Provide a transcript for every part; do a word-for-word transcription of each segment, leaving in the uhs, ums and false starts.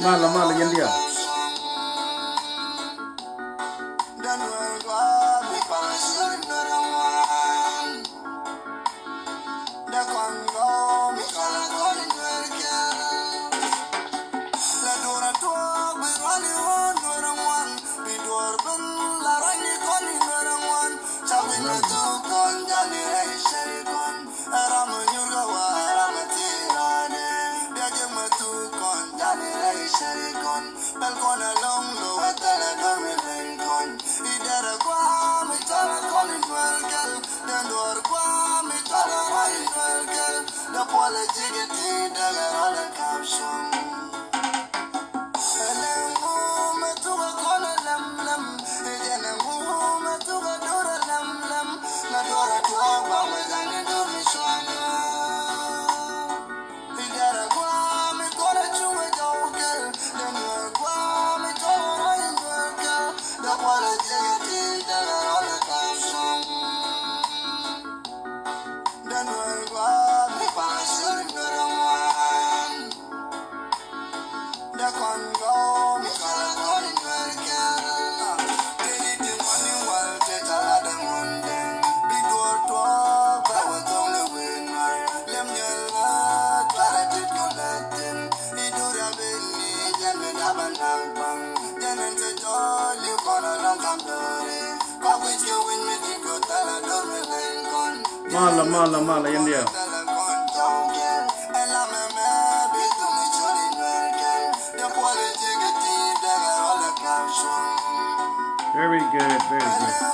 Malɛ, malɛ yɛn diaal. Malɛ, malɛ, malɛ yɛn diaal. Very good, very good.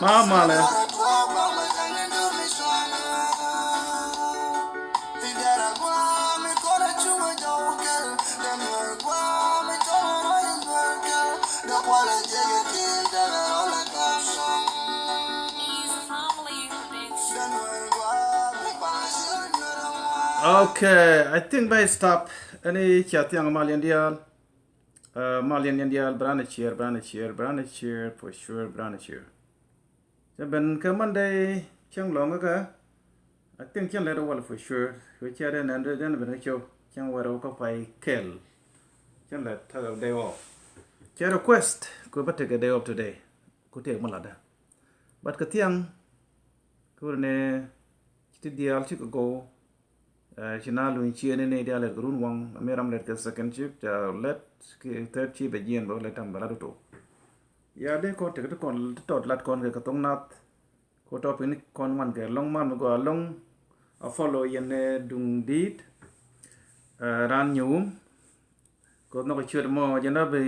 Ma malɛ. Okay, I think bɛ stop. Ɛn i̱ cia thiaŋ mal yɛn diaal. Ɛ, mal yɛn yɛn diaal, bɛ raan ɛ ciɛɛr, bɛ raan ɛ ciɛɛr, bɛ raan ɛ ciɛɛr, for sure, bɛ raan ɛ ciɛɛr. Cɛ ben kɛ Monday, cäŋ lɔ̱ŋ kä, I think cäŋ lɛt ɛ wal for sure. Kɛ cia dee nɛn dee dee ben kä cop, cäŋ wɛrɛ wä kä pay kɛl. Cäŋ lɛt tekɛ day off. Cɛ request kɛ bä tekɛ day off today. Ku tëëk mi latdä. But kɛ thiaŋ kɛ wä ni ci ti diaal ci kɛ go̱o̱. Ɛ, ci na luny ciëëni ni diaal lɛt kɛ run waŋ, mi ram lɛt kɛ second shift, ca lɛt kɛ third shift bɛ jiɛn bɛ lɛt tam bɛ lat tok. Ya dee kɔn tek ti kɔn ti tɔt lat kɔn kɛ kɛ thok nath. Kɛ topic ni kɔn wan kɛ lɔŋ man mi gɔaa lɔŋ. A follow yɛn, ɛ, duŋ di̱i̱t. Ɛ, raan nyuum. Kɛ nhɔk ciöt mɔ jɛ na bi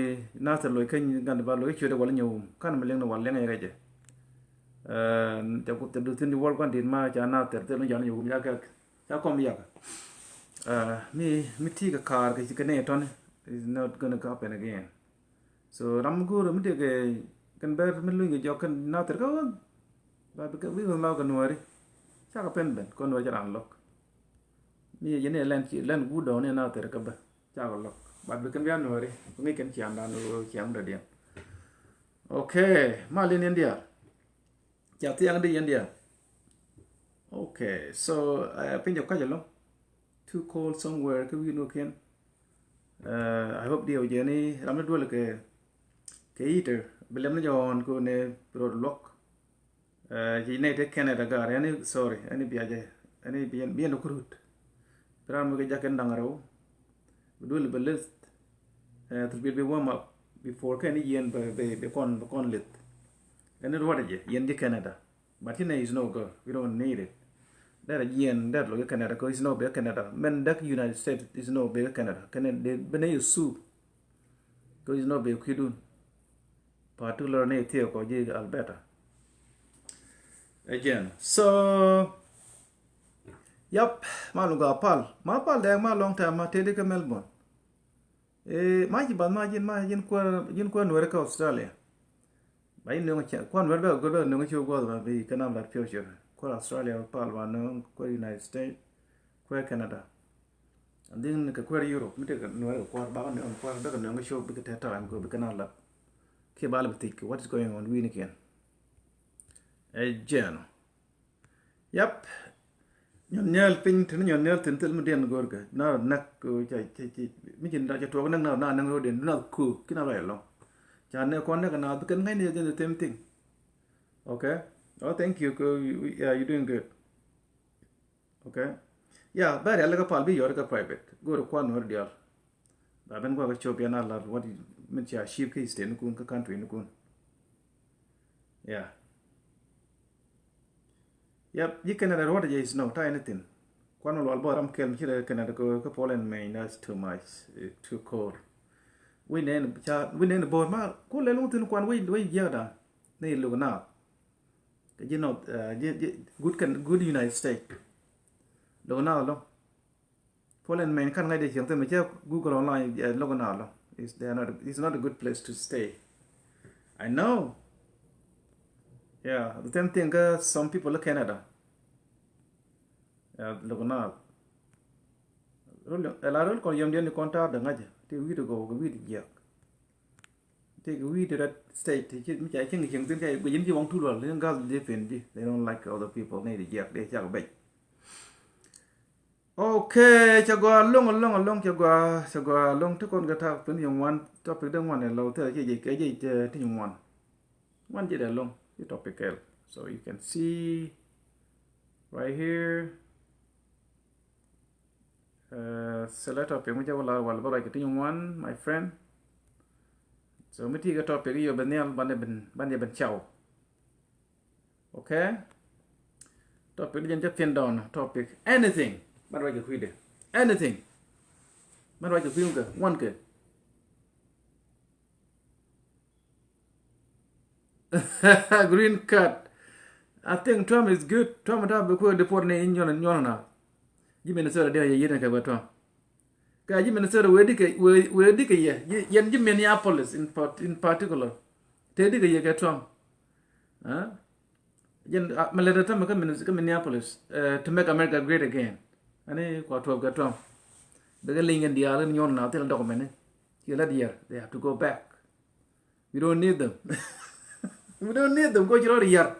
Nathir loc kä Gandhi ba loc ciöt wal nyuum. Kan mi liŋ ni wal liŋ yɛ kɛ jɛ. Ɛ, ca ku thil du thin di wal guan dit ma ca Nathir thil ni jɔn nyuum ya kɛ. Ca kɔm yak. Ɛ, mi, mi ti kɛ kaar kɛ ci kɛ ni tɔni is not gonna happen again. So ram mi go̱o̱r mi dee kɛ kɛn bɛr mi luny kɛ jɔk kɛn Nathir kä ɣän. Ba bi kɛ wi̱i̱ ɣän la kɛ Nuääri. Cakɛ pen ben kɔn Nuääri cɛ ran lo̱k. Ni yɛ ni lɛn ci lɛn guut dɔɔni na thɛr kä bä. Cakɔ lɔk. But bi kɛn bia nuɔri. Bi ŋic kɛn ciaŋdan ciaŋ dɔ̱diɛn. Okay. Mal in India. Ca thiaŋ di India. Okay. So, uh, piny jɛ kɔc alɔ. Too cold somewhere kä wi̱i̱ nuɔkiɛn. Uh, I hope diɛ wä jɛ ni ram ni duɔl kɛ kɛ heater. Bi lɛm ni jɛ ɣɔn kɛ wä ni rot luɔk. Ci nɛy te Canada gar, ɛn i̱, sorry, ɛn i̱ bia jɛ, ɛn i̱ bia, bia ni kurut. Bi ram mi kɛ jak kɛn daŋ rɛw. Bi duel bɛ lith. Thil bi bi warm up before kɛn i̱ yɛn bɛ, bɛ, bɛ kɔn, bɛ kɔn lith. Ɛn i̱ ruɔt jɛ yɛn ji̱ Canada. But ci nɛy is no girl, we don't need it. Dɛr a jiɛn dɛr lɔ ji̱ Canada kɛ is no bɛ Canada. Mɛn däk United States is no bɛ Canada. Kɛn i̱ bɛ nɛy i̱ su. Kɛ is no bɛ kui̱dun. Particular ni thiek kɔ ji̱ Alberta. Again. So, yap, ma lugga pal. Ma pal dɛɛk ma long time ma tëëdi kä Melbourne. Eh, ma ci bath ma ji̱n ma ji̱n kuäär, ji̱n kuäär Nuɛri kä Australia. Ba ji̱ nöŋ cɛ, kuäär Nuɛri bɛ gör bɛ nöŋ ci guɔth ba bi kɛ nam lat future. Kuäär Australia pal ba nöŋ kuäär United States, kuäär Canada. And then kɛ kuäär Europe, mi tekɛ Nuɛri kɛ kuäär, bakɛ nöŋ kuäär, bɛ kɛ nöŋ kä cop bikɛ tɛt ta̱a̱ ɛn kɛ bikɛ nam lat. Kiɛ ba lɛ bi thiec kɛ what is going on wi̱i̱ ni kiɛn. Ɛ jɛɛn ɔ. Yap. Nyɔn nyɛɛl piny, teni nyɔn nyɛɛl thin thil mi diɛn go̱o̱rkɛ. Na rɔ näk, ca, ca, ca, mi ci na ca tuɔɔk näk na rɔ na näk rɔ diɛn, du na ku, ki na rɔ ɛlɔŋ. Ca nɛ kɔn näk na, bi kɛn ŋäcni jɛ the same thing. Okay. Oh, thank you, kɛ, yeah, you doing good. Okay. Yeah, bɛ rial kä pal bi yɔr kä private. Go̱o̱r kuan wär dial. Ba ben gua kä cop yan a lar what min cia achieve kä state ni kun kä country ni kun. Yeah. Yep, ji̱ Canada ruɔt jɛ is no ta anything. Kuan wal bɔ ram kel mi ci rɛ Canada ko kä Portland, Maine, that's too much. Eh, too cold. Wi nen cha, wi nen bor ma ku le lung tin kuan wi wi jiak da. Ni luk na. Kɛ ji̱ North, uh, ji̱, ji̱, good, kan, good United States. Lo̱k na lɔ. Portland, Maine, kan ŋa̱c dee cieŋ thim cɛ Google online, eh, lo̱k na lɔ. It's, they are not, it's not a good place to stay. I know. Yeah, the same thing, uh, some people in Canada. Yeah, lo̱k na. Rol, ɛ la rol kɔn yɛm diɛn ni kɔn ta̱a̱ däŋ ŋa̱cä. Ti wi̱i̱ ti gɔw kɛ wi̱i̱ ti jiɛk. Ti wi̱i̱ ti red state ti ci mi ca cieŋ cieŋ thin ca guic in ci waŋ tul wal in gas di pin ji̱. They don't like other people ni di jiak di cak bɛc. Okay, ca gua loŋ, loŋ, loŋ, ca gua, ca gua loŋ ti kɔn ga tak pin yong wan topic de wan lo ti ci jic ke jic ti yong wan. Wan jic de loŋ ti topic kel. So you can see right here. Uh, select topic mi jɛ wala wala bä ruac kɛ ti ŋuan, my friend. So mi ti kɛ topic yɔ ben nhial ban yɛ ben, ban yɛ ben caw. Okay. Topic di jɛn jɛ pin down topic anything. Ban ruac kɛ kui̱dɛ anything. Ban ruac kɛ kui̱ kɛ ŋuan kɛ. Green card. I think Trump is good. Trump ta bi kuɛ deport ni nyɔn nyɔn na. Ji̱ Minnesota diɛ yɛ yet ni kɛ bɛ Trump. Ka ji̱ Minnesota wee di kɛ wee wee di kɛ yɛ yɛn ji̱ Minneapolis in part, in particular. Te di kɛ yɛ kɛ Trump. Huh? Jɛn mɛ lɛ tɛmɛ kä Minneapolis, eh, to make America great again. Ani kua tuɔp kɛ Trump. Bɛ kɛ liŋ kɛn diaal in nyɔn na thil dɔk mɛni. Ci lɛ diɛr, they have to go back. We don't need them. We don't need them. Go ci rɔ yar.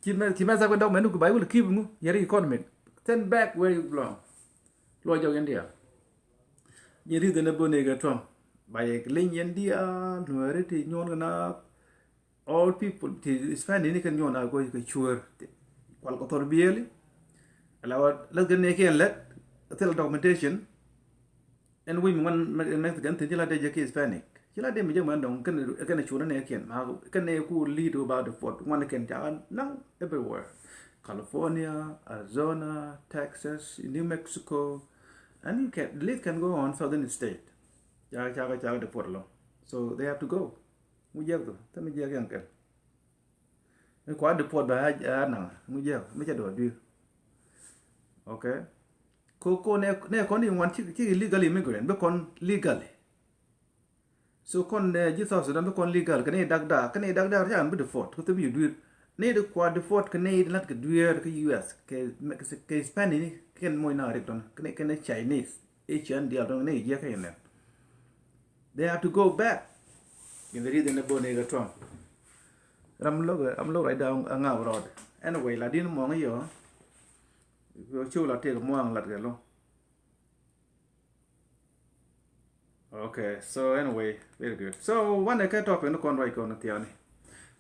Ci mɛ ci mɛ sa kɛ dɔk mɛni ku bai wul keep ŋu yar economy. Send back where you belong. Luɔ jɔk yɛn diaal. Jɛn ri̱th ɛn ɛ bä ni kɛ Trump. Ba yɛ liŋ yɛn diaal nuɛri ti nyɔn kɛ na. All people ti Hispanic ni kɛn nyuɔn a go̱o̱c kɛ cuäär. Kual kɛ thɔr biëëli. Ala wa lät kɛn ni kiɛn lät. Thil documentation. Ɛn wi̱c mi ŋuan Mexican thin ci la dee jɛ ki Hispanic. Ci la dee mi jɛ mɛn dɔŋ kɛn kɛn cuäär ni kiɛn ma kɛn ni ku lead about the fort ŋuan kɛn ca naŋ everywhere. California, Arizona, Texas, New Mexico. And you can, the list can go on southern state. Ca ca ca deport lɔ. So they have to go. Ŋu jiɛk thok thämi jiɛk yɛn kɛl. Mi kua deport bɛ a naŋ ŋu jiɛk mi cɛ dɔɔ dui̱r. Okay. Ko ko nɛ nɛ kɔn in wan cik cik illegal immigrant bi kɔn legally. So kɔn nɛ ji̱ South Sudan bi kɔn legal kɛn i̱ dak daa kɛn i̱ dak daa ca bi deport ko thämi yi dui̱r. Ni di kua deport kɛ ni di lat kɛ dueer kä U S kɛ, kɛ, kɛ Spanish ni kɛn moc na rik tɔn kɛn, kɛn Chinese, Asian dial tɔn ni jiɛ kɛ yɛn nɛ. They have to go back. In the reason ni bo ni kɛ Trump. Ram lok, ram lok right down a ŋaw rɔɔd. Anyway, la din mɔŋ yɔ. Yɔ cu la tëk muaŋ lat kɛ lo. Okay, so anyway, very good. So, one kɛ topic ni kɔn ruac kɔn thiani.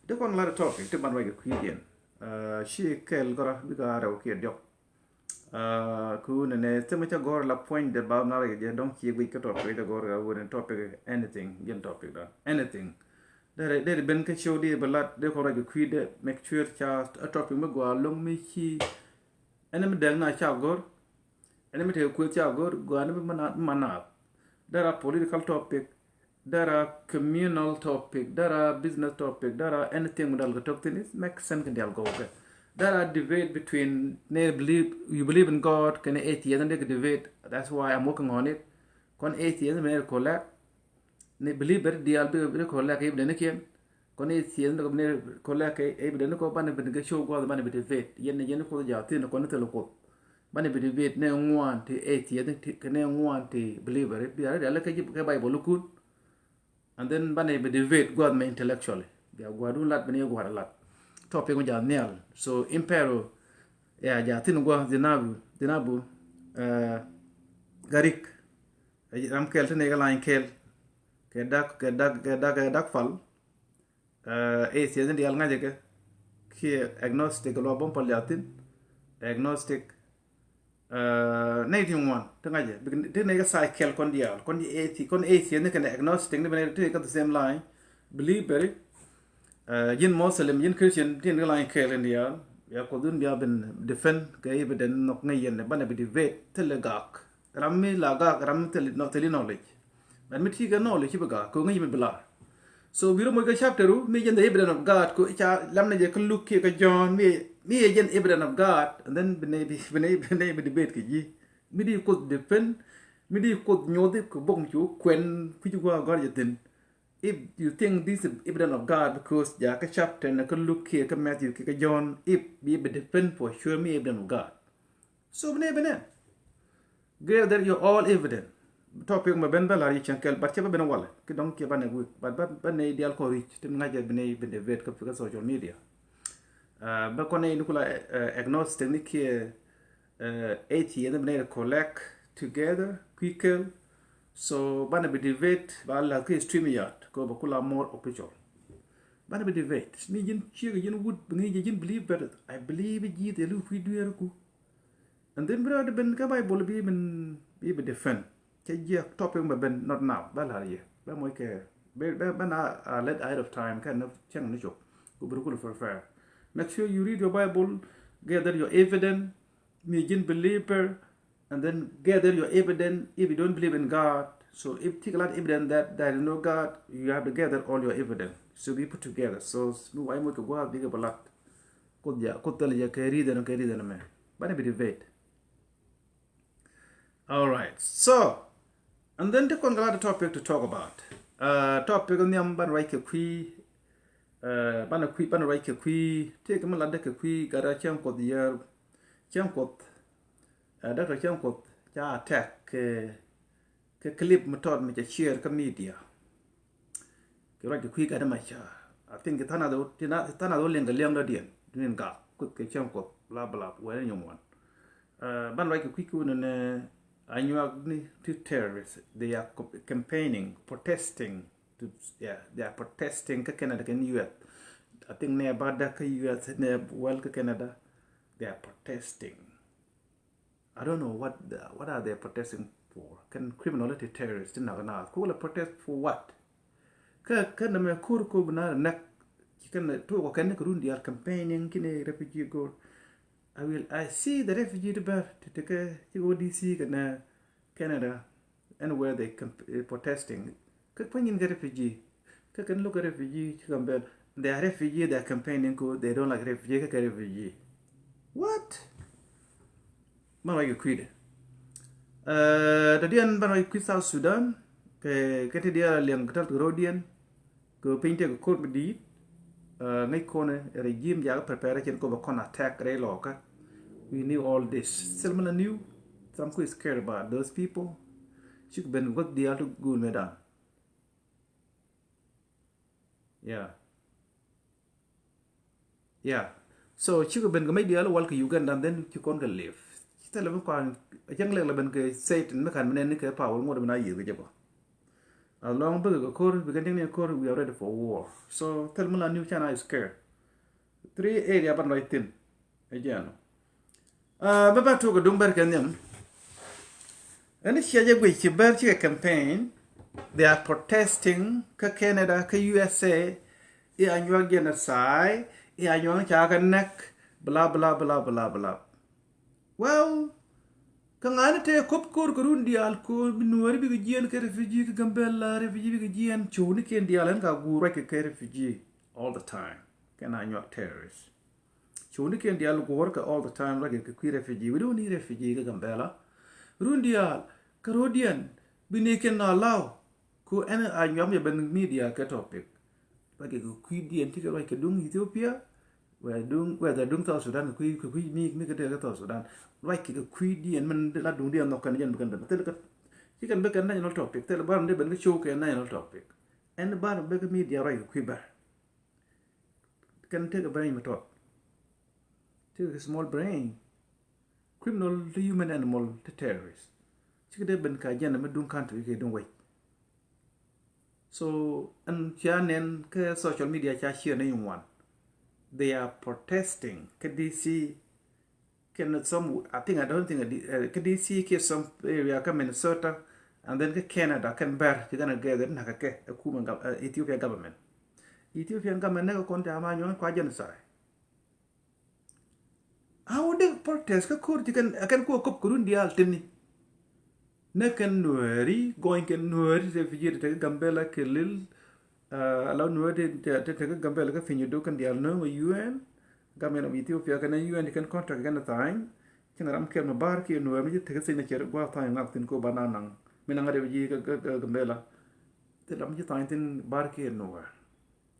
Di kɔn lat topic ti ban ruac kɛ kui̱diɛn. Uh, ci kɛl gɔra bika rɛw kiɛ diɔk. Uh, ku nene thimɛ ca gɔr la point de ba na ruac kɛ jɛ dɔŋ ci guic kɛ topic ca gɔr kɛ wuni topic anything, jɛn topic da. Anything. Deri, deri ben kɛ show di ba lat, di kɔn ruac kɛ kui̱dɛ, make sure ca a topic mi gua lɔŋ mi ci Ɛn mi dɛk na ca go̱r, ɛn mi tëë kueth ca go̱r, gɔaa ni bi ma naath. Dara political topic, dara communal topic, dara business topic, dara anything mi dal kɛ tɔk thin, it makes sense kɛ dial gɔw kɛ. Dara debate between ni believe, you believe in God kɛn atheist, ni dek debate. That's why I'm working on it. Kɔn atheist mi ni collect ni believer diaal bi, bi collect evidence kiɛn. Kɔn atheist ni kɔ bi ni collect evidence ni kɔ, banɛ bi ni kɛ show guath, banɛ bi debate. Yɛn ni, yɛn ni Kuoth jaathin kɔn ni thil Kuoth. Banɛ bi debate ni ŋuan ti atheist ni ti, kɛ ni ŋuan ti believer. Bi a ri diaal kɛ ji̱ kɛ Bible kun. And then banɛ bi debate guath mɛ intellectually. Bia guath dun lat bi ni guath lat. Topic ŋu jaathin. So, Impero, ya, jaathin guath Zinabu, Zinabu, eh, Garik. Ram kɛl ti nɛy kɛ lany kɛl. Kɛ dak, kɛ dak, kɛ dak, kɛ dak pal. Eh, atheist ni diaal ŋa̱cä kɛ. Kiɛ agnostic, luɔ bum pal jaathin. Agnostic. Eh, nɛy ti ŋuan ti ŋa̱cä. Ti nɛy kɛ side kɛl kɔn diaal. Kɔn di athe-, kɔn atheist ni kɛn agnostic ni bi nɛy ti kɛ the same line. Believer. Eh, ji̱n Muslim, ji̱n Christian, tin kɛ lany kɛɛl in diaal. Ya Kuoth dun bia ben defend kɛ evidence nhɔk ŋäc yɛn, banɛ bi debate thilɛ gak. Ram mi la gak, ram mi thil, no, thil knowledge. But mi ti kɛ knowledge, ci bi gak, kɛ ŋäc mi bi lar. So, bi rɔ moc kɛ chapter ru, mi jɛn the evidence of God, kɛ ca lam ni jɛ kɛ Luke kiɛ kɛ John, mi, mi jɛn evidence of God, and then bi nɛy bi, bi nɛy, bi nɛy bi debate kɛ ji̱. Mi di Kuoth defend, mi di Kuoth nyothi, kɛ bok mi cu kuɛn, kui̱ci gua̱a̱ gɔ̱r jɛ thin. If you think this is evidence of God, because ja kä chapter ni kä Luke kiɛ kä Matthew kiɛ kä John, if bi bi defend for sure mi evidence of God. So bi nɛ bi nɛ. Gather your all evidence. Topic mɛ ben bɛ lar yi cɛn kɛl, but cɛ bɛ ben walɛ. Ki dɔŋ kiɛ banɛ week, but ba, banɛ dial kɔ reach. Tin ŋa̱cɛ bi nɛ bi debate kä, kä social media. Uh, bɛ kɔn nɛ in kula, uh, agnostic ni kiɛ, uh, atheist bi nɛ collect together, kui̱ kɛl. So, banɛ bi debate, ba la ki StreamYard, ko ba kula more official. Banɛ bi debate. Ni ji̱n ciek, ji̱n wut, bi ŋi̱i̱c, ji̱n believe, but I believe ji̱ thil wi̱i̱ dueer ku. And then bi rɔ di ben kä Bible bi ben, bi bi defend. Cɛ jiɛ topic mɛ ben, not now. Ba lar yɛ. Ba moc kɛ. Ba, ba, ba na, uh, let ahead of time. Kɛ ni cɛŋ ni cop. Ku bi rɔ kul fair fair. Make sure you read your Bible, gather your evidence, mi ji̱n believer, and then gather your evidence if you don't believe in God. So if take a lot of evidence that there is no God, you have to gather all your evidence. So be put together. So mi wai moc kɛ gua̱a̱th bikɛ balat. Kuoth ja, Kuoth thil ja kɛ reason, kɛ reason mɛ. Banɛ bi debate. All right. So, and then ti kɔn kɛ lat topic to talk about. Uh, topic nhiam banɛ ruac kɛ kui̱, uh, banɛ kui̱, banɛ ruac kɛ kui̱, ti kɛ mi lat dɛ kɛ kui̱, gat a cäŋ Kuoth yär, cäŋ Kuoth, uh, Doctor Cäŋ Kuoth, ca attack kɛ, kɛ clip mi tɔt mi ca share kä media. Kɛ ruac kɛ kui̱ gat ma ca. I think ti tha̱a̱ŋ a dho̱, ti na, ti tha̱a̱ŋ a dho̱ liɛŋ kɛ liɛŋ dɔ̱diɛn. Dunin gak, Kuoth kɛ cäŋ Kuoth, bla, bla, wɛn ni nyɔm wan. Uh, ban ruac kɛ kui̱ kun ni, uh, Anyuak ni ti terrorists. They are co-, campaigning, protesting. To, yeah, they are protesting kä Canada, kä U S. I think nɛ ba da kä U S, nɛ well kä Canada. They are protesting. I don't know what the, what are they protesting for? Kɛn criminality terrorists ti nak naath. Kɛ wala protest for what? Kä, kä nɛmɛ kur ko bi na nɛk. Ci kɛn tuɔk kɛn ni kɛ run diaal campaigning kini refugee goal. I will, I see the refugee ti bɛr ti ti kɛ ci O D C kɛ nɛ Canada. Anywhere they comp-, eh, protesting. Kä kuany in kɛ refugee. Kä kɛn look at refugee ci Gambel. They are refugee, they are campaigning ko, they don't like refugee, kä kɛ refugee. What? Ban ruac kɛ kui̱dɛ. Eh, dɔ̱diɛn ban ruac kui̱ South Sudan. Kɛ, kɛ ti diaal liɛŋ kɛ tal kɛ ro̱diɛn. Kɛ piny tëë kɛ ko̱r mi di̱i̱t. Ŋäc kɔn regime jakä prepare cin kɔ bɛ kɔn attack rɛy lɔkä. We knew all this. Thil mi la knew. Some ku scared about those people. Cik ben guäth diaal ti guul me dan. Yeah. Yeah. So cik ben kɛ mec diaal wal kɛ Uganda, then ci kɔn kɛ live. Ci thil mi kuan cäŋ lɛk la ben kɛ Satan mi kan mi nɛn ni kɛ power ŋuɔt mi na yiëth kɛ jɛ kɔ. As long bikɛ kɛ kor, bikɛ niŋ ni kor, we are ready for war. So thil mi la knew, can I scare. Three area ban lɔc thin. Ɛ jɛn. Bä ba tuk kɛ duŋ bɛr kɛ nhiam. Ɛn ciɛ jɛ guic ci bɛr cikɛ campaign. They are protesting kä Canada, kä U S A. I̱ Anyuak genocide, i̱ Anyuak ca kɛ näk, bla bla bla bla bla. Well, kä ŋa̱ni te kop kor kɛ run diaal kor bi Nuääri bikɛ jiɛn kɛ refugee, kɛ Gambɛla refugee bikɛ jiɛn, cowni kiɛn diaal ɛn ka guur ruac kɛ kɛ refugee all the time. Kɛn Anyuak terrorist. Cowni kiɛn diaal guɔ̱r kɛ all the time ruac kɛ kui̱ refugee. We don't need refugee kɛ Gambɛla. Run diaal kɛ rodiɛn bi ni kiɛn na law. Ku ɛn Anyuak mi ben media kɛ topic. Ruac kɛ kui̱diɛn ti kɛ ruac kɛ duŋ Ethiopia. Whether duŋ, whether duŋ South Sudan kɛ kui̱, kɛ kui̱ mi, mi kɛ dee kɛ South Sudan. Ruac kɛ kui̱diɛn min la duŋdiɛn nhɔk kɛn jɛn bi kɛn ben. Thil kɛ, ci kɛn bi kɛn national topic. Thil bar mi dee ben kɛ show kɛ national topic. Ɛn bar mi ben kɛ media ruac kɛ kui̱ bɛr. Kɛn tekɛ brain mi tɔt. Tekɛ small brain. Criminal ti human animal ti terrorist. Cikɛ dee ben ka agenda mi duŋ country kɛ duŋ wec. So ɛn cia nɛn kä social media ca share ni ŋuan. They are protesting kä D C. Kɛn some, I think, I don't think, uh, kä D C, kɛ some area kä Minnesota, and then kä Canada, kɛn bɛr ci kɛn a gather nak kɛ ɛ kumɛ gov-, uh, Ethiopia government. Ethiopian government nɛ kɛ kɔn te ama nyuɔn kua genocide. How dee protest kä kor ci kɛn, kɛn kuɔ kop kɛ run diaal tini. Nɛ kɛn Nuääri, gɔny kɛn Nuääri refugee te kä Gambɛla kɛ lil, uh, ala Nuääri te, te, te kä Gambɛla kä piny do kɛn diaal nööŋ U N. Government of Ethiopia kɛn U N kɛn contract kɛn tha̱a̱ny. Cieŋ ram kɛl mi bar kiɛ Nuäär mi ci tek signature gua̱a̱th tha̱a̱ny ŋak thi̱n ko ba na naŋ. Mi naŋ refugee kä, kä, kä Gambɛla. Thil ram mi ci tha̱a̱ny thi̱n bar kiɛ Nuäär.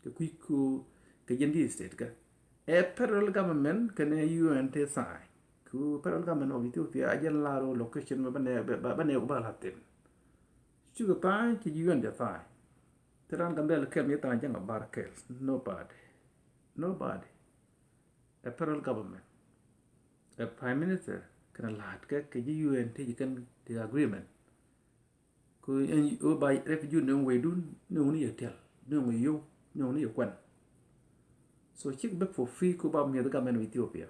Kɛ kui̱ ku kɛ jɛn di state kä. Ɛ federal government kɛn U N te tha̱a̱ny. Ku federal government of Ethiopia a jɛn lar location mi ba nɛ, ba, ba nɛ ku ba la thin. Cikɛ tha̱a̱ny ci U N jɛ tha̱a̱ny. Thil ran Gambɛla kɛl mi tha̱a̱ny jɛn a bar kɛl. Nobody. Nobody. Ɛ federal government, ɛ prime minister kɛn la̱a̱t kɛ kɛ ji̱ U N ti ji̱ kɛn ti agreement. Ku ɛn ɣöö ba refugee nööŋ weydun, nööŋ ni yɛ tiɛl, nööŋ yio̱w, nööŋ ni yɛ kuɛn. So cik bek for free ku ba mi̱eth government of Ethiopia.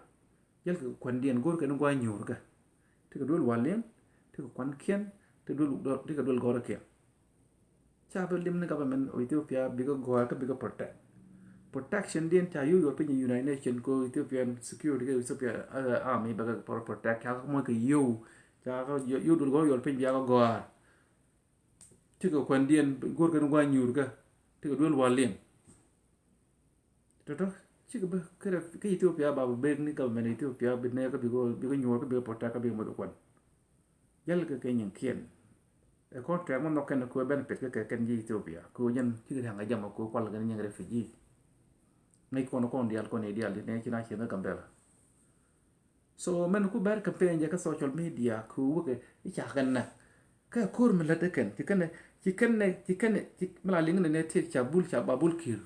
Jäl kɛ kuɛndiɛn go̱r kɛn gua̱a̱ nyuurkä. Ti kɛ duel waliɛn, ti kɛ kuankiɛn, ti duel, ti kɛ duel gɔ̱rkiɛn. Ca bi lim ni government of Ethiopia bikɛ gɔ̱a̱r kä bikɛ protect. Protection diɛn ca yo̱o̱ yuɔr piny United Nation ko Ethiopian security kɛ Ethiopia, uh, army bikɛ pro-, protect ca kɛ moc kɛ yo̱o̱. Ca kɛ yo̱o̱ duel gɔ̱r yuɔr piny bia kɛ gɔ̱a̱r. Ti kɛ kuɛn diɛn go̱r kɛn gua̱a̱ nyuur kä ti kɛ duel wal liɛn. Tɔtɔ cikɛ bä kɛ Ethiopia ba bi bek ni government Ethiopia bi nɛ kä bikɛ, bikɛ nyuur kä bikɛ protect kä bikɛ moc kɛ kuɛn. Jäl kɛ kɛ nyin kiɛn. Ɛ contract mɔ nhɔk kɛn kɛ benefit kɛ kɛ kɛn ji̱ Ethiopia kɛ jɛn cikɛ riaŋ kɛ jam kɛ kual kɛn nyin refugee. Ŋäc kɔn kɔn dial kɔn i̱ dial di nɛ ci na ciɛ ni Gambɛla. So mɛn ku bɛr campaign jɛ kä social media ku wekɛ i̱ ca kɛn nɛ. Kɛ ko̱r mi lät kɛn ci kɛn ci kɛn ci kɛn ci mi la liŋ ni nɛ ti ca bul ca ba bul ki̱r.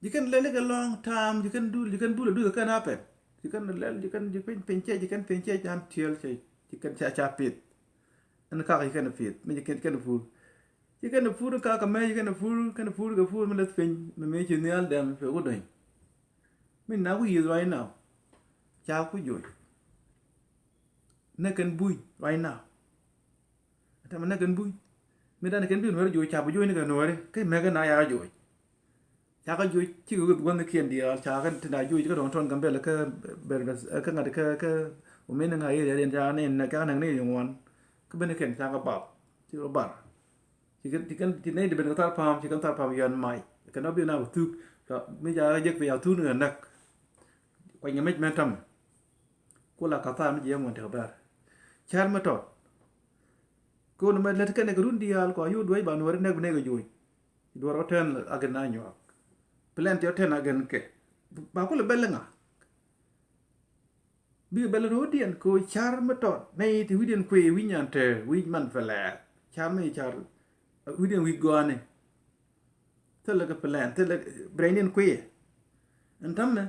Ji̱ kɛn lɛl ikɛ lɔ̱ŋ ta̱a̱m, ji̱ kɛn dul, ji̱ kɛn bul ɛ duth ɛ kɛn apɛn. Ji̱ kɛn lɛl, ji̱ kɛn ji̱ piny, piny cɛ, ji̱ kɛn piny cɛ, ji̱ an tiɛl cɛ, ji̱ kɛn ca ca pith. Ɛn kak ji̱ kɛn pith, mi ji̱ kɛn kɛn pur. Ji̱ kɛn pur kak kɛ mɛ, ji̱ kɛn pur, kɛn pur kɛ pur mi leth piny, mi mëë ci nhial dɛm fɛ ku dɔ̱ny. Mi na ku yieth right now. Ca ku joc. Nɛ kɛn buny right now. Tɛmɛ nɛ kɛn buny. Mi dan kɛn bi nuɛri joc, ca bi joc ni kɛ nuɛri. Kä mɛkɛ na ya joc. Ca kɛ joc cikɛ ɣöth gua̱n kiɛn diaal, ca kɛ ti na joc kä tɔn tɔn Gambɛla kä bɛr kä ŋa̱t kä kä umin ŋa̱ yerian ca ni nɛ ca nɛ ni ŋuan. Kä ben kɛn ca kɛ bap. Cikɛ bar. Cikɛ cikɛ ti nɛ di ben kɛ thar pam, cikɛ thar pam yɔn mai. Kɛ nɔ bi na thuk. Mi ca kɛ jek pi ya thun kɛ näk. Kuany kɛ mec mɛn tam. Ku la ka thaar mi jiɛ ŋuɔ̱n tekɛ bɛr. Cär mi tɔt. Kɛ ɣöö nɛmɛ lät kɛnɛ kɛ run diaal kua yio̱w duec ba nuɔ̱ɔ̱ri nɛk bi nɛk kɛ joc. Duɔr ɔ tɛn agɛn Anyuak. Plan ti ɔ tɛn agɛn kɛ. Ba kulɛ bɛl ŋa. Bikɛ bɛl ro̱o̱diɛn kɛ ɣöö car mi tɔt nɛy ti wi̱cdiɛn kuëë wi̱c nyan te wi̱c man pɛlɛɛr. Car mi car wi̱cdiɛn wi̱c gɔaani. Thilɛ kɛ plan, thilɛ braindiɛn kuëë. Ɛn täämɛ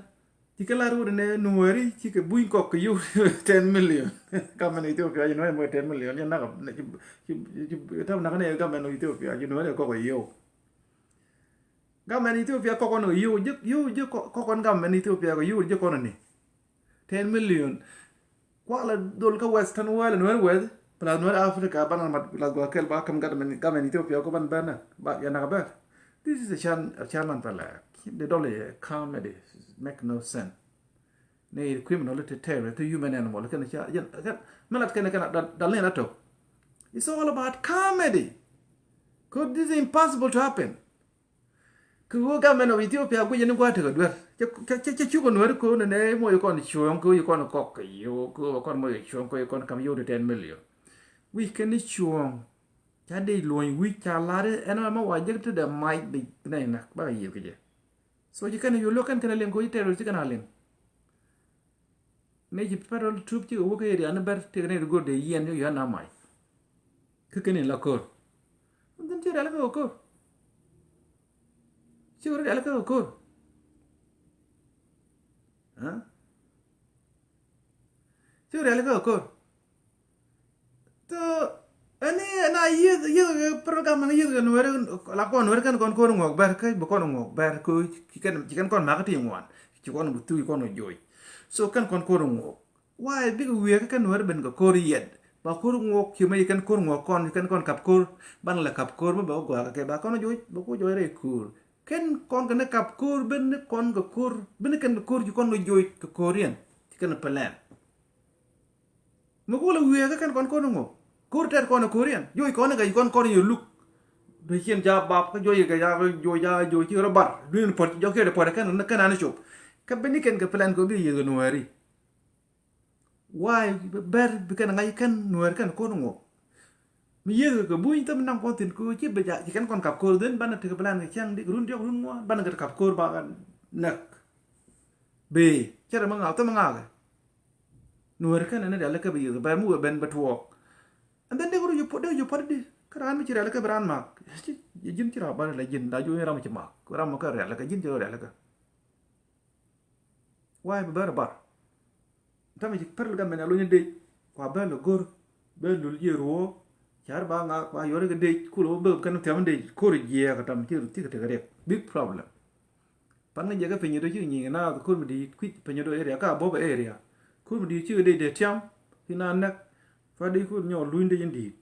ci kɛ lar wut ni Nuääri cikɛ buny kɔk kɛ yio̱w ten million. Gamɛn Ethiopia ci Nuääri mɔ ten million ci nak. Ci, ci, ci, tam nak ni gamɛn Ethiopia ci Nuääri kɔk kɛ yio̱w. Gamɛn Ethiopia kɔk kɔn kɛ yio̱w, ji̱, yio̱w ji̱ kɔk, kɔk kɔn gamɛn Ethiopia kɛ yio̱w ji̱ kɔn ni. Ten million. Kualɛ dhol kä Western world, Nuäär weth, plus Nuäär Africa, banɛ mat, plus gua kɛl ba kam gamɛn, gamɛn Ethiopia kɔ ban bɛn, ba ya nak bɛr. This is a chan, a chan man pala. They don't, a comedy. Make no sense. Ni criminal ti terror ti human animal kɛn cha, kɛn, kɛn, mi lat kɛn, kɛn dal, dal ni la to. It's all about comedy. 'Cause this is impossible to happen. Kɛ ɣöö government of Ethiopia guic ni gua̱a̱th tekɛ duer. Cɛ, cɛ, cɛ, cɛ cuk kɛ Nuääri ko̱o̱n nɛ moc kɔn cuɔ̱ɔ̱ŋ kɛ ɣöö kɔn kɔk kɛ yio̱w kɛ ɣöö kɔn moc cuɔ̱ɔ̱ŋ kɛ ɣöö kɔn kam yio̱w ti ten million. Wi̱c kɛn ni cuɔ̱ɔ̱ŋ. Ca dee luɔ̱ny wi̱c ca lar ɛn ɣän ma wa jek ti dee mac bi nɛy nak bakɛ yiëth kɛ jɛ. So ci kɛn yio̱w lo̱k kɛn kɛn a liŋ kɛ ɣöö ci terrorist ci kɛn a liŋ. Ni ci federal troop cikɛ wä kä area ni bɛr tëëk ni go̱r dee yiɛn yɔ yɔ̱a̱n na mac. Kä kɛn in la ko̱r. Ɛn thin ci rialikä kɛ ko̱r. Cikɛ rialikä kɛ ko̱r. Aa? Cikɛ rialikä kɛ ko̱r. Thok ɛn i̱ ɛn a yieth, yieth kɛ program ɛn yieth kɛ Nuääri, la kɔn Nuääri kɛn kɔn ko̱r ŋuɔk bɛr kä bi kɔn ŋuɔk bɛr kä ci kɛn, ci kɛn kɔn makä ti ŋuan. Ci kɔn bi thuc kɔn joc. So kɛn kɔn ko̱r ŋuɔk. Why bikɛ wiee kä kɛn Nuääri ben kɛ ko̱r yɛt? Ba ko̱r ŋuɔk ci mɛ ci kɛn ko̱r ŋuɔk kɔn, ci kɛn kɔn kap ko̱r. Ban lɛ kap ko̱r mi bɛ wä gɔaa kɛ kɛ ba kɔn joc, bɛ ko̱r joc rɛy ko̱r. Kɛn kɔn kɛ ni kap ko̱r, ben ni kɔn kɛ ko̱r, ben ni kɛn kɛ ko̱r ci kɔn kɛ joc kɛ ko̱r yɛn. Ci kɛn plan. Mi kulɛ wiee kä kɛn kɔn ko̱r ni ŋuɔk. Ko̱r tɛt kɔn ko̱r yɛn. Joc kɔn kɛ kɔn kɔn yɛ luk. Bi cien ca bap kä joc kɛ ca joc ca joc ci rɔ bar. Duin puɔt jɔk kiɛ puɔt kɛn kɛn an cop. Kä ben ni kɛn kɛ plan kɛ bi yieth kɛ Nuääri. Why bɛr bi kɛn ŋa̱c kɛn Nuääri kɛn ko̱r ni ŋuɔk. Mi yieth kɛ buny thäm naŋ kɔn thi̱n ko̱r ci bi ca ci kɛn kɔn kap ko̱r dhin banɛ tekɛ plan kɛ cäŋ dik run diɔk run ŋuan banɛ kɛ kap ko̱r ba kɛ näk. Bi cɛ rɛ mi ŋa̱k thäm ŋa̱kɛ. Nuääri kɛn ni rialikä bi yieth bɛr mi wee ben bɛ tuɔɔk. And then dee wä rɔ ju puɔt, dee wä ju puɔt di kä raan mi ci rialikä bi raan mak. Ji̱n ci raan bä la ji̱n da ju ram ci mak ram mi kä rialikä ji̱n ci rɔ rialikä. Why bi bɛr bar. Tami ci pär lɛ gamɛn a luny dec kua bɛ lɛ go̱r bɛ lul jiɛ ruɔ. Car ba ŋa kua yɔri kɛ dec kulɛ wä bek kɛn thiam dec ko̱r jiɛɛk kɛ tam ci, ci kɛ tekɛ riɛk. Big problem. Pan ŋäc jɛ kä Penyɛdo cikɛ nyiŋ naath Kurmidi kui̱c Penyɛdo area kä Abobo area. Kurmidi cikɛ dec dee tiam ci na näk. Cua dec kul nyɔk luny dec in di̱i̱t.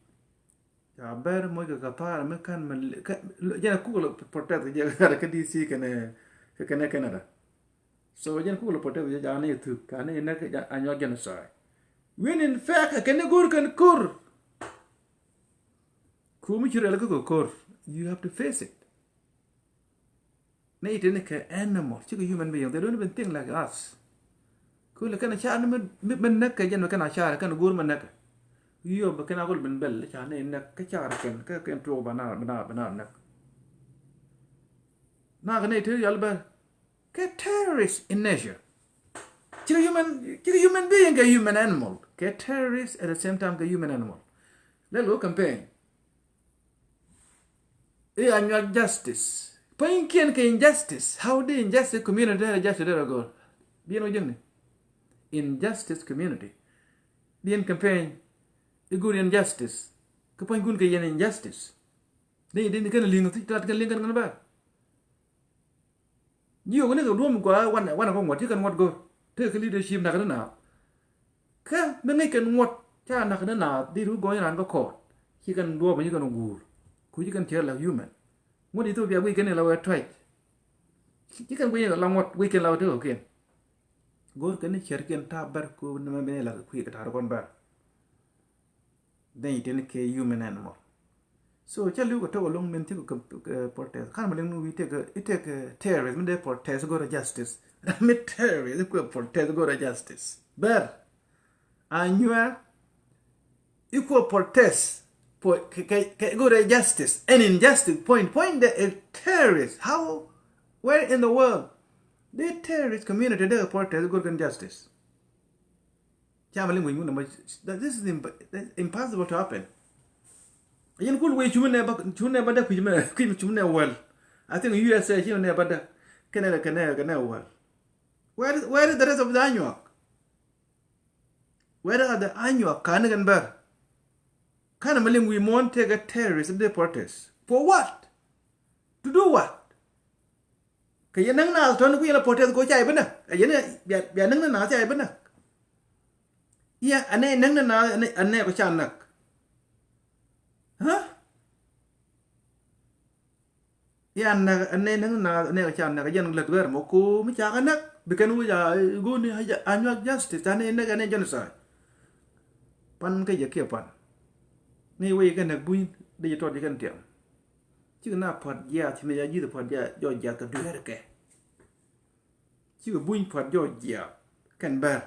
Ca bɛr moc kɛ kathara mi kan mi jɛn a kuk lɔ protest jɛ gat kä D C kɛnɛ kɛnɛ Canada. So jɛn kuk lɔ protest jɛ ca ni thuk ka ni näk a nyuak genocide. When in fact kɛn ni go̱r kɛn ko̱r. Ku mi ci rialikä kɛ ko̱r, you have to face it. Ni iti ni kɛ animal, cikɛ human being, they don't even think like us. Kulɛ kɛn a car ni mi, mi, mi näk kɛ jɛn mi kɛn a car, kɛn a go̱o̱r mi näk kɛ. Yio̱w bɛ kɛn a kul ben bɛl, car ni näk, kä car kɛn, kä kɛn tuɔɔk ba na, ba na, ba na näk. Na kɛ ni iti rial bɛ, kɛ terrorist in nature. Cikɛ human, cikɛ human being kɛ human animal. Kɛ terrorist at the same time kɛ human animal. Lɛl wä campaign. I̱ a nyuak justice. Pua̱nykiɛn kɛ injustice. How di injustice community dee justice dee rɔ go̱o̱r? Biɛn wä jiäkni. Injustice community. Di yɛn campaign. I̱ go̱o̱r yɛn justice. Kä pua̱nykun kɛ yɛn injustice. Di, di, di kɛn li̱ŋ, ti lat kɛn li̱ŋ kɛn kɛn bɛr. Jiök ni kɛ duɔ̱ɔ̱p mi gɔaa wanɛ, wanɛ kɛ ŋuɔ̱t, ci kɛn ŋuɔ̱t go̱r. Tekɛ kɛ leadership nak ni naath. Kä mi ŋäc kɛn ŋuɔ̱t ca nak ni naath, dee ru gɔny raan kä kɔɔt. Ci kɛn duɔ̱ɔ̱p, ci kɛn guur. Ku ci kɛn cɛ lak human. Ŋuɔ̱t Ethiopia guic kɛn in la wee tuac. Ci kɛn guic in la ŋuɔ̱t, guic kɛn la wee tekɛ kɛn. Go̱r kɛn ni cär kɛn ta̱a̱ bɛr ku ni mɛ mi lak kui̱ kɛ ta̱a̱ rɔ kɔn bɛr. Dee i̱ tini kɛ human animal. So ca li̱w kɛ tok ɛlɔ̱ŋ min ti kɛ, kɛ protest. Kan mi liŋ ni wi̱i̱ tekɛ, i̱ tekɛ terrorist mi dee protest go̱rɛ justice. Mi terrorist i̱ kuɛ protest go̱rɛ justice. Bɛr. A nyuɛ i̱ kuɛ protest. Kɛ go̱o̱rɛ justice, an injustice, point, point the terrorist. How, where in the world dee terrorist community dee protest go̱o̱r kɛn justice? Ca ma liŋ wi̱i̱ ŋun nɛ ma, this is impossible to happen. Yɛn kul wee cumi nɛ ba, cumi nɛ ba dee kui̱c mɛ, kui̱c cumi nɛ wäl. I think U S A cumi nɛ ba dee kɛnɛ kɛnɛ kɛnɛ wäl. Where is, where is the rest of the Anyuak? Where are the Anyuak? Ka̱n ni kɛn bär. Ka̱n ma liŋ wi̱i̱ muɔ̱ɔ̱n tekɛ terrorist dee protest for what? To do what? Kɛ yɛn näŋ naath tɔ̱ni ku yɛn la protest kɛ ca yɛ bi näk. Ɛ yɛn bia, bia näŋ ni naath ca yɛ bi näk. Yɛ anɛ näŋ ni naath anɛ kɛ ca näk. Huh? Yɛ anɛ, anɛ näŋ ni naath anɛ kɛ ca näk. Yɛn lät wɛr mɔ ko mi ca kɛ näk bi kɛn wi̱c a go̱o̱ni Anyuak justice anɛ näk anɛ genocide. Pan kä jɛ kiɛ pan. Ni wec kɛ näk buny dee jɛ tɔt jɛ kɛn tiɛm. Cikɛ na pua̱t jiaath ci mi ca ji̱th pua̱t jiaath jɔɔc jiaath kɛ dueer kɛ. Cikɛ buny pua̱t jɔɔc jiaath kɛn bär.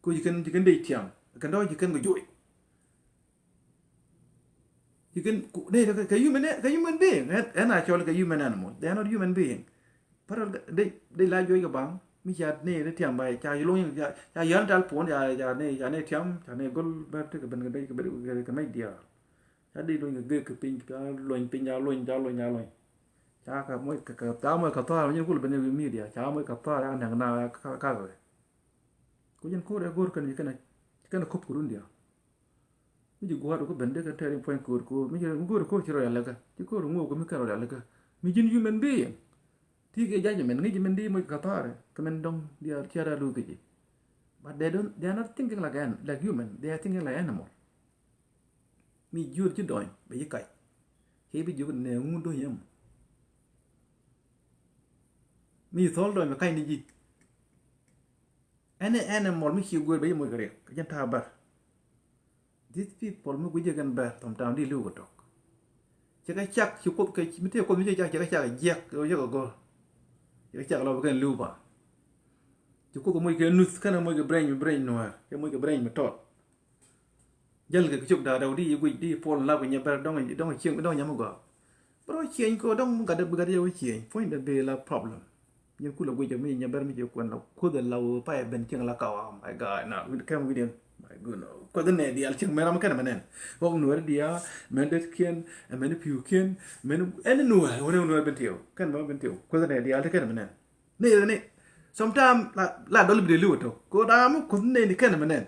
Ko ci kɛn, ci kɛn dee tiam kɛn dɔ̱ ci kɛn kɛ joc. Ci kɛn ku dee kɛ, kɛ human, kɛ human being. Ɛn, ɛn a cɔl kɛ human animal. They are not human being. Parɛ dee, dee la juɔc kɛ baŋ mi ca ni ni tiam ba ca luny ca, ca yɔn tal puɔn ca, ca ni, ca ni tiam ca ni gol bär ti kɛ ben kɛ dee kɛ ben kɛ mec diaal. Ca di luny kɛ gek kɛ piny ca luny piny ca luny ca luny ca luny. Ca kɛ moc kɛ, kɛ ca moc kɛ thɔɔr mi nyin kul ben kɛ media ca moc kɛ thɔɔr ca kɛ nɛk na ka, ka kɛ. Ku jin ko̱r ɛ go̱r kɛn ci kɛn, ci kɛn kop kɛ run diaal. Mi ji̱ gua̱a̱r kɛ ben dee kɛ tɛɛr in puɔ̱ny ko̱o̱r ko̱o̱r mi ji̱ mi go̱o̱r ko̱o̱r ci rɔ yal lɛ kä ci ko̱o̱r ŋuuk kɛ mi kɛn rɔ yal lɛ kä. Mi ji̱n human being. Ti kɛ judgment ŋi̱c ji̱ min di moc kɛ thɔɔri kɛ min dɔ̱ŋ diaal ciɛ raa luth kɛ ji̱. But they don't, they are not thinking like an, like human, they are thinking like animal. Mi jiöt ci dɔny bɛ ji̱ kac. Ci bi jiök nɛ ŋun do̱ny ɛmɔ. Mi thɔl dɔny bɛ kac ni ji̱. Any animal mi ci guer bɛ ji̱ moc kɛ riɛk kɛ jɛn ta̱a̱ bär. These people mi gui̱cä kɛn bär thɔm ta̱a̱ di li̱w kɛ tɔk. Cɛ kɛ cak ci kuoth kɛ mi tëë kuoth mi cɛ cak cɛ kɛ cak jiɛk kɛ cɛ kɛ gɔ̱r. Cɛ kɛ cak lɔ bɛ kɛn li̱w ba. Ci kuoth kɛ moc kɛ nuth kɛn moc kɛ breny mi breny nuäär kɛ moc kɛ breny mi tɔt. Jäl kɛ kɛ cop da̱a̱ da̱w di guic di puɔl lap kɛ nyɛ bär dɔŋ dɔŋ cieŋ dɔŋ nyɛ mi gɔaa. Bä rɔ cieny kɛ dɔŋ mi gatdɛ bi gatdɛ jɛ wä cieny puɔ̱nydɛ bi la problem. Nyin kulɛ guic mi nyɛ bär mi cɛ kuɛn la kuoth la wä pay ben cieŋ la kaw. Oh my God, na kɛm wi̱diɛn. My goodness. Kuoth nɛ diaal cieŋ mɛ ram kɛn mɛ nɛn. Ɣɔk nuɛr diaal mɛn det kiɛn mɛn pi̱w kiɛn mɛn ɛn nuɛr wä nɛ nuɛr ben tiɛw kɛn mɛ ben tiɛw kuoth nɛ diaal te kɛn mɛ nɛn. Ni ni sometimes la la dɔl bi de liwä tɔk ko daa mi kuth ni ni kɛn mi nɛn.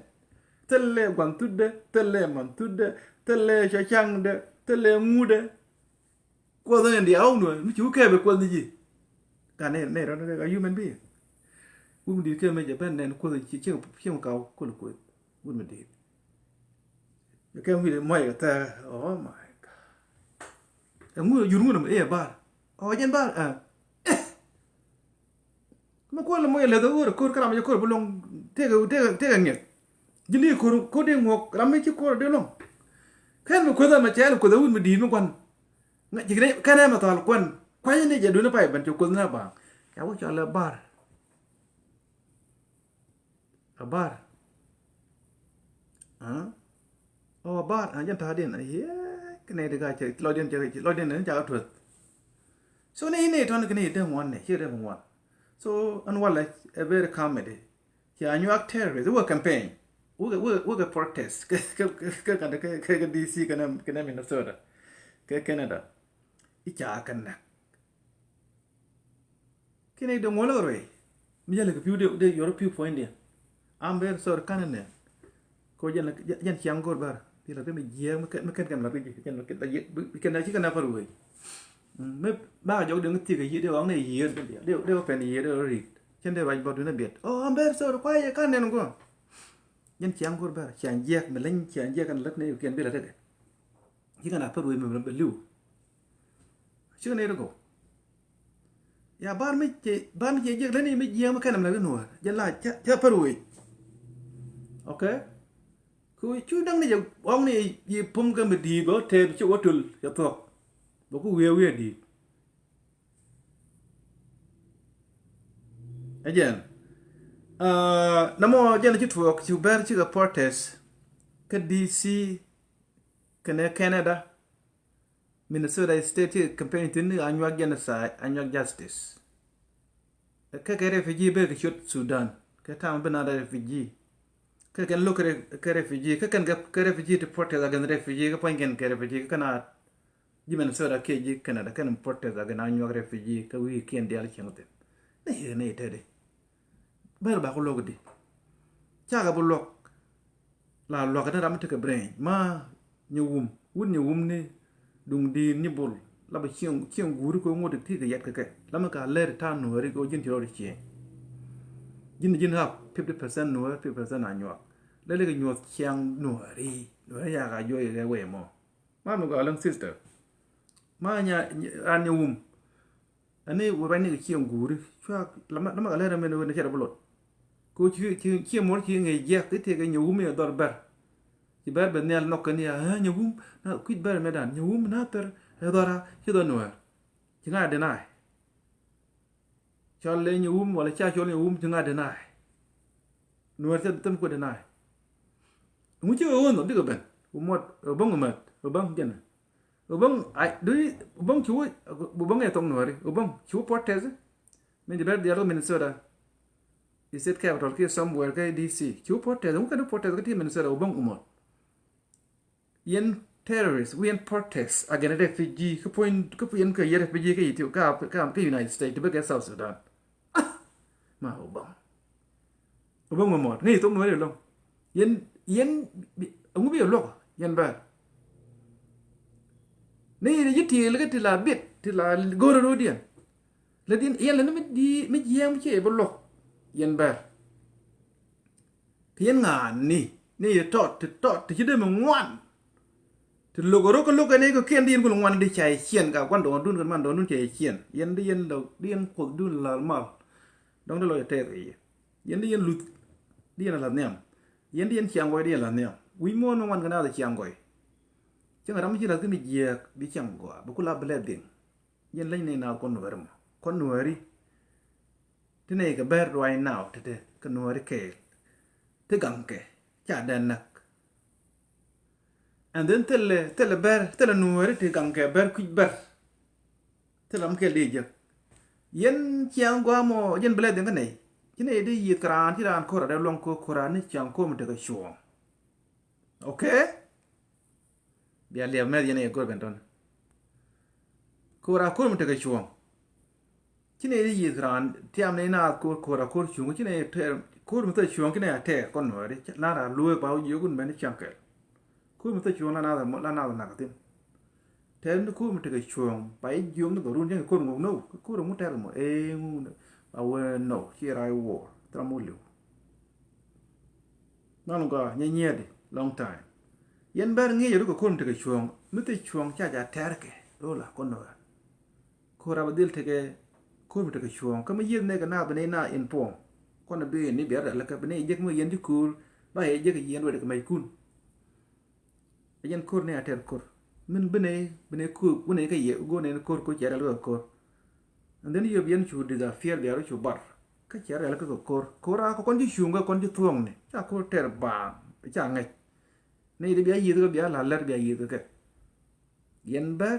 Thilɛ guan thudɛ thilɛ man thudɛ thilɛ cɔcaŋdɛ thilɛ ŋudɛ. Kuɔth ni di awuk nuɛ mi ci wukɛ bɛ kuɔth ni ji. Ka ni ni rɔ ni kɛ human being. Wuk mi di kɛ mɛ jɛ bɛn nɛn kuɔth ci ci ci kaw kul kuɔth. Wut mi di̱i̱t. Kɛ wi̱i̱ muɔc kɛ thɛɛk. Oh my God. Ɛŋu yur ŋun ɛmɛ i̱ ɛ bar. Ɔ jɛn bar ɛ. Mi kuɔl muɔc ɛ leth ɛ ɣöör ɛ ko̱r kä ram jɛ ko̱r bi luɔ̱ŋ. Tëëkɛ tëëkɛ tëëkɛ ŋiɛth. Ji̱n di ko̱r ko̱r di ŋuɔk ram mi ci ko̱r di luɔ̱ŋ. Kɛn mi kueth ɛmɛ cɛ ɛn kueth ɛ wut mi di̱i̱t mi gua̱n. Ŋa ji̱ kɛn ɛmɛ thal kuɛn kuany ni jɛ duuni pay ben cɛ kueth ni a ba̱a̱ŋ. Ca wä cɔal ɛ bar. A bar. Ɔ a bar a jɛn ta̱a̱diɛn a yee kɛ nɛy ti ka cɛ lɔcdiɛn cɛ lɔcdiɛn ni ca tueth. So ni ni tɔn kɛ ni dee ŋuan ni ci dee ŋuan. So ɛn walɛ ɛ very comedy. Ci a nyuak terrorist wä campaign wä wä wä kɛ protest kɛ kɛ kɛ kɛ kɛ D C kɛ nɛ kɛ nɛ Minnesota kɛ Canada. I̱ ca kɛ nɛk. Kɛn i̱ dee ŋuɔl kɛ ruɛy mi jɛ lɛ kɛ pi̱w dee yɔr pi̱w puɔ̱nydiɛn. I'm very sorry kanɛ nɛ. Ko jɛn jɛn ciaŋ go̱r bär thilɛ kɛ mi jiɛɛk mi kɛn kɛn lat kɛ ji̱ kɛn kɛn ci kɛn a pär wee. Mi bakɛ jɔk dee ŋä thiek kɛ yiëë dee ɣɔŋ ni yiëë dee wä pɛn yiëë dee rɔ ri̱t. Cɛn dee ruac bɔt duunɛ biɛt. Oh, I'm very sorry kuayɛ kanɛ nɛ guɔ. Jɛn ciaŋ go̱r bär ciaŋ jiɛɛk mi leny ciaŋ jiɛɛk kɛn lät ni kiɛn bilɛ tekɛ. Ci kɛn a pär wec mi bɛ li̱w. Ci kɛn a yet a gɔw. Ya bar mi ci bar mi ci jiɛk leni mi jiɛk mi kɛn a mi la ri nuɔ̱ɔ̱r jɛ la ca pär wec. Okay. Ku cu da̱ŋ ni jɛ ɣɔŋ ni yi pum kɛ mi di̱i̱t bɛ wä tɛɛp ci wä tul cɛ thuɔ̱k. Bɛ ku wiee wiee di̱i̱t. Ɛ jɛn. Namɔ jɛn ci tuɔɔk ci bɛr cikɛ protest kä D C. kɛnɛ Canada, Minnesota State ti campaign thin ni Anyuak genocide, Anyuak justice. Kɛ kɛ refugee bɛ kɛ ciöt Sudan kɛ tam bi na refugee. Kɛ kɛn lo̱k kɛ refugee kɛ kɛn kɛ refugee ti protest against refugee kɛ puɔ̱ny kɛn kɛ refugee kɛ kɛn a ji̱ Minnesota kiɛ ji̱ Canada kɛn protest against Anyuak refugee kɛ wi̱i̱ kiɛn diaal cieŋ thin. Ni yɛ ni tɛdi bɛr ba ku lo̱k di cakɛ bi luɔk. La luakä ni ram mi tekɛ brain ma nyɛ wum wut nyɛ wum ni duŋ di̱i̱n nyi bul. La bi cieŋ cieŋ guuri kɛ ŋot ti kɛ yɛt kɛ kɛ la mi ka lɛr ta̱a̱ nuääri kɛ ji̱n ci rɔɔd cieŋ. Ji̱n ji̱n hap fifty percent nuääri fifty percent a nyuak. Lɛ lɛ kɛ nyuɔth cieŋ nuääri nuääri yak a juɔc kɛ wee mɔ. Ma mi gɔaa läŋ sister ma nya ran nyɛ wum. Ani wä ruacni kɛ cieŋ guuri cua lamä lamä kɛ lɛr ɛmɛn wen cɛ rɛ bi lot. Ko ci ci ci mor ci ŋɛ jiɛk ti tëë kɛ nyɛ wum yɛ dhɔr bɛr. Ci bɛr bɛ nhial nɔk kɛn ya ɛ nyɛ wum na kui̱t bɛr mɛ dan nyɛ wum na thɛr ɛ dhɔra ci dhɔ nuɛɛr. Ci ŋa deny. Cɔl lɛ nyɛ wum wala ca cɔl nyɛ wum ci ŋa deny. Nuɛɛr cɛ thim kuɛ deny. Ŋu ci wä wä nhɔ bikɛ ben wä muɔt wä bäŋ wä mät wä bäŋ jɛn. Obong, ai, do you, Obong ci wä, Obong ɛ thok nuɔri, Obong ci wä protest. Min di bɛ dial Minnesota. State capital ki somewhere ki D C. Ci wä protest, wä kɛ di protest ki ti Minnesota, Obong umot. Yɛn terrorist, wä yɛn protest against refugee, ki puɔ̱ny, ki puɔ̱ny kɛ yɛ refugee ki Ethiopia, ka, ka, ki United States, ti bɛ kɛ South Sudan. Ah, ma Obong. Obong mɔmɔt ŋäc thok nuɔri ɛlɔŋ. Yɛn yɛn ɛŋu bi ɛluɔk yɛn bɛr. Ni yɛn ji̱ tiɛɛl kä ti la bit ti la go̱rä ro̱diɛn. Lɛ diɛn yɛn lɛ ni mi jiɛɛm ciɛ bi luɔk yɛn bɛr. Ti yɛn ŋa̱a̱n ni ni yɛ tɔt ti tɔt ti ci dee mi ŋuan. Ti lo̱k ɛ ro̱k kä lo̱k kɛn i̱ kɛ kiɛn di yɛn kul ŋuan di ca yɛ ciɛn ka gua̱n dɔɔŋdun kɛn man dɔɔŋdun ca yɛ ciɛn. Yɛn di yɛn lɔ di yɛn kuoth dun lal mal. Dɔ̱ŋ di lɔ yɛ tɛth kɛ yɛ. Yɛn di yɛn luth di yɛn lath nhiam. Yɛn di yɛn ciaŋ gɔy di yɛn lath nhiam. Wi̱c muɔ̱ɔ̱n mi ŋuan kɛ naath ciaŋ gɔy. Cäŋ ram mi ci lath kä mi jiääk bi ciaŋ gɔaa bi kul a bi lɛ dhiŋ. Yɛn leny ni naath kɔn nuääri mɔ kɔn nuääri. Ti nɛy kɛ bɛr ruac naaw ti te kɛ nuääri kɛɛl. Ti gaŋkɛ ca dɛn näk. And then thilɛ thilɛ bɛr thilɛ nuääri ti gaŋkɛ bɛr kui̱c bɛr. Thilɛ ram kɛl di jek. Yɛn ciaŋ gua̱a̱ mɔ jɛn bi lɛ dhiŋ kä nɛy ci nɛy di yieth kɛ raan ci raan ko̱r a dee luɔ̱ŋ ko̱r ko̱r a ni ciaŋ ko̱r mi tekɛ cuɔ̱ɔ̱ŋ. Okay. Bia liɛp mɛth yɛn a yɛ go̱r ben tɔn. Ko̱r a ko̱r mi tekɛ cuɔ̱ɔ̱ŋ. Ci nɛy di yieth raan tiam nɛy naath ko̱r ko̱r a ko̱r cuŋ ci nɛy tɛɛr ko̱r mi thil cuɔ̱ɔ̱ŋ ci nɛy a tɛɛr kɔn nuääri la na lueek ba wä jiök wun mɛn ni ciaŋ kɛl. Ko̱r mi thil cuɔ̱ɔ̱ŋ la naath la naath nak thin. Tɛɛr ni ko̱r mi tekɛ cuɔ̱ɔ̱ŋ ba i̱ jiök ni dhɔrun cäŋ ko̱r ŋuk now ko̱r ŋu tɛɛr mɔ ee ŋu ba wee now ci ray wuɔɔr thil ram wä li̱w. Nɔn gɔaa nyɛ nyiɛɛdi long time. Yɛn bɛr ŋi̱i̱c ruk kɛ ko̱r mi tekɛ cuɔ̱ɔ̱ŋ mi thil cuɔ̱ɔ̱ŋ ca ca tɛɛr kɛ ro̱o̱ la kɔn nuääri. Ko̱r a bɛ dhil tekɛ ko̱r mi tekɛ cuɔ̱ɔ̱ŋ kä mi yieth nɛy kɛ naath bi nɛy na in puɔ̱ɔ̱ŋ. Kɔn bi ni bia rɛl kä bi nɛy jek mi yɛn ti ko̱r ba yɛ jek yɛn wɛt kɛ mɛckun. Ɛ jɛn ko̱r ni a tɛr ko̱r min bi nɛy bi nɛy ko̱r wä nɛy kä yɛ go̱o̱r nɛy ni ko̱r ko̱r cɛ rɛl kä ko̱r. And then yop yɛn cu disappear bia rɔ cu bar kä cɛ rɛl kä ko̱r ko̱r a kɛ kɔn ci cuŋ kä kɔn ci thuɔ̱ŋni ca ko̱r tɛr baaŋ ca ŋäc. Nɛy di bia yieth kä bia la lɛr bia yieth kä kɛ. Yɛn bɛr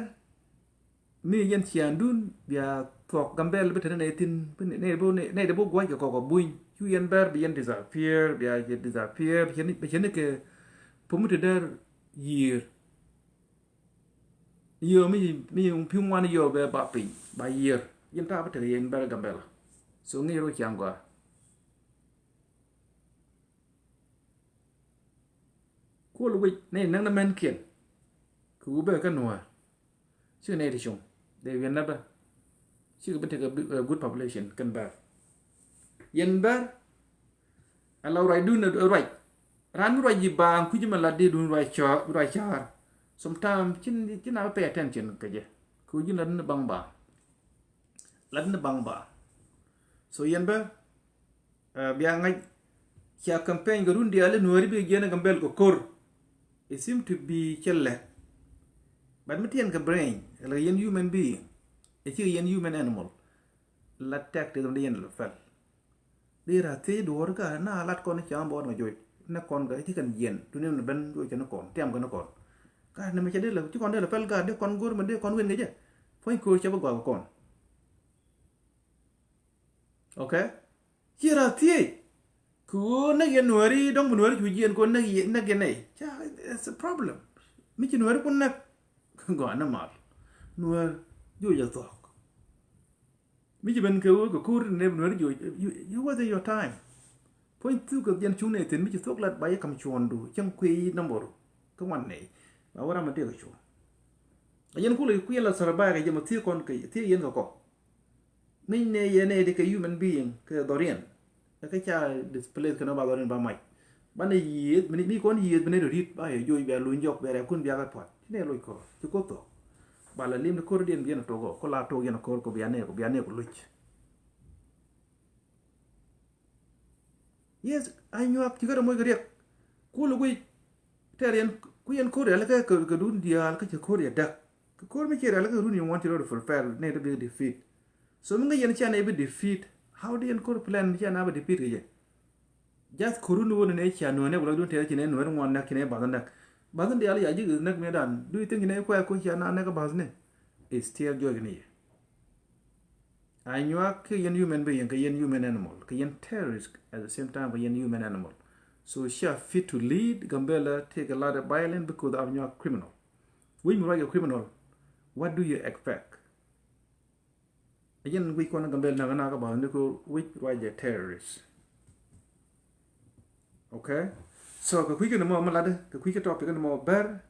mi yɛn ciaŋdun bia thuɔk Gambɛl bi te ni nɛy thin nɛy di bi gua̱c kɛ kɔk ɔ buny cu yɛn bɛr bi yɛn disappear bia yɛ disappear bi cɛ ni kɛ pumi ti dɛr yiër. Yio mi mi pi̱w ŋuan yio bɛ ba piny ba yiër yɛn ta̱a̱ bi te yɛn bɛr Gambɛl. So ŋi̱i̱c rɔ ciaŋ gɔaa. Kuɔl wi̱c nɛy näk ni mɛnkiɛn kɛ wu bɛ kä nuäär. Cikɛ nɛy ti cuŋ dee wi̱n nabä. Cikɛ bi tekɛ good population kɛn bär. Yɛn bär a la ruacdun ruac. Raan mi ruac ji̱ baaŋ kui̱c mɛ lat di dun ruac ca̱a̱r. Sometime ci na bi pay attention kɛ jɛ kɛ wu ji̱n lat ni baŋ baaŋ. Lat ni baŋ baaŋ. So yɛn bär Bia ŋa̱c cia campaign kɛ run diaal i̱ nuääri bi jiɛn ɛ Gambɛl kɛ ko̱r. It seem to be cɛ lɛ. But mi tiɛn kɛ brain like yɛn human being. Ɛ cikɛ yɛn human animal. La tɛk ti dhɔn di yɛn lɛ fɛl. Di ra thiec duɔ̱ɔ̱r ka na lat kɔn i̱ cam bɔɔn kɛ joc. Nɛ kɔn kɛ i̱ ti kɛn jiɛn tuni ni ben joc kɛn kɔn tiam kɛn kɔn. Gaat nɛmɛ cɛ dee la, ci kɔn dee la pɛl gaat, dee kɔn go̱r mɛ, dee kɔn wen kɛ jɛ. Puɔ̱ny ko̱o̱r cɛ bä gɔaa kɛ kɔn. Okay? Ci raa thiec. Kɛ ɣöö näk yɛn Nuääri, dɔ̱ŋ bi Nuääri cu jiɛɛn kɛ ɣöö näk yɛ, näk yɛn nɛy. Ca, it's a problem. Mi ci Nuääri kun näk. Gɔaa ni mal. Nuäär, joc a thuɔ̱k. Mi ci ben kɛ ɣöö kɛ ko̱r ni nɛy bi Nuääri joc, you, you wasting your time. Puɔ̱ny thuk kɛ jɛn cuŋ nɛy thi̱n mi ci thuɔ̱k lat ba yɛ ka̱m cuɔ̱ɔ̱ŋdu, cäŋ kuiy nambor kä ŋuan nɛy. Ba wä ram a dee kɛ cuɔ̱ɔ̱ŋ. A yɛn kulɛ kui̱ la sar ba kɛ jɛ ma thiec kɔn kɛ, thiec yɛn kɛ kɔ. Ŋäcnɛ yɛn ɛ di kɛ human being kɛ dhɔriɛn. Ɛ kä ca displace kɛn ba dhɔriɛn ba mac. Banɛ yiëëth, mi, mi kɔn yiëëth bi nɛ ri ri̱t ba yɛ joc bia luny jɔk bia rɛkun bia kɛ pua̱t. Ci nɛ loc kɔr, ci koth thok. Ba la lim ni ko̱r diɛn bi yɛn tok ɔ, ko la tok yɛn ko̱r ko bia nɛ ko, bia nɛ ko loc. Yes, a nyuak ci kä rɛ moc kɛ riɛk. Kul guic tɛr yɛn, ku yɛn ko̱r rial kä, kä, kä dun diaal kä ci ko̱r yɛ däk. Kä ko̱r mi ci rial kä dun yɛ ŋuan ci rɔ fulfil, nɛ rɔ bi defeat. So mi ŋäc yɛn cia nɛ bi defeat. How di yɛn ko̱r plan mi cia na bi defeat kɛ jɛ? Just ko̱r dun wun nɛ cia nuɔ̱n nɛ wala dun tɛr ci nɛ nuɔ̱n ŋuan näk ci nɛ bath näk. Bath diaal ya ji̱ näk mi dan. Do you think nɛ kuɛ ko cia na näk bath nɛ? Is still joy ni yɛ. Anyuak kɛ yɛn human being, kɛ yɛn human animal, kɛ yɛn terrorist at the same time, kɛ yɛn human animal. So cia fit to lead Gambela, take a lot of violence because Anyuak criminal. Wi̱c mi ruac kɛ criminal, what do you expect? Ɛ jɛn wi̱c kɔn Gambela nak nak kä bath ni ko wi̱c ruac kɛ terrorist. Okay? So kɛ kui̱ kɛn mɔ mi latdä, kɛ kui̱ kɛ topic kɛn mɔ bär.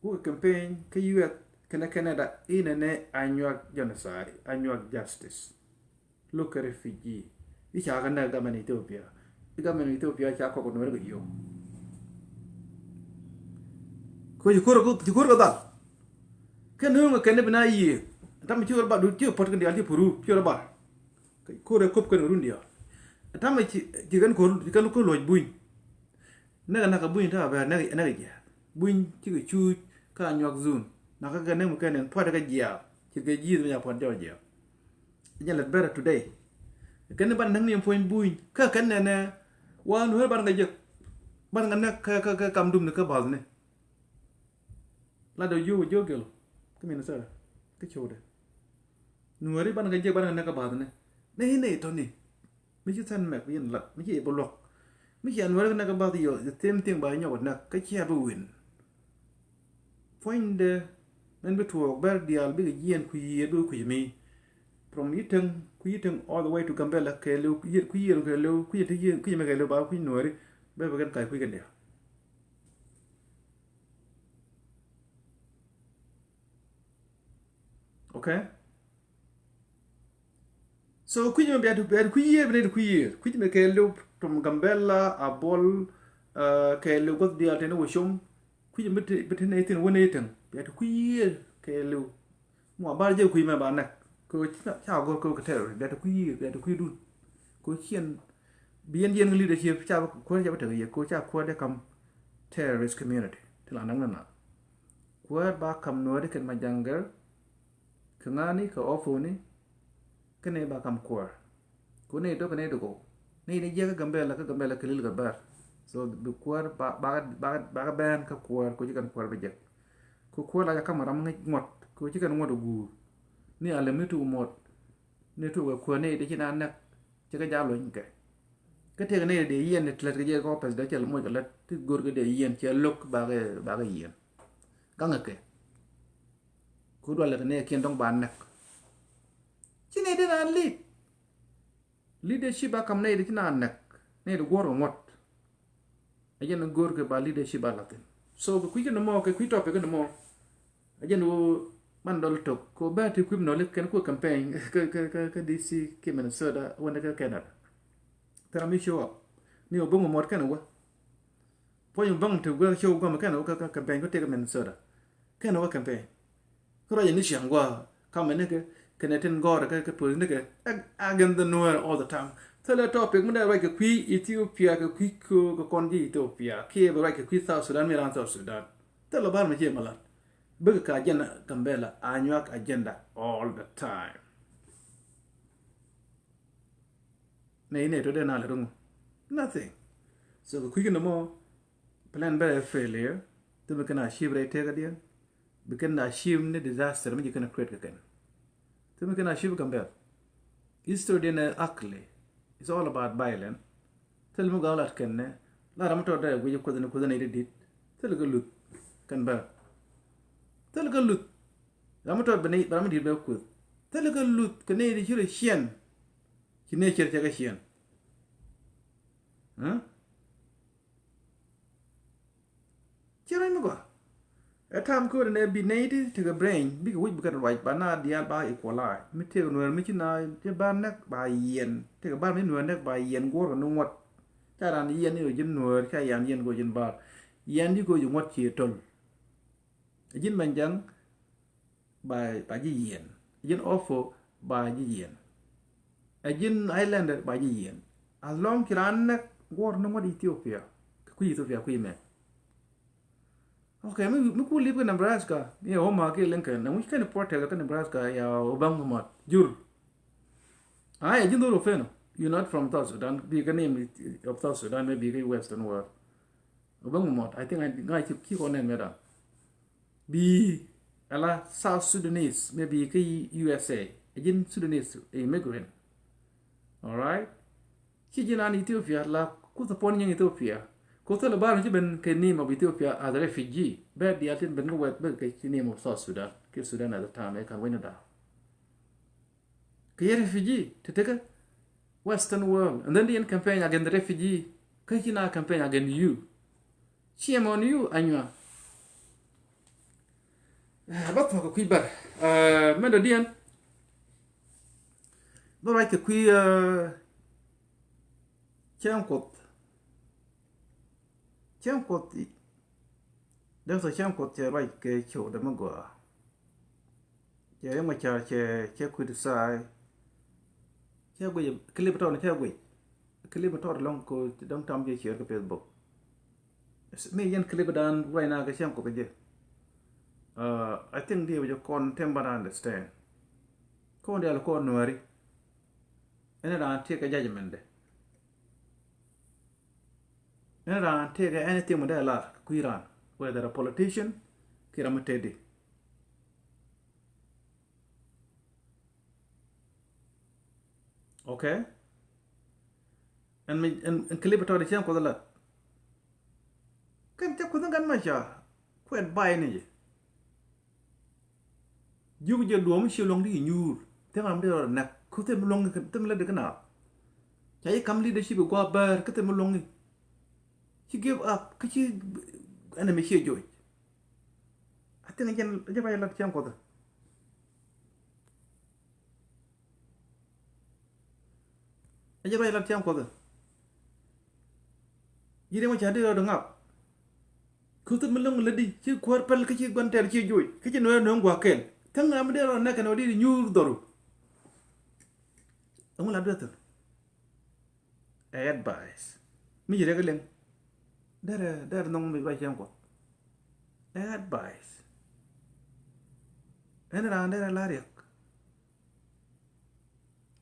Wukɛ campaign kä U S kɛnɛ Canada inɛ nɛ Anyuak genocide, Anyuak justice. Lo̱k kɛ refugee. I̱ ca kɛ nɛ government Ethiopia. I̱ government Ethiopia ca kɔk nuɛr kɛ yio̱w. Kɛ ci ko̱r kɛ, ci ko̱r kɛ dhal. Kɛ nuŋ kɛ kɛn bi na yiëë. Tam ci wär ba dut ci pɔt kɛ dial ci puru ci wär ba. Kɛ ko̱r kɛ kop kɛn run dial. Tam ci, ci kɛn ko̱r, ci kɛn ko̱r luɔc buny. Näk näk buny ta bɛ näk näk jiath. Buny cikɛ cuuc ka Anyuak zone. Näk kɛ näk mi kɛn in pua̱t kɛ jiath. Ci kɛ ji̱th mi ca pua̱t jɔw jiath. Jɛn lät bɛrɛ today. Kɛn ban näk ni puɔ̱ny buny. Kä kɛn nɛnɛ wa nuɛr ban kɛ jek. Ban kɛ näk kɛ, kɛ, kɛ kam dum ni kä bath ni. La dee jiök jiök gɛl kä Minnesota kä codɛ. Nuääri banɛ kɛ jiɛk banɛ kɛ näk kä bath nɛ. Nɛ inɛ itɔni. Mi ci thän mɛk bi yɛn lat mi ci iɛ bi luɔk. Mi ci a nuääri kɛ näk kä bath yɔ, the same thing ba inyɔk kɛ näk kä cia bi win. Puɔ̱nydɛ mɛn bi tuɔɔk bɛr diaal bikɛ jiɛn kui̱ yiëë bikɛ kui̱ mi. From Yitäŋ, kui̱ Yitäŋ all the way to Gambela kɛɛliw, kui̱ yiëë kɛɛliw, kui̱ yiëë mɛ kɛɛliw ba kui̱ nuääri bɛ bɛ kɛn ka̱c kui̱ kɛn diaal. Okay. So kui̱c mɛ bia tu bia tu kui̱ yiëë bi nɛ tu kui̱ yiëë kui̱c mɛ kɛ liw tum Gambela a bol kɛ liw guath diaal tɛn wä com kui̱c mɛ bi ti nɛ thin wä nɛ tɛn bia tu kui̱ yiëë kɛ liw. Mɔ bar jɛ kui̱ mɛ ba nɛk kɛ ca gor kɛ kɛ terrorist bia tu kui̱ yiëë bia tu kui̱ dun kɛ ciɛn. Bi yɛn yɛn leadership ca kuäär ca bi tek yɛ kɛ ca kuäär de kam terrorist community ti la näk nä na. Kuäär ba kam nuääri kɛn ma jaŋgɛr kɛ ŋa̱ni kɛ ofoni. Kɛn ni ba kam kuäär. Ku ni tok kɛ ni tok ni ni jiɛk kä Gambela kä Gambela kɛ lil kɛ bɛr. So bi kuäär ba ba ba ba kɛ bɛn kä kuäär ku ci kɛn kuäär bi jɛk. Ku kuäär la ca kam ram ŋäc ŋuɔt ku ci kɛn ŋuɔt guur. Ni a lɛ mi tuk muɔt. Ni tuk kɛ kuäär ni di ci na näk. Ci kɛ jal luny kɛ. Kä tëëk ni dee yiɛn ni tɛt kɛ jɛ kɔ pɛs dee cɛ lɛ moc kɛ lät ti go̱r kɛ dee yiɛn cɛ lo̱k bakɛ bakɛ yiɛn. Gaŋɛ kɛ. Ku dualɛ kɛ ni kiɛn dɔ̱ŋ ba näk. Ci ni di na lead. Leadership a kam ni di ci na näk. Ni di guɔ̱r kɛ ŋuɔ̱t. A jɛn go̱o̱r kɛ ba leadership a la̱thin. So kɛ kui̱ kɛn mɔ kɛ kui̱ topic kɛn mɔ. A jɛn wä man dɔl tok kɛ bɛ ti kui̱ nɔli kɛn kuɛ campaign kɛ kɛ kɛ kɛ D C kɛ Minnesota wä ni kɛ Canada. Thil ram mi show up ni wä boŋ mɔt kɛn wä. Puɔ̱ny wä boŋ ti wä show gɔm kɛn wä kɛ campaign kɛ tëk Minnesota. Kɛn wä campaign. Kä ruac ni ciaŋ gua kamɛ nikɛ kɛnɛ tin gɔrɛ kɛ kɛ puɔth nikɛ against the Nuer all the time. Thilɛ topic mi dee ruac kɛ kui̱ Ethiopia kɛ kui̱ köö kɛ kɔn ji̱ Ethiopia kiɛ bɛ ruac kɛ kui̱ South Sudan mi ran South Sudan. Thilɛ bar mi ciɛ malat. Bikɛ ka agenda Gambela Anyuak agenda all the time. Nɛ inɛ tɔ dee na lɛ ruŋ. Nothing. So kɛ kui̱ kɛ nɔmɔ plan bɛ failure. Thilɛ mi kɛn a achieve rɛy tëkädiɛn. Bi kɛn a achieve ni disaster mi ji̱ kɛn a create kɛ kɛn. Thilɛ mi kɛn a achieve Gambɛl. History diɛn ɛ ugly. It's all about violence. Thilɛ mi gɔaa lat kɛn nɛ la ram mi tɔt dee guic kuoth ni kuoth ni dit dit. Thilɛ kɛ luth kɛn bɛ. Thilɛ kɛ luth. Ram mi tɔt bɛ ni ram mi dit bɛ kuoth. Thilɛ kɛ luth kɛ ni di ci rɛ ciɛn. Ci ni ciɛr cɛ kɛ ciɛn. Huh? Ci rɛy mi gɔaa. Ɛ tam kööri nɛ bi nɛy ti tekɛ brain bikɛ wi̱c bikɛ ruac ba na diaal ba equalize. Mi tekɛ nuɛɛr mi ci na ci ba näk ba yiɛn. Tekɛ bar mi nuɛɛr näk ba yiɛn guɔ̱r kɛ ni ŋuɔ̱t. Ca ran yiɛn ni ɣöö ji̱n nuɛɛr ca yan yiɛn kɛ ɣöö ji̱n bar. Yiɛn di kɛ ɣöö ji̱ ŋuɔ̱t ci tol. Ɛ ji̱n Mɛn Jaŋ ba, ba ji̱ yiɛn. Ɛ ji̱n Ofo ba ji̱ yiɛn. Ɛ ji̱n Islander ba ji̱ yiɛn. As long ci raan näk guɔ̱r ni ŋuɔ̱t Ethiopia. Kɛ kui̱ Ethiopia kui̱ mɛ. Okay, mi, mi ku lip kɛ Nebraska. Ni ɛ Omaha kiɛ Lincoln. Ni wi̱c kɛn protect kɛ Nebraska ya Obama mɔt. Jur. Ay, ɛ ji̱n dhor Ofeno. You're not from South Sudan. Bi kɛ name of South Sudan, maybe kɛ Western world. Obama mɔt. I think I, ŋa̱ ci, ci kɔn nɛn mɛ dan. Bi ala South Sudanese, maybe kɛ U S A. Ɛ ji̱n Sudanese immigrant. All right? Ci ji̱n an Ethiopia la kuth upon nyin Ethiopia. Kuth la bar ci ben kɛ name of Ethiopia as a refugee. Bɛ dial tin ben kɛ wɛt ben kɛ ci name of South Sudan. Kɛ Sudan at the time, ɛ kan wɛn da. Kɛ yɛ refugee, te tekɛ Western world. And then the campaign against the refugee. Kɛ ci na campaign against you. Shame on you, Anywa. Eh, ba thuɔk kɛ kui̱ bär. Eh, mɛn dɔ diɛn. Bä ruac kɛ kui̱, eh, cɛŋ kuoth. Cɛŋ kuoth. Dee thɔ cɛŋ kuoth cɛ ruac kɛ cio̱w dee mi gɔaa. Cɛ riŋ ma ca cɛ, cɛ kui̱ di saai. Cɛ guic, clip tɔn cɛ guic. Clip tɔt lɔŋ ko dɔŋ tam jɛ share kɛ Facebook. Mi yɛn clip dan right now kɛ cɛŋ kuoth jɛ. Uh, I think diɛ wä jɛ kɔn tɛm ba understand. Kɔn dial kɔn nuɛri. Ɛn ran tiɛ kɛ judgment dɛ. Ɛn ran tiɛ kɛ anything mi dee lar kui̱ ran. Whether a politician, kiɛ ram mi tedi. Okay? Ɛn mi, ɛn, ɛn clip tɔt di cɛŋ kuoth lat. Kɛn cɛ kuoth in gan ma ca kuɛt bay ni jɛ. Jiök jɛ duɔ̱ɔ̱m ci luɔ̱ŋ di nyuur. Thim ram di rɔ nɛk. Ku thim luɔ̱ŋ, thim lät di kä naath. Ca yi kam leadership i gua̱a̱ bäär kä thim luɔ̱ŋ. Ci give up. Kä ci enemy ci joc. I think jɛn, jɛn ruac lat cɛŋ kuɔth. Ɛ jɛ ruac lat tiam kuɔth. Ji̱ riɛm ca di rɔɔd ŋak. Kuth mi lo̱ŋ lätdi ci kuäär päl kä ci gua̱n tɛɛr ci joc kä ci nuɛɛr nuɛɛŋ gua̱a̱k kɛl. Tha̱a̱ŋ ram mi dee rɔɔd nɛk kɛn ɣöö di nyuur dhɔru. Ɛŋu la dueth thi̱n? Ɛ advice. Mi ci rɛk liŋ. Derɛ, derɛ nhɔŋ mi ruac tiam kuɔth. Ɛ advice. Ɛn raan derɛ la riɛk.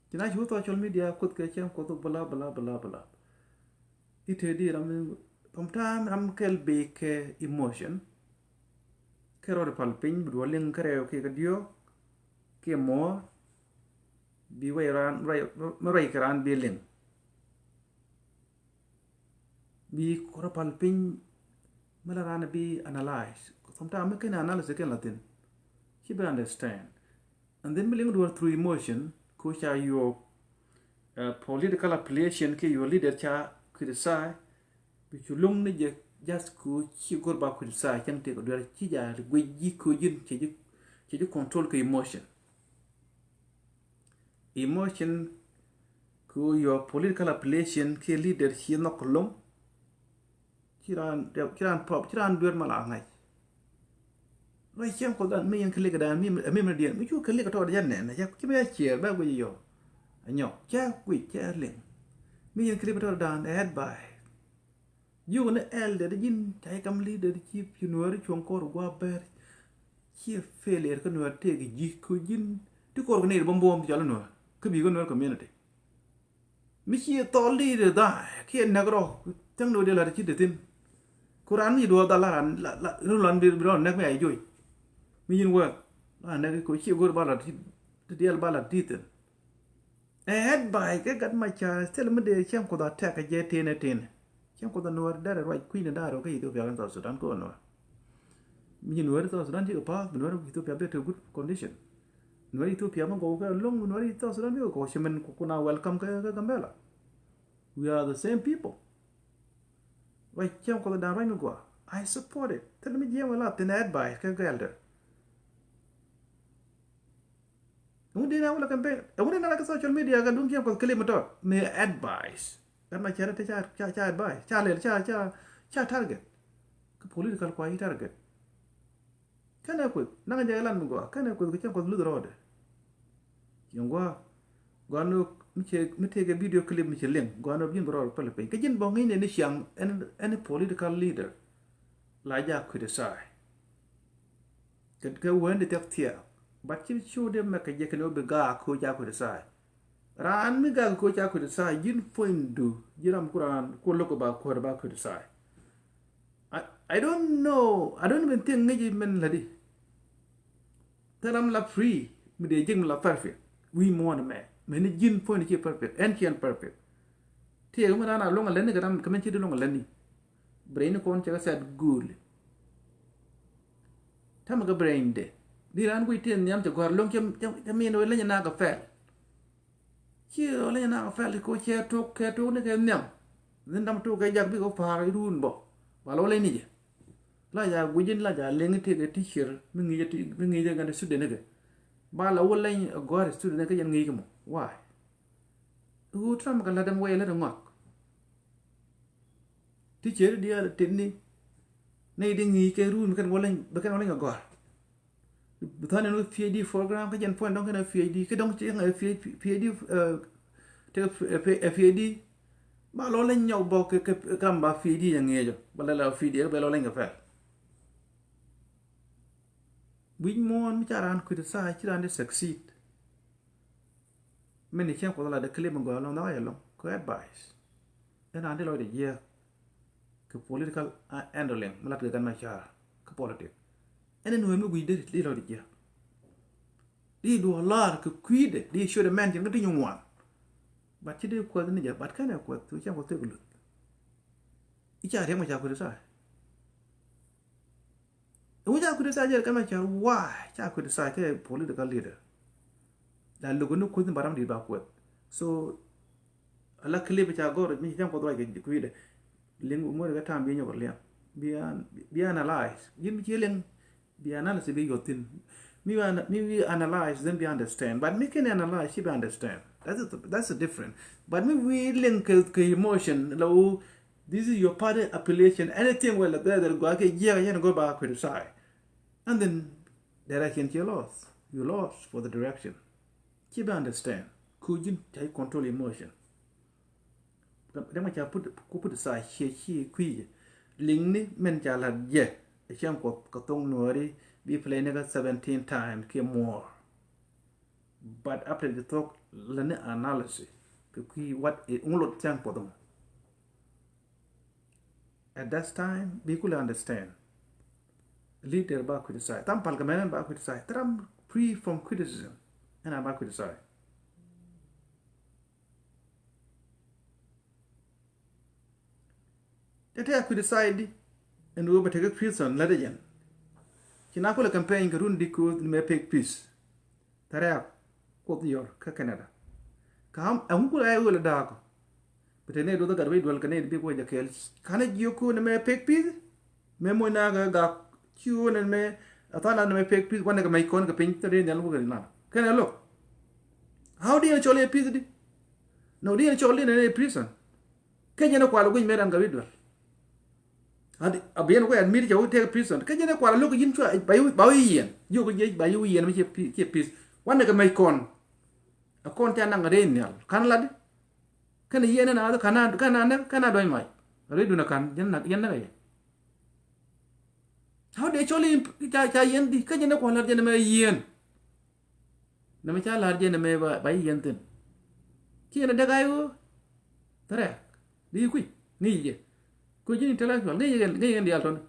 Ci na cu social media kuoth kɛ cɛn kuoth bla bla bla bla. I̱ te di ram, sometimes ram kɛl bi kɛ emotion. Kɛ rɔɔd pal piny bi duɔl liŋ kɛ rɛw kiɛ kɛ diɔ̱ɔ̱k kiɛ muɔ̱ɔ̱r. Bi wɛy ran, wɛy, wɛy kɛ ran bi liŋ. Bi kɔrɔ pal piny mi la ran bi analyze. Sometimes mi kɛn analyze kɛn la thin. Ci bi understand. And then mi liŋ duɔl through emotion ko ca yuɔk, uh, political affiliation kiɛ your leader ca criticize. Bi cu luŋ ni jɛ just ko ci gor ba criticize cɛn ti ko duɔl ci ja guic ji̱ ko ji̱n cɛ ji̱, cɛ ji̱ control kɛ emotion. Emotion ko your political affiliation kiɛ leader ci nhɔk loŋ. Ci raan, ci raan pop, ci raan duer ma la ŋa̱c. Ruac cieŋ kuɔth dan mi yɛn kɛ lik dan mi, mi, mi diɛn mi cu kɛ lik tɔɔt jɛ nɛn, ci mi ya ciɛɛr bɛ guic yɔ. A nyɔk cɛ guic cɛ liŋ. Mi yɛn kɛ lik tɔɔt dan ɛ advice. Jiök ni ɛl dee di ji̱n ca ci kam leader di ci, ci nuääri cuɔ̱ŋ kɔr gua̱a̱ bɛr. Ci failure kä nuäär tëëk ji̱ kä ji̱n ti kɔr kɛ nɛy di buɔ̱m buɔ̱m ti cɔl i̱ nuäär kä bi̱i̱ kä nuäär community. Mi ci thɔl di di dha̱a̱ kiɛ näk rɔ. Thiäŋ ni wä di la̱t ci di thi̱n. Ku raan mi ci duɔɔk dhal la raan la, la, run lan bi, bi rɔn nɛk mi a ji̱ joc. Mi ji̱n wä la nɛk ko ci go̱r ba la ti, ti diɛl ba la ti thin. Ɛ advice kɛ Gat Macar thil mi dee cɛŋ Kuoth a tɛk kɛ jɛ tënɛ tënɛ. Cɛŋ Kuoth a Nuäär derɛ ruac kui̱ni da̱a̱r wä kä Ethiopia kɛn South Sudan kä Nuäär. Mi ji̱ Nuäär South Sudan cikɛ pa̱a̱th bi Nuäär Ethiopia bɛ te good condition. Nuäär Ethiopia mi gɔw kɛ loŋ bi Nuäär South Sudan bikɛ kɔk cɛ min ku, ku na welcome kɛ, kɛ Gambela. We are the same people. Ruac cɛŋ Kuoth dan ruac mi gɔaa. I support it. Thil mi jiɛm wala thin advice kɛ, kɛ elder. Ɛŋu dee na wula campaign? Ɛŋu dee na la kɛ social media kɛ duŋ cɛŋ Kuoth clip mi tɔt? Mi advice. Gat Macar te ca, ca, ca advice. Ca lɛl, ca, ca, ca target. Kä political kua yi target. Kɛnɛ Kuoth, naŋ jɛ lan mi gɔaa, kɛnɛ Kuoth kɛ cɛn Kuoth luth rɔɔdɛ. Ciɛŋ gɔaa, gɔaa ni mi cɛ, mi tëëkɛ video clip mi cɛ liŋ, gɔaa ni bi ji̱n bi rɔɔdɛ päl piny. Kä ji̱n bä ŋi̱n ni ciaŋ ɛn, ɛn political leader. La ja criticize. Kɛ, kɛ wen di thiak thiak. But ci cu de mɛ kɛ jɛ kɛn wä bi gaak ko ja criticize. Raan mi gaak ko ja criticize, ji̱n puɔ̱nydu, ji̱ ram ku raan, ku lo̱k ba kuäär ba criticize. I, I don't know. I don't even think ŋäci min lätdi. Thil ram la free mi dee ji̱k mi la perfect. Wi̱i̱ muɔ̱ɔ̱n mɛ. Mɛ ni ji̱n puɔ̱ny ni ci perfect. Ɛn ci ɛn perfect. Ti ɛk mi raan a luɔ̱ŋ a lätni kɛ ram kɛ min ci di luɔ̱ŋ a lätni. Brain ni kɔn cɛ kɛ set goal. Tamɛ kɛ brain de. Di raan guic ti nhiam cɛ gɔ̱a̱r luɔ̱ŋ cɛ, cɛ, cɛ min wee leny na kɛ fɛl. Ci ɣä leny na fɛl ko cɛ tok, kɛ tok ni kɛ nhiam. Dhin dam tok kɛ jak bikɛ pa̱a̱r irun bä. Ba lɔ leny ni jɛ. La ja guic in la ja leŋ itek ɛ teacher mi ŋi̱i̱c, mi ŋi̱i̱c ɛ gɛn student ni kɛ. Ba la wä leny ɛ gɔ̱a̱r student ni kɛ jɛn ŋi̱i̱c kɛ mɔ. Why? Ɣöö tram kɛ lat ɛn wɛy ɛ lat ɛ ŋɔak. Teacher diaal ɛ tet ni. Nɛy di ŋi̱i̱c kɛ run kɛn wä leny, bɛ kɛn wä leny ɛ gɔ̱a̱r. Bi than in wä PhD program kä jɛn puɔ̱ny dɔ̱ŋ kɛn a PhD kä dɔ̱ŋ ci ŋa PhD, PhD, eh, tekɛ, eh, PhD. Ba lɔ leny nyɔk bɔ kɛ, kɛ, kɛ ram ba PhD jɛ ŋi̱eecɔ ba lɛ la PhD bɛ lɔ leny kɛ pɛl. Wi̱c muɔ̱ɔ̱n mi ca raan kui̱t tha̱a̱ ci raan di succeed. Min ni cieŋ Kuɔth la de clip mi gɔaa lɔŋ nhɔk a yɛ lɔŋ kɛ advice. Ɛn raan di lɔcdɛ jiääk kɛ political handling mi lat kɛ Gat Macar kä politic. Ɛn ɛn ɣöö mi guic di, di lɔcdɛ jiääk. Di duɔ̱ɔ̱r lar kɛ kui̱dɛ di ciötdɛ mɛn cin kä ti nyin ŋuan. But ci di Kuɔth ni jɛ, but kɛnɛ Kuɔth, ci cieŋ Kuɔth thil kɛ luth. I̱ ca riɛk mɔ ca kui̱t tha̱a̱. Ɛ wi̱c a criticize jɛ kɛ mɛ cɛ why ca criticize kɛ political leader. La lo̱k ni kuth ni baram dit ba kueth. So ala clip ca gɔr mi cɛ jam kuɔth ruac kɛ kui̱dɛ. Liŋ muɔ̱t kɛ tam bi nyɔk liɛŋ. Bi an-, bi analyze. Ji̱n bi ci liŋ bi analyze bi yuɔth thin. Mi wi ana-, mi wi analyze then bi understand. But mi kɛn analyze ci bi understand. That's a, that's a different. But mi wi liŋ kɛ, kɛ emotion la wu This is your party affiliation. Anything wala dhɛr dhɛr gua kɛ jiɛk yɛn gua ba criticize. And then direction ci lost. You lost for the direction. Ci bɛ understand. Ku ji̱n ca control emotion. Dama ca put, ku put aside ci, ci kui̱. Liŋni min ca lat jɛ. Cɛn kuɔth kɛ thoŋ nuɔri bi play ni kɛ seventeen times kɛ more. But after the talk lɛ ni analysis kɛ kui̱ what is ŋulot cɛn kuɔth mɔ. At that time bi kulɛ understand. Leader ba criticize. Tam pal kɛ mɛn ba criticize. Thil ram free from criticism. Ɛn a ba criticize. Tɛ tɛ a criticize di. Ɛn wee bɛ tekɛ prison lät jɛn. Ci na kulɛ campaign kɛ run di koth ni mɛ pek peace. Thɛrɛ a kuoth yɔr kä Canada. Ka am ɛŋu kulɛ a wee lɛ daakɔ. Bɛ te ne duɔth gat wec duel kɛ ne bi kuɔ jɛ kɛɛl. Kanɛ jiök ko̱n mɛ pek peace. Mɛ moc na kɛ gak ci ɣöö nɛn mɛ a tha̱a̱ŋ na mɛ pek peace wanɛ kɛ mɛc kɔn kɛ piny thil ri nhial wukɛ nan. Kɛnɛ lo̱k. How di yɛn cɔl yɛ peace di? No di yɛn cɔl di nɛn yɛ prison. Kɛ jɛn ɛ kual guic mɛ ran kɛ ri duel. A bi yɛn kuɛ admit cɛ wä tëk prison. Kɛ jɛn ɛ kual lo̱k ji̱n cua ba yi, ba yi yiɛn. Jiök jiec ba yi yiɛn mi ciɛ pi-, ciɛ peace. Wanɛ kɛ mɛc kɔn. A kɔn ca naŋ ri nhial. Kan lat di. Kɛn yiɛn ɛn a kana, kana nɛ, kana dɔny mac. Ri dun a kan, jɛn nak, jɛn nak a yɛ. How dee cɔl in ca, ca yiɛn di, kä jɛn ɛ kual lat jɛn mɛ yiɛn. Nɛ mɛ ca lat jɛn mɛ ba, ba yiɛn thin. Ci yɛn a dek a yi ɣöö. Thɛrɛ. Di kui̱, ŋi̱i̱c jɛ. Ku ji̱n intellectual ŋäc yɛn, ŋäc yɛn diaal tɔni.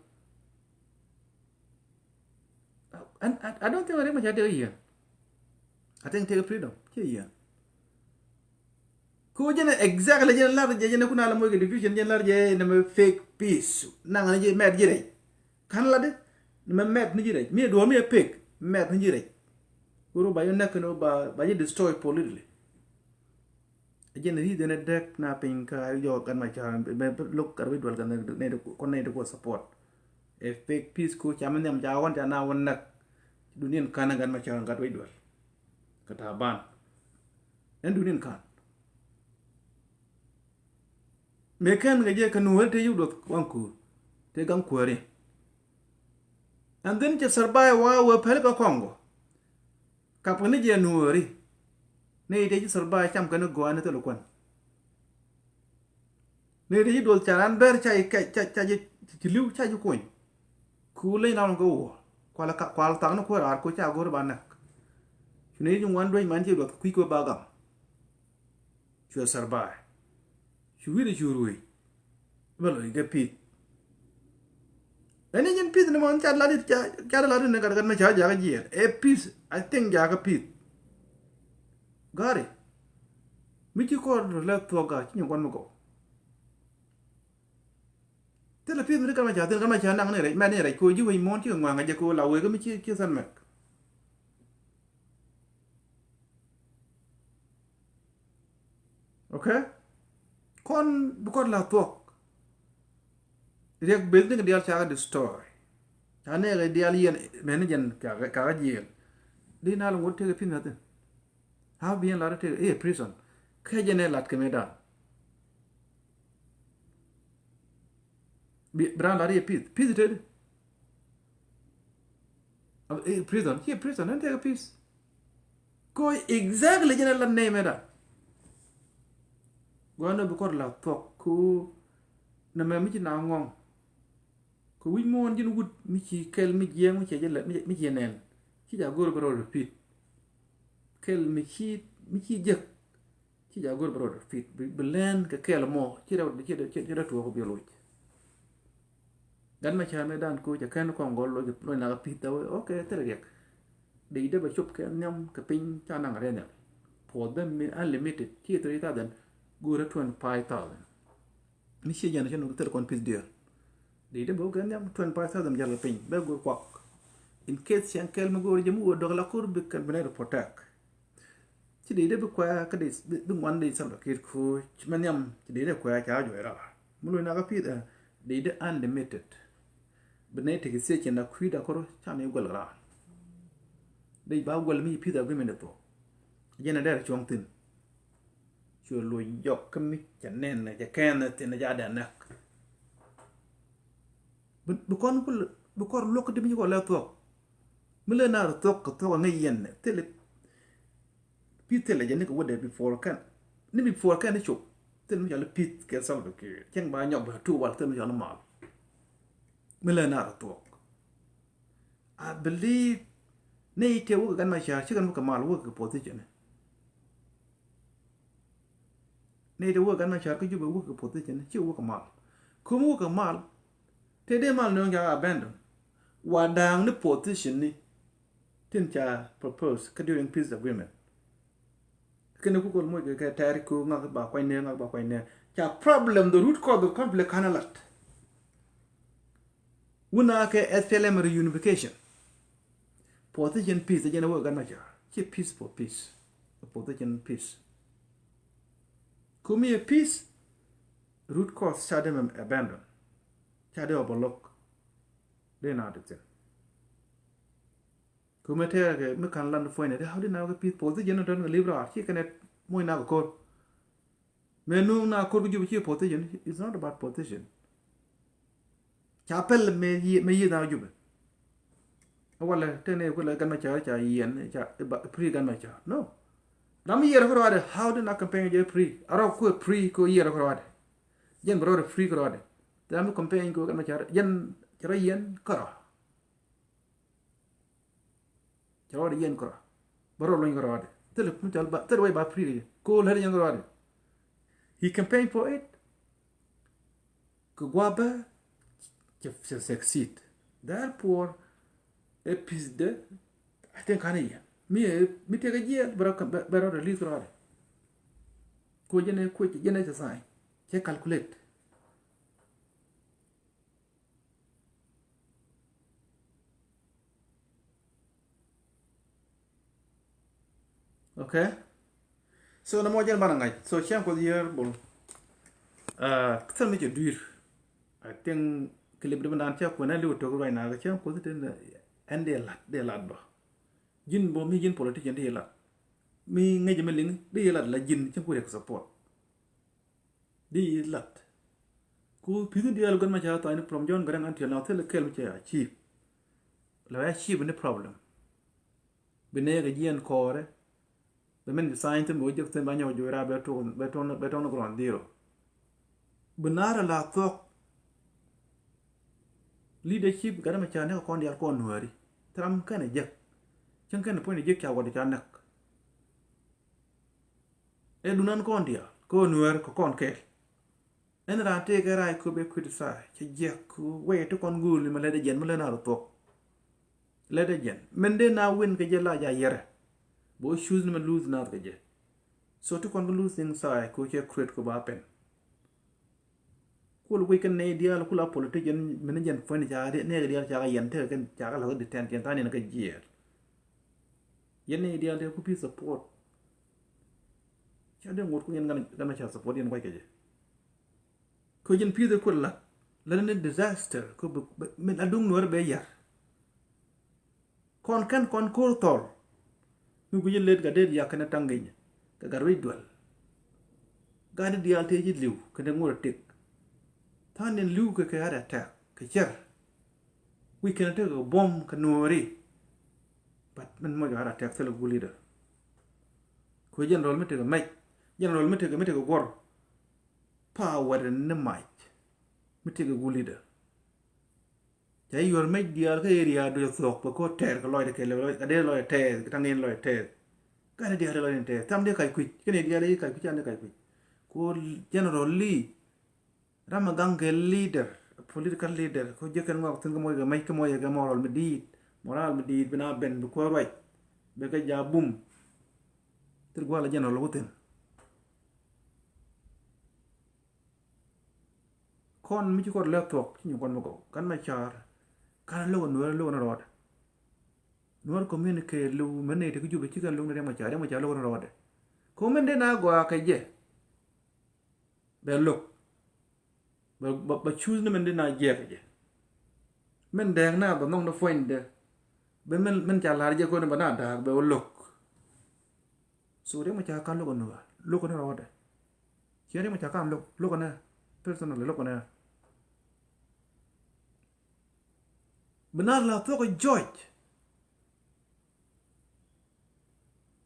And I, I don't think Riek Machar tekɛ yieen. I think tekɛ freedom ciɛ yieen. Ku jɛn exactly jɛn lar jɛ jɛn kun a la moc kɛ division jɛn lar jɛ nɛmɛ fake peace. Naŋ ni jɛ mɛt ji̱ rɛc. Kan lat di nɛmɛ mɛt ni ji̱ rɛc mi duɔ̱ɔ̱r mi ɛ fake mɛt ni ji̱ rɛc. Ku ru ba jɛ näk kɛn ba ba jɛ destroy politically. Jɛn ri̱th ɛn ɛ däk na piny kä jɔk Gat Macar ben lo̱k gat wi̱c dual kɔn nɛy ti kuɔ support. Ɛ fake peace ku ca mi nhiam ca ɣɔn ca na wä näk. Duniɛn ka̱n ɛ Gat Macar gat wi̱c dual. Kä Taban ɛn duniɛn ka̱n. Mëë kɛn kɛ jɛ kɛ nuɔ̱ɔ̱ri te yuk duɔth waŋ kuur te gaŋ kuääri. And then cɛ survive wa wee päl kä Kɔŋgɔ. Kapkɛ ni jɛ nuɔɔri. Ni ite ji̱ thurba cam kɛn gɔaa ni thil kuän. Ni ite ji̱ duɔth ca ran bɛr ca ji̱ kɛc ca ca ji̱ ci li̱w ca ji̱ kuny. Ku leny ram kɛ wuɔ kual ka kual thak ni kuɛ raar ku ca go̱r ba näk. Cu ni ji̱ ŋuan duec man ci duɔth kui̱ kuɛ ba gam. Cuɛ thurba. Cu wi̱ri cu ruëëc. Bä loc kɛ peace. Ɛn i̱ jin peace ni mɔ ca lat i̱ ca lat i̱ ni gat gat mɛ ca jakä jiɛɛl ɛ peace. I think jakä peace. Gari mi ci kɔr lɛ thuɔk gat ci nyɛ guan mi gɔw. Thilɛ peace mi ti gat mɛ ca thin gat mɛ ca naŋ ni rɛc mɛ ni rɛc ko ji̱ wec muɔ̱ɔ̱n ci kɛ ŋuaŋ a jɛ ko la wek mi ci ci thɛn mɛk. Okay. Kɔn bi kɔn la thuɔk. Riɛk beth ni kɛ dial ca kɛ destroy. Ca nɛɛkɛ dial yɛn mɛn ni jɛn ka kɛ jiɛl. Di na lɛ ŋot tekɛ pi̱n na thin. How bi yɛn lat tekɛ i̱ prison. Kɛ jɛn ɛ lat kɛ mɛ dan. Bi ran lat i̱ peace peace tedi. Prison ci prison ɛn tekɛ peace. Ko exactly jɛn ɛ la name ɛda. Gua̱n ɔ bi kɔr la thuɔk ko nɛmɛ mi ci na ŋɔŋ. Ko wi̱c muɔ̱ɔ̱n ji̱n wut mi ci kɛl mi jiɛɛŋ mi ci jɛ lɛ mi ci nɛn. Ci ja go̱r bɛ rɔ repeat. Kɛl mi ci mi ci jek. Ci ja go̱r bɛ rɔ repeat bi lɛn kɛ kɛl mɔ ci rɛ ci rɛ tuɔɔk bi loc. Gat mɛ cär mɛ dan ko cɛ kɛn kɔn gɔl loc loc nak a pi̱th dawɛ ok thil riɛk. Dee dee bɛ cop kɛ nhiam kɛ piny ca naŋ rɛ nhiam. Puɔth bɛ mi unlimited ci three thousand go̱rɛ twenty five thousand. Mi cie jɛn cɛ nuk thil kɔn pi̱th diɛɛr. Dee dee bɛ wä kɛ nhiam twenty five thousand jal kɛ piny bɛ go̱r kuak. In case cɛn kɛl mi go̱r jɛ mi wä dɔk la kor bi kɛn bi nɛ protect. Ci dee dee bi kuɛ̈ɛ̈ kä dee bi ŋuan dee Salva Kiir Kuc mɛ nhiam ci dee dee kuɛ̈ɛ̈ ca juɔc raar mi loc nak kä pi̱th ɛ dee dee unlimited. Bi nɛy tek station da kui̱da kɔr ca ni guɛl raar. Dee ba guɛl mi ci peace agreement thuɔ̱k. Jɛn a dee cuɔ̱ŋ thi̱n. Cuɛ loc jɔk kä mi cɛ nɛn cɛ kɛn thi̱n ca dee näk. Bi kɔn kul bi kɔr luɔk kä di mi ci kɔ lɛ thuɔk. Mi lɛ na rɔ thuɔk kɛ thuɔk ŋäc yɛn thilɛ. Pi̱th thilɛ jɛ ni kɛ wä dee before kɛn ni before kɛn ni cop. Thilɛ mi cɔal i̱ pi̱th kɛ Salva Kiir cɛŋ ba nyɔk bɛ tu wal thilɛ mi cɔal i̱ mal. Mi lɛ na rɔ thuɔk. I believe ni tëë wä kɛ Gat Macar ci kɛn wä kɛ mal wä kɛ position. Ni tëë wä kɛ Gat Macar kä Jubɛ wä kɛ position ci wä kɛ mal. Kum wä kɛ mal. Tëë dee mal ni wä kɛ abandon. Wa da̱a̱ŋ ni position ni tin ca propose kä during peace agreement. Kɛn ku kol moc kɛ tɛɛr ku ŋak ba kuany nɛ ŋak ba kuany nɛ. Ca problem the root cause of conflict kana lat. Wuna kɛ S P L M reunification. Position peace jɛn wä Gat Macar ci peace for peace. Position peace. Kumi a peace. Root cause ca dem abandon. Ca de overlook. De na de thin. Kumɛ tɛɛrɛ kɛ mi ka̱n lan puɔ̱nydɛ ti how di na kɛ pi̱th position ni tɔn kɛ lip raar ci kɛnɛ muɔ̱ny na kɛ ko̱r. Mɛ nuŋ na ko̱r kɛ Jubɛ ci position, it's not about position. Ca pɛl mɛ yieth na Jubɛ. Walɛ tɛn ɛ kulɛ Gat Macar ca yiɛn ca free Gat Macar no. Ram mi yiɛr kɛ ruaadɛ how di na campaign jɛ free a rɔ kuɛ free kɛ yiɛr kɛ ruaadɛ. Jɛn bɛ rɔɔdɛ free kɛ ruaadɛ. Ram mi campaign kɛ Gat Macar jɛn cɛ rɔ yiɛn kɛ rɔ. Cɛ rɔɔdɛ yɛn kɛ rɔɔdɛ bä rɔ luny kɛ rɔɔdɛ. Thilɛ kum cɔl ba thilɛ wec ba free kɛ yɛ ko lät yɛn kɛ rɔɔdɛ. He campaign for it. Kɛ gua̱a̱ bä cɛ, cɛ succeed. Therefore ɛ peace de, I think, ka̱n i̱ yɛn mi, mi tekɛ jiɛɛl bɛ rɔ, bɛ rɔ release rɔɔdɛ. Kuɛ jɛn ɛ, kuɛ jɛn ɛ cɛ sign, cɛ calculate. Okay. So nɔmɔ jɛn banɛ ŋa̱c. So cäŋ Kuoth yiër bol. Kä thil mi cɛ dui̱r. I think clip di mi naan cä kuɛn ɛ li̱w tok right now, kä cäŋ Kuoth tin ɛn dee lat, dee lat bä. Ji̱n bä mi ji̱n politician dee lat. Mi ŋäc mi liŋ dee lat la ji̱n cäŋ Kuoth riɛk support. Di lat. Ku pi̱th in diaal gɔn ma ca tha̱a̱ny ni from John Garang until now thil kɛl mi cɛ achieve. La achieve ni problem. Bi nɛɛk a jiɛn kɔɔrɛ. Bi min sign thin bi wä jek thin ba nyɔk juɔra bɛ tuɔk, bɛ tuɔk, bɛ tuɔk ni ground zero. Bi naar a la thuɔk. Leadership gat ma ca näk kɔn diaal kɔn nuääri. Thil ram kɛn a jek. Cäŋ kɛn a puɔ̱ny a jek ca wä di ca näk. Ɛ dunan kɔn diaal kɛ ɣöö nuäär kɛ kɔn kɛɛl. Ɛn raan tëëkɛ rac kɛ bɛ criticize cɛ jiɛk kɛ wee ti kɔn guul ni mɛ lɛt ɛ jɛn mi lät naar thuɔ̱k. Lɛt ɛ jɛn min dee na win kɛ jɛ la ja yɛrɛ. Bɛ wä choose ni mɛ lose naath kɛ jɛ. So ti kɔn kɛ lose thing side kɛ cɛ create kɛ ba pɛn. Kul wi̱c kɛn nɛy diaal kul a politician min jɛn puɔ̱ny ca nɛy diaal ca kɛ yɛn tekɛ kɛn ca kɛ la̱th kɛ detention tha̱a̱n yɛn kɛ jiɛɛl. Yɛn nɛy diaal tekɛ ku peace support. Ca dee ŋot ku yɛn gan, gan ma ca support yɛn kuac kɛ jɛ. Kɛ jɛn peace kul la la ni disaster kɛ min a duŋ nuɔr bɛ yar. Kɔn kɛn kɔn ko̱r thɔl. Mi guic in let gat det yak kɛn taŋ gi̱ny kɛ gat ruec duel. Gat di diaal tëë ci li̱w kɛn ŋot a tek. Tha̱a̱n in li̱w kɛ kɛ heart attack kɛ cɛr. Wi̱c kɛn tek kɛ buɔ̱m kɛ nuɔɔri. But min mɔc kɛ heart attack thil kɛ good leader. Kɛ general mi tek kɛ mɛc, general mi tek kɛ, mi tek kɛ guɔr. Power ni mac mi tek kɛ good leader. Ca yuɔr mec diaal kä area duc thuɔk bɛ ko̱ tɛɛr kɛ lɔcdɛ kɛ lɛ, a dee lɔcdɛ tɛɛth kɛ taŋ in lɔcdɛ tɛɛth. Gat ni diaal dee lɔcdɛ tɛɛth, thɛm dee kac kui̱c, kɛn area dee kac kui̱c, can dee kac kui̱c. Ku general li ram a gaŋ kɛ leader, political leader, ku jɛ kɛn ŋɔak thi̱n kä moc kɛ mec kä moc kɛ moral mi di̱i̱t, moral mi di̱i̱t bi na ben bi kuäär ruac bɛ kɛ ja bum. Thil gua̱a̱l a general wä thi̱n. Kɔn mi ci kɔn lɛ thuɔk ci nyuŋ kɔn mi gɔw kan ma car. Kan lo̱k a nuäär lo̱k a ni rɔɔdɛ. Nuäär community kɛ liw mɛn ni ti ki jup ci kɛn lo̱k ni riɛm a car, riɛm a car lo̱k a ni rɔɔdɛ. Ko mɛn dee na gɔaa kɛ jɛ bɛ lo̱k. Bɛ, bɛ, bɛ choose ni mɛn dee na jiɛk kɛ jɛ. Mɛn dɛɛk na bɛ nhɔk ni puɔ̱nydɛ. Bɛ mɛn, mɛn ca la̱r jɛ kɔn bɛ na da̱a̱k bɛ wä lo̱k. So riɛm a car kan lo̱k a nuäär lo̱k a ni rɔɔdɛ. Ciɛ riɛm a ca kam lo̱k, lo̱k kɛnɛ. Personally lo̱k kɛnɛ. Bi na la thuɔ̱k jɔc.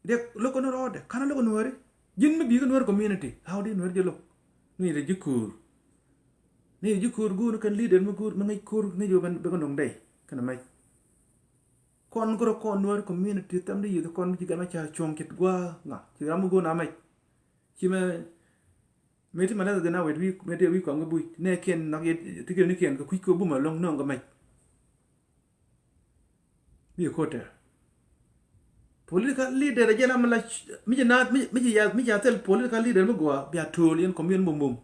Riɛk lo̱k kɛnɛ rɔɔdɛ, kan lo̱k kɛ nuääri. Ji̱n mi bi̱i̱ kɛ nuäär community, how dee nuäär jɛ lo̱k? Ni rɛ ji̱ kuur. Ni rɛ ji̱ kuur guur ni kɛn leader mi guur mi ŋäc kuur ŋäc wä ben bɛ kɛ nuŋ dɛy kɛnɛ mɛc. Kɔn kärɛ kɔn nuäär community thɛm di yieth kɔn mi ci gan ma ca cuɔ̱ŋ cit gua̱a̱ ŋa ci ram mi guur na mɛc. Ci mɛ Mëë ti malɛth gɛ na wet wi̱i̱, mëë ti wi̱i̱ kɔam kɛ buc nɛ kiɛn nhɔk yɛ ti kɛ ni kiɛn kɛ kui̱c kɛ bum alɔŋ nɔŋ kɛ mɛc. Mi ko̱tɛ political leader jɛ na mi la mi jɛ na mi jɛ ya mi jɛ thil political leader mi gua bia to̱o̱l yɛn kɔm yɛn bum bum.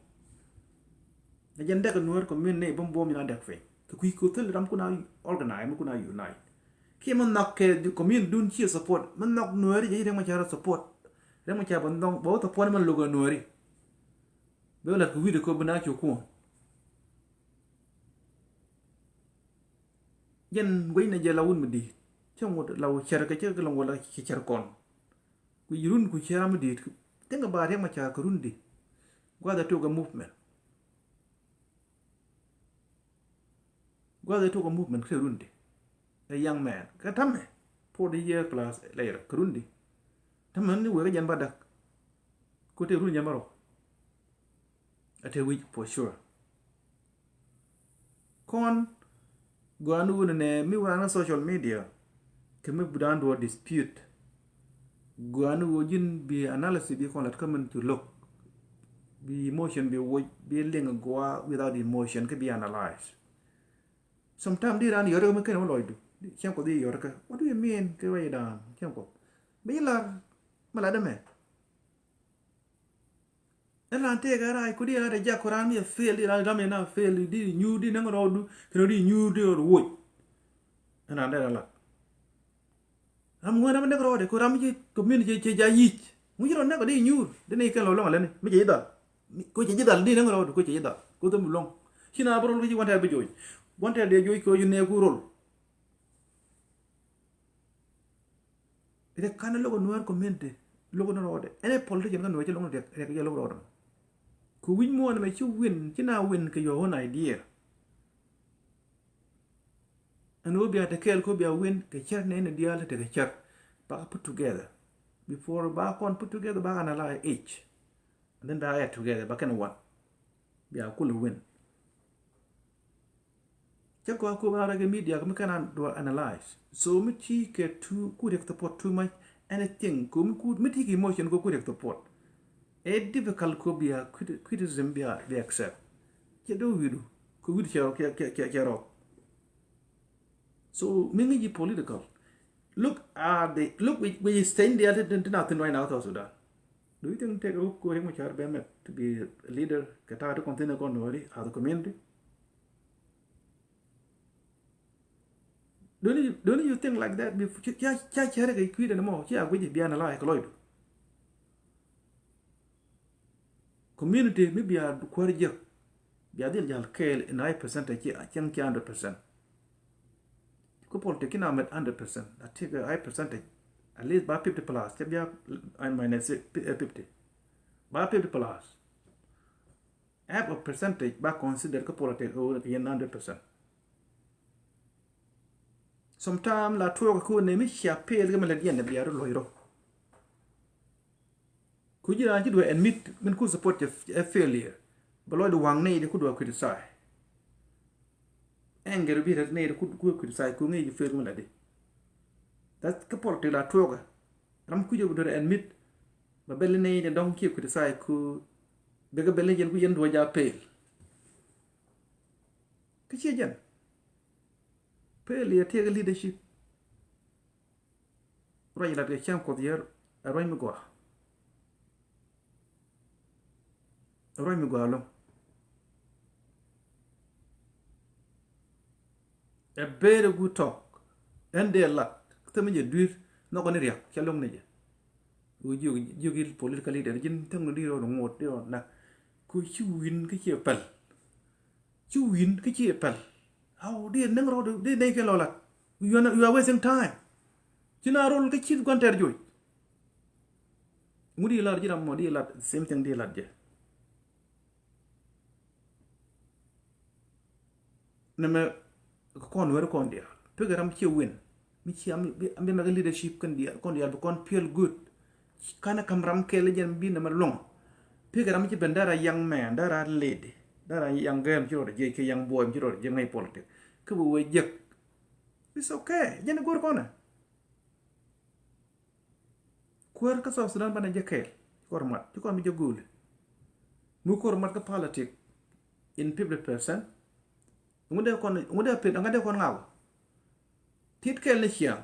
Ɛ jɛn dɛk nuɔ̱ɔ̱r community ni buɔ̱m buɔ̱m in a dɛk piny kɛ kui̱ ko̱ thil ram kun a organize mi kun a unite. Kiɛ mi nhɔk kɛ community dun ciɛ support mi nhɔk nuɔ̱ɔ̱ri jɛ ci Riɛk Macar support. Riɛk Macar bɛ nhɔk bɛ wä support mi luk a nuɔ̱ɔ̱ri. Bɛ wä lat kɛ wi̱i̱dɛ ko̱ bi na cu kuɔ̱n. Jɛn guecnɛ jɛ la wut mi di̱i̱t cä ŋut la wut cär kɛ cä kɛ lɔŋ wä la ci cär kɔn. Guic run ku cär ram mi di̱i̱t. Think about Riɛk Macar kɛ run di. Gua̱th a tok a movement. Gua̱th ɛ tok a movement kɛ run di. A young man kɛ tamɛ forty year plus later kɛ run di. Tamɛ ni wek a jɛn ba dak. Ko te run jɛn ba rɔ. A te wi̱c for sure. Kɔn gua̱a̱n wun nɛ mi wun an social media. Kɛ mi budan duɔ dispute. Gua̱a̱n wun ji̱n bi analysis bi kɔn lat kä min cu lo̱k. Bi emotion bi woc, bi liŋ gua without emotion, kä bi analyze. Sometimes di ran yɔrɛ mi kɛn wä lɔcdu. Cɛn Kuɔth di yɔrɛ kɛ. What do you mean? Kɛ wä yi dan. Cɛn Kuɔth. Bi lar. Mi lar dɛ mɛ. Ɛn ran tëëkɛ rac ku di ran reject ku ran mi ɛ fail, di ran ram yɛ na fail, di nyuur di näŋ rɔɔdu kɛn di nyuur di rɔɔdu woc. Ɛn ran dee ran lat. Ram ŋuɛn ram näk rɔɔdɛ ku ram ci community ci ja yic. Ŋu ci rɔ näk di nyuur di ni kɛn lɔ lɔŋ alɛni mi ci jidhal. Ku ci jidhal di näŋ rɔɔdu ku ci jidhal ku thum lɔŋ. Ci na bi rol ki ci guantɛɛr bi joc. Guantɛɛr dee joc kɛ yu nɛɛku rol. Riɛk kan lo̱k Nuäär community, lo̱k ni rɔɔdɛ. Ɛn ɛ politician kä Nuäär ci lo̱k ni riɛk, riɛk jɛ lo̱k rɔɔdɛ. Ku wi̱c muɔ̱ɔ̱n ɛmɛ ci win, ci na win kɛ your own idea. Ɛn ɣöö bia te kɛɛl kɛ ɣöö bia win kɛ cär nɛy ni diaal tekɛ cär. Ba put together. Before ba kɔn put together ba analyze each. And then ba add together ba kɛn wan. Bia kulɛ win. Cä kɔa kop a rɛk media mi kɛn a dua analyze. So mi ti kɛ tu ku riɛk support too much anything. Ko mi ku mi ti kɛ emotion ko ku riɛk support. Ɛ difficult ko bia criti- criticism bia bia accept. Cɛ do widu ko widu cɛ cɛ cɛ cɛ rɔ. So mi ngi ji political. Look at the look we we stand there to to nothing right now South Sudan. Do you think take a ko Riek Machar bɛ mɛ to be a leader kɛ ta to continue kɔn nori as a community? Don't you, don't you think like that? Before, ca ca cɛrɛ kɛ kui̱dɛ ni mɔ ci a guic bi analyze kɛ lɔcdu. Community mi bia kuäär jiäk bia dhil jal kɛɛl in high percentage ci cieŋ ci hundred percent. Ku politics kina met hundred percent. I take a high percentage. At least ba fifty plus. Cɛ bia I minus fifty. Ba fifty plus. Half a percentage ba consider kä politics kä yen hundred percent. Sometimes la tuɔɔk kä ne mi cia pel kä mi lɛ diɛn bia ru lɔc rɔ. Ku ji̱ raan ci duɛ admit min ku support cɛ failure. Bɛ lɔcdu waŋ nɛy di ku duɛ criticize. Anger bi ret nɛy di ku ku criticize ku ŋi̱i̱c fail mi la di. That kä politics la tuɔɔkä. Ram kui̱c ɔ bi duɛ admit. Bɛ bɛl nɛy di dɔ̱ŋ ci criticize ku bɛ kɛ bɛl ni jɛn ku yɛn duɛ ja fail. Kä ciɛ jɛn. Failure tiɛɛk leadership. Ruac lat kɛ cäŋ Kuɔth yɛr ɛ ruac mi gɔaa. Ɛ ruac mi gɔaa lo̱ŋ. Ɛ very good talk. Ɛn dee lat thim mi jɛ dui̱r nhɔkɛ ni riak cɛ lo̱ŋ ni jɛ. Wu jiök jiök il political leader ji̱n thim ni di rɔ ŋot di rɔ nak. Ku ci wi̱n kä ciɛ päl. Ci wi̱n kä ci päl. Aw di nɛŋ rɔ di nɛy kɛ lɔ lat. You are, you are wasting time. Ci na rol kä ci guan tɛr joc. Ŋu di lat ji̱ ram mɔ di lat same thing di lat jɛ. Nɛmɛ kɔn weri kɔn diaal. Pekɛ ram ciɛ win. Mi ci am bi mɛk leadership kɛn diaal kɔn diaal bi kɔn feel good. Kanɛ kam ram kɛɛl jɛn bi nɛmɛ luŋ. Pekɛ ram ci ben dara young man, dara lady, dara young girl mi ci rɔɔdɛ jiɛc kɛ young boy mi ci rɔɔdɛ jiɛc ŋäc politic. Kä bi wee jek. It's okay. Jɛn go̱r kɔnɛ. Kuäär kä South Sudan banɛ jɛ kɛɛl. Ci kɔr mat, ci kɔr mi jɛ go̱o̱li. Mi kɔr mat kä politic in fifty percent. Ŋu dee kɔn, ŋu dee pit, ŋu dee kɔn ŋaw. Tit kɛl ni ciaŋ.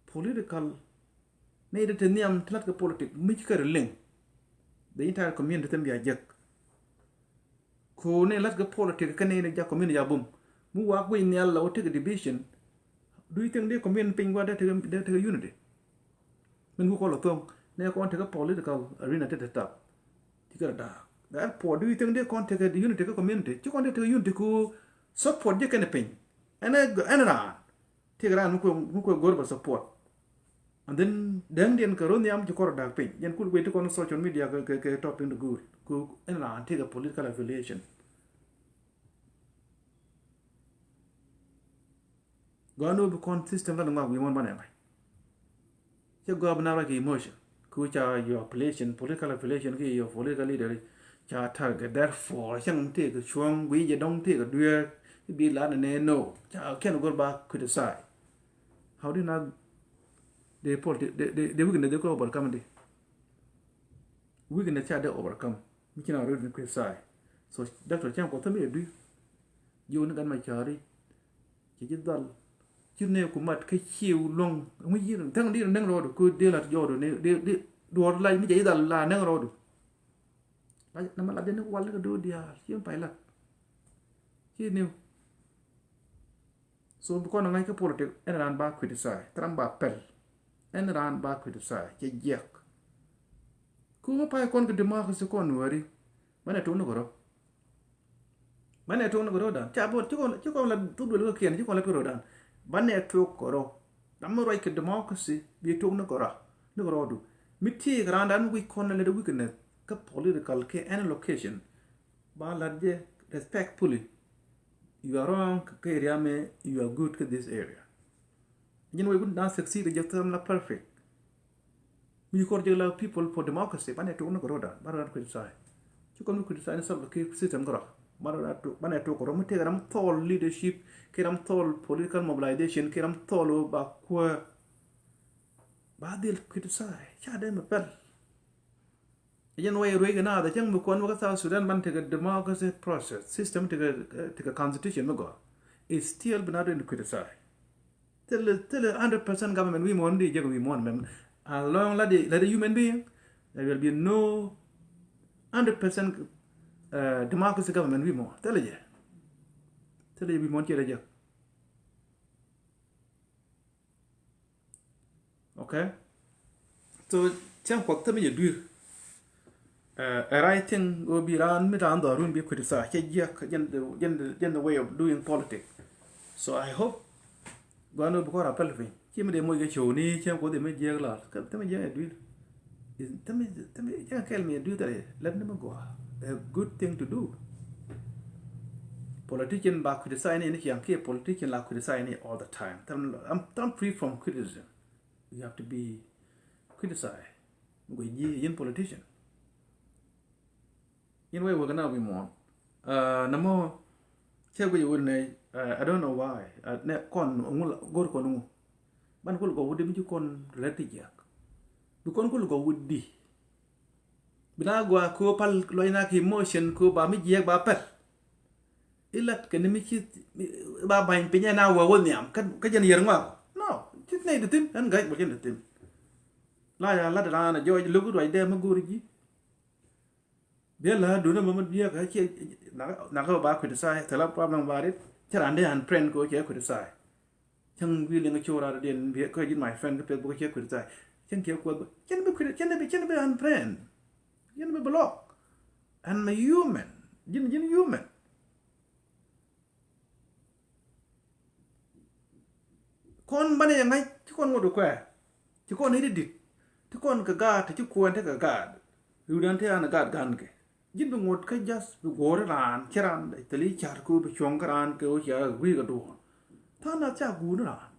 Political. Ni de te nhiam ti lat kɛ politic mi ci kɛ ri liŋ. The entire community thim bia jek. Ko ni lat kɛ politic kɛ ni ni jak community a bum. Mi wak wi̱i̱ nhial la wä tekɛ division. Do you think dee community piny wä dee tekɛ, dee tekɛ unity? Min ku kɔl a thoŋ ni kɔn tekɛ political arena te te tap. Ci kɛ da̱a̱k. Therefore, do you think dee kɔn tekɛ unity kä community? Ci kɔn dee tekɛ unity ku support ji̱ kɛn piny. Ɛn ɛ, ɛn raan. Tekɛ raan mi kuɛ, mi kuɛ go̱r bɛ support. And then däŋdiɛn kɛ ro̱ nhiam ci kɔr da̱a̱k piny. Jɛn kul guic ti kɔn social media kɛ, kɛ, kɛ topic ni go̱o̱r. Ku ɛn raan tekɛ political affiliation. Gɔaa ni wä bi kɔn system la ni ŋɔak wi̱i̱ muɔ̱n banɛ ŋa̱c. Cɛ gɔaa bi na ruac kɛ emotion. Ku ca your affiliation, political affiliation ki your political leader ca target. Therefore cäŋ tëëk cuɔ̱ŋ gui̱i̱ jɛ dɔ̱ŋ tëëk dueer. Bi la ni nɛ no ca kɛn go̱r ba criticize. How do you not, the pol, the, the, the weakness they could overcome di. Weakness ca dee overcome. Mi ci na rot ni kui̱ tha̱a̱. So Doctor Cäŋ Kuɔth thämi ɛ dui̱r. Jiök ni gan ma ca̱ri. Ci ji̱ dhal. Ci nɛɛku mat kä ciw luɔ̱ŋ. Ŋui̱ ji̱ thäŋ di nɛŋ rɔɔdu. Ku di lat jɔɔdu ni di di duɔr lac mi jɛ ji̱ dhal la nɛŋ rɔɔdu. Lac na ma lat jɛ ni wal ni kɛ do̱o̱ diaal. Ci pay lat. Ci niw. So bi kɔn ŋa̱c kä politik ɛn raan ba criticize, thil ram ba pɛl. Ɛn raan ba criticize cɛ jiɛk. Ku ŋä pay kɔn kɛ democracy kɔn wääri. Banɛ tok ni kɛ rɔ. Banɛ tok ni kɛ rɔ dan. Ca bot ci kɔn ci kɔn la thuk duel kä kiɛn ci kɔn la tok rɔ dan. Banɛ tok kɛ rɔ. Ram mi ruac kɛ democracy bi tok ni kɛ rɔ. Ni kɛ rɔ du. Mi ti kɛ raan dan mi wi̱c kɔn lɛ de weakness kä political kɛ any location. Ba lat jɛ respectfully. You are wrong kä area mɛ, you are good kä this area. Jin wee wut na succeed jɛ thil ram la perfect. Mi kɔr jɛ la people for democracy banɛ tok ni kɛ rɔ dan, banɛ tok kɛ criticize. Ci kɔn mi criticize ni Salva Kiir system kɛ rɔ. Banɛ tok kɛ rɔ mi tëëk ram thɔl leadership, kɛ ram thɔl political mobilization, kɛ ram thɔl ba kuäär. Ba dhil criticize ca dee mi pɛl. Jɛn wä i̱ ruec kɛ naath a cäŋ mi kuɔn wä kä South Sudan ban tekɛ democracy process system, tekɛ tekɛ constitution mi gɔaa. Is still bi na dɔ̱ in criticize. Thilɛ thilɛ hundred percent government wi̱i̱ muɔ̱ɔ̱n di jek wi̱i̱ muɔ̱ɔ̱n mɛm. As long la di la di human being, there will be no hundred percent democracy government wi̱i̱ muɔ̱ɔ̱n. Thilɛ jɛ. Thilɛ jɛ wi̱i̱ muɔ̱ɔ̱n ciɛ rɛ jek. Okay. So Cäŋ Kuɔth thämi jɛ dui̱r. Ɛ right thing go bi raan mi raan dhɔr run bi criticize cɛ jiɛk jɛn the way of doing politics. So I hope guan bi kɔn ra pɛl piny ci mi dee moc kɛ cowni Cäŋ Kuɔth mi jiɛk lar thämi jiɛk jɛ dui̱r. Thämi thämi jɛ kɛl mi jɛ dui̱r thɛrɛ lɛt ni mi gɔaa. A good thing to do. Politician ba criticize ni ni ciaŋ kiɛ politician la criticize ni all the time. Thɛm free from criticism. You have to be criticized. Guic ji̱ yin politician. Yin wee wek na wi̱i̱ muɔ̱ɔ̱n. Nɛ mɔ cɛ guic wun nɛ I don't know why. Nɛ kɔn ŋu go̱r kɔn ŋu ban kul gɔw wut di mi ci kɔn rɛt ti jiak. Bi kɔn kul gɔw wut di. Bi na gua ko pal lɔcna ki emotion ko ba mi jiak ba pɛl. Ilat kɛ ni mi ci ba ba̱ny piny ɛn a wä wä nhiam kä jɛn yɛr ŋɔak. No, ci nɛy di thin ɛn ga̱c bä cin di thin. La ya lat raan a jɔɔc lo̱k ruac dee mi go̱r ji̱. Biɛ la dun a mama biɛ kä ci nakä ba criticize thil a problem ba rit. Ci raan dee an friend ko cɛ criticize. Cäŋ wi̱i̱ liŋ cor raan dee biɛ kä ji̱n my friend kä Facebook cɛ criticize. Cäŋ kiɛ kuɔth bä cɛn bi criticize cɛn bi cɛn bi an friend. Cɛn bi block. And my human. Ji̱n ji̱n human. Kɔn banɛ yɛ ŋa̱c ci kɔn ŋot kɛ kuɛ. Ci kɔn i̱ di dit ti kɔn kɛ gaat ti ci kuɛn ti kɛ gaat. Riwdan ti an gaat gan kɛ ji̱n bi ŋot kä jath bi guɔ̱ɔ̱r raan ci raan thil i̱ car ko bi cuɔ̱ŋ kä raan kɛ wä cia gui̱i̱ kɛ duɔ̱ɔ̱r. Tha̱a̱ŋ nath ca guur ni raan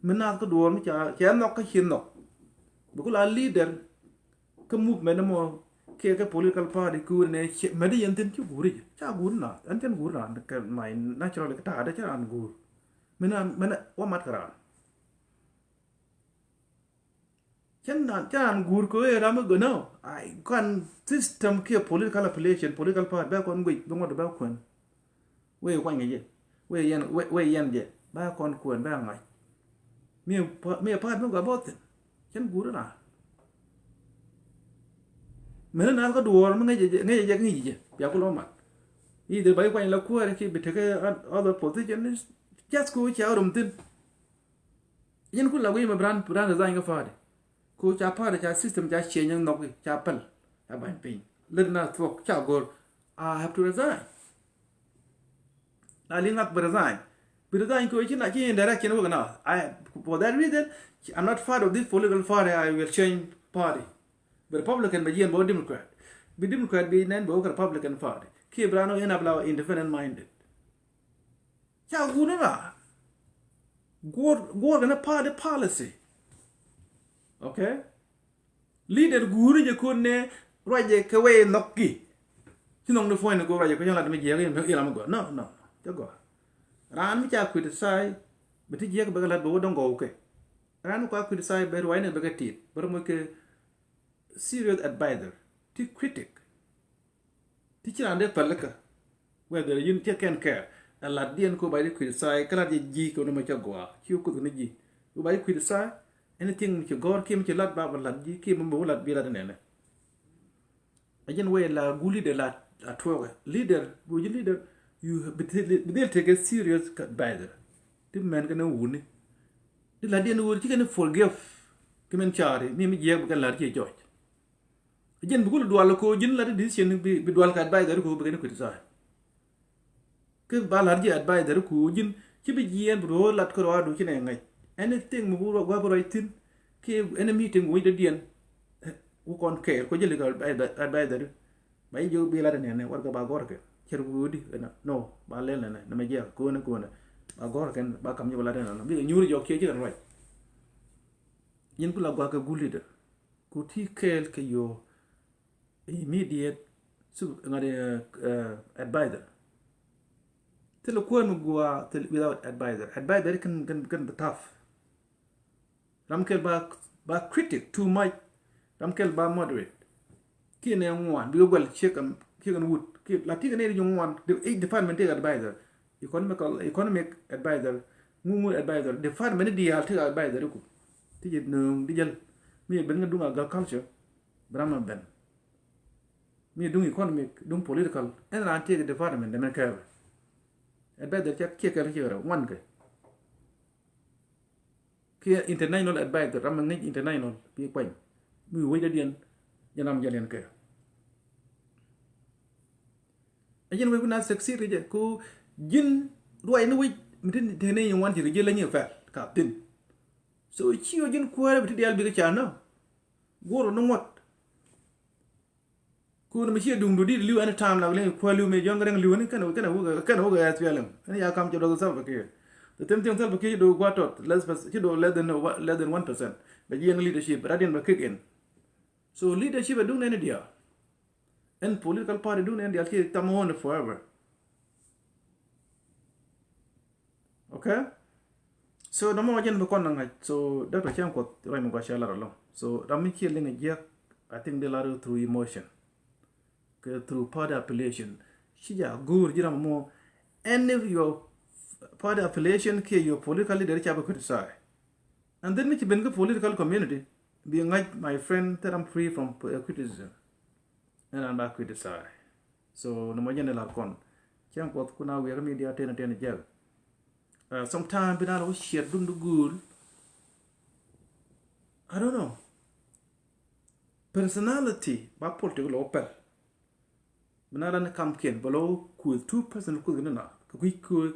mi nath kä duɔ̱ɔ̱r mi ca cɛ nhɔk kä ci nhɔk. Bi ku la leader kä movement mɔ kiɛ kɛ political party kuur nɛ mɛt yɛn thin ci guur i̱ ca guur na ɛn cɛn guur na kɛ my natural kɛ ta̱a̱dɛ cɛ raan guur. Min a min a wa mat kɛ raan. Cɛn raan cɛ raan guur kɛ ɣöö ram mi gönä. Ai kɔn system kiɛ political affiliation political party bɛ kɔn guic bi ŋuɔt bɛ kuɛn. Wee kuany kɛ jɛ. Wee yɛn wee yɛn jɛ ba kɔn kuɛn ba ŋa̱c. Mi mi pa̱a̱t mi gɔaa bä thi̱n. Cɛn guuri na. Meni na kä duɔɔr mi ŋäc jɛ ŋäc jɛ ŋäc jɛ bia ku lɔ mat. I̱ dee ba i̱ kuany la kuäärɛ ki bi tekɛ other position ni. Just ku cia rum thi̱n. Yɛn ku la wi̱i̱ mi bi ran bi ran resign kä party. Ku ca party ca system ca change nhɔki ca pɛl ca ba̱ny piny. Lät na thuɔk ca go̱r. I have to resign. Na liŋ ŋa̱th bi resign. Bi resign kɛ wee ci na ci in direction wek na. I, for that reason, I'm not part of this political party, I will change party. Bi Republican bɛ jiɛn bɛ wä Democrat. Bi Democrat bi nɛn bɛ wä Republican party. Kiɛ bi ran wä in abla independent minded. Ca wun ra. Guɔr guɔr kɛ ni party policy. Okay. Leader guuri jɛ kun ni ruacɛ kɛ wee nhɔk ki. Ci nhɔk ni puɔ̱ny ni go̱o̱r ruacɛ kɛ nyɔk lat mi jiɛk in ilam mi gɔaa. No, no, no. Cɛ gɔaa. Raan mi ca criticize bɛ ti jiɛk bɛ kɛ lat bɛ wä dɔ̱ŋ gɔw kɛ. Raan mi kua criticize bɛ ruacni bɛ kɛ tit bɛ rɛ moc kɛ serious advisor ti critic. Ti ci raan dee päl kä. Whether yin cɛ kɛn kɛɛr ɛ lat diɛn ko ba ji̱ kui̱t tha̱a̱ kä lat jɛ ji̱ kɛ wä ni mɛ cɛ gɔaa ci wä kuth ni ji̱ wä ba ji̱ kui̱t tha̱a̱. Anything mi ci gɔ̱r kiɛ mi ci lat ba ba lat ji̱ kiɛ mi bɛ wä lat bi lat nɛnɛ. A jɛn wee la gu leader la a tuɔɔkɛ leader bu ji̱ leader. You bi dhil tekɛ serious advisor. Ti mɛn kɛ ni wuni ti lat diɛn wuni ci kɛ ni forgive. Ki mɛn caari mi mi jiɛk bi kɛ lat ci jɔc. Jɛn bi kul dual ko ji̱n lat decision bi, bi dual ka advisor ko bi kɛn kui̱t tha̱a̱. Kä ba lat ji̱ advisor ko ji̱n ci bi jiɛn bi ruɔ lat kärɔadu ci nɛ ŋäc. Anything mi bi ruɔ, gua bi ruɔ thi̱n ki any meeting wi̱c dɔ̱diɛn. Wä kɔn kɛɛr ko ji̱ lik advisor. Ba ji̱ jiök bi lat nɛnɛ warkɛ ba gɔrkɛ cɛr wudi kɛn no ba lɛl nɛnɛ nɛ mɛ jiɛk ko̱nɛ ko̱nɛ. Ba gɔrkɛ ba kam ji̱ ba lat nɛnɛ bikɛ nyuur jɔk kiɛ ji̱ kɛn ruac. Ji̱n ku la gua̱a̱k kɛ good leader. Ku ti kɛɛl kɛ your immediate ŋa̱t advisor. Thilɛ kuäär mi gua̱a̱ thil without advisor. Advisor kɛn kɛn kɛn bi tough. Ram kɛl ba ba critic too much. Ram kɛl ba moderate. Kiɛ nɛ ŋuan bikɛ guɛl ciek ɛn ciek ɛn wut kiɛ la tikɛ nɛ ri ŋuan. Each department take advisor. Economical economic advisor. Ŋuŋu advisor department ni diaal take advisor iku. Ti jɛ nööŋ di jɛl mi jɛ ben ŋa duŋ agriculture. Bi ram mɛ ben mi duŋ economic duŋ political. Ɛn raan take department dɛmɛ kɛɛl. Advisor cɛ kiɛ kɛɛl ciek rɛ ŋuan kɛ. Kiɛ international advisor ram mi ŋäc international bi kuany mi wec dadiɛn. Jɛ nam jɛ liɛn kɛ. A jɛn wec kuna succeed kɛ jɛ ko ji̱n ruac ni wec mi ti tene yi wan ci kɛ ji̱ leny yi fɛl ka thin. So ci wec ji̱n kuäärä bi ti diaal bikɛ ca nä guɔr ni ŋuɔt. Kun mi ciɛ duŋdu dit li̱w any time la liŋ kuäär li̱w mi jɔ̱ŋ kä riŋ li̱w ni kɛn kɛn wä kɛn wä kɛ S P L M. Ɛn ya kam cɛ dɔk Salva Kiir. The same thing Salva Kiir ci dɔk gua̱a̱t tɔt less percent ci dɔk less than less than one percent. Bɛ jiɛŋ leadership radian bɛ kick in. So leadership ɛ duŋ nɛn diaal. Ɛn political party duŋ nɛn diaal ci tam ɣɔn forever. Okay. So nɔmɔ jɛn bi kɔn na ŋa̱c. So Doctor Cɛŋ Kuɔth ruac mi gua cɛ lar along. So ram mi ciɛ liŋ a jiɛk, I think they lar through emotion. Kɛ through party affiliation. Ci ja go̱o̱r ji̱ ram mɔ. Any of your party affiliation kiɛ your political leader ca bi criticize. And then mi ci ben kä political community bi ŋa̱c my friend that I'm free from criticism. Ɛn an ba criticize. So nɔmɔ jɛn lar kɔn. Cɛŋ Kuɔth kuna wiɛkä media tɛn tɛn jɛk. Sometime bi na lɔ ciɛt dun di guul. I don't know. Personality ba politic lɔ pɛl. Bi na la ni kamkiɛn bɛ lɔ kuth two person kuth ni na kɛ kui̱ kuth.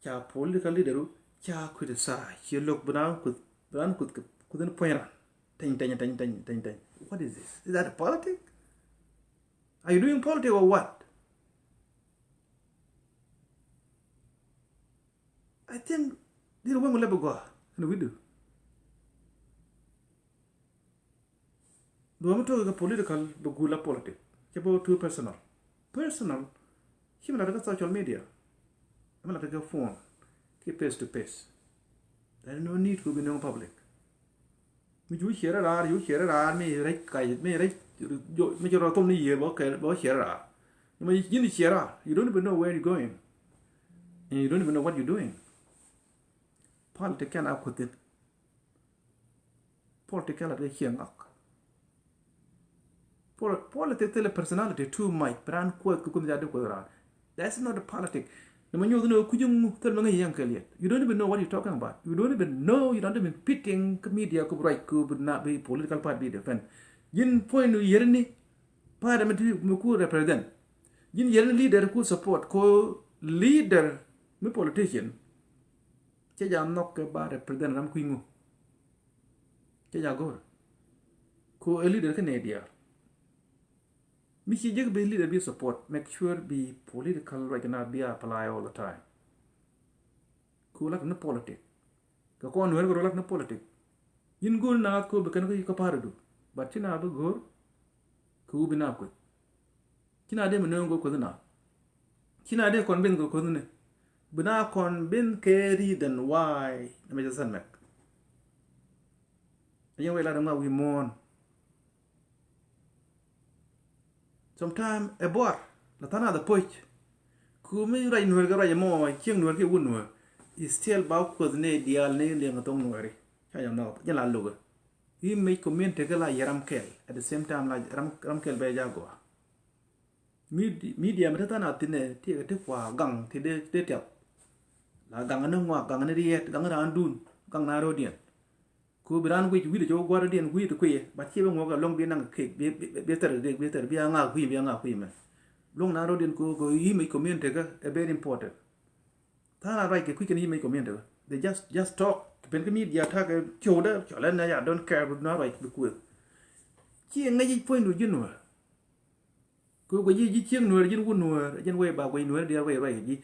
Ca political leader ca kuth sa ciɛ lok bi na kuth bi na kuth kuth ni puɔ̱ny ran. Tɛny tɛny tɛny tɛny tɛny tɛny. What is this? Is that a politic? Are you doing politics or what? I think diri weng lɛ bi gɔaa kɛn widu. Duɔmi tok kɛ political bi gula politic. Cɛ bä too personal. Personal. Ci mi lat kɛ social media. Mi lat kɛ phone. Ki face to face. There is no need kɛ bi nöŋ public. Mi cu ciɛrɛ raar, cu ciɛrɛ raar mi rɛc kac mi rɛc. Mi ci rɔ thom ni yiëë bä kɛ bä ciɛrɛ raar. Mi ji̱n ciɛrɛ raar. You don't even know where you going. And you don't even know what you doing. Politic kɛn a kuth thin. Politic kɛn a lat kɛ ciɛ ŋak. Politics thilɛ personality too much. Bi raan kuäth kɛ kuäth ni ca dee kuäth raan. That's not a politic. Ni ma nyuuth ni wä kuc ŋu thil mi ŋäc yɛn kɛl yɛn. You don't even know what you talking about. You don't even know, you don't even fitting kä media kä bi ruac kä bi na bi political party bi defend. Ji̱n point ni yɛr ni party mi ti mi ku represent. Ji̱n yɛr ni leader ku support ko leader mi politician. Cɛ ja nhɔk kɛ ba represent ram kui̱ ŋu. Cɛ ja go̱r. Ko a leader kä nɛ diaal. Mi ci jek bi leader bi support, make sure bi political right na bi apply all the time. Ku lat ni politic. Kɛ kɔn nuɛr kɛ rɔ lat ni politic. Yin go̱r na ko bi kɛn ko yi kä party du. But ci na bi go̱r. Kɛ wu bi na kueth. Ci na dee mi nööŋ kɛ kueth na. Ci na dee kɔn bin kɛ kueth ni. Bi na kɔn bin kɛ reason why ni mɛ jɛ sɛn mɛk. Ɛ yɛn wee lat ŋa wi̱i̱ muɔ̱ɔ̱n. Sometime ɛ buar La tha̱a̱ŋ nath a puc. Ku mi ruac nuäär kɛ ruac ɛmɔ, cieŋ nuäär kiɛ wut nuäär. Is still ba kuoth ni diaal ni liɛŋ kɛ thoŋ nuääri. Ca jɛ nhɔk jɛ la lokä. I̱ mec community kä la yɛ ram kɛl. At the same time la ram, ram kɛl bɛ ja gɔaa. Mid-, media mi te tha̱a̱ŋ nath thi̱n ɛ ti kɛ ti kua gaŋ ti dee, dee tiap. La gaŋ ni ŋuak, gaŋ ni riɛt, gaŋ ni raandun, gaŋ ni rɔ̱diɛn. Ku bi raan wi̱c wi̱cdɛ cɛ wä gua̱a̱r rɔ̱diɛn wi̱i̱ ti kui̱ yɛ, but ciɛ bi ŋuɔk ɛ luɔ̱ŋ bi naŋ kɛ bi, bi, bi thɛr dee, bi thɛr bi a ŋaak kui̱, bi a ŋaak kui̱ mɛ. Luɔ̱ŋ ni rɔ̱diɛn ku, ku image community kä ɛ very important. Tha̱a̱ŋ nath ruac kɛ kui̱ kɛn image community kä. They just, just talk. Pen kä media ta̱a̱ kɛ tiowdä, cɔlɛ nɛ ya don't care, bi na ruac bi kuëth. Ciɛ ŋäc i̱ puɔ̱nydu ji̱ nuäär. Kɛ guic ji̱, ji̱ cieŋ nuäär, ji̱n wut nuäär, ji̱n wee ba guic nuäär diaal wee ruac kɛ ji̱.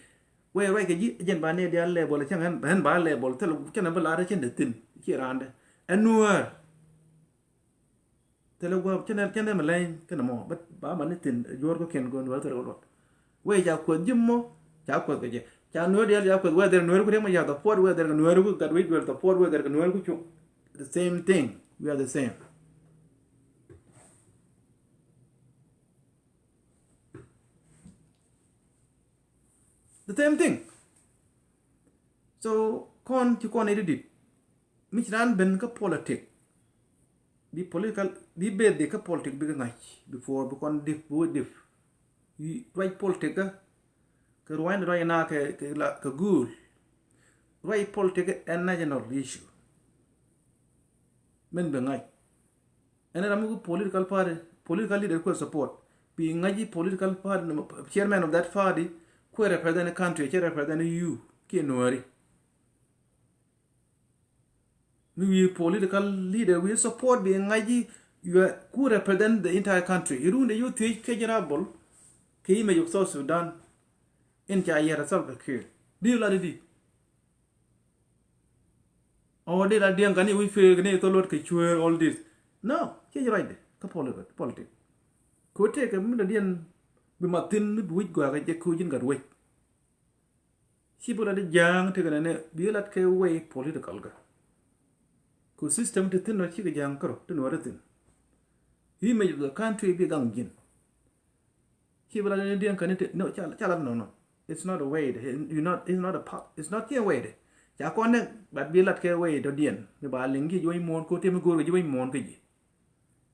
Wee ruac kɛ ji̱, ji̱n ba nɛy diaal level, cäŋ ɣän, ɣän ba level, thilɛ, cäŋ ɣän bi lar cäŋ dee thi̱n, ciɛ raandɛ. Ɛ nuäär. Thilɛ gua̱a̱p, cäŋ ɣän, cäŋ ɣän mi leny, kɛn mɔ, ba, ba man ni thi̱n, juɔ̱ɔ̱r kɔ̱kiɛn kɛ nuäär thilɛ kɛ luɔt. Wee ca kuɛth ji̱ mɔ, ca kuɛth kɛ jɛ. Ca nuäär diaal ca kuɛth, whether nuäär ku riɛk mɔ ca support, whether kɛ nuäär ku gat wec duel support, whether kɛ nuäär ku cuŋ. The same thing, we are the same. The same thing. So kɔn ci kɔn i̱ di dit mi ci raan ben kä politic. Bi political, bi beth di kä politic bi kä ŋa̱c before bi kɔn dip, bi wä dip. Ruac politic kä, kɛ ruac ni ruac na kɛ, kɛ la, kɛ guul. Ruac politic kä ɛ national issue. Min bi ŋa̱c. Ɛn ram mi ku political party, political leader kuɛ support. Bi ŋa̱c i̱ political party, chairman of that party, kuɛ represent country, cɛ represent you, kiɛ nuääri. Mi wi̱i̱ political leader wi̱i̱ support bi ŋa̱c i̱, you are, ku represent the entire country. Irun de you thiec kɛ jɛ rabol, kɛ image of South Sudan. In ca yɛr a Salva Kiir. Di la di di. Ɔ di la diɛŋ kani wi̱c fek ni thol luɔt kɛ cueer all this. No, ciɛ ji̱ ruacdɛ kä poli-, politic. Kɛ wä tëëkɛ mi dɔ̱diɛn bi ma thi̱n mi bi wi̱c gɔaa kɛ jɛ kɛ wi̱c in gat wec. Ci bi la di ja̱a̱ŋ tëëkɛ nɛ nɛ bi lat kɛ way political kä. Kɛ system ti thi̱n nɔ cikɛ ja̱a̱ŋ kärɔ ti nuɔ̱ɔ̱ri thi̱n. Image of the country bi gaŋ ji̱n. Ci bi lat ni diɛn kani te, no, ca, ca lat nɔnɔ. It's not a way de. You not, it's not a pa-, it's not a way de. Ca kɔn ne, but bi lat kɛ way dɔ̱diɛn. Mi ba liŋ ji̱ ji̱ wec muɔ̱ɔ̱n ko te mi go̱o̱r kɛ ji̱ wec muɔ̱ɔ̱n kɛ ji̱.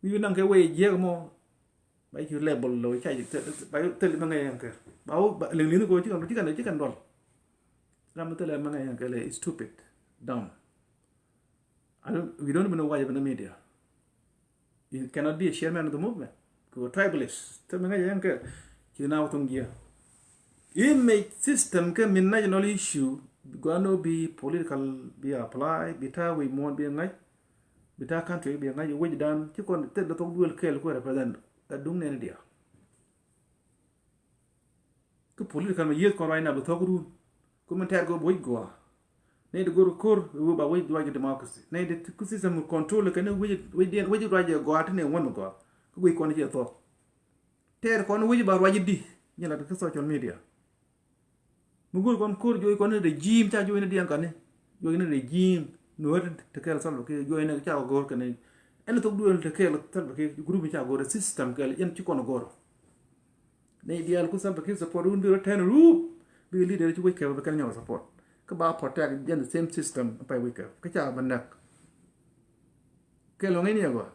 Mi bi naŋ kɛ way jiɛk mɔ. Ba ci level lo ca ji̱, te, te, ba thil mi ŋäc yɛn kɛ. Ba wä, ba liŋ liŋ ko ci kan, ci kan, ci kan duɔl. Ram mi thil mi ŋäc yɛn kɛ lɛ is stupid, dumb. I don't, we don't even know why even the media. You cannot be a chairman of the movement. Kɛ tribalist. Thil mi ŋäc yɛn kɛ ci na wä thuŋ jiɛ. Image system kɛ min national issue, gɔaa ni bi political bi apply, bi ta̱a̱ wi̱i̱ muɔ̱ɔ̱n bi ŋa̱c, bi ta̱a̱ country bi ŋa̱c, wi̱cdan ci kɔn thil thok duel kɛɛl ku represent. Ɛ duŋ nɛn diaal. Kä political mi yieth kɔn ruacna bi thɔk run. Ku min tɛɛr kɛ bi wec gɔaa. Nɛy ti go̱r ko̱r wi ba wec ruac kɛ democracy. Nɛy ti ku system control kɛn wec, wec diɛn, wec ruac jɛ gɔaa ti nɛ ŋuɔ̱n mi gɔaa. Kä guic kɔn ciɛ thɔk. Tɛɛr kɔn wec ba ruac di. Nyɛ la ti kä social media. Mi go̱r kɔn ko̱r juɔc kɔn ni regime ca juɔc ni diɛn kani. Juɔc ni regime. Nuɔ̱ɔ̱r ti kɛl Salva Kiir juɔc ni ca go̱r kɛn ni. Ɛn thok duel ti kɛl Salva Kiir group ca go̱r system kɛl yɛn ci kɔn go̱r. Nɛy diaal ku Salva Kiir support wun bi rɔ tɛn rup. Bi leader ci wec kɛ bi kɛn nyɔk support. Kä ba protect jɛn the same system pay wec kɛ. Kä ca ba näk. Kɛ lɔŋ in yɛ gɔaa.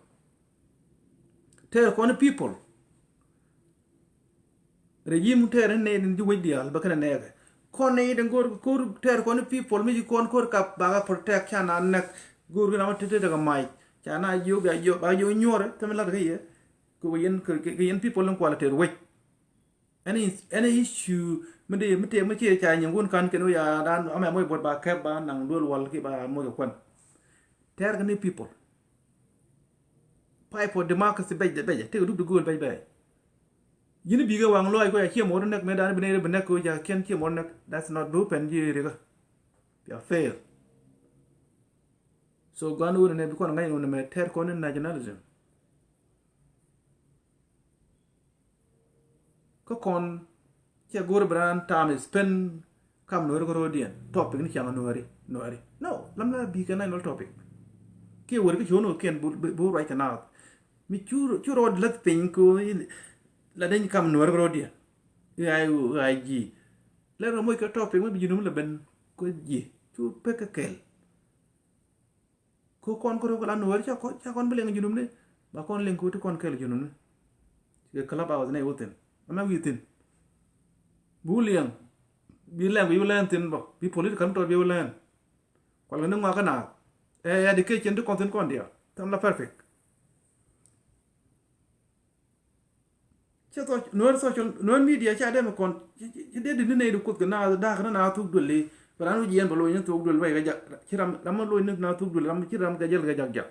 Tɛɛr kɔn people. Regime tɛɛr ni nɛy tin ji̱ wec diaal bä kɛn nɛɛkɛ. Kɔn nɛy tin go̱o̱r, go̱o̱r tɛɛr kɔn people mi ji̱ kɔn ko̱r kap bakɛ protect ca na näk. Go̱o̱r ki na ma tete tekɛ mac. Ca na jiök bia jiök, ba jiök nyuɔrɛ, te mi lat kä yɛ. Kɛ wec yɛn, kɛ, kɛ, kɛ yɛn people in kual tɛɛr wec. Any, any issue mi dee, mi tëë mi ciɛ ca nyin wun kan kɛn wec a dan amɛ moc buɔt ba kɛp ba naŋ duel wal ki ba moc kɛ kuan. Tɛɛr kɛ ni people. Fight for democracy bɛc, bɛc, tëëkɛ dup ti gööl bɛc, bɛc. Ji̱n i̱ bikɛ waŋ lɔɔc kɔ ya ciɛ mɔr näk mëë dan bi nɛy bi näk kɛ wec a kiɛn ciɛ mɔr näk. That's not bi wä pɛn ji̱ rikä. Bia fail. So gua̱n wun nɛ bi kɔn ŋa̱c wun mɛ tɛɛr kɔn in nationalism. Kä kɔn cɛ go̱r bi raan tam spend kam nuɔ̱ɔ̱ri kä ro̱o̱diɛn topic ni ciaŋ nuɔ̱ɔ̱ri, nuɔ̱ɔ̱ri. No, lam la bi kɛ national topic. Kiɛ wër kä ci wä nuɔ̱ɔ̱r kiɛn bu, bu, bu ruac kɛ naath. Mi cu, cu rɔɔd läth piny kɛ wä la deny kam nuɔ̱ɔ̱ri kä ro̱o̱diɛn. i̱ ay i̱ ay ji̱. Lɛ rɔ moc kɛ topic mi bi ji̱ num lɛ ben kä ji̱ cu pek kɛ kɛl. Kä kɔn kä rɔ kɛ la nuɔɔr ca kɔn ca kɔn bi lɛŋ ji̱ num ni ba kɔn lɛŋ kä ti kɔn kɛl ji̱ num ni. Kɛ club hours nɛ i̱ wä thin ɛmɛ wi̱i̱ thin. Bi wä liɛŋ bi lɛŋ bi wä lɛn thin bɔ bi political mi tɔt bi wä lɛn. Kual kɛ ni ŋuak kä naath ɛ ɛ di kecin ti kɔn thin kɔn diaal thɛm la perfect. Cɛ thɔ nuɔ̱ɔ̱r social nuɔ̱ɔ̱r media ca dee mi kɔn ci dee di ni nɛy di kuoth kɛ naath da̱a̱k ni naath thuk duël i̱ bɛ ran wi̱c yɛn bɛ loc ni thuk duël ruac kɛ jak ci ram ram mi loc ni naath thuk duël ram ci ram kɛ jäl kɛ jak jak.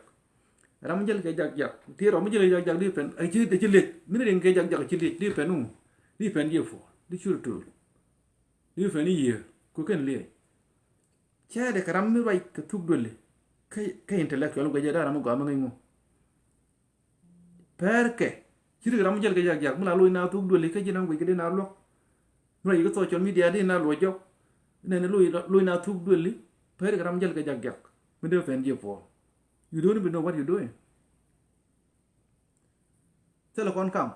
Ram mi jäl kɛ jak jak ti rɔ mi jäl kɛ jak jak di pɛn ci ci liec mi ni rin kɛ jak jak ci liec di pɛn u di pɛn jiɛ puɔl di cur tuul di pɛn i̱ yiëë ku kɛn liec. Cɛ dee kɛ ram mi ruac kɛ thuk duël i̱ kä intellectual guɛcɛ da̱a̱k ram mi gɔaa mi ŋäc ŋu. Pɛr kɛ ci rik ram mi jäl kɛ jak jak mi la loc na thuk duëli kä ji̱n ram guic kɛ dee na luɔk. Mi la yik social media dee na luɔc jɔk. Nɛn loc na thuk duëli pɛr kɛ ram mi jäl kɛ jak jak mi dee pɛn jiɛ puɔl. You don't even know what you doing. Thilɛ kɔn kam.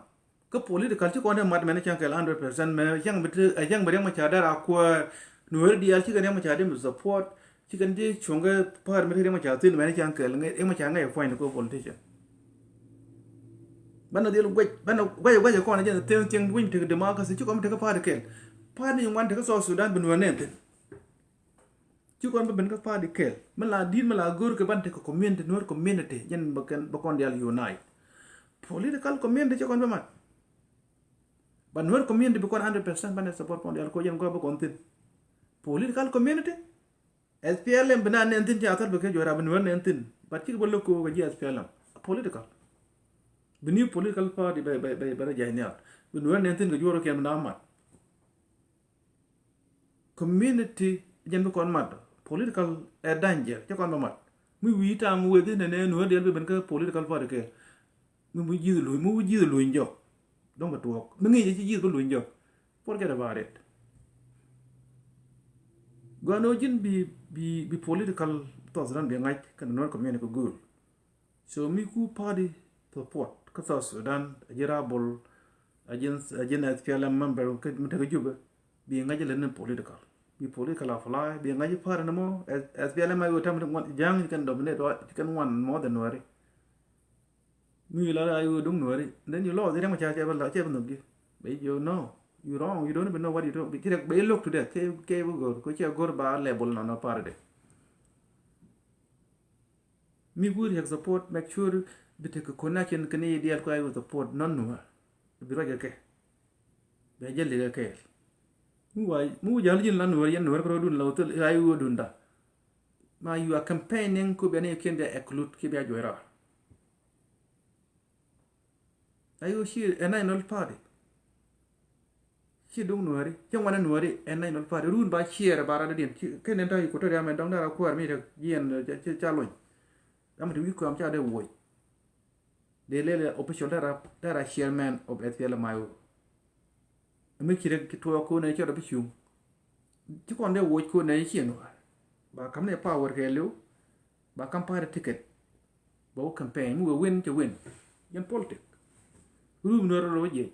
Kä political ci kɔn dee mat mɛn cäŋ kɛl hundred percent mɛ cäŋ bi ti cäŋ bi riɛm ca dee ra kuäär. Nuɔ̱ɔ̱ri diaal ci kɛ riɛm ca dee mi support. Ci kɛn ti cuɔ̱ŋ kɛ pa̱a̱r mi ti riɛm ca thin mɛn cäŋ kɛl riɛm ca ŋäc puɔ̱ny ni kɛ politician. Banɛ dhil guec banɛ guec guec kɔn jɛn thiɛŋ thiɛŋ wi̱ny tek democracy ci kɔn bi tek pa̱a̱r kɛl. Pa̱a̱r ni ŋuan tek South Sudan bi nuɔ̱ɔ̱r nɛn thin. Ci kɔn bä ben kä party kɛɛl mi la di̱t mi la go̱r kɛ ban tekɛ community nuɔ̱r community jɛn bä kɔn dial unite. Political community ci kɔn bä mat. But nuɔ̱r community bi kɔn hundred percent banɛ support kɔn dial ko jɛn gɔaa bä kɔn thin. Political community S P L M bi na nɛn thin ci a thar bi kɛ juɔra bi nuɔ̱r nɛn thin. But ci kɛ bä lo̱k ko kɛ ji̱ S P L M political. Bi new political party bɛ bɛ bɛ bɛ rɛ jay nial bi nuɔ̱r nɛn thin kɛ juɔr kɛ bi na mat. Community jɛn bi kɔn mat political ɛ danger cɛ kɔn bä mat. Mi wi̱i̱ tam weth inɛ nɛ nuɔ̱ɔ̱r diɛl bi ben kä political party kɛ. Mi wi̱i̱ ji̱th luny mi wi̱i̱ ji̱th luny jɔk. Dɔ̱ŋ bɛ tuɔɔk mi ŋi̱i̱c ci ji̱th bä luny jɔk. Forget about it. Gɔn ɔ ji̱n bi bi bi political thɔth ran bi ŋa̱c kɛn nuɔ̱ɔ̱r community kɛ go̱o̱l. So mi ku party support kä South Sudan a ji̱ rabol a ji̱n a ji̱n S P L M member kä mi tekä Jubɛ bi ŋa̱c lɛ ni political bi political apply bi ŋa̱c party ni mɔ. S P L M a yo̱ tam ti ŋuan ja̱a̱ŋ ci kɛn dominate wa ci kɛn ŋuan more than Nuɛri. Mi la a yo̱ duŋ Nuɛri then you lost. Riɛm ca cɛ bä la cɛ bä nhök ji̱ bɛ ji̱ no you wrong you don't even know what you do. Ci rɛk bɛ look to that cɛ cɛ bä go̱r ko cɛ go̱r ba level nɔ nɔ party de. Mi wuri yek support make sure bi tek connection kini dial ko ayu support non nuwa. Bi roja ke be jeli ke ke. Mu wa mu jal jin lan wari yan wari ko dun la hotel ayu dun da. Ma you are campaigning ku be ne ken be eklut ki be ajoira. Ayu shi ena inol party. Ci duŋ Nuɛri ci ŋuan Nuɛri ɛn national party run ba ciɛɛr ba rat diɛn ci kɛn ɛn ta̱ Equatoria mɛ dɔŋ dara kuäär mi rɛk jiɛn ca lony. Dama ti wi̱i̱ kuam ca dee wuɔc. Dee lɛl official dara dara chairman of S P L M I O. Mi ci rɛk ci tuɔɔk ko̱n ɛ cɔt ɛ bi cuŋ. Ci kɔn dee wuɔc ko̱n ɛ ciɛn Nuɛr ba ka̱m ni power kɛ liw. Ba ka̱m party ticket. Ba wä campaign mi wee win cɛ win. Jɛn politic. Rum Nuɛr rɔ wä jiɛc.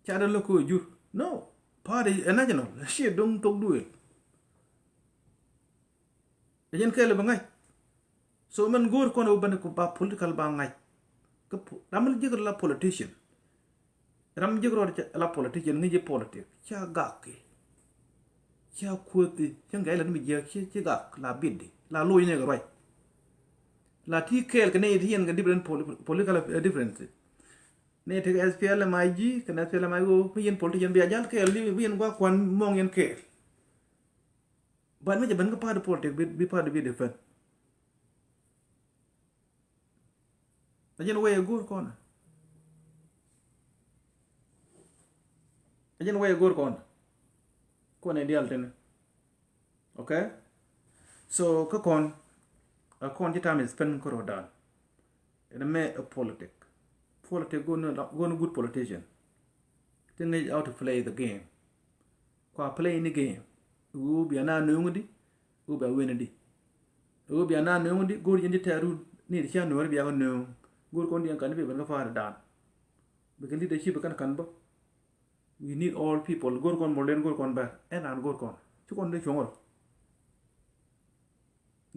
Ca dee lo̱k kɛ jur no. Party ɛ national ci duŋ thok duëël. Ɛ jɛn kɛɛl bɛ ŋa̱c. So mɛn go̱o̱r kɔn ɛ wä bɛn kɛ ba political ba ŋa̱c. Kä ram mi jiäk rɔ la politician. Ram mi jiäk rɔ la politician ŋi̱ci politic ca gak kɛ. Ca kuäthi ca ŋɛc la ni mi jiäk ci gak la bidi la loc ni kɛ ruac. La ti kɛɛl kɛ ni ti yɛn kɛ different political differences. Ni tek S P L M I G kɛn S P L M I O mi yɛn politician bia jal kɛɛl ni mi yɛn gua kuan mɔŋ yɛn kɛɛl. But mi jɛ ben kä party politic bi party bi defend. A jɛn wɛy a go̱o̱r kɔn. A jɛn wɛy a go̱o̱r kɔn. Kɔn ɛ dial tini. Okay. So kä kɔn a kɔn ci time is spend kä ro̱o̱ dan. Ɛn mɛ a politic. Politic go̱o̱n go̱o̱n good politician. Ti ŋi̱c how to play the game. Kua play ni game. Ɣöö bia na nööŋ di. Ɣöö bia wen di. Ɣöö bia na nööŋ di go̱o̱r yɛn di tɛɛrun ni di cia nööŋ di bia kɛ nööŋ. Go̱o̱r kɔn di ɛn kan di bi ben kä pa̱a̱r dan. Bi kɛ leadership bi kɛn kan bä. We need all people. Go̱r kɔn Murlɛn, go̱r kɔn Bär. Ɛn an go̱r kɔn. Ci kɔn dee cuɔ̱ŋ rɔ.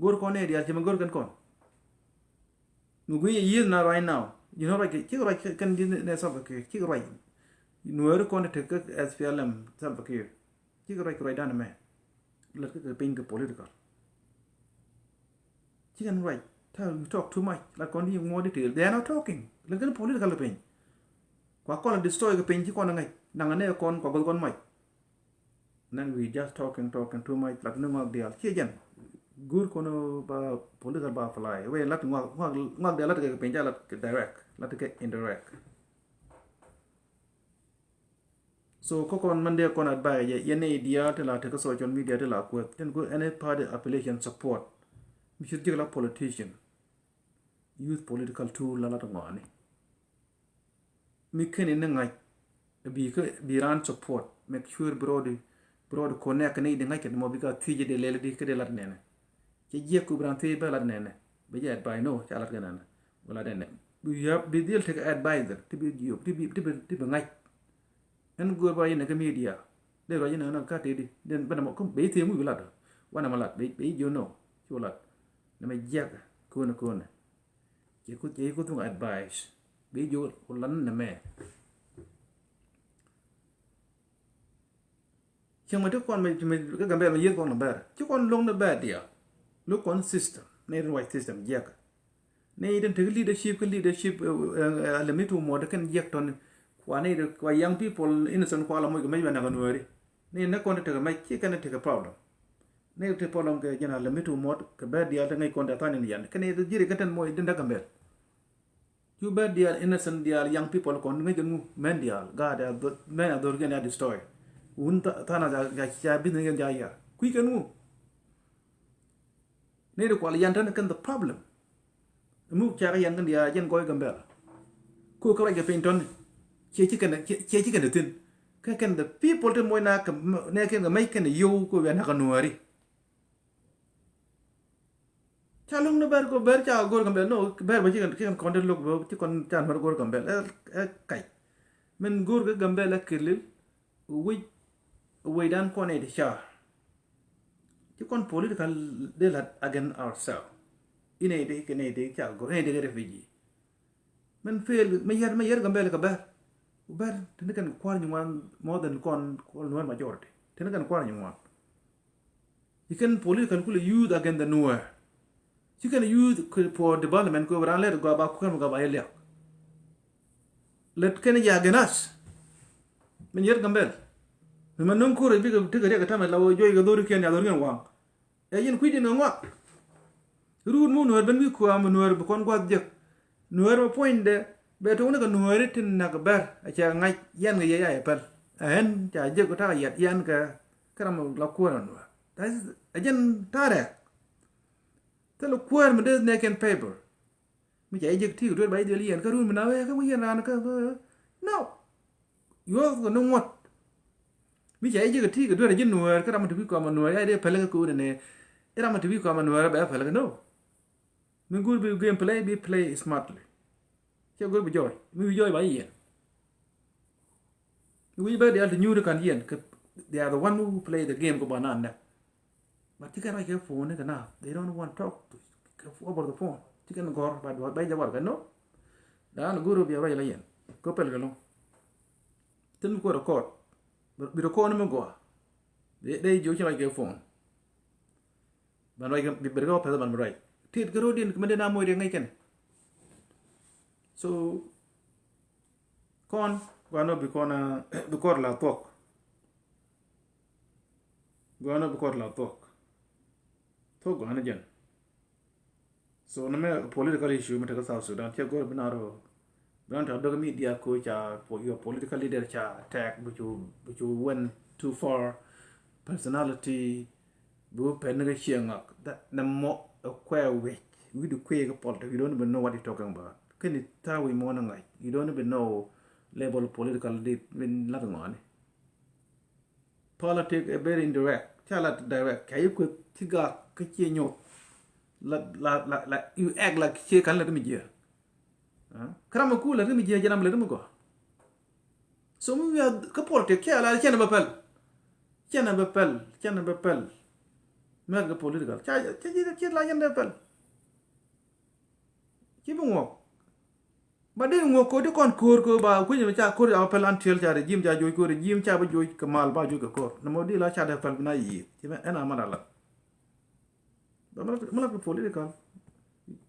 Go̱r kɔn nɛy diaal, ci mɛ go̱r kɛn kɔn. Mi guiy yɛ yieth na right now. Ji̱n ruac kɛ, cikɛ ruac kɛn ji̱n nɛ Salva Kiir. Cikɛ ruac. Nuääri kɔn te kä S P L M Salva Kiir. Cikɛ ruac kɛ ruacdan ɛmɛ. Lät kä kɛ piny kɛ political. Cikɛ ruac. Ta, you talk too much. Lat kɔn di more detail. They are not talking. Lät kɛn political kɛ piny. Kua kɔn la destroy kɛ piny ci kɔn ŋäc. Naŋ nɛ kɔn kua goth kɔn mac. Then we just talking, talking too much. Lat ni ŋɔak diaal. Ciɛ jɛn. Go̱r kɔn ba political ba fly. Wee lat ŋɔak, ŋɔak, ŋɔak diaal lat kɛ piny ca lat kɛ direct. Lat kɛ indirect. So kä kɔn mɛn dee kɔn advice jɛ, yɛn nɛy diaal ti la te kä social media ti la kueth. Tin ku any party affiliation support. Mi ci ji̱ la politician. Use political tool la lat ŋɔani. Mi keni ni ŋa̱c bi kä, bi raan support, make sure bi rɔɔdi, bi rɔɔdi connect ni di ŋa̱c kɛ mɔ bi ka thiec di lɛl di kä di lat nɛnɛ. Cɛ jiɛk ku bi raan thiec bɛ lat nɛnɛ. Bɛ jɛ advice no ca lat kɛ nɛnɛ. Wala nɛnɛ. Bi yap, bi dhil tek advisor ti bi jiök, ti bi, ti bi, ti bi ŋa̱c. Ɛn go̱o̱r ba yɛn kä media. Dee ruac yɛn kä tëëdi. Den bɛ nɛ mɔ kum bɛ thiec mu bi lat. Wanɛ mɔ lat bɛ, bɛ jiök no. Cu lat. Nɛ mɛ jiɛk kone kone. Cɛ ku, cɛ ku thuŋ advice. Bi jiök ku lan nɛ mɛ. Cieŋ mɛ ti kɔn mɛ, mɛ kä Gambɛl mɛ yieth kɔn ni bɛr. Ci kɔn loŋ ni bɛr diaal. Loŋ kɔn system. Ni rin wac system jiɛk. Ni den tek leadership kä leadership, eh, eh, eh, a lɛ mi tu muɔt kɛn jiɛk tɔni. Kua ni de, kua young people innocent kua la moc kɛ mec bɛ nak nuääri. Ni ne kɔn tek mec ci kɛn tek problem. Ni tek problem kɛ jɛn a lɛ mi tu muɔt kɛ bɛr diaal te ŋäc kɔn te than in yan. Kɛn ni de ji̱ri kɛ ten moc den dak Gambɛl. Cu bɛ diaal innocent diaal young people kɔn ŋäc kɛ ŋu mɛn diaal gaat a dhor, mɛn a dhor kɛn a destroy. Wun tha-, than a ca, ca, ca business kɛn ca yar. Kui̱ kɛn ŋu. Ni di kual yan tän kɛn the problem. Muk ca kɛ yan kɛn diaal jɛn gɔy Gambɛl. Ku kɛ ruac kɛ piny tɔn. Ciɛ ci kɛn, ciɛ, ciɛ ci kɛn thi̱n. Kɛ kɛn the people ti moc na kɛ, nɛ kɛn kɛ mec kɛn yiow ku wian na kɛ nuääri. Ca lo̱ŋ ni bɛr kɔ bɛr ca go̱r Gambɛl no bɛr bä ci kɛn, ci kɛn kɔn dee lo̱k bä ci kɔn ca nuɛr go̱r Gambɛl ɛ, ɛ kac. Min go̱r kɛ Gambɛl ɛ kilil wi̱c, wi̱c dan kɔn ɛ ti ca. Ci kɔn political dee lat against ourselves. Inɛ iti kɛ nɛ iti ca go̱r inɛ iti kɛ refugee. Min fail, min yɛr, min yɛr Gambɛl kɛ bɛr. Bɛr tini kɛn kuar nyi ŋuan more than kɔn, kɔn nuɛr majority. Tini kɛn kuar nyi ŋuan. You can political kula use against the Nuer. You can use for development kula ran let go ba kukam ga ba yeliak. Let kɛn ya against us. Min yɛr Gambɛl. Min ma nung kure bi ga tiga riak tamɛ la wo joy ga dori kɛn ya dori kɛn wang. Ɛ yin kui̱ din ŋuak. Ruut mu Nuɛr ben wi̱i̱ kua̱a̱m Nuɛr bi kɔn gua̱th jek. Nuɛr ma puɔ̱nydɛ bɛ tok ni kɛ Nuɛri tin nak bɛr a cɛ ŋa̱c yɛn kɛ yɛ ya yɛ pɛl. Ɛ ɣän ca jek ta̱a̱ yɛt yɛn kɛ kɛ ram la kuäär a Nuɛr. That is, ɛ jɛn ta̱a̱ rɛɛk. Thilɛ kuäär mi dee nɛɛkiɛn paper. Mi ca i̱ jek ti̱i̱ kɛ duer ba i̱ dhil yɛn kä run mi na wee kä mi yɛn raan kä, kä, no. Yuɔth kɛ ni ŋuɔ̱t. Mi ca i̱ jek ti̱i̱ kɛ duer ji̱ Nuɛɛr kä ram mi ti wi̱i̱ kɔm a Nuɛɛr ya i̱ dee päl kä ko̱o̱dɛ nɛ. I̱ ram mi ti wi̱i̱ kɔm a Nuɛɛr bɛ päl kä no. Mi guur bi game play, bi play smartly. Cɛ guur bi jɔɔc. Mi wi̱i̱ jɔɔc ba i̱ yɛn. Wi̱i̱ bɛ diaal ti nyuuri ka̱n yɛn kɛ, they are the one who play the game kɛ bä naan nɛ. But ti kɛn ruac kɛ phone ni kɛ na, they don't want talk to, kɛ over the phone. Ti kɛn gɔr ba duɔr bɛ jɛ war kɛ no. Dan guru bi ruac la yɛn. Ko pel kɛ lɔŋ. Tin bi ko record. Bi record ni mi gɔa. Dee jiö ci ruac kɛ phone. Ban ruac kɛ bi ber kɛ pɛth ban bi ruac. Tit kɛ rodi ni kɛ mɛ dee na moc dee ŋäc kɛn. So kɔn guanɔ bi kɔn, ah, bi kɔr la thuɔk. Guanɔ bi kɔr la thuɔk. Thuɔk guanɔ jɛn. So nɛ mɛ political issue mi tekɛ South Sudan cɛ gɔr bi na rɔ. Bi na tekɛ dɔk media ko ca po-, your political leader ca attack bi cu, bi cu went too far. Personality bi wä pɛn ni kɛ ciɛ ŋak. That nɛ mɔ ɛ kuɛ wec. Wi̱i̱ di kuɛ kɛ politics, you don't even know what you talking about. Kɛn ni tha̱a̱ wi̱i̱ mɔ ni ŋa̱c. You don't even know level political di min lat ŋɔni. Politic ɛ very indirect. Ca la direct. Ca yi kueth ci gak kä cie nyuɔth. La, la, la, la, you act like cie kan la ti mi jiɛ. Ah? Kä ram mi ku la ti mi jiɛ jɛ ram la ti mi gɔ. So mi wiaa kä politik kiɛ la cɛn bɛ pɛl. Cɛn bɛ pɛl, cɛn bɛ pɛl. Mɛr kɛ political ca ca ci ci la cɛn bɛ pɛl. Ci bi ŋuɔk. Ba di ŋuɔk ko di kɔn ko̱r ko ba kui̱ mi ca ko̱r ca bɛ pɛl an tiɛl ca regime ca joc ko regime ca bɛ joc kɛ mal ba joc kɛ ko̱r. Nɛ mɔ di la ca dɛ pɛl bi na yiëë. Ci mɛ ɛn a mɛ na la. Ba mɛ la kɛ political.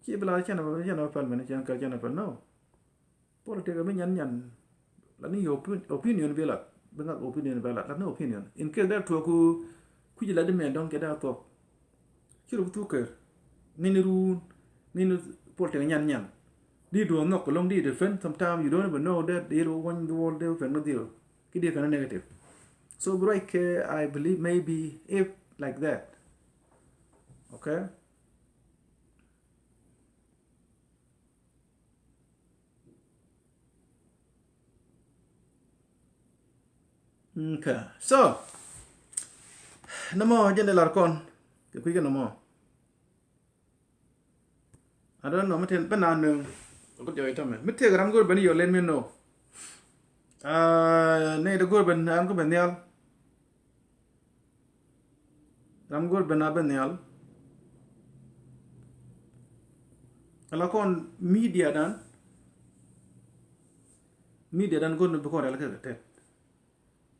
Ci bi la cɛn bɛ cɛn bɛ pɛl mɛ ni cɛn kɛl cɛn bɛ pɛl no. Politik a bi nyan nyan. La ni your opin- opinion bi la. Bi ŋak opinion bi la. La ni opinion. In case dee tuɔk ku kui̱ la di mɛ dɔŋ kɛ dee tuɔk. Ci rɔ bi thuk kër. Ŋini ruun. Ŋini politik nyan nyan. Di duɔth nhɔk kɛ lɔŋ di defend. Sometimes you don't even know that di rɔ wany di wall di fɛn di rɔ. Ki di fɛn negative. So bi ruac kɛ I believe maybe if like that. Okay. Okay. So nɔmɔ jɛn dee lar kɔn kɛ kui̱ kɛ nɔmɔ. I don't know mi tin bä naan nööŋ. Kut jɔy tämɛ mi tëëk ram go̱r ben yɔ let me know. Nɛy dee go̱r ben an ku ben nhial. Ram go̱r ben a ben nhial. Ala kɔn media dan. Media dan go̱r ni bi kɔn rial kɛ kɛ tɛt.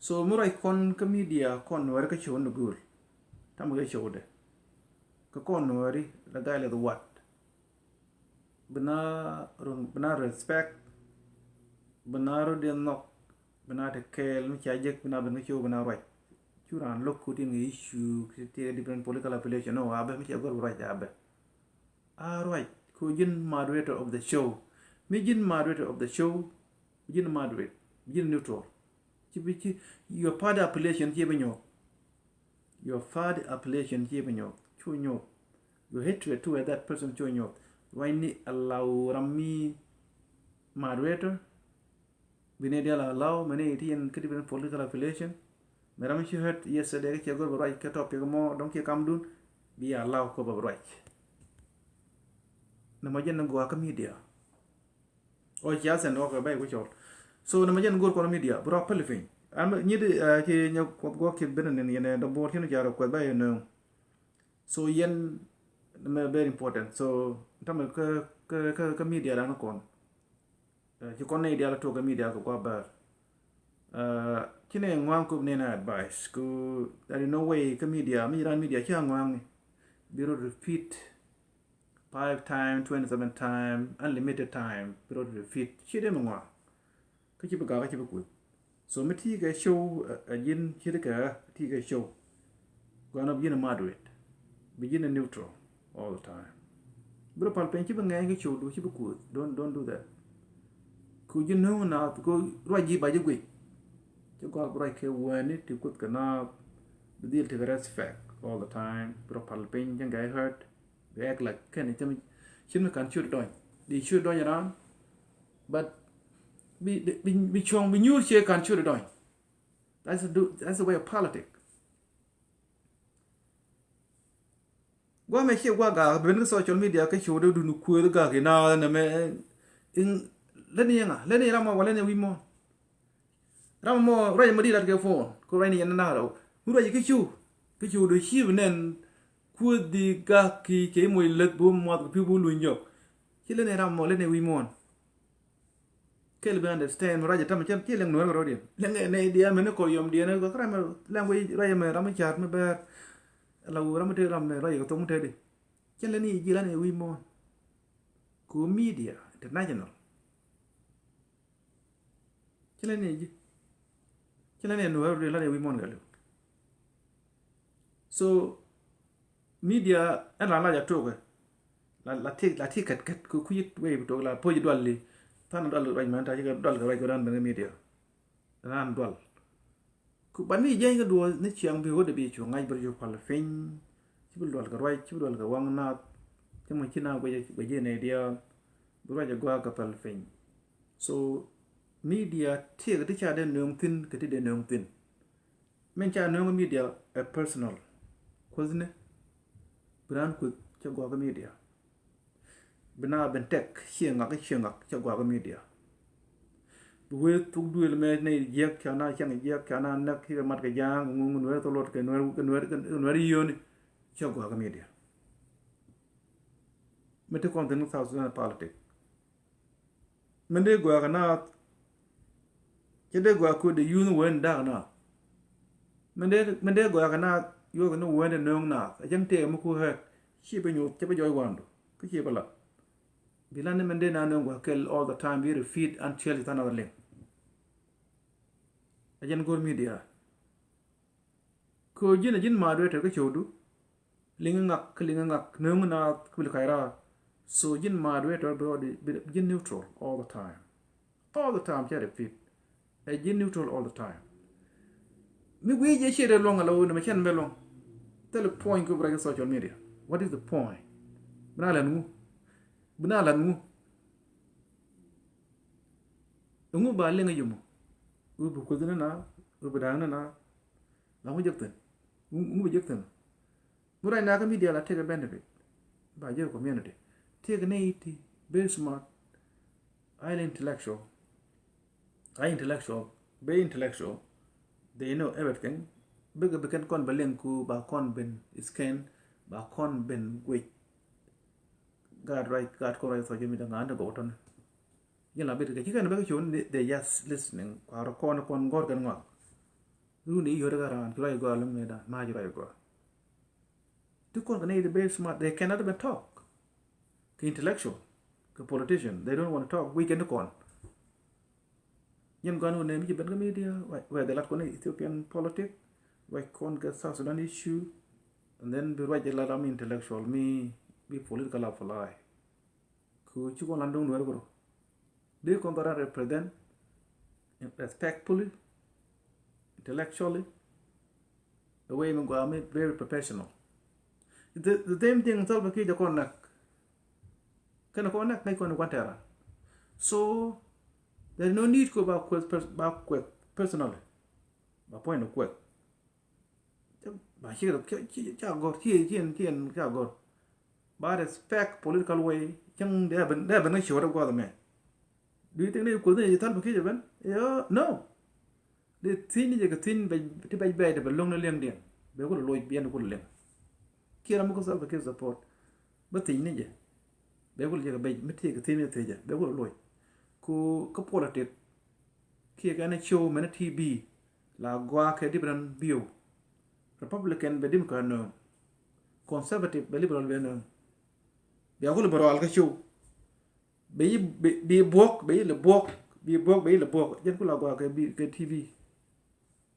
So mi ruac kɔn kä media kɔn nuɛɛri kä show ni go̱r. Tamɛ kɛ show dɛ. Kä kɔn nuɛɛri la guy lɛ the what. Bi na run bi na respect. Bi na run di nhɔk. Bi na te kɛɛl mi ca jek bi na ben kä show bi na ruac. Cu raan lo̱k ku tin kɛ issue ki ti different political affiliation no abɛ mi ca gor bi ruac abɛ. A ruac ku ji̱n moderator of the show. Mi ji̱n moderator of the show. Ji̱n moderate. Ji̱n neutral. Ci bi ci your party affiliation ci bi nyuɔth. Your party affiliation ci bi nyuɔth. Cu nyuɔth. Your hatred toward that person cu nyuɔth. Ruac ni allow ram mi moderator. Bi ni dial allow mɛ ni ti yɛn kä different political affiliation. Mɛ ram ci hurt yesterday kä cɛ gor bɛ ruac kä topic mɔ dɔŋ ci kam dun. Bi allow kɔ bɛ ruac. Nɛ mɔ jɛn ni gɔaa kä media. O ci a sɛn wä kɛ bɛy ku cɔl. So nɛ mɛ jɛn go̱r kɔn media bi rɔ päl piny. An nyit ci nyɛ kuɔth guɔ kiɛth ben nin yɛn dɔ buɔr cin ca rɔ kuɛth bɛy nööŋ. So yɛn mɛ very important. So tamɛ kä kä kä media dan kɔn. Ci kɔn nɛ dial tok kä media kɛ kua bär. Ci nɛ ŋuaŋ kup nɛ na advice ku there is no way kä media mi ran media ci a ŋuaŋ ni. Bi rɔ repeat. Five time, twenty seven time, unlimited time bi rɔ repeat. Ci dee mi ŋuan. Kä ci bi gak kä ci bi kuth. So mi ti kɛ show a ji̱n ci di kɛ ti kɛ show. Gɔn ɔ bi ji̱n a moderate. Bi ji̱n a neutral all the time. Bi rɔ pal piny ci bi ŋɛny kɛ show du ci bi kuth. Don't don't do that. Ku ji̱ nuŋ na ku ruac ji̱ ba ji̱ guic. Ci gɔak bi ruac kɛ wääni ti kuth kɛ na bi dhil ti kɛ respect all the time. Bi rɔ pal piny ci ŋɛny hurt. Bi act like kɛn cin mi kan ciöt dɔny di ciöt dɔny around. But bi bi bi cuɔ̱ŋ bi nyuur cie kan ciöt dɔny. That's the that's the way of politic. Guamɛ cie gua gak ben kä social media kä ciöt dun kueth gak ina nɛ mɛ. In leni yɛŋa leni ramɔ wa leni wi̱i̱ mɔ. Ram mɔ ruac mɔ di lat kɛ phone ko ruac ni yɛn na rɛw mi ruac kä cu kä cu do ci bi nɛn. Kuoth di gak ki kɛ moc leth bo muath kɛ pi̱ bo luny jɔk. Ci leni ram mɔ leni wi̱i̱ muɔn. Kɛl bi understand mi ruac tam cɛ ci lɛŋ nuɛr kɛ rɔ diɛn lɛŋ nɛ diɛn mɛ ni kɔ yɔm diɛn kɛ ram language ruac mɛ ram car mi bɛr. La wu ram mi te ram mɛ ruac kɛ thok mi te di. Ci leni ji leni wi̱i̱ muɔn. Ku media international. Ci lɛ ni ji̱ ci lɛ ni nuɔ̱ɔ̱r ri la ni wi̱i̱ muɔ̱ɔ̱n gɛl. So media ɛn la la ja tok. La la ti la ti kɛt kɛt ku kui̱ wei bi tok la po̱c dual li. Than dual ruac mɛn ta ci kɛ dual kɛ ruac kɛ dan ben kɛ media. Ran dual. Ku ba ni jiɛny kä duɔth ni ciaŋ bi ɣöö dee bi cu ŋa̱c bi rɔ cu pal piny. Ci bi lual kɛ ruac ci bi lual kɛ waŋ naath. Ci mɔ ci naath guic guic ji̱ nɛy diaal. Bi ruac ɛ gua̱a̱k kɛ pal piny. So media tiɛɛk ti ca dee nööŋ thi̱n kɛ ti dee nööŋ thi̱n. Min ca nööŋ media ɛ personal. Kuothni bi raan kueth cɛ gua̱a̱k media. Bi na ben tɛk cieŋ ŋak cieŋ ŋak cɛ gua̱a̱k media. Wee thuk duëël mɛ ni jiɛk ca na cäŋ jiɛk ca na näk kikɛ mat kɛ ja̱a̱ŋ ŋu ŋu nuɛr thok lot kɛ nuɛr kɛ nuɛr kɛ nuɛr yio̱ni. Cä gua̱a̱k kɛ media. Mi ti kɔn thi̱n South Sudan politic. Min dee gɔaa kɛ naath. Cɛ dee gɔaa kɛ dee yuun wee ni da̱a̱k naath. Min dee min dee gɔaa kɛ naath yuɔth ni wee ni nööŋ naath a cäŋ tëë mi ku hɛɛt. Ci bi nyuuth cɛ bi jɔɔc wa̱a̱ndu kä ci bi lat. Bi lan ni min dee na nööŋ gɔaa kɛl all the time bi repeat until ci than another link. A jɛn go̱r media. Kɛ ɣöö ji̱n a ji̱n moderator kä cöödu. Liŋi ŋak kä liŋi ŋak nööŋi naath kä bil ka̱c raar. So ji̱n moderator bi rɔɔdi bi ji̱n neutral all the time. All the time cɛ repeat. Ɛ ji̱n neutral all the time. Mi gui̱i̱ jɛ ciɛ dee luɔ̱ŋ ala wuni mɛ cɛn mɛ luɔ̱ŋ. Thil point kä bi rɛc social media. What is the point? Bi na lɛn ŋu? Bi na lɛn ŋu? Ɛŋu ba liŋ a yomɔ? Wi bi kueth ni na, wi bi da̱a̱ŋ ni na. La ŋu jek thi̱n? Ŋu bi jek thi̱n? Mi ruac na kä media la take a benefit. Ba jek community. Take ni ti very smart. Highly intellectual. Highly intellectual. Very intellectual. They know everything. Bikɛ bi kɛn kɔn bɛ liŋ ku ba kɔn ben scan ba kɔn ben guic. Gaat ruac gaat kɔn ruac thɔc mi daŋ an te gɔw tɔn. Yɛn la bit kɛ ci kɛn bɛ kɛ con they just listening kua rɔ kɔn kɔn gɔr kɛn ŋɔak. Runi yot kɛ ran ci ruac gɔa lum ni dan ma ci ruac gɔa. Ti kɔn kɛ ni the very smart they cannot even talk. Kɛ intellectual kɛ politician they don't want to talk guic kɛn ti kɔn. Yɛn gɔan wun nɛ mi ci ben kä media wɛ dhi lat kɔn Ethiopian politic wɛ kɔn kɛ South Sudan issue. And then bi ruac lat am intellectual mi bi political apply. Ku ci kɔn lan duŋ duer kuro di kɔn dhɔran represent respectfully, intellectually, the way mi gɔaa mi very professional. The, the same thing Salva Kiir jɛ kɔn nak. Kɛn kɔn nak ŋäc kɔn kuan tɛra. So there is no need ko ba kueth ba kueth personally. Ba point of kueth. Ba ci ca gɔr ci ci ca gɔr ci ci ca gɔr. Ba respect political way cäŋ dee ben dee ben ŋäc ciwä dee guath mɛ. Do you think ni kueth ni ci thal bi kic ben? Yo, no. Dee thiec ni jɛ kɛ thiec ti bɛc bɛc dee bɛ lo̱ŋ ni liɛŋ diɛn bɛ kulɛ loc biɛn kulɛ liɛŋ. Kiɛ ram mi ku Salva Kiir support bä thiec ni jɛ bɛ kulɛ jɛ kɛ bɛc mi thiec kɛ thiec ni jɛ thiec jɛ bɛ kulɛ loc. Ku kä politic kiɛ kɛ ni show mɛn T V la gɔaa kɛ different view. Republican bɛ Democrat nööŋ. Conservative bɛ Liberal bɛ nööŋ. Bia kulɛ bɛ rɔal kä show. Bɛ yi bi buɔk bɛ yi lɛ buɔk bi buɔk bɛ yi lɛ buɔk jɛn ku la gɔaa kɛ bi kɛ T V.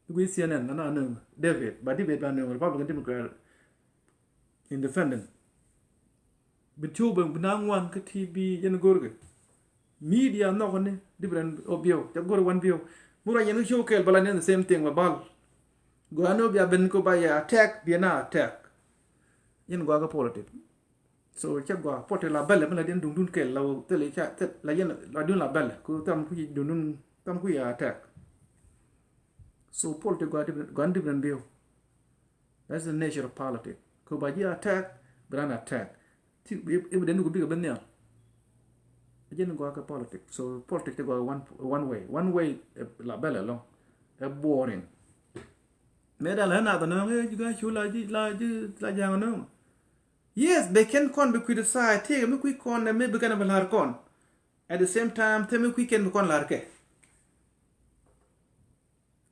I̱ guiy C N N nana nöŋ David ba David ba nöŋ Republican Democrat Independent. Bi tiw bɛ bi na ŋuan kä T V jɛn go̱rkɛ. Media nhɔk ni different ɔ biɛw ca go̱r wan biɛw. Mura yɛn kä show kɛl bala ni the same thing ba bal. Gɔaa ni ɔ bia ben ko ba yɛ attack bia na attack. Yɛn gɔaa kä politic. So cɛ gɔaa pɔt ti la bɛlɛ mi la diɛn duŋdun kɛl la thil ca thil la yɛn la dun la bɛlɛ ku tham ku yi duŋdun tham ku yi attack. So pɔl ti gɔaa different gɔaa different view. That's the nature of politics. Ku ba ji attack bi ran attack. Ti ibi den ku bikɛ bi nhial. Jɛn gɔaa kɛ politics. So politics ti gɔaa one one way one way. La bɛlɛ lɔ ɛ boring. Mɛ da la na da nɔ ɛ jiga cu la ji la ji la jaŋ nɔ. Yes, bɛ kɛn kɔn bi criticize tëëkɛ mi kui̱ kɔn nɛ mi bi kɛn bi la̱r kɔn. At the same time te mi kui̱ kɛn bi kɔn la̱r kɛ.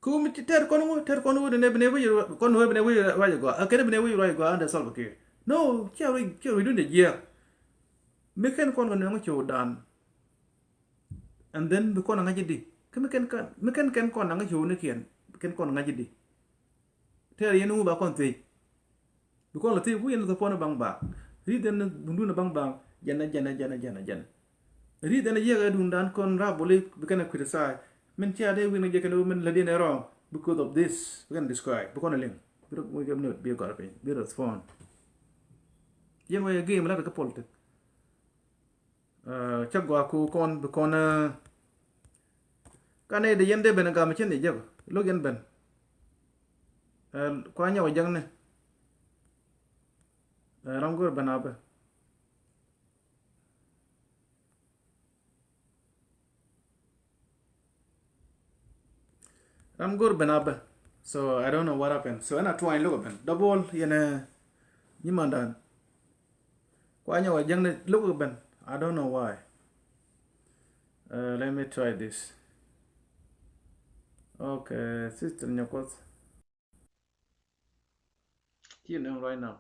Ku mi tɛr kɔn wu tɛr kɔn wu ne bi ne wi̱c kɔn wu bi ne wi̱c ruac gɔaa a kɛn bi ne wi̱c ruac gɔaa under Salva Kiir. No, cia ruac cia ruac dun de jiɛɛk. Mi kɛn kɔn kɛ nööŋ cio̱w dan. And then bi kɔn a ŋa̱c di kä mi kɛn kɛn mi kɛn kɛn kɔn a ŋa̱c cio̱w ni kiɛn bi kɛn kɔn a ŋa̱c di. Tɛɛr yɛn wu ba kɔn thiec. Bi kɔn la thiec wu yɛn la thopɔn baŋ baŋ. Ri̱th yɛn bundun baŋ baŋ jɛn jɛn jɛn jɛn jɛn. Ri̱th yɛn yiëk ɛ dundan kɔn rap boli bi kɛn a criticize. Min cia dee wi̱n jɛ kɛn wu min la diɛn ɛ wrong because of this bi kɛn describe bi kɔn a liŋ. Bi rɔ ŋuc kɛ minut bi gɔr piny bi respond. Yɛn wä yɛ game lat kä politic. Cä gɔaa ku kɔn bi kɔn. Ka nɛy dee yɛn dee ben gam cin i̱ jek lo̱k yɛn ben. Kua nyɔk jek ni. Ram go̱r ben a bɛ. Ram go̱r ben a bä. So I don't know what happened. So ɛn a tuany lo̱k a ben. Double yɛn ɛ nyimandan. Kuanyɛ wä jäŋ ni lo̱k a ben. I don't know why. Uh, let me try this. Okay, sister Nyakuoth. Ci nöŋ right now.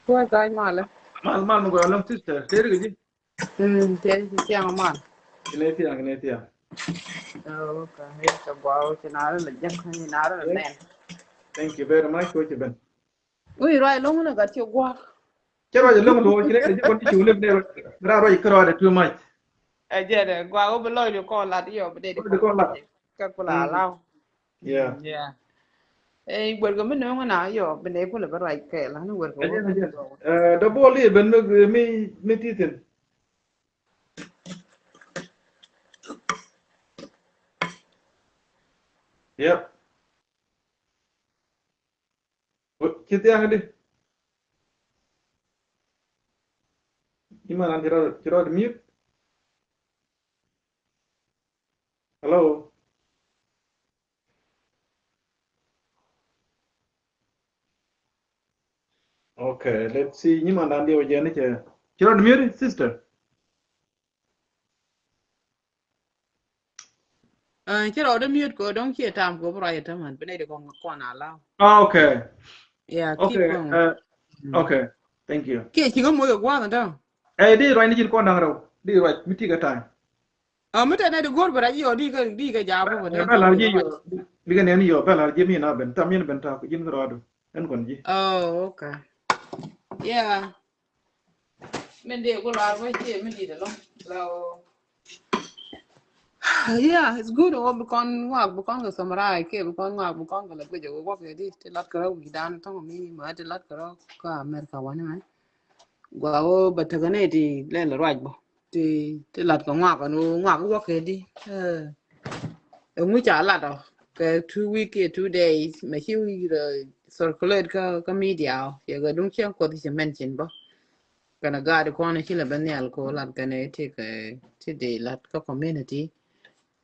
Kuɛ ga̱a̱c malɛ. Mal, mal mi gɔaa lɔŋ sister. Teri kɛ ji̱. Mm, teri ci ciaŋ mal. Kɛ nɛ thiaŋ, kɛ nɛ thiaŋ. Oh, okay. Hei, kɛ gɔaa wä ci nari lɛ jɛn, ci nari lɛ nɛn. Thank you very much. Kuɛ ci ben. Wi̱i̱ ruac lo̱ŋ ni gat ci gua̱a̱k. Cä ruac lo̱ŋ luɔ̱ɔ̱c ni gat ci kɔn ci cuŋ ni bi nɛ ra ruac kärɔadɛ too much. Ɛ jɛn ɛ gua̱a̱k wä bi lɔc di kɔn lat yɔ bi dee di kɔn lat. Kɛ kula alaw. Yeah. Yeah. Ɛ guerkɛ mi no̱o̱ŋ na yɔ bi nɛ kulɛ bi ruac kɛɛl ani guerkɛ wä. Ɛ jɛn, ɛ jɛn. Ɛ dɔ buɔl i̱ ben mi, mi, mi tithin. Yep. Ci thiaŋ di. Iman an ci rɔɔd, ci rɔɔd mute. Hello. Okay, let's see. Nyiman dan diɛ wä jɛn ni cɛ. Ci rɔɔd mute, sister. Ci rɔɔdɛ miöt kɛ dɔ̱ŋ ciɛ tam kɛ bi ruac ɛ tämän bi nɛy di kɔn kɔn a law. Ah, okay. Yeah, keep going. Okay. Thank you. Kiɛ ci ŋä moc ɛ gua̱a̱th ɛn täämɛ. Ɛ di ruac ni cin kɔn da̱ŋ rɛw di ruac mi ti kɛ time. Ɔ mi te nɛy di go̱r bɛ ruac yɔ di kɛ di kɛ jaap bä bɛ la̱r ji̱ yɔ. Di kɛ nɛn yɔ bɛ la̱r ji̱ mi na ben tam yɛn ben ta̱a̱ kɛ ji̱n kɛ rɔɔdu ɛn kɔn ji̱. Oh, okay. Yeah. Min dee ku lar wä cie min dit alɔ. La o. Yeah, it's good. O bi kɔn ŋuak bi kɔn kɛ summarize kɛ bi kɔn ŋuak bi kɔn kɛ la guic o wä kɛ di ti lat kɛ rɔ wi̱i̱ dan tɔŋ mi ma ti lat kɛ rɔ ka America wani mɛ. Gua o ba tekɛ ni ti lɛ la ruac bɔ ti ti lat kɛ ŋuak ni o ŋuak wä kɛ di. Ɛ ŋu ca lat ɔ kɛ two week kɛ two days mɛ ci wi̱i̱ rɛ circulate kä kä media ɔ yɛ kɛ duŋ cieŋ kuɔth ci mention bɔ. Kɛnɛ gaat kɔn ci lɛ ben nhial ko lat kɛnɛ ti kɛ ti di lat kä community.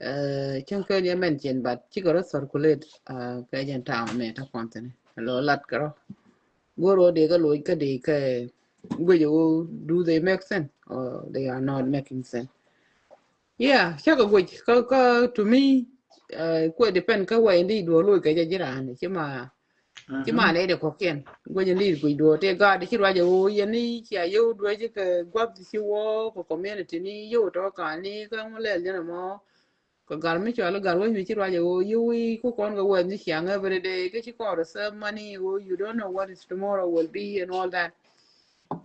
Cäŋ kɛ yɛ mention but cikɛ rɔ circulate kɛ jɛn town mɛ ta kɔn thini lo lat kɛ rɔ. Go̱r wä di kɛ loc kä di kɛ guic wä, do they make sense or they are not making sense? Yeah, cakɛ guic kä kä to me. Kuɛ depend kä wɛy ndi duɔ loc kɛ jɛ jiran ci ma Ci man ɛ dɛ kɔkiɛn guɛc in li̱i̱t guic duɔ̱ɔ̱r tëë gaat ci ruac ɛ ɣöö yɛn ni cia yio̱w duec kɛ gua̱th ci wä kɛ community ni yio̱w tɔ̱ ka̱n ni kä ŋu lɛl jɛn ɛmɔ. Kɛ gar mi cɔal i̱ gar wec mi ci ruac ɛ ɣöö yio̱w i̱ ku kɔn kɛ wɛth ni ciaŋ every day kä ci kɔn reserve money ɣöö you don't know what is tomorrow will be and all that.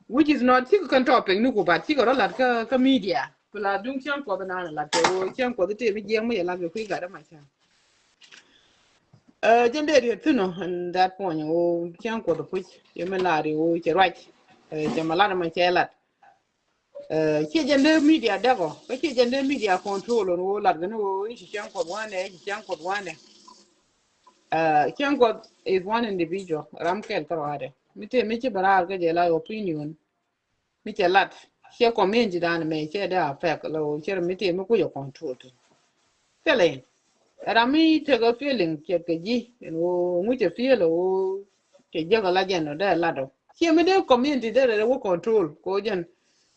Which is not cikɛ kɛn topic ni ku but cikɛ rɔ lat kä kä media. Ku la duŋ cäŋ kuɔth inan lat kɛ ɣöö cäŋ kuɔth i̱ tëë mi jiɛk mi yɛ lat kɛ kui̱ gat ɛmɔ cäŋ. Ɛ jɛn dee riet thi̱n ɔ in that point ɣöö cäŋ kuɔth ipuc yɛ mi lar i̱ ɣöö cɛ ruac. Ɛ cɛ mi lat ɛmɔ cɛ lat. Ɛ ciɛ jɛn dee media dɛk ɔ kä ciɛ jɛn dee media control ɣöö lat kɛn ɣöö i̱ ci cäŋ kuɔth wanɛ ci cäŋ kuɔth wanɛ. Ɛ cäŋ kuɔth is one individual ram kɛl kärɔadɛ mi tëë mi ci bɛ raar kä jɛ la opinion. Mi cɛ lat ciɛ community dan mɛ cɛ dee affect la ɣöö cɛ mi tëë mi kucɛ control thin. Thilɛ in ram mi tekɛ feeling cɛ kɛ ji̱ in ɣöö ŋu cɛ feel ɣöö cɛ jiäk ala jɛn ɔ dee lat ɔ ciɛ mi dee community dee rɛ wä control kɛ ɣöö jɛn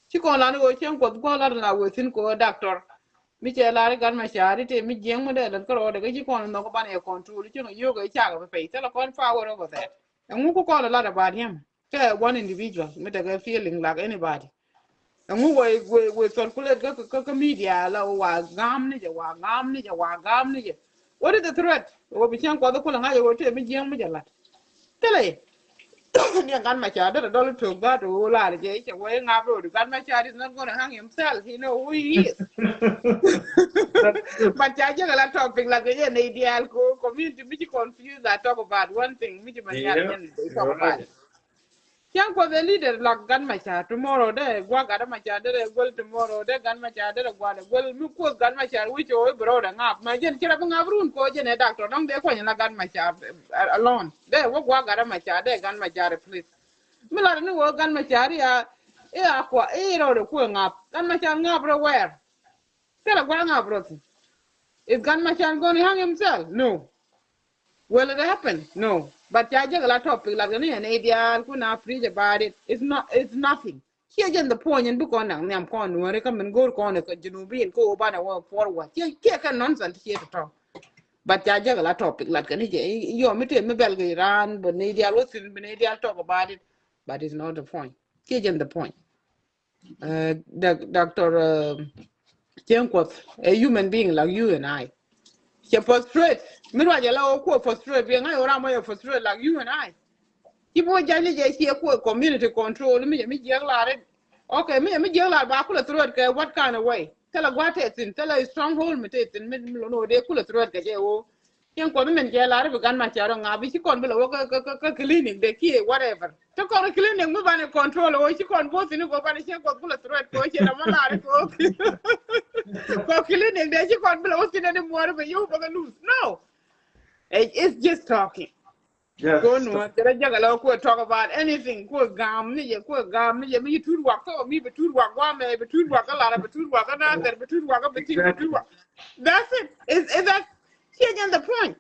ci kɔn lan ɣöö cɛ kuɔth gua̱a̱ lat in la wee thin kɛ ɣöö doctor. Mi cɛ lar i̱ gat ma ca̱a̱r i̱ tëë mi jiäk mi dee lat kärɔɔdɛ kä ci kɔn in nhɔk ban yɛ control ci nɔ yio̱k ɛ cakɛ pɛ pɛy thilɛ kɔn power over there. Ɛŋu ku kɔn lat about him. Kɛ one individual mi tekɛ feeling like anybody. Ɛŋu wee wee wee circulate kä kä kä media la wa gam ni jɛ wa gam ni jɛ wa gam ni jɛ. What is the threat? Wee bi cäŋ kuɔth kulɛ ŋa̱c wee tëë mi jiäŋ mi jɛ lat. Thilɛ. Ni a gan ma ca derɛ dɔl tok that wee lar jɛ i̱ cɛ wee ŋa̱p road gan ma ca is not gonna hang himself. He know who he is. But ca jɛ kɛ la topic la kɛ jɛ nɛy diaal ko community mi ci confuse la talk about one thing mi ci ma ca jɛ nɛy talk about. Cäŋ kuɔth ɛ leader lak gan ma ca tomorrow dee guak gat ma ca dee guel tomorrow dee gan ma ca dee guak dee guel mi kuoth gan ma ca wi̱c ɣöö i̱ bi rɔɔdɛ ŋa̱p ma jɛn ci rɔ bi ŋa̱p run kɛ ɣöö jɛn ɛ doctor dɔ̱ŋ dee kuany la gan ma ca alone dee wä guak gat ma ca dee gan ma ca replace. Mi lat ni ɣöö gan ma ca ri a I̱ a kua i̱ rɔɔdɛ kuɛ ŋap. Gan Machar ŋap rɔ wɛɛr. Thilɛ gua̱a̱ ŋap rɔ thi̱n. Is Gan Machar gonna hang himself? No. Will it happen? No. But ca jek la topic lat kɛ ni ɛn i̱ diaal ku na preach about it. It's not, it's nothing. Ciɛ jɛn the point in bi kɔn naŋ nhiam kɔn Nuääri kä min go̱o̱r kɔn kɛ Junubiin kä wä banɛ wä forward. Ciɛ, ciɛ kɛ nonsense ciɛ tɔ̱tɔ̱. But ca jek la topic lat kɛ ni jɛ yɔ mi tëë mi bɛl kɛ raan bɛ ni diaal wä thi̱n bi ni diaal talk about it. But it's not the point. Ciɛ jɛn the point. Uh, doc- Doctor uh, Cieŋ Kuɔth, a human being like you and I. Cɛ frustrate. Mi ruacɛ la wä kuɔ frustrate. Bi ŋa̱c wä ram wä yɛ frustrate like you and I. Ci bi wä ja̱ny ni jɛ ciɛ kuɔ community control. Mi jɛ mi jiäk lar it. Okay, mi jɛ mi jiäk lar ba kulɛ threat kɛ what kind of way? Thilɛ gua̱a̱th tɛth thi̱n. Thilɛ stronghold mi tɛth thi̱n. Mi mi lon wä dee kulɛ threat kɛ jɛ wä. Cieŋ Kuɔth min cɛ lar bi Gan Machar ŋa bi ci kɔn bi lɛ wä kä, kä, kä, kä clinic de kiɛ whatever. Te kɔn clinic mi banɛ control wä ci kɔn both ni kɔ banɛ Cieŋ Kuɔth kulɛ threat kɔ ci la ma lar kɔ. Kɔ clinic de ci kɔn bi lɛ wä thin ni muɔr bi yow bä kɛ lose. No. It, it's just talking. Yes. Kɔn wä jɛ la jɛ la kuɛ talk about anything kuɛ gam ni jɛ kuɛ gam ni jɛ mi ci tuut wak tɔ mi bi tuut wak guamɛ bi tuut wak kä lar bi tuut wak kä nathɛr bi tuut wak kä bi ti bi tuut wak. That's it. Is is that ciɛ jɛn the point?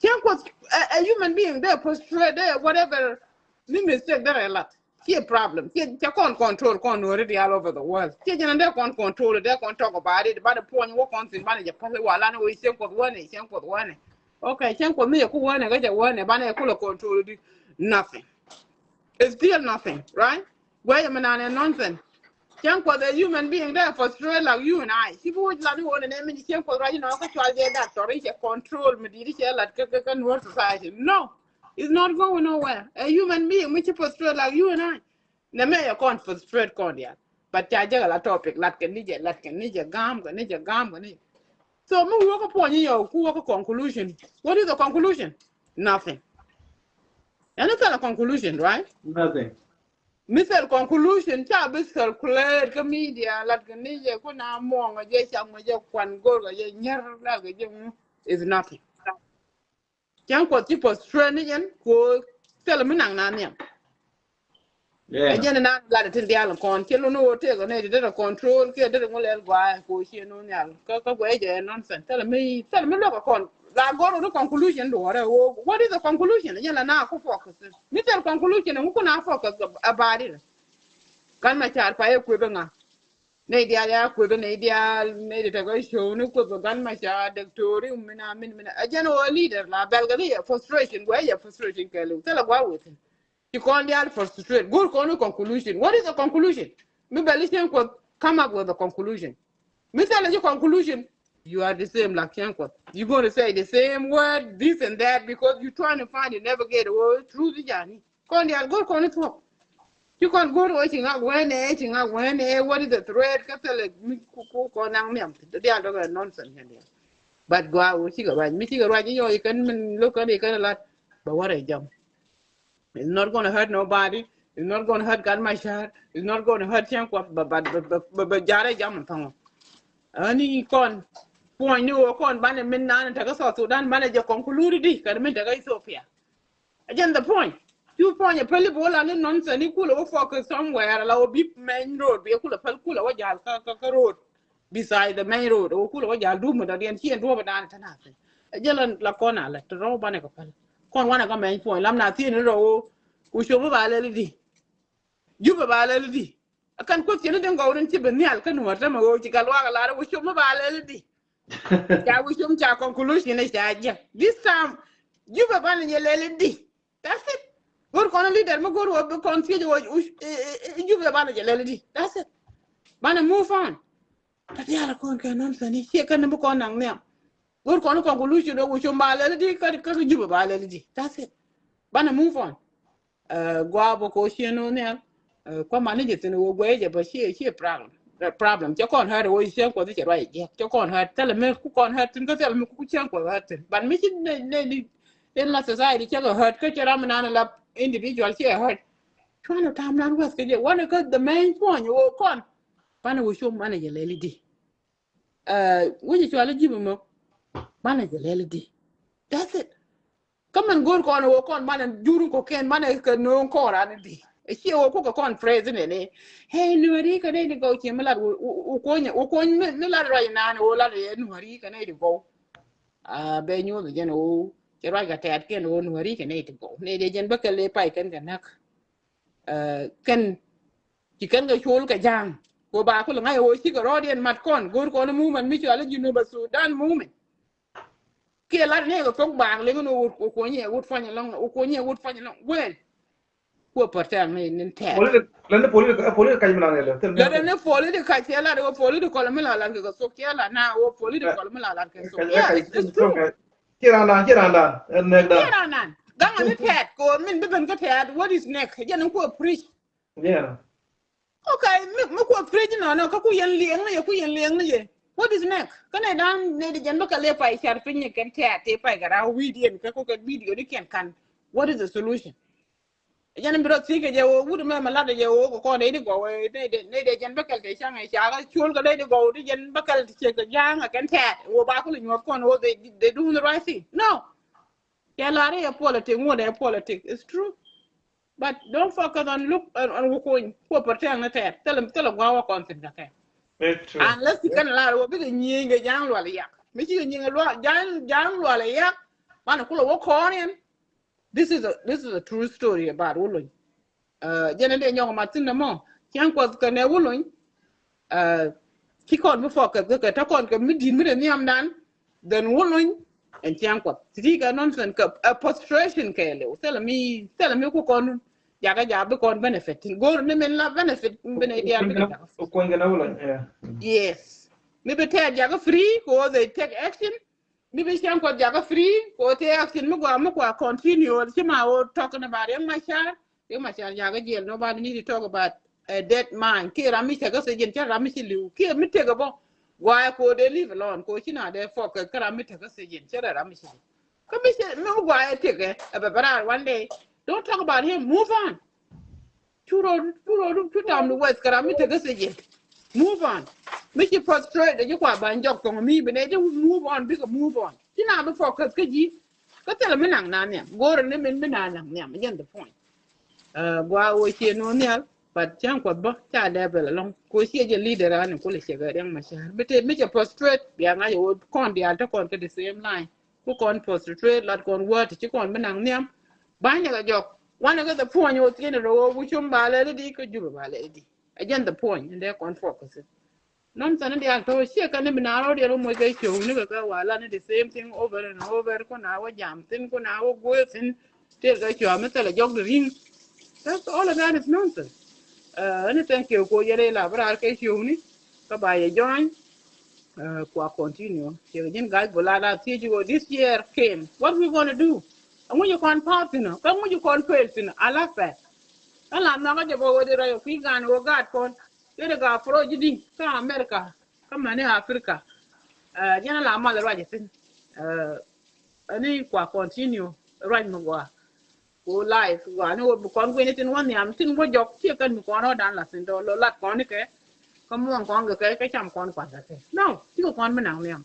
Cieŋ Kuɔth a, a human being dee frustrate dee whatever. Ni mistake dee rɛ lat. Ciɛ problem. Ciɛ cɛ kɔn control kɔn Nuääri di all over the world. Ciɛ jɛn dee kɔn control dee kɔn talk about it. Banɛ puɔny wä kɔn thi̱n banɛ jɛ päl wa lan wä Cieŋ Kuɔth wänɛ Cieŋ Kuɔth wänɛ. Okay, Cieŋ Kuɔth mi jɛ ku wänɛ kä jɛ wänɛ banɛ kulɛ control di. Nothing. It's still nothing, right? Guɛy mi nan ɛ nonsense. Cieŋ Kuɔth a human being dee frustrate like you and I. Ci bi wä lat ni wä nɛ nɛ mi Cieŋ Kuɔth ruac inɔ kä cual jɛ doctor i̱ cɛ control mi di̱t i̱ cɛ lat kä, kä, kä Nuer society. No, it's not going nowhere. A human being mi ci frustrate like you and I. Nɛ mɛ yɛ kɔn frustrate kɔn diaal. But ca jek la topic lat kɛ ni jɛ lat kɛ ni jɛ gam kɛ ni jɛ gam kɛ ni jɛ. So mi wä kä puɔny i̱ yɔ ku wä kä conclusion. What is the conclusion? Nothing. Ɛn thil a conclusion, right? Nothing. Mi thil conclusion ca bi circulate kä media lat kɛ ni jɛ ku na muɔŋ jɛ cam jɛ kuan go̱r kɛ jɛ nyɛr lat kɛ jɛ ŋu is nothing. Cieŋ Kuɔth ci frustrate ni jɛn ku thil mi naŋ na nhiam. Yeah. Ɛ jɛn na lat tin dial kɔn ci lun wä tek ne ti dere control kiɛ dere ŋu lɛl gua ko ci nu nyal. Ka ka guɛ jɛ nonsense. Thil mi thil mi lok kɔn. La gor ni conclusion duɔrɛ wo. What is the conclusion? Jɛn la na ku focus. Mi thil conclusion ŋu ku na focus about it. Gan Machar pa yɛ kuɛ bɛ ŋa. Nɛy diaal ya kueth nɛy diaal nɛy di tekɛ show ni kueth Gan Machar doctor min a min min a jɛn wä leader la bɛl kɛ ni yɛ frustration guɛ yɛ frustration kɛ liw thilɛ gua̱ wethin. Ci kɔn diaal frustrate go̱r kɔn ni conclusion. What is the conclusion? Mi bɛl i̱ Cieŋ Kuɔth come up with a conclusion. Mi thilɛ ji̱ conclusion. You are the same like Cieŋ Kuɔth. You gonna say the same word, this and that because you trying to find a navigate wä truth i̱ jani. Kɔn diaal go̱r kɔn i̱ thuɔ̱k. Ci kɔn go̱r wä ci ŋak wɛnɛ ci ŋak wɛnɛ what is the threat kä thilɛ mi ku ku kɔn naŋ nhiam. Diaal dɔkɛ nonsense kɛn diaal. But gua wä cikɛ ruac mi cikɛ ruac i̱ yɔ ikɛn min lo̱k kɛn ikɛn lat. Bɛ wä rɛ jam. It's not gonna hurt nobody. It's not gonna hurt Gan Machar. It's not gonna hurt Cieŋ Kuɔth. But but but but jarɛ jam in thɔŋɔ. Ani kɔn puɔ̱ny ni wä kɔn banɛ min nan tekɛ South Sudan banɛ jɛ conclude di kɛn min tekɛ Ethiopia. Again the point. Cu puɔ̱ny a päli bi wä la ni nonsense ni kulɛ wä focus somewhere la wä bi main road bi kulɛ päl kulɛ wä jal kä kä kä road. Beside the main road wä kulɛ wä jal duum mi dɔ̱diɛn ci ɛn duɔ̱ɔ̱p dan tɛn a thɛn. Ɛ jɛ la la kɔn a la ti rɔw banɛ kɛ päl. Kɔn wanɛ kä main point lam na thieen ni rɔw wä. Wä cop mi ba lɛl di. Jupɛ ba lɛl di. Akan kuoth cini den gɔw rin ci bi nhial kä nuɔr tämɛ wä ci gal wak a lar wä cop mi ba lɛl di. Ca wi̱c cum ca conclusion i̱ ca jiäk. This time Jubɛ banɛ jɛ lɛl i̱di. That's it. Go̱r kɔn leader mi go̱r wä bi kɔn thiec wä Jubɛ banɛ jɛ lɛl i̱di. That's it. Banɛ move on. Kä diaal kɔn kɛ nonsense i̱ ciɛ kɛn ni bi kɔn naŋ nhiam. Go̱r kɔn conclusion wä wi̱c cum ba lɛl i̱di kä kä Jubɛ ba lɛl i̱di. That's it. Banɛ move on. Gua̱a̱ bä ko cien wä nhial. Kua̱ man ni jɛ thin wä guɛy jɛ bä ciɛ ciɛ problem. Problem cɛ kɔn hurt wä cien kuɔth cɛ ruac jiɛk cɛ kɔn hurt thilɛ mi ku kɔn hurt thin kä thilɛ mi ku cien kuɔth hurt thin ban mi ci ne ne ni in la society cɛ kɛ hurt kä cɛ ram nan la individual cɛ hurt. Cuan tam nan wɛth kä jɛ wan kä the main point wä kɔn. Ban wä cum man jɛ lɛli di. Wi̱ci cuali ji̱ mɔ. Ban jɛ lɛli di. That's it. Kä mɛn go̱o̱r kɔn ɛ ɣöö kɔn manɛ jur in kɔ̱kiɛn manɛ kɛ nööŋ kɔn ran in di. Ɛ ciɛ wä kukɛ kɔn phrase nɛ ni. Hey, Nuäri kɛ nɛy ti gɔw ciɛ mi lat wä, wä, wä kuɔny, wä kuɔny mi, mi lat ruac naan wä lat yɛ Nuäri kɛ nɛy ti gɔw. Ah, bɛ nyuɔth jɛn wä, cɛ ruac kɛ tɛɛt kɛn wä Nuäri kɛ nɛy ti gɔw. Nɛy dee jɛn bä kɛ lɛ pay kɛn kɛ näk. Ah, kɛn, ci kɛn kɛ col kɛ ja̱a̱ŋ. Wä ba kulɛ ŋa̱c wä cikɛ rɔɔdiɛn mat kɔn, go̱o̱r kɔn movement mi cɔal i̱ Junub Sudan movement. Kiɛ lat ni kɛ thok baak liŋ ni wut, wut kuɔnyɛ wut puɔ̱ny ɛlɔ̱ŋ, wut kuɔnyɛ wut puɔ̱ny ɛlɔ̱ŋ. Wen. Kuɔ pärtɛl ni, ni tɛɛt. Political, lɛ ni political, eh, political kac mi la ni lɛ. Lɛ ni political, cɛ lat wä political mi la lat kɛ thok, cɛ lat na wä political mi la lat kɛ thok. Yes, it's true. Ci ran dan, ci ran dan, eh, nɛk dan. Ci ran dan. Gaŋ ni tɛɛt, kɛ wä min bi ben kä tɛɛt, what is next? Jɛn ni kuɔ preach. Yeah. Okay, mi, mi kuɔ preach nɔ, nɔ, kä ku yɛn liɛŋ ni yɛ, ku yɛn liɛŋ ni yɛ. What is next? Kä nɛ dan, nɛ di jɛn bä kɛ lɛ pay car piny ni kɛn tɛɛt, tɛ pay kɛ ra wi̱i̱diɛn, kä ku kɛ video ni kɛn kan. What is the solution? Jɛn bi rɔ thiec kɛ jɛ wä, wut mɛ mɛ lat jɛ wä, kɛ kɔn nɛ di gɔw, nɛ di, nɛ di jɛn bä kɛl tɛ caŋ, ca kɛ col kɛ nɛ di gɔw, di jɛn bä kɛl tɛ cɛ kɛ ja̱a̱ŋ kɛ kɛn tɛɛt, wä ba ku lɛ nyuɔth kɔn wä, they, they doing the right thing. No. Cɛ lar i̱ ɛ politic, ŋuɔ̱t ɛ politic. It's true. But don't focus on look on, on wä kony. Kuɔ protect ni tɛɛr. Thilɛ, thilɛ gua̱a̱ wä kɔn thi̱n kɛ kɛ. It's true. Unless you can lar wä bikɛ nyieny kɛ ja̱a̱ŋ lual yak. Mi cikɛ nyieny lual, ja̱a̱ŋ, ja̱a̱ŋ lual yak. Banɛ kulɛ wä kɔn in. This is a, this is a true story about Wulony. Jɛn in dee nyɔk mat thi̱n nɛ mɔ. Cäŋ Kuɔth kɛ nɛ Wulony. Ci kɔn mi focus kɛ, kɛ tɔ kɔn kɛ mi di̱t mi dee nhiamdan. Then Wulony ɛn Cäŋ Kuɔth. Ti ti kɛ nonsense kɛ, a frustration kɛ lɛw. Thilɛ mi, thilɛ mi ku kɔn. Jakä ja bi kɔn benefit. Go̱o̱r ni min la benefit, benefit diaal bi kɛ jakä. Kuɔny kɛ nɛ Wulony, yeah. Yes. Mi bi tɛɛr jakä free, kɛ wä they take action. Mi bi Cäŋ Kuɔth jakä free, kɛ wä tɛɛr action mi gɔaa mi kua continue. Ci ma wä talking about Riek Machar. Riek Machar jakä jail, nobody need to talk about a dead man. Kiɛ ram mi cɛ kä sijin, cɛ ram mi ci li̱w. Kiɛ mi tekɛ bä. Guay ko de leave alone, ko ci na de focus kä ram mi tekɛ sijin, cɛ ram mi ci li̱w. Kä mi cɛ, mi guay tekɛ, ɛ bɛ bɛ raar one day. Don't talk about him, move on. Cu rɔ, cu rɔ, cu tam ni wɛth kä ram mi tekɛ sijin. Move on. Mi ci frustrate, ci kua ban jɔk thɔŋ mi bi ne, ci move on, bikɛ move on. Ci na bi focus kä ji̱. Kä thilɛ mi naŋ na nhiam. Go̱o̱rɛ ni min mi na naŋ nhiam. Jɛn the point. Gua wä cie nuɔ̱n nhial. But Cäŋ Kuɔth bä ca level along. Ko cie jɛ leader ani kulɛ cɛ gɛ Riek Machar. Mi te mi cɛ frustrate. Bia ŋa̱c wä kɔn diaal te kɔn kä the same line. Ku kɔn frustrate lat kɔn wä ti ci kɔn mi naŋ nhiam. Banyɛ kɛ jɔk. Wanɛ kɛ the point wä thieni rɛ wä wucum ba lɛ di kä Juba ba lɛ di. Ɛ jɛn the point. Ndɛ kɔn focus. Nonsense diaal tɔ ciɛ kɛn ni bi na rɔ diɛl wä moc kɛ ciökni kɛ kɛ wala ni the same thing over and over. Ku na wä jam thin, ku na wä guɛ thin. Tëël kɛ ciökni thilɛ jɔk di ri̱ŋ. That's all of that is nonsense. Ɛni thank you ko yɛn ila bi raar kɛ ciökni. Kä ba yɛ join. Kua continue. Ciɛ kɛ ji̱n ga̱a̱c bula la thiec wä this year came. What we gonna do? Ɛŋu ji̱ kɔn pa̱a̱th thin ɔ? Kä ɛŋu ji̱ kɔn fail thin ɔ? Ala pɛt. Kä la nhɔkä jɛ bä wä di rɔy ɔ kui̱ gan wä gaat kɔn. Kɛ di gaa pro ji̱ di kä America. Kä mani Africa. Jɛn la mal ruac ithin. Ani kua continue ruac mi gua. Ku life gua ni wä bi kɔn guini tin wä nhiam tin wä jɔk ci kɛn mi kɔn rɔ dan la thin dɔ lo lat kɔn ni kɛ. Kä muɔn kɔn kɛ kɛ kɛ cam kɔn kuan kɛ kɛ. No, ci kɛ kɔn mi naŋ nhiam.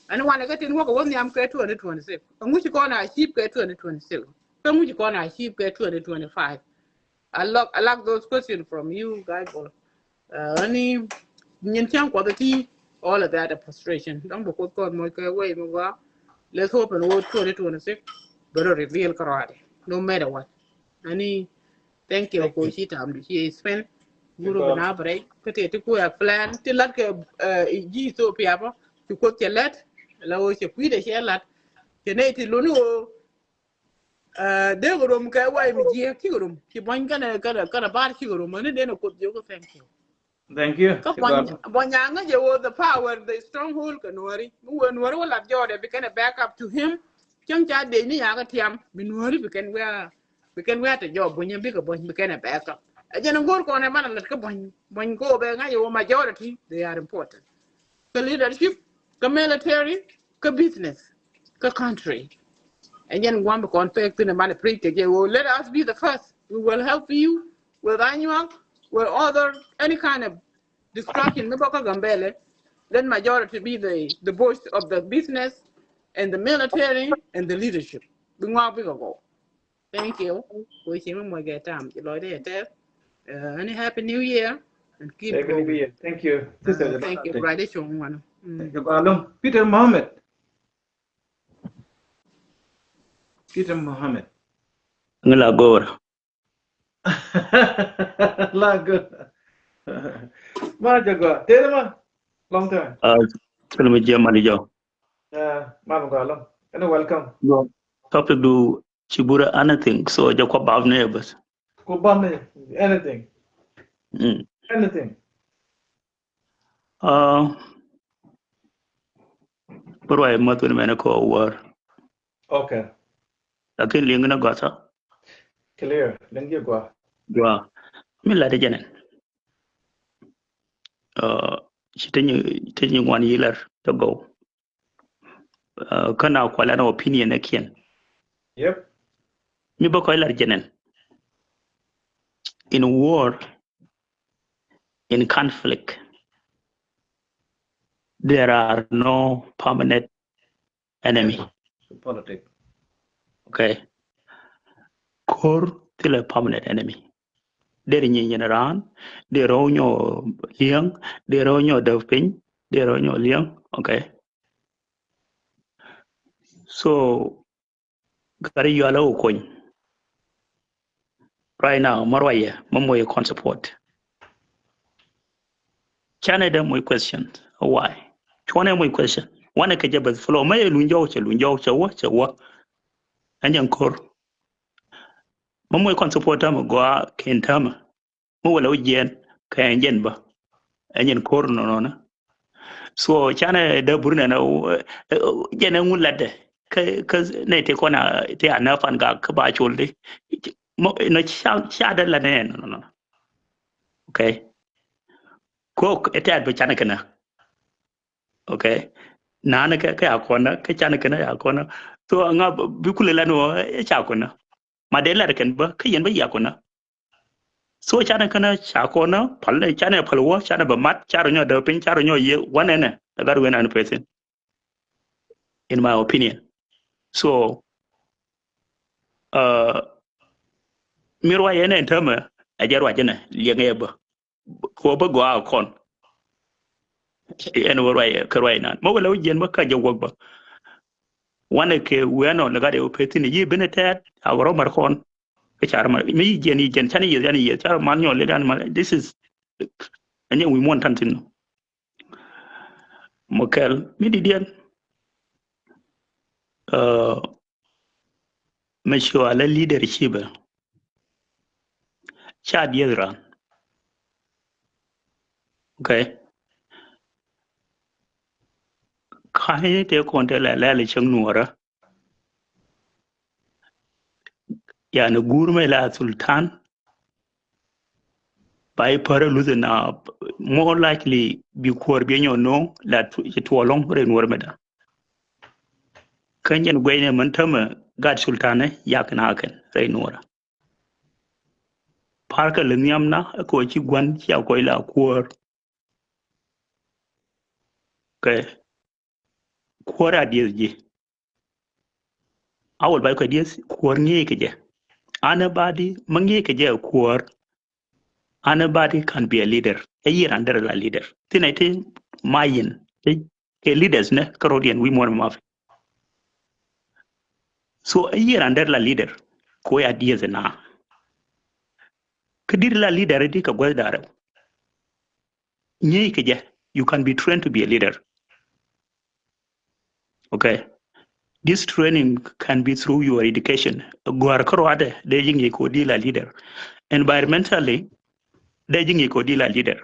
Ani wan kɛ tin wä kɛ wä nhiam kɛ twenty twenty-six. Ŋu ci kɔn a achieve kɛ twenty twenty-six. Kä ŋu ci kɔn a achieve kɛ twenty twenty-five. I love, I like those questions from you guys. Ani nyin cäŋ kuɔth ti all of that frustration. Dɔŋ bi kuoth kɔn moc kɛ wei mi gua. Let's hope and wä twenty twenty-six bɛ rɔ reveal kärɔadɛ. No matter what. Ani thank you ko ci tam di ci spend. Guru bina break. Kä ti ti kuɛ plan ti lat kɛ ji̱ Ethiopia bä. Ti kuoth cɛ lɛt. La wä cɛ kui̱dɛ cɛ lat. Cɛ nɛy ti luni wä. Dee kɛ rom kɛ way mi jiɛ, cikɛ rom. Ci buɔ̱ny kɛnɛ, kɛnɛ, kɛnɛ bar cikɛ rom. Ani dee nɛ kuoth jiök kɛ thank you. Thank you. Kä buɔ̱ny, buɔ̱ny a ŋäc ɛ wä the power, the stronghold kɛ Nuäri. Mi wee Nuäri wä lat jɔɔdɛ bi kɛnɛ back up to him. Cäŋ ca dee ni yakɛ tiam bi Nuäri bi kɛn wia, bi kɛn wia te jɔɔk buɔ̱ny bikɛ buɔ̱ny bi kɛnɛ back up. Ɛ jɛn go̱o̱r kɔn ɛ man a lat kä buɔ̱ny, buɔ̱ny go̱o̱r bɛ ŋa̱c ɛ wä majority, they are important. Kä leadership, kä military, kä business, kä country. And then one bi kɔn pek thin man preach kɛ jɛ, well, let us be the first. We will help you with annual, with other, any kind of destruction mi bä kä Gambɛlɛ. Let majority be the, the voice of the business and the military and the leadership. Bi ŋuak bikɛ gɔw. Thank you. Ko ci mi mɔ gɛ tam ci lɔcdɛ yɛ tɛth. Uh, any happy new year and keep going. Happy new year. Thank you. Sister, thank you. Right, cuŋ wan. Thank you. Alum Peter Mohammed. Peter Mohammed. Ŋi la go̱o̱r. La go̱o̱r. Ma jɛ gɔaa. Tëë ma. Long time. Uh, tell me, Jim, mani jɔ. Uh, ma mi gɔaa long. Ɛn welcome. Topic du ci burɛ anything. So jɛ kɔ bap ni bas. Kɔ bap ni anything. Mm. Anything. Uh, bä ruac mäth wun mɛn kɔ wär. Okay. Lakin liŋ ni gɔtha. Clear. Liŋ ji̱ gɔaa. Gɔaa. Mi lat jɛnɛn. Uh, ci te nyi, te nyi ŋuan yi lar te gɔw. Uh, kä na kualɛ ni opinion ni kiɛn. Yep. Mi bä kɔc lar jɛnɛn. In war, in conflict, there are no permanent enemy. Politic. Okay. Ko̱r thilɛ permanent enemy. Der nyi nyin raan, der rɔ nyɔ liɛŋ, der rɔ nyɔ däv piny, der rɔ nyɔ liɛŋ. Okay. So, gari yualä wä kony. Right now, ma ruacɛ, ma moc kɔn support. Canɛ dee moc question, why? Cuɔnɛ moc question. Wanɛ kɛ jɛ beth flow, ma yɛ luny jɔw, cɛ luny jɔw, cɛ wä, cɛ wä. Ɛn jɛn ko̱r. Ma moc kɔn support tämɛ gɔaa kɛn tämɛ. Mi wälɛ wä jiɛn kɛ ɛn jɛn bä. Ɛn jɛn ko̱r nɔnɔnɔ. So canɛ dee bur nɛn jɛn ɛŋu latdɛ kä, kä nɛ ti kɔn a ti a nä fan gak kä ba col di. Nɔ ca, ca dee lat nɛn nɔnɔnɔ. Okay. Kok ɛ tɛt bä canɛ kɛnɛ. Okay. Nanɛ kɛ, kɛ a kɔnä, kɛ canɛ kɛnɛ a kɔnä. So ŋa bi kulɛ lat nɔ ɛ ca kɔnä. Ma dee lat kɛn bä kä yɛn bä ya kɔnä. So canɛ kɛnɛ ca kɔnä pal, canɛ pal wä, canɛ bɛ mat, ca rɔ nyɔ dee piny, ca rɔ nyɔ yie wanɛ nɛ. Ɛ gat wen an pɛthin. In my opinion. So, uh, mi ruac ɛn ɛn tämɛ ɛ jɛ ruac ɛnɛ liɛŋɛ bä. Kɛ wä bä gɔaa kɔn. Ɛn wä ruac kɛ ruac nan. Mɔ wä lɛ wä jiɛn bä kä jɛ wäk bä. Wanɛ kɛ wä nɔ lɛ gat ɛ wä pɛthin yi ben ɛ tɛt a wä rɔ mar kɔn. Kɛ car mal mi jiɛn, yi jiɛn, can yi jiɛn, can yi jiɛn, car mal nyɔl le dan mal. This is, ɛnyɛ wi̱i̱ muɔ̱n tan thin. Mɔ kɛl mi di diɛn. Uh, mɛ cua lɛ leadership. Ca dieth ran. Okay. Ka̱ny te kɔn te lɛ lɛ lɛ cäŋ nuɔrä. Yani guur mɛ la sultan. Ba i̱ pärä luth na more likely bi kuäär bi nyɔ no̱o̱ŋ la ci tuɔɔlɔŋ rɛy nuɔr mɛ da. Kä nyɛn guɛcnɛ mɛn tämɛ gat sultanɛ yak na kɛn rɛy nuɔrä. Parkɛ lɛ nhiam na ɛ kɛ ɣöö ci gua̱n cia kɔc la kuäär. Kɛ kuäär a dieth ji̱. A wal ba kɛ dieth kuäär ŋi̱i̱c kɛ jɛ. Anybody ma ŋi̱i̱c kɛ jɛ kuäär. Anybody can be a leader. Ɛ yiëë raan derɛ la leader. Thin ɛ ti ma yin kɛ leaders nɛ kä rɔ̱diɛn wi̱i̱ muɔ̱ɔ̱n ma fi. So ɛ yiëë raan derɛ la leader. Kɛ ɣöö ya dieth na. Kä di̱t la leader di kɛ guäth da̱rɛ. Ŋi̱i̱c kɛ jɛ, you can be trained to be a leader. Okay. This training can be through your education. Gɔ̱a̱r kä ruaadɛ dee ji̱ ŋi̱i̱c kɛ ɣöö di la leader. Environmentally dee ji̱ ŋi̱i̱c kɛ ɣöö di la leader.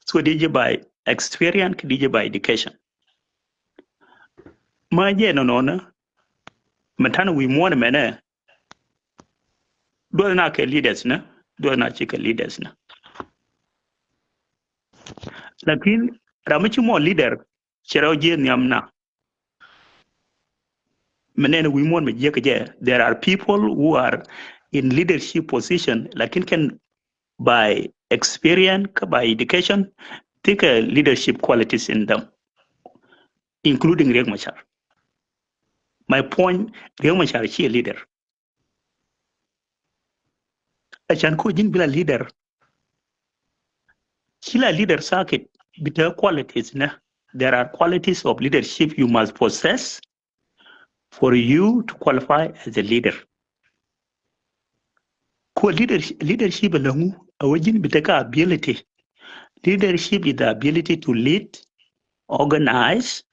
So di ji̱ by experience, di ji̱ by education. Ma jɛ nɔnɔnɔ mɛ ta̱n wi̱i̱ muɔ̱ɔ̱n mɛnɛ. Duɔth na kɛ leaders nä, duɔth na ci kɛ leaders nä. Lakin ram mi ci mɔ leader cɛ rɛw jiɛ nhiam na. Mɛ nɛn wi̱i̱ muɔ̱ɔ̱n mɛ jiɛ kɛ jɛ, there are people who are in leadership position lakin kɛn by experience kä by education thikɛ leadership qualities in them, including Riek Machar. My point, Riek Machar ci a leader. Ɛ can ko ji̱n bi la leader. Ci la leader sakit, bi te qualities nɛ. There are qualities of leadership you must possess for you to qualify as a leader. Ko leadership, leadership ɛ läŋu, ɛ wä ji̱n bi te ka ability. Leadership is the ability to lead, organize,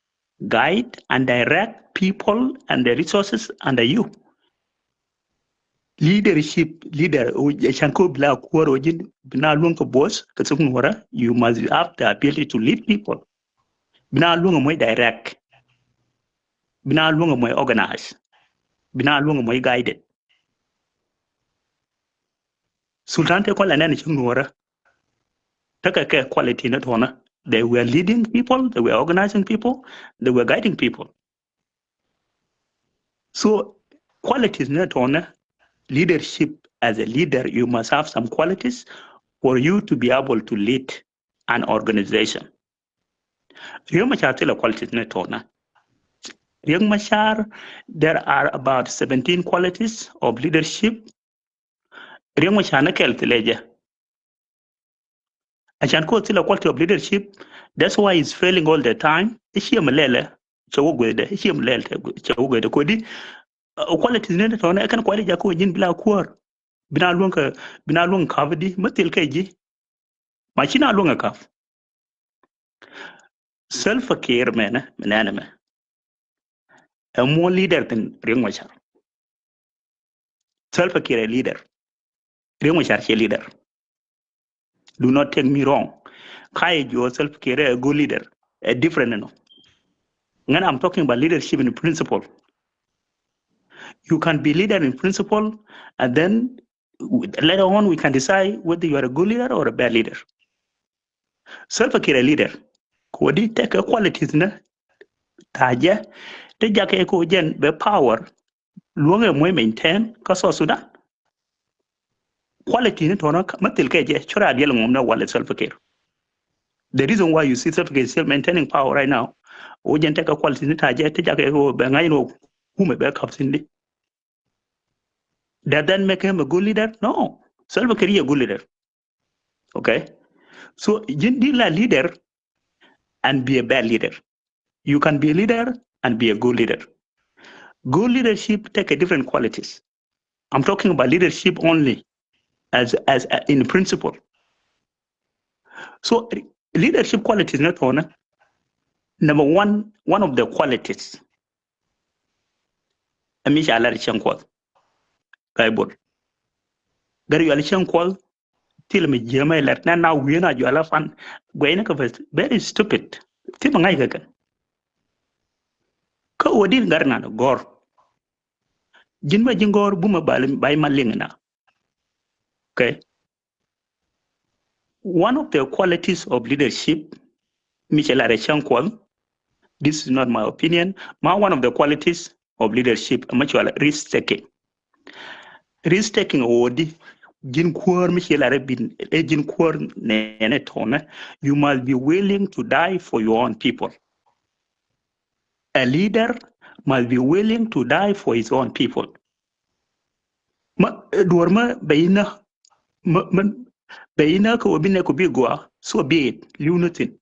guide and direct people and the resources under you. Leadership, leader, ɛ can ko bi la kuäär ɛ wä ji̱n bi na luäŋ kɛ boss kɛ thok Nuɔrä, you must have the ability to lead people. Bi na luäŋ ɛ mɔ direct. Bi na luäŋ ɛ mɔ organize. Bi na luäŋ ɛ mɔ guided. Sultan te kɔn la nɛn cik Nuɔrä. Tekɛ kɛ quality ni tɔnä. They were leading people, they were organizing people, they were guiding people. So qualities ni tɔnä, leadership, as a leader, you must have some qualities for you to be able to lead an organization. Riek Machar thilɛ qualities ni tɔnä. Riek Machar, there are about seventeen qualities of leadership. Riek Machar ni kɛl thilɛ jɛ. A can ko thilɛ quality of leadership. That's why he's failing all the time. I̱ ciɛ mi lɛlɛ cɛ wä guɛdɛ. I̱ ciɛ mi lɛl cɛ wä guɛdɛ kodi. Qualities ni tɔnɛ kɛn quality jako ji̱n bi la kuäär. Bi na luäŋ kɛ, bi na luäŋ kap di mi thil kɛ ji̱. Ma ci na luäŋ kɛ kap. Salva Kiir mɛnɛ mi nɛnɛ mɛ. Ɛ more leader than Riek Machar. Salva Kiir ɛ leader. Riek Machar ciɛ leader. Do not take me wrong. Ka yɛ jiɔ Salva Kiir ɛ good leader. Ɛ different nɔ. Ŋän, I'm talking about leadership in principle. You can be leader in principle and then later on we can decide whether you are a good leader or a bad leader. Salva Kiir ɛ leader. Kodi tekɛ qualities ni ta̱a̱ jɛ ti jakɛ ko jɛn bɛ power luäŋɛ muɔ̱c maintain kä South Sudan. Quality ni tɔnä mi thil kɛ jɛ cura diɛl ŋɔm ni walɛ Salva Kiir. The reason why you see Salva Kiir still maintaining power right now, o jɛn tekɛ quality ni ta̱a̱ jɛ ti jakɛ ko bɛ ŋa̱c ni kumɛ bɛ kap thi̱n di. Does that make him a good leader? No. Salva Kiir is a good leader. Okay? So ji̱n di la leader and be a bad leader. You can be a leader and be a good leader. Good leadership take a different qualities. I'm talking about leadership only as, as, uh, in principle. So leadership qualities ni tɔnä. Number one, one of the qualities. Ɛ mi ca lar cieŋ Kuɔth. Bible. Gɛr yual cieŋ Kuɔth. Thil mi jiämɛ lɛr nɛ na wi̱i̱n a jual a fan. Guɛy ni kɛ very stupid. Thil mi ŋa̱c kɛ kɛ. Kä wä din gar nan gɔr. Ji̱n mɛ ji̱n gɔr bumɛ bal bay ma liŋ na. Okay. One of the qualities of leadership, mi cɛ lar cieŋ Kuɔth, this is not my opinion, ma one of the qualities of leadership, ma cɔal risk taking. Risk taking ɛ wä di, ji̱n kuäär mi cɛ lar bin, ɛ ji̱n kuäär nɛnɛ tɔnɛ, you must be willing to die for your own people. A leader must be willing to die for his own people. Ma, eh, duɔr ma bɛ inä, ma, ma, bɛ inä kɛ wä bi nɛ kɛ bi gua, so be it, liw ni thin.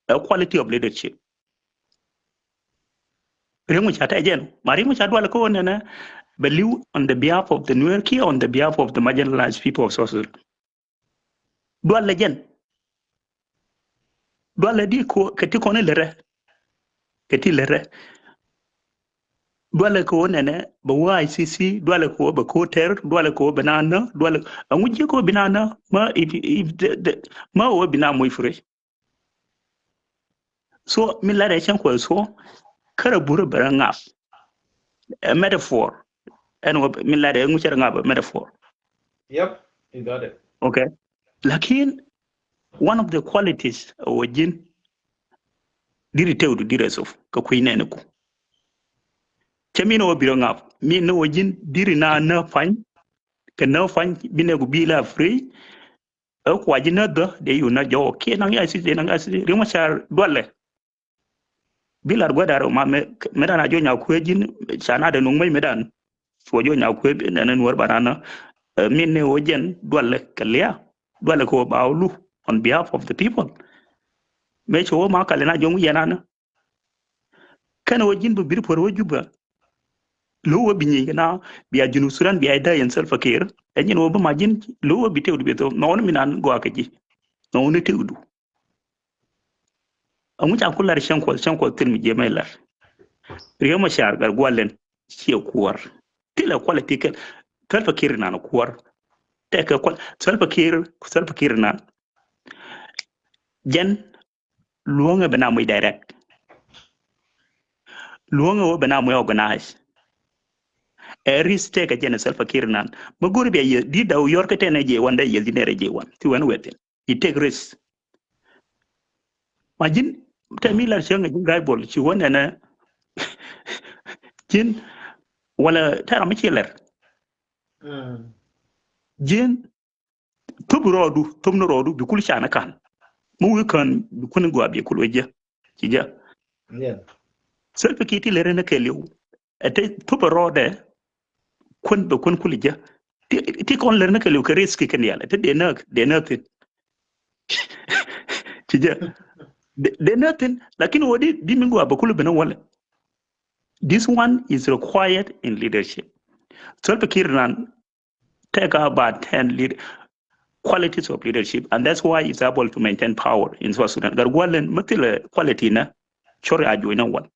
A quality of leadership. Riek Machar tɛ jɛn, ma Riek Machar dual kɛ wä nɛnɛ, bɛ liw on the behalf of the Nuer kiɛ on the behalf of the marginalized people of South Sudan. Dualɛ jɛn. Dualɛ di ko kɛ ti kɔn ilɛrɛ. Kɛ ti lɛrɛ. Dualɛ ko nɛnɛ bɛ wä I C C, dualɛ ko bɛ ko tɛr, dualɛ ko bɛ na nä, dualɛ aŋu jiɛ ko bi na nä, ma if, if the, the, ma wä bi na moc free. So mi lat ɛ cɛn kuɛ so kärɛ burɛ bɛ rɛ ŋap. A metaphor. Ɛn wä mi lat ɛ ŋu cɛ rɛ ŋap a metaphor. Yep, you got it. Okay. Lakin one of the qualities wä ji̱n diri tewdu diri sof kɛ kui̱ nɛn ku. Cɛ min wä bi rɛ ŋap min wä ji̱n diri na nä pany kɛ nä pany bi nɛ ku bi la free. Ɛ kua ji̱ näth bä dee yun na jɔwä kiɛ naŋ ya I C C, dee naŋ ya I C C. Riek Machar dualɛ. Bi lar guäth dar ma mɛ, mɛ dan a jɔ nya kuɛ ji̱n ca na dee nuŋ mɛ mɛ dan. Cuɔ jɔ nya kuɛ bi nɛn nuɔr ba na na. Ɛ, min ni wä jɛn dualɛ kɛ lia, dualɛ kɛ wä ba wä lu on behalf of the people. Mëë cɛ wä ma kali na jɔŋ yɛn anä. Kɛn wä ji̱n bä bir puɔr wä Juba. Lo wä bi nyieny kɛ na bia Junub Sudan bia dee yɛn Salva Kiir. Ɛ nyin wä bä ma ji̱n lo wä bi tëwdu bi thok. Nɔɔni mi nan gɔaa kɛ ji̱. Nɔɔni tëwdu. Aŋu ca ku lar cäŋ kuɔth, cäŋ kuɔth thil mi jiɛ mɛ lar. Riek Machar Gatkuoth lɛn ciɛ kuɔr. Thilɛ quality kɛl. Salva Kiir nan kuɔr. Tɛkɛ kual Salva Kiir, Salva Kiir nan. Jɛn luɔ̱ŋɛ bɛ na muc direct. Luɔ̱ŋɛ wä bɛ na muc organize. Ɛ risk tɛkɛ jɛn Salva Kiir nan. Mɛ go̱ri bia yɛ di daw yɔr kɛ tɛn ɛ jɛ wan dɛ yɛ di nɛr ɛ jɛ wan. Ti wɛn wɛ thin. It take risk. Ma ji̱n tɛ mi lar cäŋ ji̱n Guy Bol ci wä nɛnɛ. Ji̱n wala tɛ ram mi ci lɛr. Ji̱n thop rɔɔdu, thop ni rɔɔdu bi kul canɛ kan. Mi wi̱i̱ kään bi kun gɔaa bi kul wä jiɛ. Ci jiɛ. Salva Kiir ti lɛr ni kɛ liw. Ɛ te thop rɔɔdɛ kun bɛ kun kul jiɛ. Ti, ti kɔn lɛr ni kɛ liw kɛ risk kɛ nial. Ɛ te dee näk, dee näk thin. Ci jiɛ. Dee, dee näk thin. Lakin wä di, di mi gɔaa bɛ kul bɛ ni walɛ. This one is required in leadership. Salva Kiir nan take about ten lead qualities of leadership, and that's why he's able to maintain power in South Sudan. Gatkuoth lɛn mithil quality na cɔr a juɔc na wan.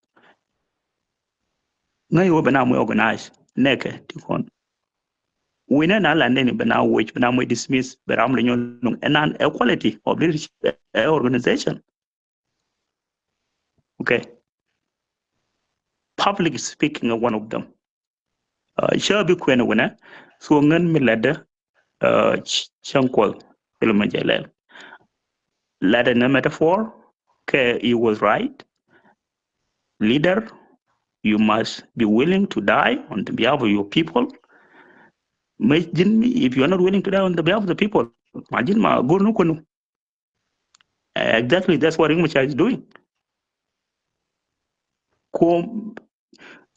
Ŋäc wä bɛ na muc organize nɛkɛ ti kɔn. Wi̱nɛ na la nɛni bɛ na wuc bɛ na muc dismiss bɛ ram lɛ nyɔn nuŋ. Ɛnan ɛ quality of leadership ɛ organization. Okay. Public speaking is one of them. Uh, cä bi kuɛn winɛ. So ŋän mi latdä, uh, cäŋ kuɔth ilmɛ jɛ lɛl. Latdä ni metaphor kɛ he was right. Leader, you must be willing to die on the behalf of your people. Mɛ ji̱n mi, if you are not willing to die on the behalf of the people, ma ji̱n ma go̱r ni kuɛnu. Exactly, that's what Riek Machar is doing. Ko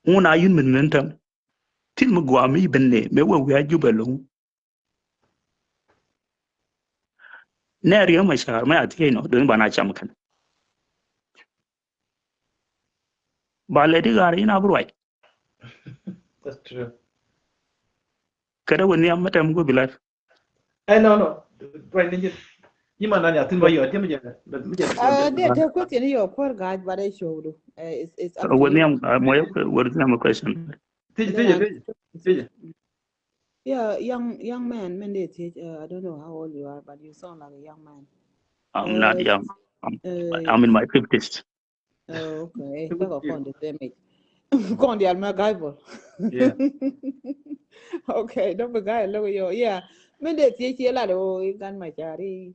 ŋun a yun min min tam. Thil mi gua mi ben ne, mi wä wi̱i̱ a Juba loŋ. Nɛ Riek Machar, mi a thiec nɔ, duni ba na cam kɛn. Ba lɛ di ɣaar in a bi ruac. That's true. Kɛ dee wä nhiam mi tɛm guɔ bi lar. Ɛ, no, no. Ruac ni ji̱. Ji̱ man nan ya thin ba yɔ, ji̱ mi jɛ, mi jɛ. Uh, dee te question yɔ kuɔr gac, but I show do. Uh, it's, it's up to you. Wä nhiam, uh, mɔ yɛ wä nhiam a question. Thiec, thiec, thiec, thiec. Yeah, young, young man, min dee thiec, uh, I don't know how old you are, but you sound like a young man. I'm not young. I'm, uh, I'm in my fifties. Oh, okay. Kaka kɔn di them age. Kɔn di alma gaibol. Yeah. Okay, don't be guy logo yo. Yeah. Min dee thiec cie lat o i̱ gan ma cari.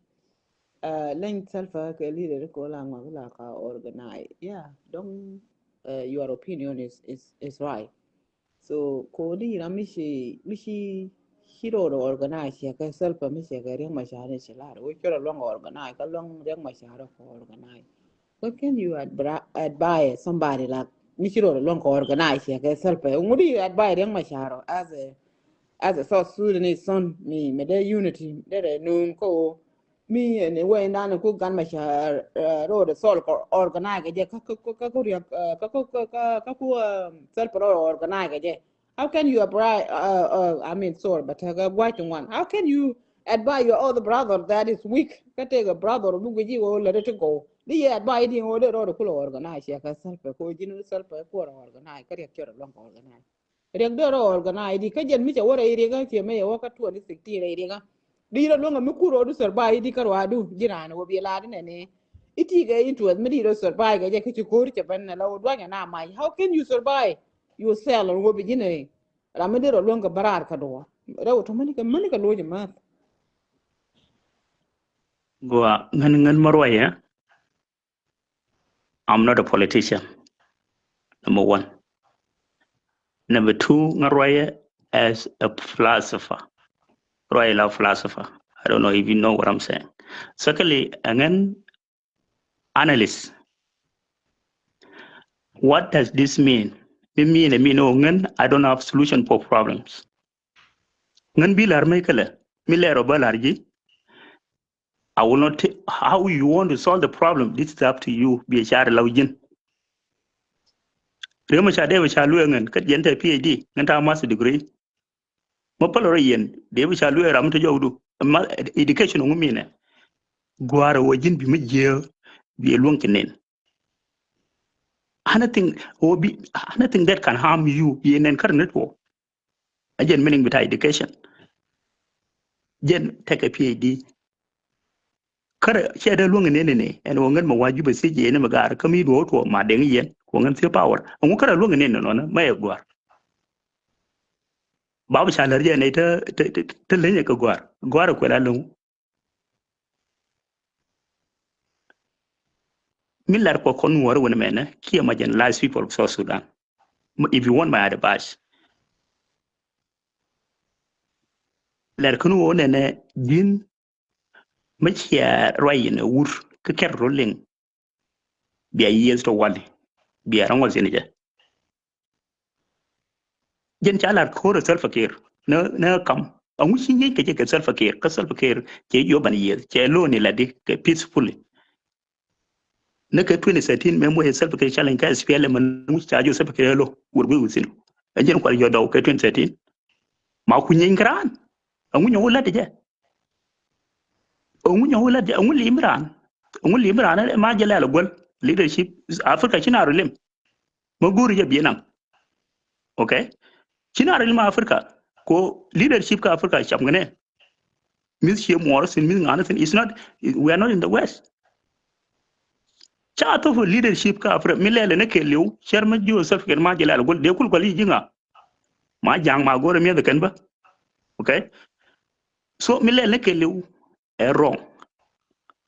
Uh, leny Salva kɛ leader ko la ŋɔak la ka organize. Yeah. Don't, uh, your opinion is, is, is right. So ko ni ram mi ci, mi ci, ci rɔ organize ya kɛ Salva mi ci kɛ Riek Machar ni ci lar. Wä ci rɔ luɔŋ organize, ka luɔŋ Riek Machar kɛ organize. What can you adbra-, advise somebody like mi ci rɔ luɔŋ kɛ organize ya kɛ Salva? Ŋut you advise Riek Machar as a, as a South Sudanese son, mi, mi dee unity, dee dee nun ko mi ni wee nan ku gan ma ca, uh, road sol ko organize kɛ jɛ ka, ka, ka, ka ku riak, uh, ka, ka, ka, ka, ka ku, um, Salva road organize kɛ jɛ. How can you apply, uh, uh, I mean, sorry, but, uh, guac ti ŋuan. How can you advise your other brother that is weak? Ka take a brother bu guici wo la de ti go. Di ye advise di wo de road ku lo organize ya ka Salva ko jinu Salva ko organize ka riak cɛ rɔ luɔŋ ko organize. Riɛk dee rɔ organize di kä jɛn mi cɛ wä rɛy riɛk kä ciɛ mɛ yɛ wä kä twenty sixteen rɛy riɛk kä. Di rɔ luäŋ mi kur rɔ du survive di kä rɔadu ji̱ raan wä bi laat nɛ ni. Iti kɛ interest mi di rɔ survive kɛ jɛ kä ci ko̱r cɛ ben nɛ la wä duanyɛ na mac. How can you survive yourself wä bi ji̱ nɛ? Ram mi di rɔ luäŋ kɛ bä raar kä duɔ. Rɛ wä tɔ mäni kɛ mäni kɛ loc math. Gua ŋän ŋän ma ruac yɛ. I'm not a politician. Number one. Number two, ŋa ruac yɛ as a philosopher. Ruac yɛ la philosopher. I don't know if you know what I'm saying. Secondly, ɛ ŋän analyst. What does this mean? Mi mean, I mean, oh, ŋän, I don't have solution for problems. Ŋän bi lar mɛ kɛ lɛ mi lɛr ɔ bä lar ji̱. I will not t- how you want to solve the problem. This is up to you. Bi a car lau ji̱n. Riek Machar dee bɛ ca luee ŋän kä jɛn te P H D ŋän ta master degree. Mä päl rɔ yɛn dee bɛ ca luee ram mi te jɔwdu. Ma education ŋu minɛ. Gua̱a̱r wä ji̱n bi mi jiee bi luäŋ ci nen. Anything wä bi anything that can harm you bi nen kär nit wä. A jɛn meaning bita education. Jɛn tekɛ P H D. Kärɛ cɛ dee luäŋ inɛnɛ ni ɛn wä ŋän mɛ wa Jubɛ thiec yɛn mɛ gaar kä mi duɔ̱ɔ̱k tuɔ ma deŋ yɛn wä ŋän thiec power. Ɛŋu kärɛ luäŋ inɛnɛ nɔnɛ mɛ yɛ gua̱a̱r. Ba bi ca lär jɛ nɛy te te te te lenyɛ kɛ gua̱a̱r gua̱a̱r kuɛl a lo̱ŋ. Mi lar kɔ kɔn Nuɔr wun mɛnɛ kiɛ marginalized people of South Sudan. If you want my advice, lɛr kɛn wun nɛnɛ ji̱n mi ciɛ ruac in a wur kä kɛr rɔ liŋ. Bia yieth tɔ wali bia rɔ ŋɔl thi̱n jɛ. Jɛn ca lar ko̱r Salva Kiir nä nä kam aŋu ci nyiec kɛ jɛ kɛ Salva Kiir kä Salva Kiir cɛ yop ban yieth cɛ lo̱o̱n iladi kɛ peacefully. Nä kɛ twenty thirteen mɛ muɔc Salva Kiir challenge kä S P L M aŋu ca jɔ Salva Kiir ɛ lo̱ wur guic within. Ɛ jɛn kual yɔ dɔw kɛ twenty thirteen. Ma ku nyiec kɛ raan aŋu nyɔk wä lat jɛ. Aŋu nyɔk wä lat jɛ aŋu lim raan. Aŋu lim raan ma jɛ lɛl a guäl leadership Africa ci na rɔ lim. Ma go̱o̱ri jɛ biɛ naŋ. Okay. Ci na ril ma Africa ko leadership ka Africa cam gɛnɛ. Mith cie muɔɔr thin mith ŋa̱n thin is not. We are not in the West. Ca thop leadership ka Africa mi lɛl ni kɛ liw cɛr ma Joseph kɛn ma jɛ lɛl gol dee kul kɔl yi jiŋa. Ma jaŋ ma go̱o̱ri miɛth kɛn bä. Okay. So mi lɛl ni kɛ liw ɛ wrong.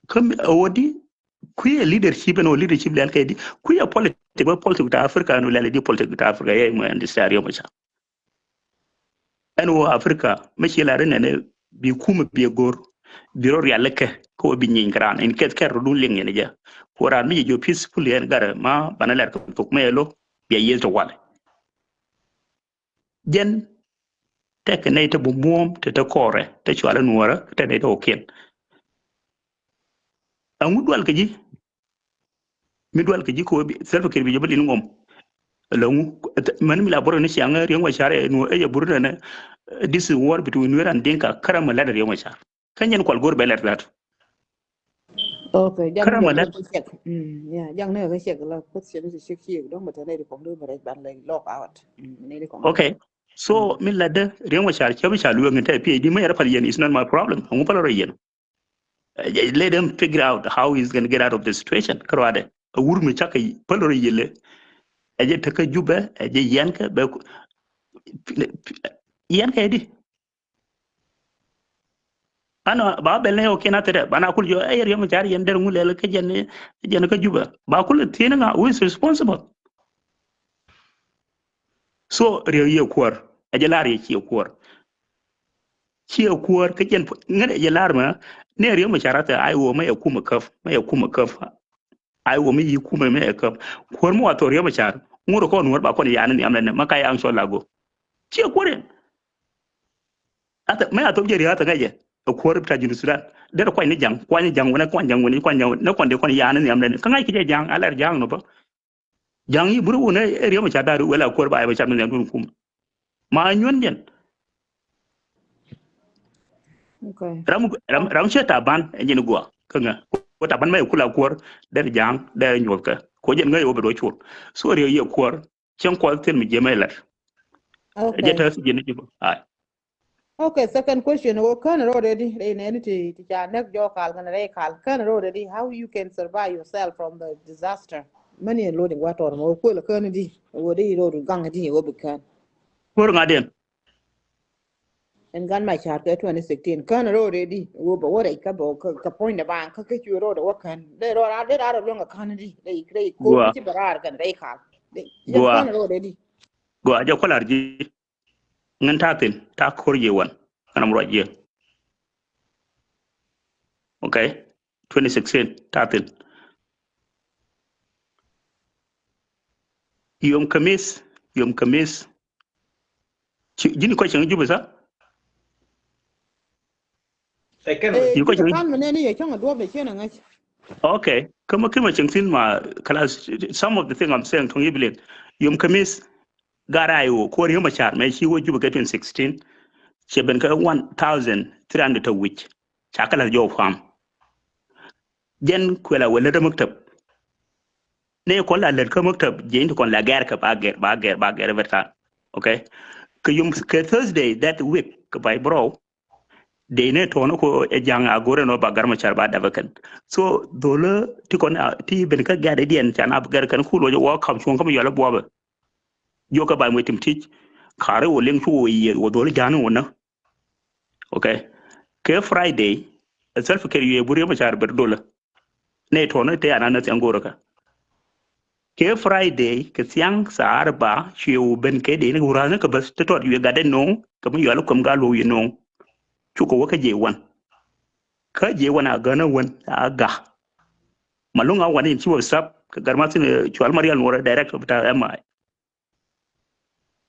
Kä mi ɛ wä di kui̱ ɛ leadership ɛn wä leadership lɛl kɛ di kui̱ ɛ politic bä politic ta Africa ɛn wä lɛl di politic ta Africa yɛ mɔ ɛn di star yom ca. Ɛn wä Africa mɛ ci la ri nɛn bi kum bi go̱r bi rɔ rial kɛ kä wä bi nyiny kran in kɛth kɛr rɔ dun liŋ yɛn jɛ. Ku ran mi jɛ jo peaceful yɛn garɛ ma banɛ lɛr kɛ thok mɛ lo bi a yieth to wal. Jɛn tɛk nɛy te bu muɔ̱ɔ̱m te te kɔɔrɛ te cualɛ nuɔɔrɛ te nɛy te wä kiɛn. Ɛŋu dual kɛ ji̱ mi dual kɛ ji̱ kɛ wä bi Salva Kiir bi jɛ bä lin ŋuɔm. Ɛlɛ ŋu mɛn mi la bor ni ciaŋ Riek Machar ɛ nuɔɔr ɛ jɛ bur nɛnɛ. This is war between Nuer and Dinka kärɛ mɛ lɛt Riek Machar. Kä nyɛn kual go̱r bɛ lɛt that. Okay, jak kärɛ ni mɛ lɛt. Check. Mm, yeah, jak ni ka check la question is check check dong but ni di kong do bɛ ban like lock out. Mm, ni di kong. Okay. So mi la de Riek Machar cɛ bi ca lueŋ in tɛ P H D mɛ yɛrɛ pal yɛn is not my problem. Ŋu pal rɔ yɛn. Let them figure out how he's gonna get out of the situation. Kärɔadɛ a wur mi cakɛ pal rɔ yɛlɛ. Ɛ jɛ tekä Jubɛ ɛ jɛ yɛn kɛ bɛ yɛn kɛ di. Ana ba bɛl ni ɔ kiɛn a thɛtɛ bana kul jɔ ɛ Riek Machar yɛn der ŋu lɛl kä jɛn jɛn kä Jubɛ ba kul thieen ŋa who is responsible. So Riek yɛ kuɔr ɛ jɛ lar yɛ ci yɛ kuɔr. Ci yɛ kuɔr kä jɛn ŋät ɛ jɛ lar mɛ ni Riek Machar a thɛ ai wä mɛ yɛ kumɛ käp mɛ yɛ kumɛ käp. Ai wä mi yi kumɛ mi ɛ käp. Kuäär mi wa thok Riek Machar ŋut kɔn ŋuɔ̱t ba kɔn yan ni nhiam nɛnɛ ma ka yaŋ cɔl la go̱. Ciɛ kuäär in. Athɛ mi a thok jɛ Riek athɛ ŋäcɛ. Ɛ kuäär bita Junub Sudan derɛ kuany ni jaŋ kuany ni jaŋ wänɛ kuany jaŋ wänɛ kuany jaŋ wänɛ ni kɔn dee kɔn yan ni nhiam nɛnɛ kä ŋa̱c kɛ jɛ jaŋ a lɛr jaŋ nɔ bä. Jaŋ yi bur wun ɛ Riek Machar dar wala kuäär ba ɛ ba cat mi nhiam dun kum. Ma nyuɔn jɛn. Okay. Ram ram ram cɛ Taban ɛ jɛn gua kä ŋa ko Taban ma yɛ kula kuɔr der jaŋ der nyuɔth kɛ ko jɛn ŋa yɛ wä bɛ dɔ cur. So Riek yɛ kuɔr cɛn kuɔth thil mi jiɛ mɛ lat. Okay. Jɛ tɛ si jɛn ni jibu. Ai. Okay, second question. Wä kän rɔ redi rɛ nɛ ni ti ti ca nɛk jɔ kal ŋa rɛ kal kän rɔ redi how you can survive yourself from the disaster. Mani ɛn loding wa tɔr ma wä kuɛl kän di wä di rɔ gaŋ di wä bi kän. Kuɔr ŋa diɛn. Ɛn gan ma car kɛ twenty sixteen kän rɔ rɛ di wä bɛ wä rɛc kä bɛ kä point de ban kä kä cu rɔ de wä kän de rɔ ra de ra rɔ luäŋ kän di de rɛ ko ci bɛ rar kän rɛ kal de kän rɔ rɛ di. Gua jɛ kualar ji̱ ŋän ta thin ta kor ji̱ wan ŋän am ruac ji̱. Okay. Twenty sixteen ta thin. Yom Kamis, Yom Kamis. Ji̱n kɔc cäŋ Jubɛ sa. Ɛ kɛn. Yu kɔ cɛ kan mɛ nɛni yɛ cäŋ a duɔp de cien a ŋäc. Okay. Kä mɛ kä mɛ cieŋ thi̱n ma kala, some of the thing I'm saying tuŋ ibilin. Yom Khamis, gat ray wä kuɔr Riek Machar mɛ ci wä Juba kɛ twenty sixteen. Cɛ ben kɛ one thousand three hundred to which ca kala jɔw fam. Jɛn kuɛla wä lät a maktab. Ne kɔn la lät kä maktab, jɛ in ti kɔn la gɛr kɛ ba gɛr, ba gɛr, ba gɛr every time. Okay. Kɛ yom kɛ Thursday that week kɛ bay bro. Dee ne tɔn ko ɛ jaŋ a gore no ba Gar Machar ba dap kɛn. So dhol ti kɔn a ti ben kä gɛr diɛn can a gɛr kɛn ku lo jɛ wä kam cuɔŋ kam yɔl buɔbɛ. Jɔ kɛ ba mwe tim tich. Kare wä liŋ cu wä yier wä dhol jaŋ wä na. Okay. Kɛ Friday, Salva Kiir yɛ buri Machar ber dola. Ne tɔn te ana na thiaŋ goroka. Kɛ Friday kɛ thiaŋ saa arba cuɛ wä ben kɛ dee ni wurani kɛ bäth te tɔt yɛ gat dee no̱o̱ŋ kɛ mi yɔal kuɛm gal wä yɛ no̱o̱ŋ. Cukɛ wä kä jɛ wan. Kä jɛ wan a gän a wan a ga. Malung a wan in ci wä sap kɛ gar ma thin cual Marial Nuɔr director bita M I.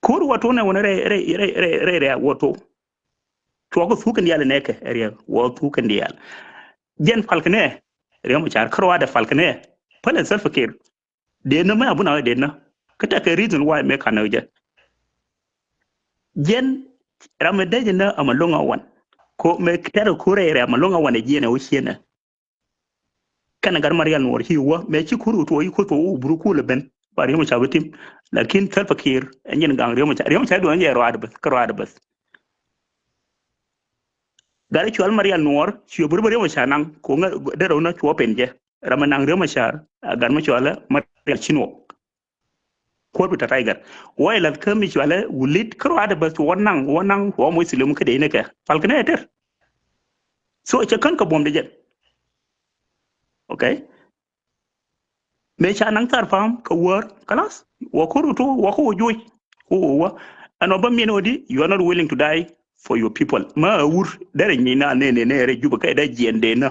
Kur wä tuŋ nɛ wä nɛ rɛ rɛ rɛ rɛ rɛ wä tuŋ. Cuɔk thuk kɛn dial nɛ kɛ rɛ wä thuk kɛn dial. Jɛn pal kɛ nɛ rɛ mɛ car kär wä dɛ pal kɛ nɛ. Pal ɛ Salva Kiir. Dee nä mɛ abun a wä dee nä. Kä tɛ kɛ reason why mɛ kan nä jɛ. Jɛn ram mɛ dee jɛ nä ama loŋ a wan. Ko mɛ tɛr ko rɛ rɛ ama loŋ a wan ɛ jiɛn ɛ wä ciɛn ɛ. Kɛn ɛ gat Marial Nuɔr ci wä mɛ ci kur wä tuɔ yi kur tuɔ wä buru kulɛ ben. Ba Riek Machar bi tim. Lakin Salva Kiir ɛ nyin gaŋ Riek Machar. Riek Machar duɔn jɛ ruaad bäth kä ruaad bäth. Gat cual Marial Nuɔr ci wä buru bä Riek Machar naŋ ko ŋä derɛ wä na cuɔ pen jɛ. Ram ɛ naŋ Riek Machar a gat ma cual Marial Nuɔr. Kuɔr bi ta Tiger. Wä ilɛ kä mi cualɛ wulit kä ruaadɛ bäth wä naŋ wä naŋ wä moc thilim kä dee ni kɛ. Pal kɛ nɛ ter. So cɛ kän kɛ buɔm de jɛn. Okay. Mëë ca naŋ thar pam kɛ wär kalas. Wä kor wä to wä kɔ wä juɔc. Wä wä wä. Ɛn wä bä min wä di, you are not willing to die for your people. Ma wur derɛ nyi na ne ne ne rɛ Juba kɛ dee jiɛn dee na.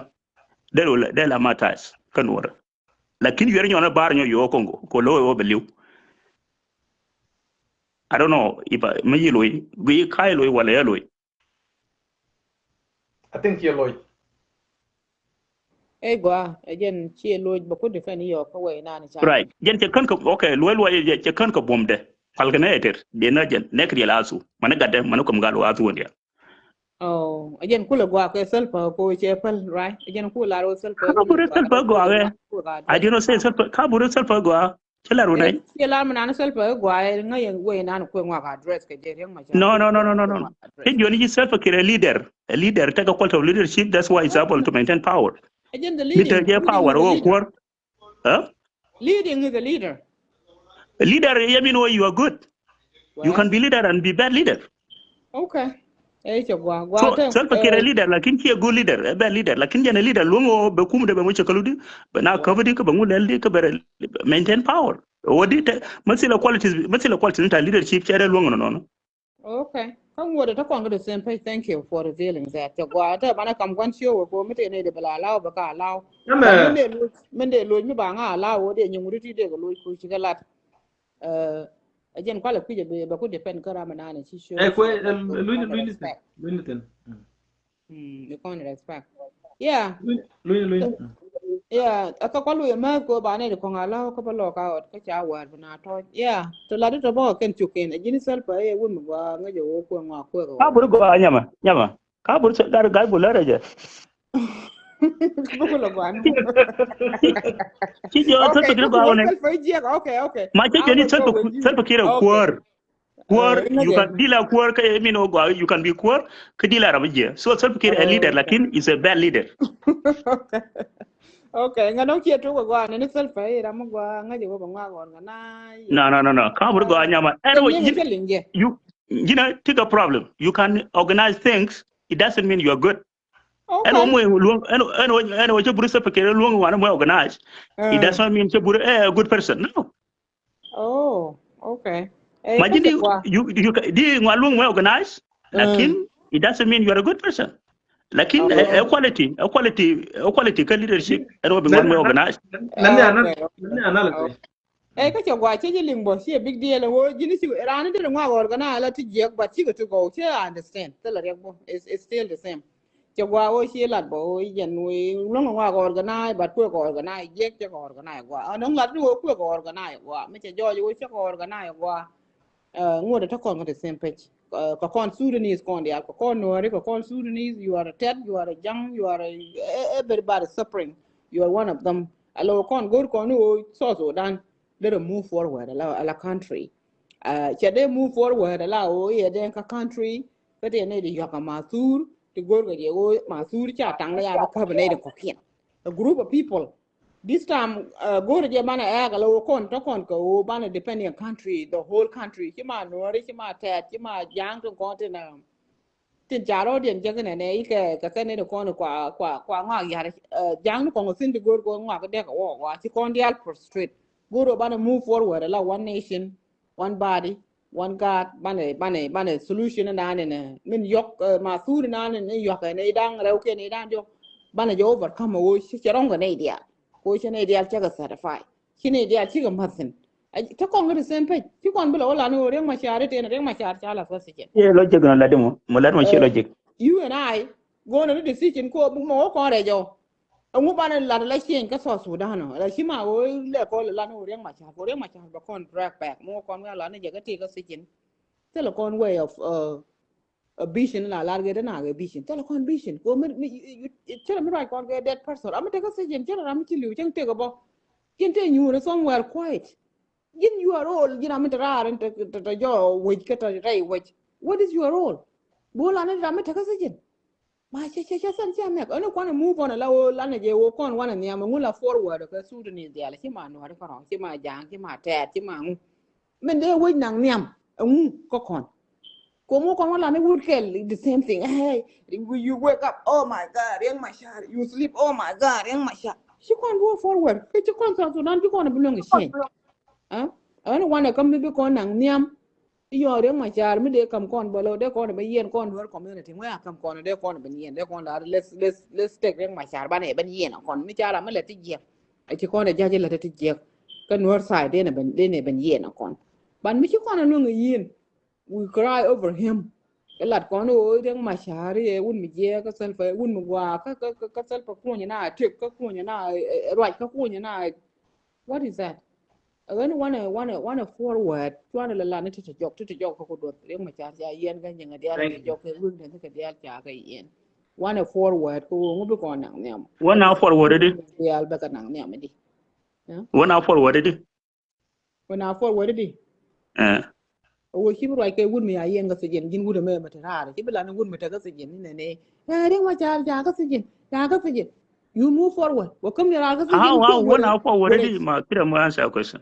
Derɛ wä derɛ la ma tais kän wä rɛ. Lakin yuɛr nyɔn ɛ bar nyɔ yɔ Congo ko lo ɛ wä bɛ liw. I don't know if I, mi yi loy gui kai loy wala ya loy. I think ye loy. Ɛ gua ɛ jɛn ci loy ba ku defend yɔ ka wɛ nan cha. Right. Jɛn cɛ kän ka, okay, loy loy jɛ cɛ kän ka buɔm de. Pal kɛ nɛ ter de na jɛn nɛ kɛ diɛ la su. Mane gat de mane kom gal wa su won dia. Oh, a jɛn kulɛ gɔaa kɛ Salva ko cɛ päl, right? A jɛn kulɛ lar wä Salva. Ka bure Salva gɔaa kɛ. I did not say Salva. Ka bure Salva gɔaa. Cɛ lar wä nɛ. Cɛ lar mi nan Salva gɔaa ŋa yɛn wä nan kuɛ ŋɔak address kɛ jɛ riɛŋ ma. No, no, no, no, no, no. Kɛ jɔni ji Salva Kiir a leader. A leader take a cult of leadership. That's why he's able to maintain power. A jɛn the leader. Leader jɛ power wä kuɔr. Huh? Leading is a leader. A leader, I mean, oh, you are good. You can be leader and be bad leader. Okay. Ɛ cɛ gua gua. So Salva Kiir a leader, lakin ci a good leader, a bad leader. Lakin jɛn a leader luŋ o bɛ kum de bɛ ŋu cɛ kalu di bɛ na kabu di kɛ bɛ ŋu lɛl di kɛ bɛ maintain power. O di te masila qualities, masila qualities ni ta leadership cɛ de luŋ nɔ nɔ. Okay. Kä ŋuɔ̱t ɛ te kɔn kä the same page. Thank you for revealing that. Cɛ gua te banɛ kam guan show wä ko mi te ne de bɛ la allow bɛ ka allow. Min de loc, min de loc mi ba ŋa allow wä de nyiŋ wä ti de kɛ loc ku ci kɛ lat. Ɛ jɛn kualɛ kui̱c ɛ bɛ ku depend kä ram mi nan ci show. Ɛ kuɛ luny luny ni thin. Luny ni thin. Mm, you can't respect. Yeah. Luny luny. Yeah, a ka kɔl wi̱i̱ määth ko ba nɛy ti kɔŋ a lɔ̱k kä bä lɔk a ɣɔt kä ca wäär bi na tɔ̱ɔ̱c. Yeah, ti lat ti tɔ bä kɛn cuk kɛn a ji̱n Salva ɛ wun mi gɔaa ŋäc a wä kuɛ ŋɔak kuɛ. Ka bur gɔaa nyama nyama. Ka bur gar gai bur lɛr ɛ jɛ. Buk lɔ gɔaa ni. Ci jɔ Salva Kiir gɔaa wä nɛ. Okay, okay. Ma cɛ jɛ ni Salva Kiir a kuäär. Kuäär, you can dila kuäär kɛ min o gɔaa, you can be kuäär kɛ dila ram jiɛ. So Salva Kiir a leader, lakin is a bad leader. Okay, ŋa nɔ kiɛ tuk gɔaa ni Salva Kiir ram gɔaa ŋa jɛ wä bɛ ŋɔak ŋa na. No, no, no, no. Ka bur gɔaa nyama. Ɛn wä ji̱n, you, you know, take a problem. You can organize things. It doesn't mean you are good. Ɛn wä mwe luɔ̱ŋ, ɛn wä, ɛn wä cɛ bur Salva Kiir luɔ̱ŋ wan mwe organize. It does not mean cɛ bur a good person. No. Oh, okay. Ma ji̱n di you, you di ŋuan luŋ mɛ organize, lakin it doesn't mean you are a good person. Lakin a quality, a quality, a quality kä leadership ɛn wä bi ŋuan mɛ organize. Let me analyze. Ɛ kä cɛ gua cɛ ji̱ liŋ bä ci a big deal. Wä ji̱n ci raan di ŋuan organize la ti jiɛk, but ci kɛ ti gɔw ci a understand. Thilɛ riɛk bä, it's still the same. Cɛ gua wä ci lat bä wä jɛn wä luŋ ŋuak organize, but kuek organize jiɛk cɛ kɛ organize gua. Ɛ nɔŋ lat ni wä kuek organize gua. Mi cɛ jɔɔc wä cɛ kɛ organize gua. Ŋuɔt ɛ te kɔn kɛ the same page. Kɛ kɔn Sudanese kɔn dial, kɛ kɔn Nuɛri, kɛ kɔn Sudanese, you are a Tɛt, you are a Jaŋ, you are a, everybody suffering. You are one of them. Alo kɔn go̱r kɔn ni wä South Sudan. Dee move forward ala, ala country. Cɛ dee move forward ala wä yɛ dee kä country. Kä tëë ni di yɔk a ma thur ti go̱r kɛ jɛ wä ma thur ca taŋ ni ya bi käp ni di kɔkiɛn. A group of people. This time go̱r jɛ banɛ ɛɛk ala wä kɔn tɔ kɔn kɛ wä banɛ depending country, the whole country. Ci ma Nuɔri, ci ma Tɛt, ci ma Jaŋ tin kɔn tin tin ca rɔɔdiɛn jek nɛ nɛ ikɛ kɛ kɛ nɛ ni kɔn kua kua kua ŋɔak yar. Jaŋ ni kɔŋ thin ti go̱r go̱r ŋɔak dek a wɔ wa ci kɔn dial frustrate. Go̱r wä banɛ move forward ala one nation, one body, one God. Banɛ banɛ banɛ solution na ni nɛ min yɔk ma thuri na ni ni yɔk nɛ idaŋ rɛw kɛ ni idaŋ diɔk. Banɛ jɛ overcome a wä ci cɛ rɔŋ kɛ nɛ idial ko ci nɛ idial cɛ kɛ satisfy. Ci nɛ idial ci kɛ mathin. Te kɔn kɛ the same page. Ci kɔn bi la wä la ni wä Riek Machar iten Riek Machar ca la first session. Ye logic nɔ la di mo mo la mo ci logic. You and I go ni decision ko bu mo kɔn rɛ jɔ. Ɛŋu banɛ lat la change kä South Sudan ɔ la ci ma wä lɛ kɔ la ni wä Riek Machar ko Riek Machar bɛ kɔn drag back mo kɔn wä la ni jɛ kä ti kä session. Thilɛ kɔn way of a vision la lar gɛ dena gɛ vision thilɛ kɔn vision ko mi mi thilɛ mi ruac kɔn gɛ dead person ami tekɛ session thilɛ ram mi ci liw cɛŋ tekɛ bɔ. Jin te nyuur somewhere quiet. Jin you are all jin ami te raar in te te jɔ wec kɛ te rɛy wec. What is your role? Bo la ni ram mi tekɛ session. Ma cɛ cɛ cɛ sɛn cɛ mɛk ɛn kuan move on la wo la ni jɛ wo kɔn wan nhiam ŋu la forward kɛ Sudanese dial ci ma Nuɔri kɔrɔ ci ma Jaŋ ci ma Tɛt ci ma ŋu. Min dee wec naŋ nhiam ɛŋu kä kɔn. Komu kɔn wä lam iwut kɛl the same thing. Hey, you wake up, oh my God, Riek Machar. You sleep, oh my God, Riek Machar. Ci kɔn bi wä forward kä ci kɔn South Sudan ci kɔn bi luäŋ kɛ change. Ɛn wanɛ käm bi bi kɔn naŋ nhiam. Iyɔ Riek Machar mi dee käm kɔn bä lo dee kɔn bä yiɛn kɔn Nuer community ŋuɛ a käm kɔn dee kɔn bä yiɛn dee kɔn la let's let's let's take Riek Machar banɛ bä yiɛn kɔn mi ca ram mi lɛ ti jiɛk. A ci kɔn dee ja̱c lɛ ti jiɛk. Kä Nuer side dee nɛ bä dee nɛ bä yiɛn kɔn. Ban mi ci kɔn a nuŋ yiɛn. We cry over him. Ɛ lat kɔn ɣöö Riek Machar ɛ wun mi jiɛɛk kä Salva ɛ wun mi guaak kä kä kä Salva kuɔ̱nyɛ na tek kä kuɔ̱nyɛ na ruac kä kuɔ̱nyɛ na. What is that? Ɛ ɣän wanɛ wanɛ wanɛ forward cuanɛ lɛ lan ti ti jɔk ti ti jɔk kä ku duɔth Riek Machar ca yiɛn kä nyiŋɛ diaal ti jɔk kɛ wun ti kɛ diaal ca kɛ yiɛn. Wanɛ forward kä ɣöö ŋu bi kɔn naŋ nhiam. Wanɛ forward di. Diaal bɛ kɛ naŋ nhiam di. Wanɛ forward di. Wä na forward di. Ɛ wä ci bi ruac kɛ wut mi a yɛn kä sijin jin wut mɛ mɛ te raar ci bi lan wut mi te kä sijin ni nɛ ni. Ɛ Riek Machar ca kä sijin ca kä sijin. You move forward wä käm ni raar kä sijin. How how wä na forward di ma kira mo answer question.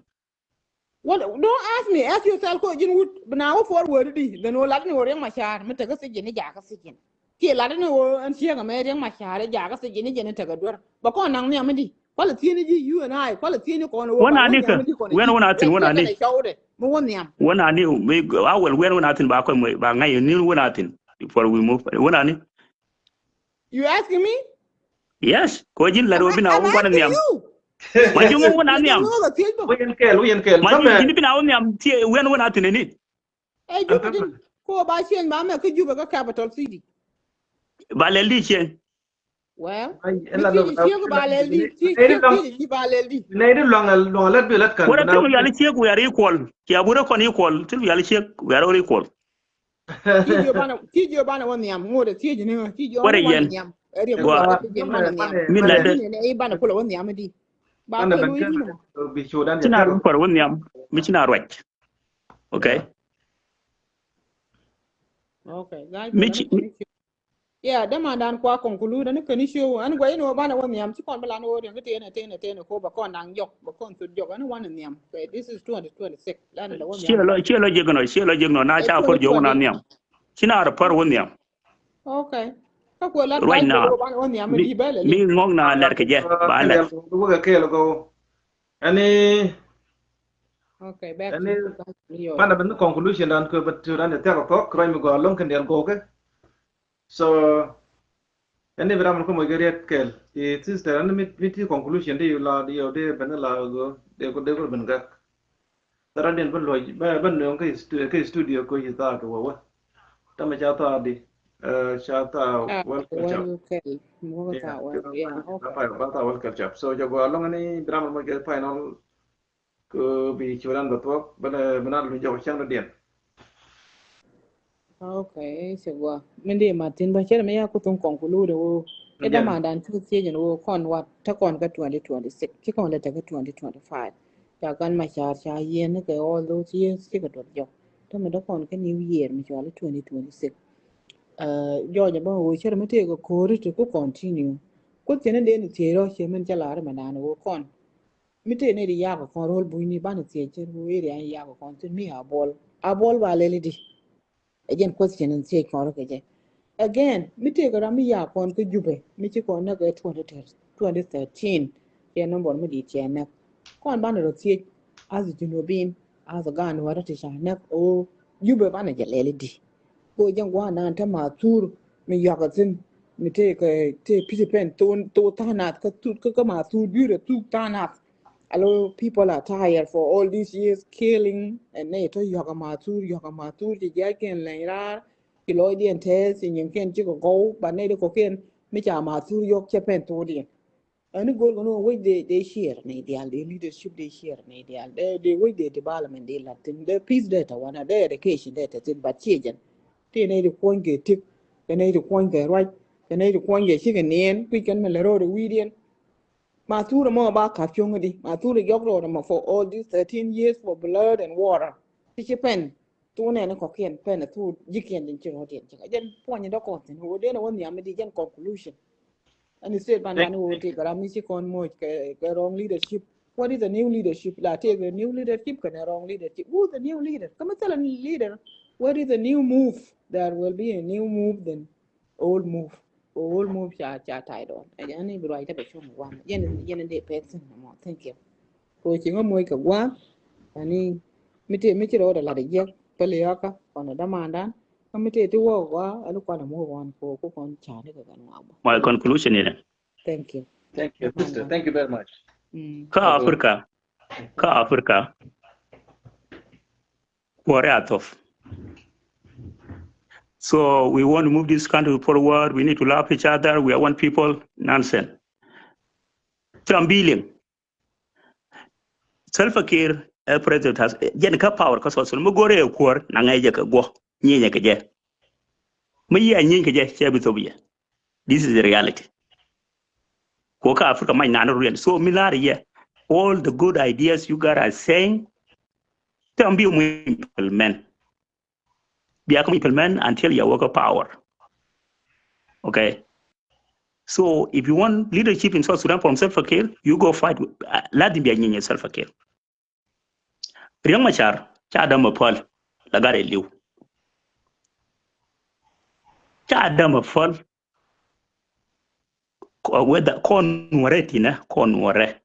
Well, don't ask me, ask yourself ko jin wut bi na wä forward di then wä lat ni wä Riek Machar mi te kä sijin ni ca kä sijin. Kiɛ lat ni wä ɛn cieŋ amɛ Riek Machar ca kä sijin ni jin ni te kä duer bä kɔn naŋ ni amɛ di. Kualɛ thieni ji̱ you and I kualɛ thieni kɔn wä. Wä na ni kä wɛn wä na thin wä na ni. Mi wä nhiam. Wä na ni mi awɛl wɛn wä na thin ba kɔn ba ŋa̱c ni wä na thin. Before we move wä na ni. You asking me? Yes. Ko ji̱n la ro bi na wä ba nhiam. Ma ji̱ wä na nhiam. Wä yɛn kɛɛl wä yɛn kɛɛl. Ma ji̱ ji̱ bi na wä nhiam ti wɛn wä na thin ni. Ɛ Juba din ko ba cieŋ ba mɛ kä Juba kä capital city. Ba lɛl di cieŋ. Well, mi ci ciek ba lɛl di, ci ciek di ba lɛl di. Nɛ di luaŋ luaŋ lɛt bi lɛt kan. Wara tin yali ciek we are equal. Ci abura kon equal, tin yali ciek we are all equal. Ci jiö banɛ, ci jiö banɛ wä nhiam, ŋot ci jiö ni, ci jiö wä nhiam. Ɛ ri ko ci jiö banɛ nhiam. Min la de. Nɛ i banɛ kula wä nhiam di. Ba ko lu yi ni. Bi ci na ruac. Okay. Okay. Mi ci Yeah, dämandan kua conclude ni keni show. An guay ni wä banɛ wä nhiam ci kɔn bi lan wä riɛŋ ki tënɛ tënɛ tënɛ ko bä kɔn naŋ jɔk bä kɔn thut jɔk an wä nhiam. This is twenty twenty-six. Lan la wä nhiam. Ciɛ lɔ ciɛ lɔ jek nɔ ciɛ lɔ jek nɔ na ca kɔr jɔk na nhiam. Ci na rɛ pär wä nhiam. Okay. Ka kuɛ lat right now. Banɛ wä nhiam mi bɛ lɛ mi ŋɔk na lɛr kɛ jɛ ba lɛr. Wä kɛ kɛɛl ko. Ani. Okay, back to you. Banɛ bɛ ni conclusion dan ko bɛ tu dan de tɛk ko kɛ rɔy mi gɔ lɔŋ kɛ ndiɛl gɔ kɛ. So ɛn ni bi ram ni kä moc kɛ riet kɛl ti sister ɛn ni mi ti conclusion di la di yɔ di ben la go de ko de ko ben gak. Tara din ben lɔc ben nöŋ kä studio ko yi thaa kɛ wä wä. Tamɛ ca thaa di. Ca thaak wäl kɛl cap. Ba thaak wäl kɛl cap. So jɛ gɔaa ɛlɔ̱ŋ ni bi ram mɔ jɛ final. Kɛ bi ci wä dan bɛ thuɔ̱k bɛ na luny jɔk cäŋ dɔ̱diɛn. Okay, cɛ gua. Min di Martin ba cɛrɛ mi ya kuthum kɔn ku luudɛ wo. Ɛ dämandan ci thiec ɛn wo kɔn wat te kɔn kä twenty twenty-six. Ci kɔn lɛ te kä twenty twenty-five. Ca gan ma car ca yien ni kɛ all those years ci kɛ duɔth jɔk. Te mi dee kɔn kä new year mi cɔal twenty twenty-six. Jɔɔc ɛ bä wo cɛrɛ mi tëë kɛ ko̱ri ti ku continue. Kuth cɛ ni dee ni thiec rɔ cɛ min cɛ lar mɛ dan wo kɔn. Mi tëë ni di yak kɔn ro̱l buny ni banɛ thiec cɛ wo area yak kɔn thin mi a bol. A bol ba lɛli di. Ɛ jɛn question in thiec kɔn rɔ kɛ jɛ. Again, mi tëë kɛ ram mi yak kɔn kä Jubɛ, mi ci kɔn näk ɛ twenty thirteen, cɛ number mi di cɛ näk. Kɔn banɛ rɔ thiec, as a Junubin, as a gan wara ti ca näk, o Jubɛ banɛ jɛ lɛli di. Ko jɛn gua̱a̱ nan te ma thur, mi yak a thin, mi tëë kɛ, tëë piti pɛn, thon, tho tha̱a̱ŋ nath, kä thuk, kä, kä ma thur, bi rɛ thuk tha̱a̱ŋ nath. A lot of people are tired for all these years killing, and nɛ tɔ yɔk a ma thur, yɔk a ma thur, ci jiac kɛn lɛny raar, ci lɔcdiɛn tɛth, ci nyiŋ kɛn cikɛ gɔw, but nɛ di kɔkiɛn mi ca ma thur yɔk cɛ pɛn thurdiɛn. Ɛn ni go̱r kɛ ni wec de, de share ni dial, de leadership de share ni dial, de, de wec de development de lat thin, de peace de tɛ wana, de education de tɛ thin, but ci jɛn. Ti nɛ di kuɔny kɛ tik, kɛ nɛ di kuɔny kɛ ruac, kɛ nɛ di kuɔny kɛ cikɛ niɛn, kui̱c kɛn mi lɛ ro̱o̱dɛ wi̱i̱diɛn. Ma thurɛ mɔ ba kap cuŋ di. Ma thurɛ jɔk rɔɔdɛ mɔ for all these thirteen years for blood and water. Ti ci pɛn. Thunɛ ni kɔkiɛn pɛn a thur jikiɛn din ci rɔɔdiɛn ci ka jɛn puɔny dɔ kɔn thin. Wä den wä nhiam di jɛn conclusion. Ani state ban dan wä ti kara mi ci kɔn moc kɛ, kɛ wrong leadership. What is the new leadership? La take a new leadership kɛ wrong leadership. Who's the new leader? Kɛ mi thil a leader. What is the new move? There will be a new move then. Old move. Old move ca, ca tie dɔn. Ɛ jɛn ni bi ruac tekɛ cuŋ guam. Jɛn, jɛn ni dee pek thin mɔ. Thank you. Ko ci ŋä moc kɛ guam. Ani mi ti, mi ci rɔ da lat jiɛk. Pɛli yaka kɔn da mandan. Ka mi ti ti wɔ gua. Ani kɔn mo wan ko, ko kɔn ca ni kɛ gan wa. My conclusion is. Thank you. Thank you, sister. Thank you very much. Kä Africa. Kä Africa. Kuɔrɛ a thop. So we want to move this country forward. We need to love each other. We are one people. Nonsense. Tram billion. Salva Kiir, eh, president has, eh, jɛn kä power kä South Sudan. Mi go̱rɛ kuɔr na ŋɛ jɛ kɛ guɔ. Nyinyɛ kɛ jɛ. Mi yɛ nyinyɛ kɛ jɛ, cɛ bi thop yɛ. This is the reality. Ko kä Africa mac nan real. So mi lar yɛ, all the good ideas you guys are saying, tɛ bi mu implement. Bia kä mu implement until you work a power. Okay. So if you want leadership in South Sudan from Salva Kiir, you go fight with, uh, lazim bia nyinyɛ Salva Kiir. Riek Machar ca däm a päl la gat ɛ li̱w. Ca däm a päl. Kɔ-, whether kɔn Nuɔrɛ tinɛ, kɔn Nuɔrɛ.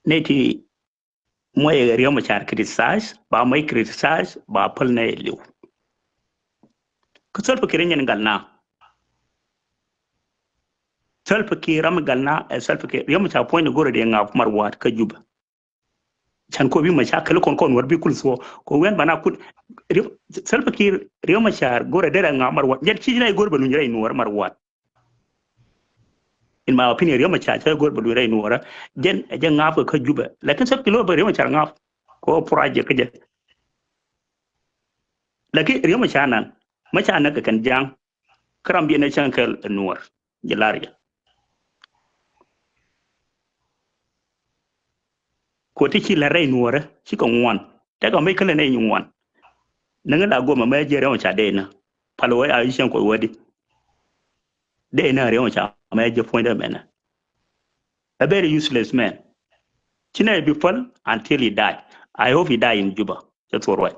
Nɛ ti mɔc Riek Machar criticize, ba mɔc criticize, ba päl nɛ ɛ li̱w. Kä Salva Kiir nyɛn gal na. Salva Kiir ram gal na, ɛ Salva Kiir. Riek Machar puɔ̱ny ni go̱rɛ dee ŋa̱p mar wa̱a̱t kä Juba. Can ko bi machakil kɔn kɔn wär bi kul thuɔ. Ko wɛn bana kul. Riek, Salva Kiir, Riek Machar, go̱rɛ derɛ ŋa̱p mar wa̱a̱t. Jɛn ci jɛn a go̱r bɛ luny rɛy Nuɔr mar wa̱a̱t. In my opinion, Riek Machar cɛ go̱r bɛ luny rɛy Nuɔr. Jɛn, jɛn ŋa̱p kɛ kä Juba. Lakin Salva Kiir lo bɛ Riek Machar ŋa̱p. Ko project kɛ jɛ. Lakin Riek Machar nan. Machar nan kɛ kɛn ja̱ŋ. Kä ram biɛ nɛ cäŋ kɛl ɛ Nuɔr. Jɛ lar yɛ. Ko ti ci la rɛy Nuɔrɛ, ci kɛ ŋuan. Tɛkɛ mec kä lɛ nɛ nyi ŋuan. Ni ŋä la goma mɛ jɛ Riek Machar dee na. Pal wɛ a yi cɛn kɔ wɛ di. Dee na Riek Machar mɛ jɛ puɔ̱ny dɛ mɛnɛ. A very useless man. Ci nɛ bi päl until he die. I hope he die in Juba. Cɛ thuɔr wɛ.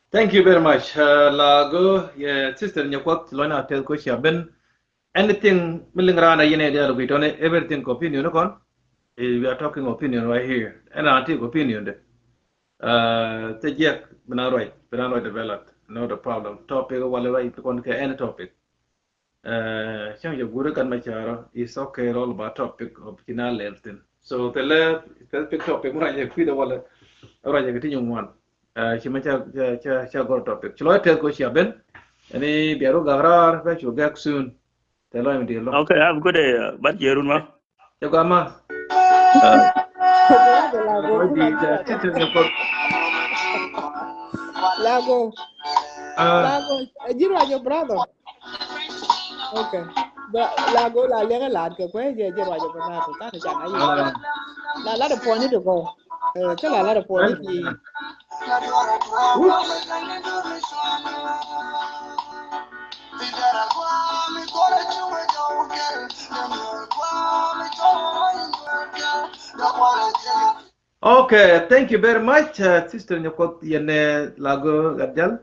Thank you very much. Uh, la go, yeah, sister Nyakwat, lɔna tɛth ko cia ben. Anything mi liŋ raan a yɛn ɛ dial gui tɔni, everything ko opinion kɔn. Eh, we are talking opinion right here. Ɛn raan ti ko opinion de. Uh, te jiɛk, bina ruac, bina ruac develop. Not a problem. Topic wala ruac kɔn kɛ any topic. Eh, cäŋ jɛ guri kan ma carɔ, it's okay, all about topic of kina lɛl thin. So thilɛ specific topic mi ruac jɛ kui̱dɛ wala ruac jɛ kɛ ti nyuŋ wan. Eh, ci ma ca, ca, ca, ca gɔr topic. Ci lɔ tɛth ko cia ben. Ɛni bia rɔ gak raar bɛ cu gak soon. Tɛ lɔc mi di̱i̱t lɔŋ. Okay, have a good day. Bat jiɛrun ma. Cɛ gua ma. Lago. Lago. Ji̱ ruac your brother. Okay. Lago la liɛŋɛ laat kɛ kuɛ jɛ ji̱ ruac your brother. Kan can ayi. La la de puɔni de gɔ. Kɛ la la de puɔni ti. Okay, thank you very much, uh, sister Nyakuɔth yɛn, uh, Lago Gatjal.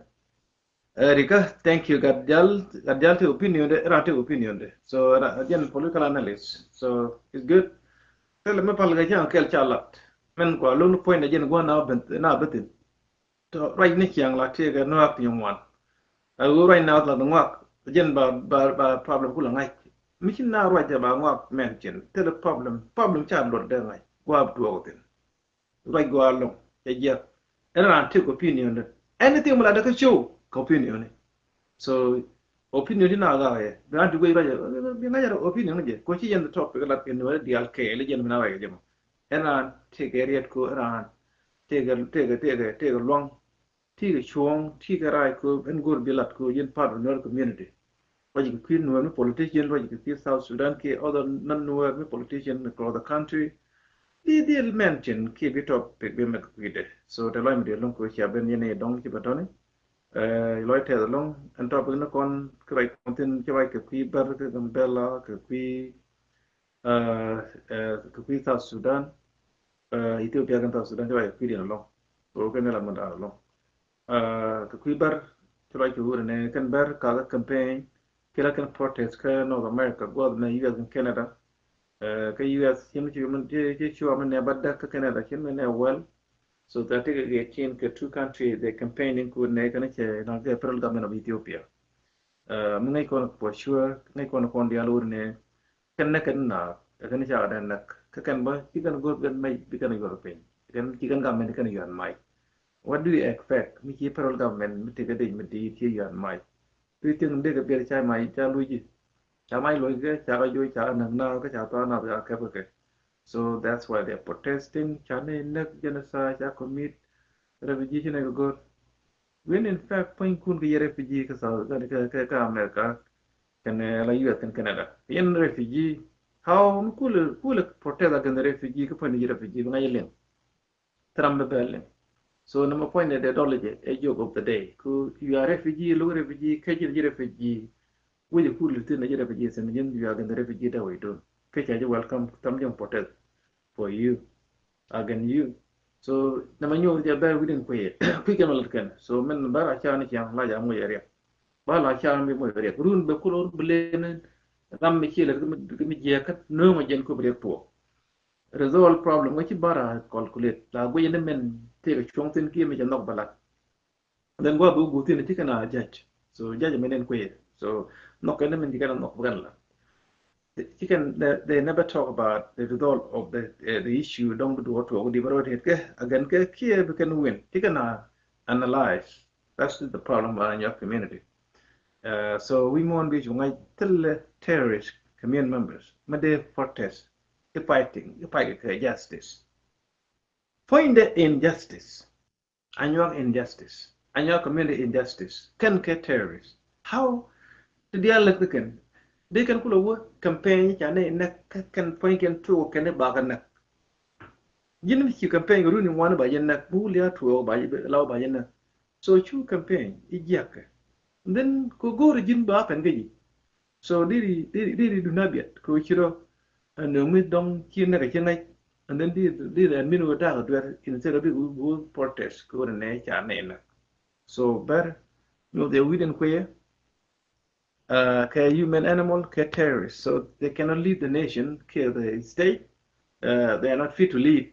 Uh, Rika, thank you Gatjal. Gatjal te opinion de, ran te opinion de. So, uh, again, political analyst. So, it's good. Tell me pal ga jang kel chalat. Men kwa lulu point again gua na ben na betin. Tɔ ruac ni ciaŋ la tëëkɛ nuaak piny ŋuan. A ɣöö ruac naath la ŋuak jɛn ba, ba, ba problem kulɛ ŋa̱c. Mi ci naath ruac jɛ ba ŋuak mɛn cin thilɛ problem. Problem ca luɔt dee ŋa̱c gua̱a̱p tuɔɔk thin. Ruac gua̱a̱ loŋ cɛ jiɛk. Ɛn raan tëëk opinion dɛ. Anything mi la dee kä show kɛ opinion ni. So opinion ti naath gak yɛ bi raan ti guec ruac bi ŋa̱c opinion ni jɛ kɔ ci yɛn the topic la kɛ nuɔ̱ɔ̱rɛ diaal kɛɛl jɛn mi na ruac kɛ jɛ mɔ. Ɛn raan tëëkɛ riɛt ko ɛn raan tëëkɛ tëëkɛ tëëkɛ tëëkɛ luaŋ. Tikɛ cuɔ̱ɔ̱ŋ, tikɛ rac kɛ ɛn go̱r bi lat kɛ yɛn part of Nuer community. Ruac kɛ kui̱ Nuer mi politician, ruac kɛ kui̱ South Sudan kiɛ other non Nuer mi politician across the country. Di dhil mɛn cin kiɛ bi topic bi mɛk kɛ kui̱dɛ. So tɛ lɔc mi dee loŋ kɛ cia ben yɛn i̱ dɔŋ ci bɛ tɔni. Lɔc tɛth loŋ ɛn topic ni kɔn kɛ ruac kɔn thin ci ruac kɛ kui̱ Bär kɛ Gambela kɛ kui̱ kɛ kui̱ South Sudan, Ethiopia kɛn South Sudan ci ruac kɛ kui̱diɛn alɔŋ. So kɛn ni la mɛn da̱a̱n alɔŋ kɛ kui̱ Bär ci ruac kɛ wurɛ nɛ kɛn Bär kakä campaign. Kila kɛn protest kä North America guɔth mɛ U S kɛn Canada. Kä U S cin ci ci cuɔ mɛ nɛ ba däk kä Canada cin mɛ nɛ well. So that tikɛ gɛ cin kɛ two country the campaigning ku nɛ kɛn cɛ na kɛ federal government of Ethiopia. Mi ŋäc kɔn for sure ŋäc kɔn kɔn diaal wur ni kɛn nɛ kɛn na kɛn ca kɛn nɛ kä kɛn bä ci kɛn goth kɛn mec bi kɛn yuɔr piny kɛn ci kɛn government kɛn yuɔr mac. What do you expect mi ci federal government mi tekɛ dec mi diit ci yuɔr mac? Do you think dek kɛ biɛl ca mac ca luc ji̱? Ca mac luc kɛ ca kɛ juɔc ca kɛ näk na kä ca thaak na ca kɛp kɛ kɛ. So that's why they are protesting. Ca ni näk genocide ca commit refugee ci nɛ kɛ goth. When in fact puɔ̱nykun kɛ yɛ refugee kä South kä kä kä America kɛnɛ la U S kɛn Canada. Yɛn refugee how mi kulɛ kulɛ protest against refugee kä puɔ̱ny ni refugee bi ŋa̱c liŋ. Thil ram bɛ bɛ liŋ. So number point ni dee dɔl jɛ ɛ joke of the day ku you are refugee look refugee kä ji̱ ji̱ refugee. Wec kulɛ thin ni ji̱ refugee sin ji̱n you are against refugee dee wec dun kä ca ji̱ welcome tam ji̱ protest for you. Again you. So nɛmɛ nyuɔth jɛ bɛ wi̱di̱n kui̱ kui̱ kɛn mɛ lät kɛn. So min bɛ ra ca ni ciaŋ la ja moc ɛ riɛk. Ba la ca mi moc ɛ riɛk run bɛ kulor bi len ram mi ci lät kɛ mi jiɛk kä no̱o̱ŋ ɛ jɛn kup riɛk puɔk. Resolve problem kä ci ba ra calculate la guic ni min tëëk cuɔ̱ŋ thin kiɛ mi cɛ nhɔk bɛ lat. Then gua̱a̱th bi wä guth thi̱n ti kɛn a judge. So judge mɛn in kuëë. So nhɔk kɛn min ti kɛn a nhɔk bi kɛn la. Ti kɛn they, they never talk about the result of the, uh, the issue dɔŋ bi duɔt tuɔk di bä rɔ tet kɛ again kɛ kiɛ bi kɛn win ti kɛn a analyze. That's the problem in your community. Uh, so we want bi cu ŋa̱c thil terrorist community members mi dee protest i fighting i fight kɛ justice. Puɔ̱nydɛ injustice. Anyuak injustice. Anyuak community injustice. Kɛn kɛ terrorist. How? Ti diaal lät kɛ kɛn. Dee kɛn kulɛ wä campaign ca ni näk kɛ kɛn puɔ̱ny kɛn tuɔk kɛn i̱ bakɛ näk. Ji̱n mi ci campaign kɛ runi ŋuani ba jɛ näk. Bi wuli a tuɔk ba jɛ law ba jɛ näk. So cu campaign i̱ jiakä. Then kɛ go̱o̱r ji̱n ba kɛn kɛ ji̱. So diri diri diri duna biat ko ciro. Ɛn nööŋ mi dɔŋ ci nɛk a ci ŋäc. And then diri diri ɛn min wä da̱a̱k a duer instead of bi wä protest ko wä nɛ ca nɛ na. So bɛr nyuɔth yɛ wi̱i̱dɛn kueyɛ. Kɛ human animal kɛ terrorist, so they cannot lead the nation kɛ the state. They are not fit to lead.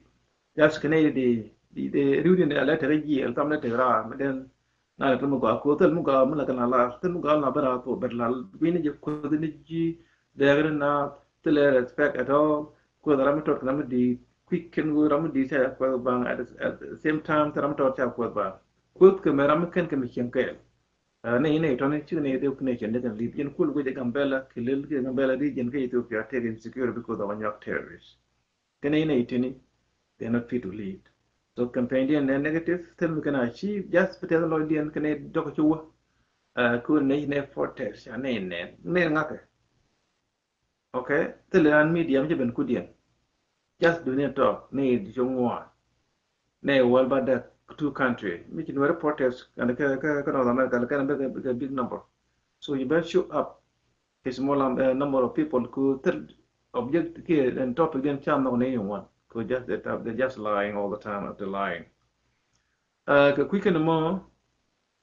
Just kɛ nɛ di di riwdin di alɛ tɛrɛ jiɛl tam nɛ tɛrɛ mi den. Na lɛ thil mi gɔaa ko̱o̱th thil mi gɔaa mi lɛ kɛ na la thil mi gɔaa na bɛ na thok bɛ la wi̱ni jɛ ko̱o̱th ni ji̱ dɛɛk ni na thil ɛ respect at all. Ko̱o̱th ram mi tɔt kɛ ram mi di̱i̱t kui̱c kɛn ɣöö ram mi di̱i̱t ca kuɛth baŋ at the same time thil ram mi tɔt ca kuɛth baŋ. Ko̱o̱th kɛ mɛ ram mi kɛn kɛ mi cieŋ kɛɛl. Nɛy nɛy tɔni cikɛ nɛy dhep kinɛ cɛ ni kɛn lead. Yɛn kul guic ɛ Gambela kɛ lil kɛ Gambela region kɛ Ethiopia tëëkɛ insecure because of Anyuak terrorist. Kɛn nɛy nɛy tini, they are not fit to lead. So campaign diɛn nɛ negative, thil mi kɛn a achieve, just bi tɛth lɔcdiɛn kɛn nɛy dɔk ci wä. Kɛ wä nɛy nɛ protest ca nɛy nɛn nɛy ŋakɛ. Okay, thil an media mi ci ben kudiɛn. Just dunia tɔ ni di ci ŋuan. Ni wal ba dek two country mi ci Nuɛri protest kan kɛ kɛ kɛ North America la kɛn bɛ kɛ big number. So you better show up a small number of people ku thil object ki and topic den cam nɔk ni ŋuan ku just they just lying all the time after lying. Kɛ kui̱ kɛn mɔ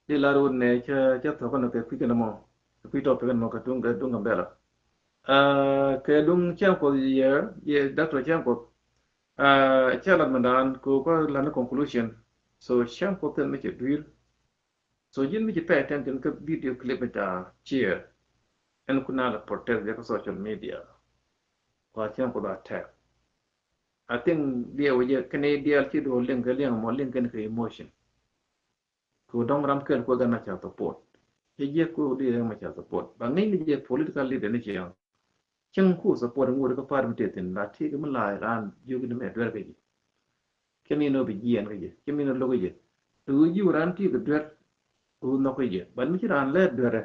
di lar wut nɛ cɛ cɛ thɔk kɛn kɛ kui̱ kɛn mɔ kɛ kui̱ topic kɛn mɔ kɛ duŋ kɛ duŋ kɛ bɛla. Kɛ duŋ cɛn kuɔth yɛ yɛ doctor cɛn kuɔth. Cɛ lat mɛ daan ko kɔ lan ni conclusion. So cɛn kuɔth kɛn mi cɛ dui̱r. So ji̱n mi ci pay attention kä video clip mi ca share. Ɛn kuna la protest jɛ kä social media. Kua cɛn kuɔth attack. I think diɛ wä jɛ kɛn dial ci duɔ liŋ kɛ liŋ mɔ liŋ kɛn kɛ emotion. Ku dɔŋ ram kɛl ku gan ma ca support. Ci jiɛ ku di ma ca support ba ŋi̱n ni jɛ political leader ni ci yɔŋ. Cieŋ ku support ŋuuri kä party mi tëë thin la ti kɛ mi la ran jiök ni mɛ duer kɛ jɛ. Cɛ mi ni bi jiɛn kɛ jɛ cɛ mi ni lo̱k kɛ jɛ. Tu jiu ran ti kɛ duer. Tu nhɔk kɛ jɛ ban mi ci ran lɛ duerɛ.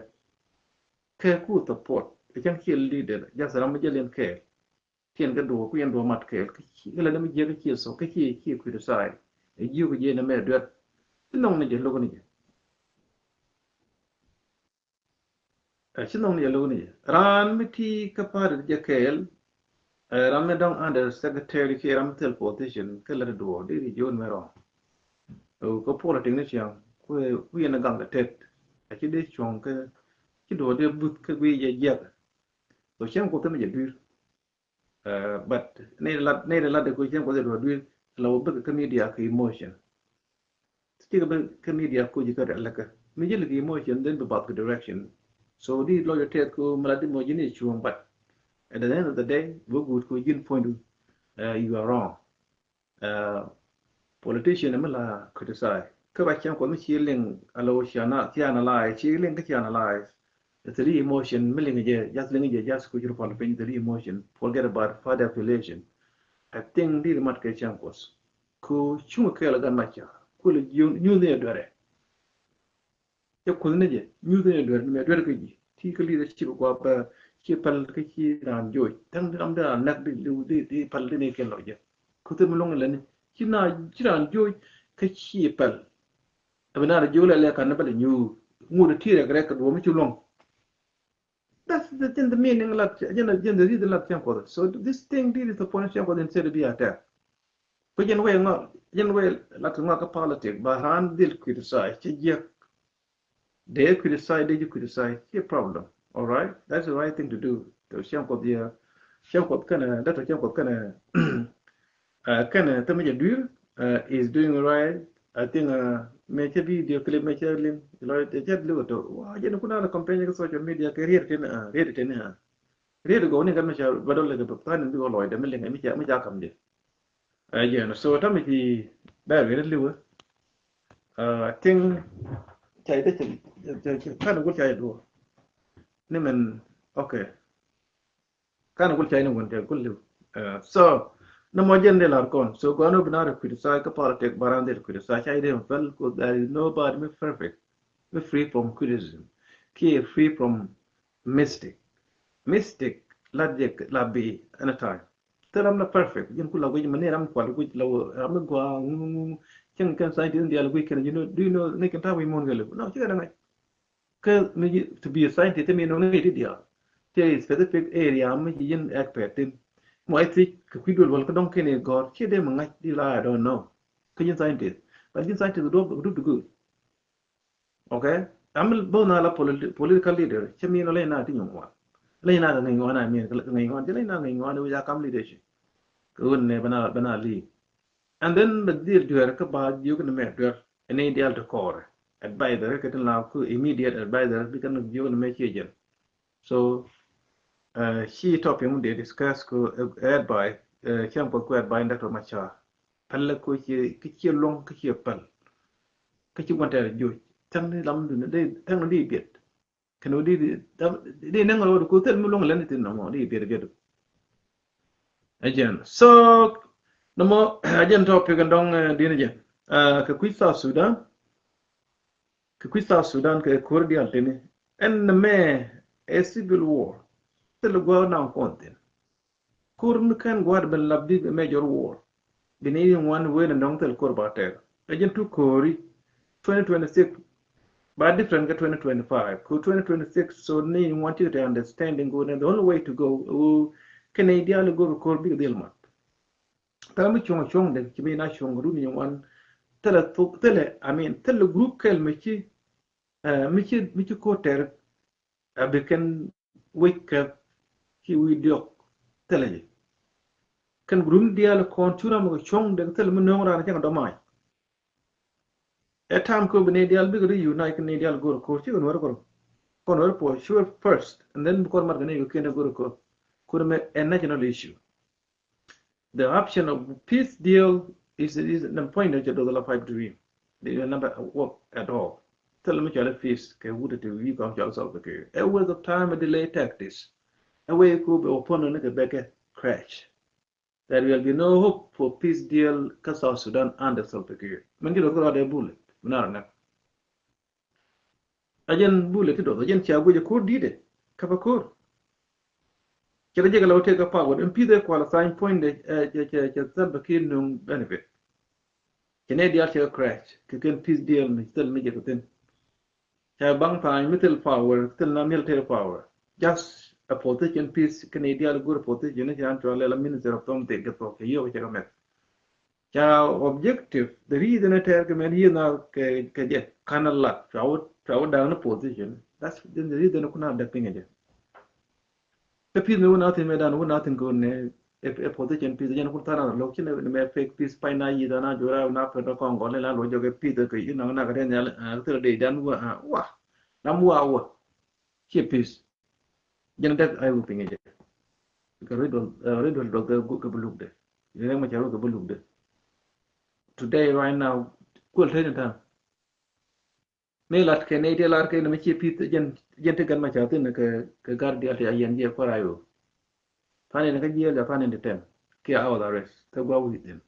Kɛ ku support cieŋ ci leader just ram mi jɛ lin kɛɛl. Tiɛn kɛ duɔ̱ɔ̱k ku yɛn duɔ̱ɔ̱k mat kɛɛl kä ci kɛ lɛ ni mi jiäk kä ci thok kä ci ci criticize. Ɛ jiök jiɛ ni mɛ duer. Ci nhɔk ni jɛ lo̱k ni jɛ. Ɛ ci nhɔk ni jɛ lo̱k ni jɛ raan mi ti kä party jɛ kɛɛl. Ɛ ram mi dɔ̱ŋ under secretary kiɛ ram mi thil position kä lɛ ni duɔ̱ɔ̱k di di jiön mɛ rɔm. Kä politic ni ciaŋ ku yɛn ni gaŋ kɛ tet. Ɛ ci di cuɔ̱ŋ kä ci duɔ̱ɔ̱k di buth kä guiy jɛ jiäk. So cieŋ kuoth mi jɛ dui̱r. But nɛy lat nɛy lat de ku cieŋ kuɔth jɛ duɔ̱ɔ̱r dui̱r la wä bäk kä media kɛ emotion. Ti kɛ bä kä media ku ji̱ kä rɛl lɛ kä mi ji̱ lɛ kɛ emotion then bi bath kɛ direction. So di lɔc tɛth ku mi lat di mɔ ji̱ ni cuɔ̱ŋ but at the end of the day bä guut ku ji̱n point du. You are wrong. Politician mi la criticize kä ba cieŋ kuɔth mi ci liŋ a la wä ci analyze ci liŋ kä ci analyze. Thili emotion mi liŋ jɛ just liŋ jɛ just ku jur pal piny thili emotion forget about party affiliation. I think di mat kɛ cieŋ kuɔth ku cuŋ kɛɛl gan ma ca ku lɛ nyuth ni duerɛ. Cɛ kuth ni jɛ nyuth ni duer ni mɛ duer kä ji̱ ti kä li̱th ci bi guap bɛ ci pɛl kä ci raan joc täŋ di ram di raan näk di liw di di pɛl di ni kɛ lɔ jɛ. Kuth mi luŋ lɛ ni ci na ci raan joc kä ci pɛl. Abi na raan joc lɛ lɛ kan ni bɛ lɛ nyuth ŋut ti rɛk rɛk kɛ duɔm ci luŋ. That's the thing the meaning lat jɛn jɛn the reason lat cɛn kuɔth. So this thing di di the point cɛn kuɔth instead of be attack. Ku jɛn wee ŋɔ jɛn wee lat ŋɔ kä politic ba raan dhil criticize ci jiɛk. Dee criticize dee ji̱ criticize ci problem. All right, that's the right thing to do. Tɔ cieŋ kuɔth yɛ cieŋ kuɔth kɛnɛ dee tɔ cieŋ kuɔth kɛnɛ kɛnɛ thɛ mi jɛ dui̱r is doing right. I think mɛ cɛ video clip mɛ cɛ liŋ lɔ cɛ liŋ tɔ wa jɛn kun a la campaign kä social media kɛ riet teni riet teni riet gɔw ni gat mi ca ba dɔl lɛ kɛ tani bi wä lɔc dɛ mi liŋ mi ca mi ca kam jɛ. Ɛ jɛn so tami ci bɛr wi̱n liwä. Tiŋ cay dee ci kan gul cay duɔ ni mɛn. Okay. Kan gul cay ni wun cay gul liw. So ni mɔ jɛn dee lar kɔn so gɔn wä bi na rɛ criticize kä politic baran dee criticize cay dee fɛl ko there is nobody mi perfect mi free from criticism kiɛ free from mistake. Mistake la jɛ la bi anytime. Thil ram la perfect ji̱n ku la guic mani ram kual guic la ram mi gua ŋu ŋu ŋu. Cieŋ kɛn scientist in dial guic kɛn ji̱n du you know ni kɛn ta̱a̱ wi̱c muɔ̱n kɛ liw no cikɛ daŋ ŋa̱c. Kä mi ji̱ to be a scientist mi nɔ ŋa̱c ti dial. Ti specific area mi ji̱ ji̱n expert thin. Mɔ I think kɛ kui̱ duel wal kä dɔŋ kɛn i̱ gɔr ci dee mi ŋa̱c di la I don't know. Kä ji̱n scientist but ji̱n scientist duɔp dup di good. Okay. Am both na la political leader cɛ mi nɔ lɛ na ti nyuŋ wan. Lɛ na ŋa ŋa na mi ŋa ŋa ti lɛ na ŋa ŋa ni wiya kam leadership. Kɛ wun ne bana bana lead. And then bɛ dhil duer kä ba jiök ni mɛ duer ni dial ti kɔɔrɛ. Advisor kɛ tin la ku immediate advisor bi kan jiök ni mɛ cie jɛn. So ci topic mu de discuss ku advice cɛm kɔ ku advice Doctor Machar. Pɛlɛ ko ci ki ci luŋ ki ci pɛl. Ki ci guantɛ joc. Tɛŋ ni lam duni di, tɛŋ ni di biɛt. Kɛn wä di, di, di nɛŋ rɔ di ku thil mi luŋ lɛn ti nɔmɔ di biɛt biɛt. Again. So nɔmɔ again topic in dɔŋ, eh, din again. Eh, kɛ kui̱ South Sudan. Kɛ kui̱ South Sudan kɛ ko̱r dial tini. Ɛn nɛ mɛ ɛ civil war. Thil gua̱a̱ naŋ kɔn thin. Ko̱r mi kɛn gua̱a̱t ben lap bi major war. Bi ni ŋuan wen in dɔŋ thil ko̱r ba tɛk. Ɛ jɛn tu ko̱ri twenty twenty-six. Ba different kɛ twenty twenty-five. Ko̱r twenty twenty-six, so ni ŋuan ti kɛ understanding go, the only way to go. Kɛn ni dial go̱r ko̱r bi kɛ dhil mat. Thilɛ mi cuɔ̱ŋ cuɔ̱ŋ dɛ ci mi na cuɔ̱ŋ run ni ŋuan. Thilɛ thuk, thilɛ, I mean, thilɛ group kɛl mi ci, eh, mi ci, mi ci ko̱r tɛr. A bi kɛn wec kɛ ci wi̱i̱ diɔk thilɛ ji. Kɛn group ni dial kɔn cu ram kɛ cuɔ̱ŋ dɛ thilɛ mi nööŋ raan cɛ kɛ dɔmac. Ɛ time kɛ bi ni dial bikɛ ri unite kɛ ni dial go̱r ko̱r ci kɛ nuɔr ko̱r. Kɔn nuɔr puɔ sure first and then bi kɔn mat kɛ ni kɛ kiɛn go̱r ko̱r. Ko̱r mɛ ɛ national issue. The option of peace deal is, is the point of the Dollar Five Dream. They will never work at all. Thil mi cɔal peace kɛ wut ti wi̱i̱ kɔn cɔal Salva Kiir. A waste of time, a delay tactics. A way ku bɛ opponent ni kɛ bɛ kɛ crash. There will be no hope for peace deal kä South Sudan under Salva Kiir. Min ki lo kɛ rɔɔdɛ bullet. Min a rɔ nɛk. A jɛn bulɛ ti dɔth a jɛn cia guic a ko̱r di̱t ɛ käpä ko̱r. Cɛ rɛ jɛ kɛ la wä tëë kä power in peace ɛ kual a sign point dɛ, eh, cɛ, cɛ, cɛ Salva Kiir nuŋ benefit. Cɛ nɛ dial cɛ crash kɛ kɛn peace deal mi thil mi jɛ kɛ thin. Cɛ baŋ tha̱a̱ny mi thil power, thil na military power. Just a position peace kɛ nɛ dial good position ni cɛ an cɔal lɛ la minister of something kɛ thok kɛ yio̱k cɛ kɛ mɛth. Ca objective, the reason ɛ tɛɛr kɛ mɛn yieth na kɛ, kɛ jɛ kanɛ lat cua wä, cua wä da̱a̱k ni position. That's the reason ɛ kun a däk piŋ ɛ jɛ. Kä peace mi wä na thin mɛ dan wä na thin kɛ wä nɛ ɛ, ɛ position peace jɛn kun than a lok ci nɛ mɛ fake peace pay na yieth na jura na pɛn kɔn gɔl ni la lo jɔk ɛ peace kɛ yi na na kɛ tɛn yal a thil dee dan wä a wa nam wä a wä. Ci peace. Jɛn dɛk a iwä piny jɛ. Kɛ ri duɔl, eh, ri duɔl duɔl kɛ gu-, kɛ buluk dɛ. Jɛn dɛk ma ca ru kɛ buluk dɛ. Today, right now, kuɔl tëë ni ta̱a̱. Mi lat kɛ ni ti lar kɛ ni mi ci peace jɛn, jɛn ti gan ma ca thin kɛ, kɛ gar dial ti a yɛn jɛ kuɔr a iwä. Tha̱a̱n ni kä jiɛl ja tha̱a̱n ni ti tɛn. Kiɛ a house arrest. Kɛ gua wi̱i̱ thin.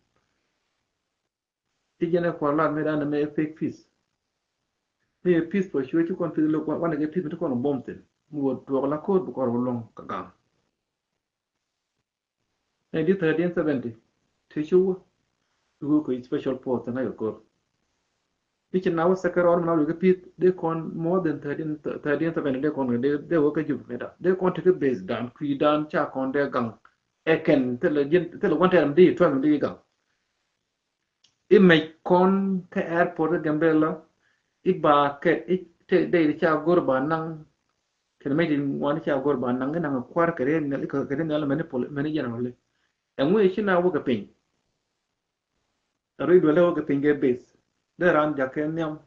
Ti jɛn ɛ kuɔr lat mi dan mɛ fake peace. Mi ɛ peace for sure ci kɔn peace lo̱k wanɛ kɛ peace mi ti kɔn bom thin. Mi wä tuɔk la ko̱r bi kɔr wä luɔ̱ŋ kɛ gaŋ. Nɛ di thirteen seventy ti ci wä. Ti wä kɛ special force ti ŋa̱c kɛ ko̱r. Ti ci na wä second round mi na wä kɛ peace dee kɔn more than thirteen, thirteen seventy dee kɔn dee, dee wä kɛ jup mi da. Dee kɔn ti kɛ base dan, kui̱ dan ca kɔn dee gaŋ. Ɛ kɛn thilɛ jin, thilɛ one time di, twelve di gaŋ. I̱ mec kɔn kä airport kä Gambela, i̱ ba kɛ, i̱ te dee ca go̱r ba naŋ. Kɛn mec ti ŋuan ca go̱r ba naŋ, i̱ naŋ kuar kɛ ri nhial, i̱ kɛ ri nhial mɛni pol, mɛni general. Ɛŋu i̱ ci na wä kɛ piny. Ri duɔlɛ wä kɛ piny kɛ base. Dee ran jak kɛ nhiam.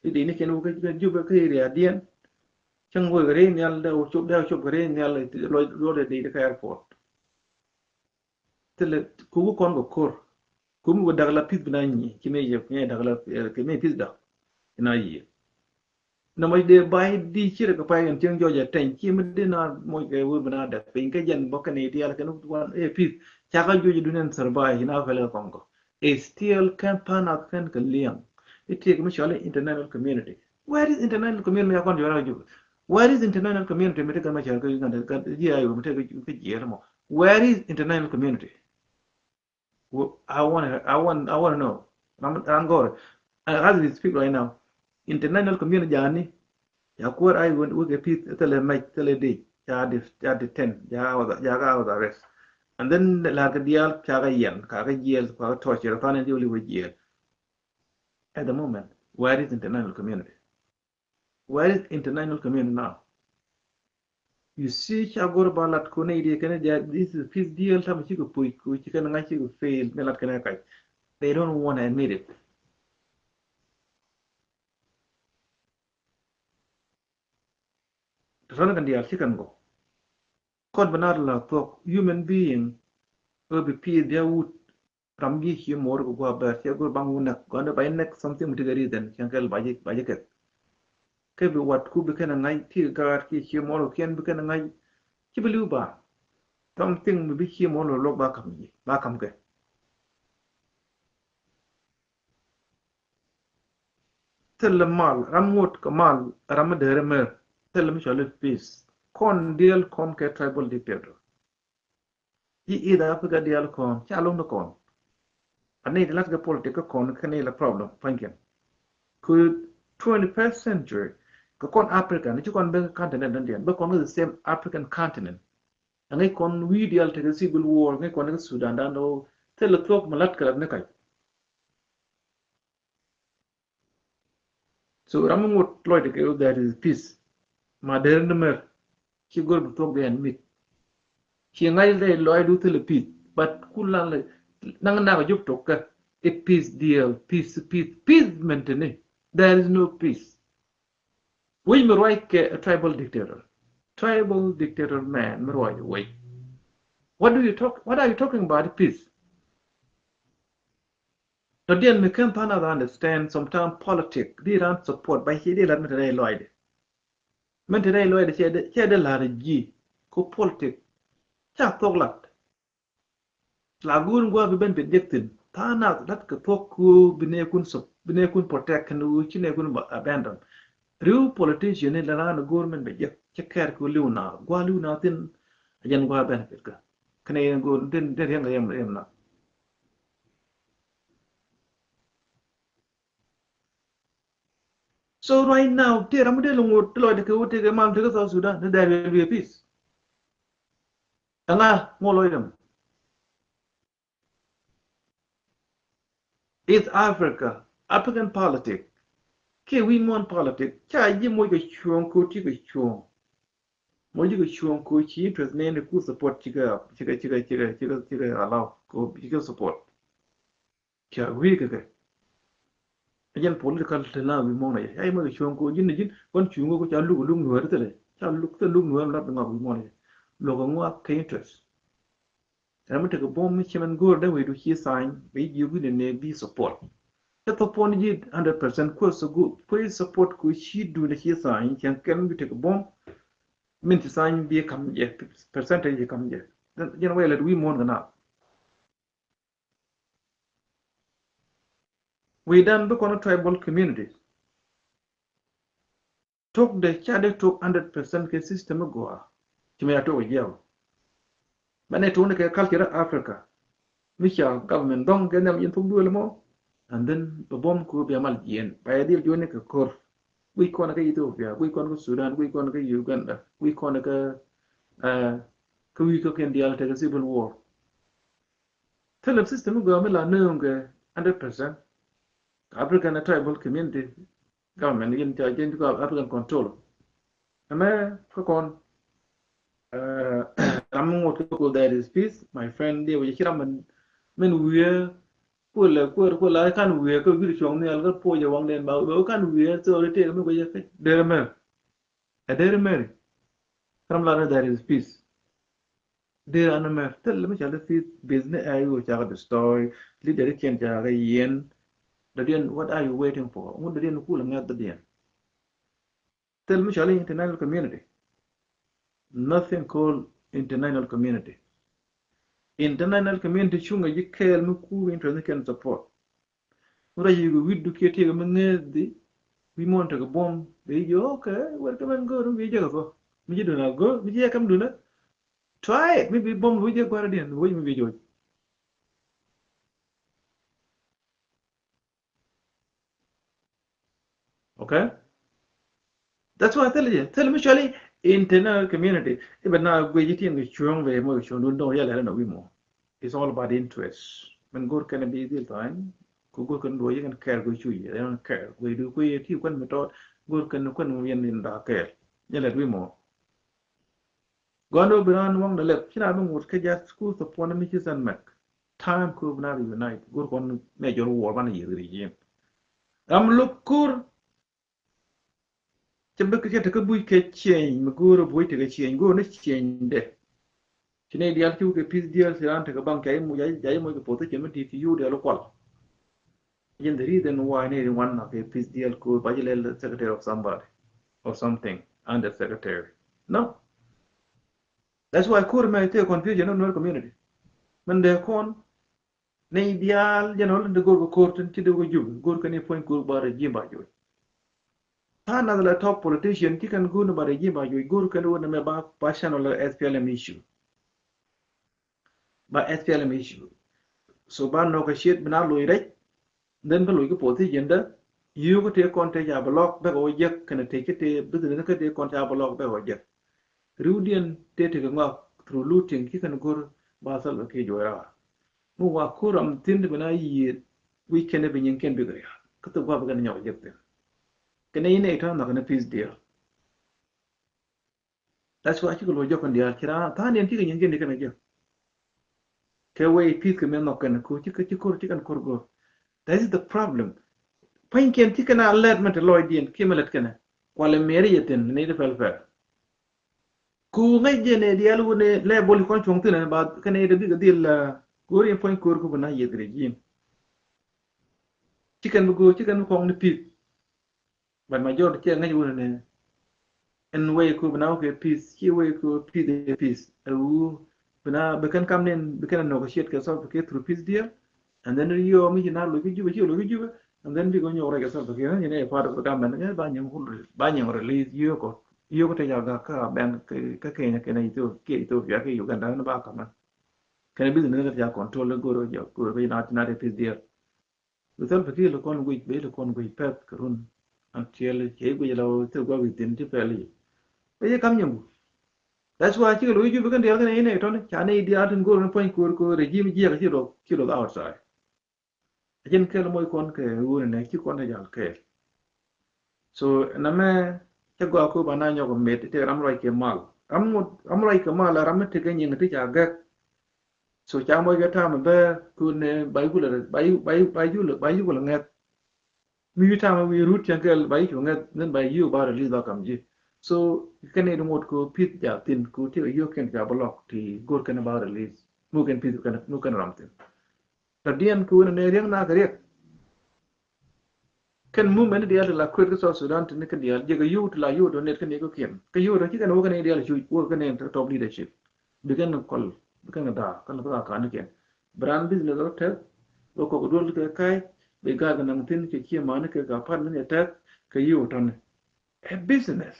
I̱ di ni kɛn wä kɛ jubɛ kɛ area diɛn. Cäŋ wä kɛ ri nhial dee wä cop, dee wä cop kɛ ri nhial, luɔt dee di kɛ airport. Thilɛ kuku kɔn kɛ ko̱r. Kumi wä dak la peace bi na nyi. Ci mi yɛ, mi dak la, eh, ki mi peace dak. Ina yie. Na mɔc dee bay di cirɛ kɛ pay kɛn cieŋ jɔc a tɛny. Ci mi di na mɔc kɛ wä bi na dak. Piny kɛ jɛn bɔk kɛn idial kɛn wan, eh, peace. Caka juɔc dunian survive. Ina fɛl kɛ kɔn kɔ. Ɛ still kɛn pan a kɛn kɛ liɛŋ. I̱ tiek mi cɔl international community. Where is international community? Mi a kɔn jɔra kɛ juɔc. Where is international community? Mi ti kɛn ma cɔl kɛ Uganda, kɛ G I O, mi ti kɛ jiɛl mɔ. Where is international community? Wh-, I want, I want, I want to know. Ram, ram gɔr. Uh, as we speak right now, international community jani, ya kuwar I want, we get peace, thilɛ mec, thilɛ di, ya di, ya di ten, ya ka house arrest. And then la ka dial, ka ka yen, ka ka jail, ka ka torture, ka ni di oli we jail. At the moment, where is international community? Where is international community now? You see, ca gor ba lat ko ne idea kene dia, this is peace deal, tam ci ko puc ko ci kene nga ci ko fail, ne lat kene kai. They don't want to admit it. Tɔtɔn kan dial ci kan go. Kɔn ba na la thok human being, o bi peace dia wut. Ram ji̱ ci mo̱o̱r kɛ gua̱a̱ bɛr cɛ go̱r baŋ wä näk gɔ̱ndɛ ba jɛ näk something mi ti kɛ reason cɛn kɛl ba jɛ, ba jɛ kɛk. Kɛ bi wat ku bi kɛn a ŋa̱c ti gaat ki cie mɔl kiɛn bi kɛn a ŋa̱c. Ci bi li̱w ba. Something mi bi cie mɔl luɔk ba kam yi ba kam kɛ. Thilɛ mal ram ŋot kɛ mal ram mi deri mer. Thilɛ mi cɔli peace. Kɔn diɛl kɔn kɛ tribal dictator. Yi ith Africa diɛl kɔn ca loŋ ni kɔn. Ani di lat kɛ politik kɛ kɔn kɛ ni la problem pankɛn. Ku twenty-first century kɛ kɔn Africa ni ci kɔn ben continent ni diɛn bɛ kɔn kɛ the same African continent. Ani kɔn wi̱i̱ diɛl tekɛ civil war ni kɔn kɛ Sudan dan do thilɛ thuɔk mi lat kɛ lat ni kac. So ram mi ŋot lɔcdɛ kɛ that is peace. Ma der ni mer ci gor bi thuɔk diɛn mit. Ci ŋa̱c lɛ lɔcdu thilɛ peace. But kun lan lɛ naŋ nak jop tok kɛ. Ɛ peace diɛl, peace, peace, peace mɛn tini. There is no peace. Wec mi ruac kɛ a tribal dictator. Tribal dictator man mi ruac wec. What do you talk? What are you talking about peace? Tɔ diɛn mi ken than as understand sometimes politic di ran support ba ci di lat mi te dee lɔcdɛ. Min te dee lɔcdɛ cɛ dee lar ji̱ ko politic ca thok lat. La gun gua bi ben bi jek thin than as lat kɛ thok ku bi ne kun sop bi ne kun protect kɛ ni wu ci ne kun abandon. Riw politician ni la ran gur min bi jek cɛ kɛr ku liw na gua liw na thin. A jɛn gua benefit ka kɛ ne gun den den riɛŋ riɛm riɛm na. So right now, ti ram mi dee luŋ wut ti lɔcdɛ kɛ wut ti kɛ mal ti kɛ South Sudan ni there will be a peace. Ɛŋa ŋɔ lɔcdɛ mɔ? East Africa, African politic, kiɛ wi̱i̱ muɔ̱ɔ̱n politic ca ji̱ moc kɛ cuɔ̱ɔ̱ŋ kɛ wut ti kɛ cuɔ̱ɔ̱ŋ. Moc ji̱ kɛ cuɔ̱ɔ̱ŋ kɛ wut ci interest ni ni ku support cikɛ cikɛ cikɛ cikɛ cikɛ cikɛ allow kɛ cikɛ support. Ca wi̱i̱ kɛ kɛ. Ɛ jɛn political te na wi̱i̱ muɔ̱ɔ̱n ɛ jɛ. Ca i̱ mɔ kɛ cuɔ̱ɔ̱ŋ ko ji̱n ni ji̱n kɔn cuŋ ko ca luk luk nuäär thilɛ. Ca luk thil luk nuäär lat bi ŋɔak wi̱i̱ muɔ̱ɔ̱n ɛ jɛ. Lok ɛ ŋɔak kɛ interest. Ɛn mi tekɛ buɔ̱m mi cimɛn go̱o̱r dee wecdu ci sign bɛ ji̱ jiök wi̱n ɛ nɛ bi support. Cɛ thop puɔ̱n ji̱ hundred percent kuɛ support kuɛ ci duundɛ ci sign cɛn kɛn mi tekɛ buɔ̱m. Min ci sign bi kam jɛ percentage bi kam jɛ. Jɛn wɛy lät wi̱i̱ muɔ̱ɔ̱n kɛ na. Wi̱i̱dan bi kɔn tribal communities. Tok de ca de tok hundred percent kɛ system mi gɔaa. Ci mi a tok jiɛw. Mɛ ne tok ni kɛ culture Africa. Mi ca government dɔŋ kɛ nhiam yin thok duel mɔ. And then bɛ buɔ̱m ku bia mal jiɛn. Ba ya dhil juɔni kɛ kor. Guic kɔn kɛ Ethiopia, guic kɔn kɛ Sudan, guic kɔn kɛ Uganda, guic kɔn kɛ, eh, kɛ wi̱i̱ kɔ̱kiɛn diaal tekɛ civil war. Thilɛ system mi gɔaa mi la nööŋ kɛ hundred percent. African tribal community government yin ca jɛn African control. Ɛmɛ kä kɔn, eh, ram mi ŋot kä ku there is peace, my friend, diɛ wä ci ram min, min wiee kuɛ lɛ kuɛ kuɛ la kan wiee kä wi̱r cuɔ̱ŋ nhial kä puɔc ɛ waŋ den ba wä kan wiee thori tëë mi guɛ jɛ kä der mɛ. Ɛ der mɛ. Ram la ni there is peace. Der an mɛ thil mi ca li peace business ɛ yu ca kɛ destroy. Leader kiɛn ca kɛ yien. Dɔ̱diɛn, what are you waiting for? Ŋun dɔ̱diɛn kul ŋɛth dɔ̱diɛn. Thil mi cɔal i̱ international community. Nothing called international community. International community cuŋɛ ji̱ kɛɛl mi ku interest ni kɛn support. Mi rɔ ji̱ wi̱cdu kiɛ tiɛk mi ŋeethdi wi̱c muɔ̱ɔ̱n tekɛ buɔ̱m bɛ ji̱ ji̱ okay, wɛr kɛ mɛn go̱o̱r mi bi jɛ kɛ bä mi ji̱ dun a go̱o̱r mi ji̱ jɛ kɛm dun a. Try it mi bi buɔ̱m wi̱c jɛ gua̱r diɛn wi̱c mi bi jɔc. Okay? That's why I tell you, tell me, surely internal community. Even now, we get in the chuang, we more chuang, don't know, yeah, I don't know, we more. It's all about interest. When good can be the time, good can do, you can care, go chu, you don't care. We do, we, you can, me thought, good can, can, we in the care. Yeah, let we more. Gɔn dɔ bi raan waŋdɛ lɛp ci na bi ŋut kä jath ku thop puɔn mi ci sɛn mɛk. Time ku bi na reunite gur kɔn mɛ jɔl wuɔr banɛ yieth ri ji̱n. Ram luk kur. Cɛ bi kɛ tekɛ buc kɛ cieny mi gur buc tekɛ cieny gur ni cieny dɛ. Ci ni dial ci wukɛ peace deal ci raan tekɛ baŋ ca imuc ca imuc kɛ position mi ti ti yu dial kual. Jin the reason why ni ri wan na kɛ peace deal ku ba ji lɛl secretary of somebody. or something, undersecretary. No. That's why ko̱r mɛ tëë confusion in Nuer community. Min dee kɔn ni diaal jɛn ɣöö lindi go̱r kɛ ko̱r tin ci dee wä Jubɛ, go̱r kɛn i̱ puɔ̱ny ko̱r ba regime ba joc. Ta̱a̱ nath la top politician ci kɛn go̱r ni ba regime ba joc, go̱r kɛn wä ni mɛ ba, ba channel la S P L M issue. Ba S P L M issue. So ba negotiate bi na loc rɛc, then bi loc ki position dä, yio̱o̱k tëë kɔn tëë ca bi lɔk bɛk ɣöö jek kɛnɛ tëë ci tëë business kä tëë kɔn ca bi lɔk bɛk ɣöö jek. Riwdiɛn tëë tekɛ ŋɔak through looting ci kɛn go̱r ba Salva Kiir juɔc raar. Mi wa ko̱r ram thi̱n ti bi na yiëë wi̱c kɛn bi nyin kɛn bikɛ ria̱a̱k. Kä thok gua̱a̱p bi kɛn nyɔk jek thi̱n. Kɛn i̱ nɛy tɔ̱ nhɔk kɛn peace deal. That's why cikɛ lo̱c jɔk kɛn diaal ci raan tha̱a̱ŋ diɛn cikɛ nyin kɛn di kɛn a jek. Kɛ wee peace kɛ mɛ nhɔk kɛn ko̱r cikɛ ci ko̱r cikɛn ko̱r go̱r. That is the problem. Pua̱nykiɛn cikɛn a lɛt mɛ te lɔcdiɛn kiɛ mɛ lɛt kɛnɛ. Kualɛ mɛri yɛ thi̱n ni di pɛl pɛl. Ku ŋäc jɛ nɛ diaal wun ni lɛ bol kɔn cuɔ̱ŋ thi̱n ba kɛn i̱ dee bikɛ dhil go̱r in puɔ̱ny ko̱r ku bi na yeth regime. Cikɛn bi go̱r cikɛn bi kɔŋ ni peace. But majority cɛ ŋäc wun ni ɛn way ku bi na wä kɛ peace, ci way ku peace ɛ peace. Ɛ wu bi na bi kɛn kam nin bi kɛn a negotiate kɛ Salva Kiir through peace deal. And then yio̱o̱ mi ci na loc ki Jubɛ, ci loc ki Jubɛ. And then bikɛ nyɔk rɛc kɛ Salva Kiir ni ni part of the government ni ba nyiŋ whole, ba nyiŋ release yio̱o̱ kɔ, yio̱o̱ kɔ te ca gak kä bɛn kä Kenya kɛnɛ Ethiopia, kɛ Ethiopia kɛ Uganda ni ba kamɛ. Kɛnɛ business ni kä te ca control ni go̱r jɛ go̱r kɛ na ti na te peace deal. Bi Salva Kiir lɛ kɔn guic, bi lɛ kɔn guic pɛth kɛ run. Until cɛ guic la wä thil gua̱ wi̱i̱ thi̱n ti pɛl i̱. Bɛ yɛ kam nyɛ guic. That's why cikɛ lo̱c Jubɛ kɛn diaal kɛn i̱ nɛy tɔ̱ni ca nɛy diaal tin go̱r ni puɔ̱ny ko̱r ko̱r regime jiɛk ci luɔth, ci luɔth outside. A jɛn kɛl moc kɔn kɛ ɣöö ni nɛ ci kɔn te jal kɛɛl. So nɛmɛ cä gɔaa ko̱ ba na nyɔk met ti ram ruac kɛ mal. Ram ŋot, ram ruac kɛ mal ram mi tekɛ nyiŋ ti ca gɛk. So ca moc kɛ tam bɛ kun ba yuk lɛ, ba yuk, ba yuk, ba yuk lɛ, ba yuk lɛ ŋɛth. Mi yu tam wi rut cɛn kɛl ba yuk lɛ ŋɛth, then ba yuk ba release ba kam ji̱. So kɛn ni di ŋot ko pith ja thin ko ti yuk kɛn ca block ti gor kɛn ba release. Mu kɛn pith kɛn, mu kɛn ram thin. Rɔ diɛn kɛ wen ni riɛk na kɛ riɛk. Kɛn movement diaal ti la kuet kä South Sudan ti ni kɛn diaal jɛ kɛ yio̱w ti la yio̱w dɔ̱ net kɛn ni kɛ kiɛn kɛ yio̱w dɔ̱ ci kɛn wä kɛn ni diaal cuc wä kɛn ni top leadership. Bi kɛn kɔl bi kɛn daa kɛn kɛ kan ni kɛn. Bi ran business rɔ tɛth wä kɔk duɔl kɛ kac bi gaa kɛ naŋ thin kɛ cie mani kɛ ka pat ni kɛ tɛth kɛ yio̱w tɔni. Ɛ business.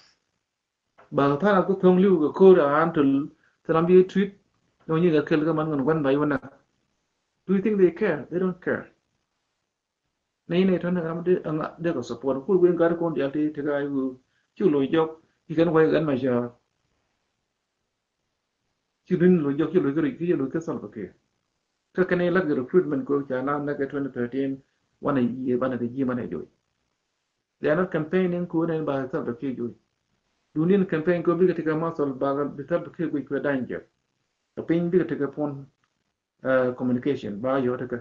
Ba tha̱a̱ŋ ku tho̱ŋ li̱w kɛ ko̱r a ɣa̱n töl thil ram bi tuit. Ni wä nyi kɛ kel kä man ŋun gua̱n ba yi wä nak. Do you think they care? They don't care. Ni ni tɔ̱ ni ram dee ŋa dee kɛ support. Kur wen gat ko̱n dial ti ti ka yi wä ci lo̱c jɔk ci kɛn wä yi gat ma ca. Ci rin lo̱c jɔk ci lo̱c kɛ rɛc ci lo̱c kɛ Salva Kiir. Kä kɛn ilat kɛ recruitment ko ca na nɛ kɛ twenty thirteen wanɛ yiëë banɛ kɛ ji̱ manɛ joc. They are not campaigning ko nɛ ba Salva Kiir joc. Duni in campaign ko bikɛ tikɛ muscle ba bi Salva Kiir guic kɛ danger. Kɛ piny bikɛ tikɛ phone communication ba yɔ tikɛ.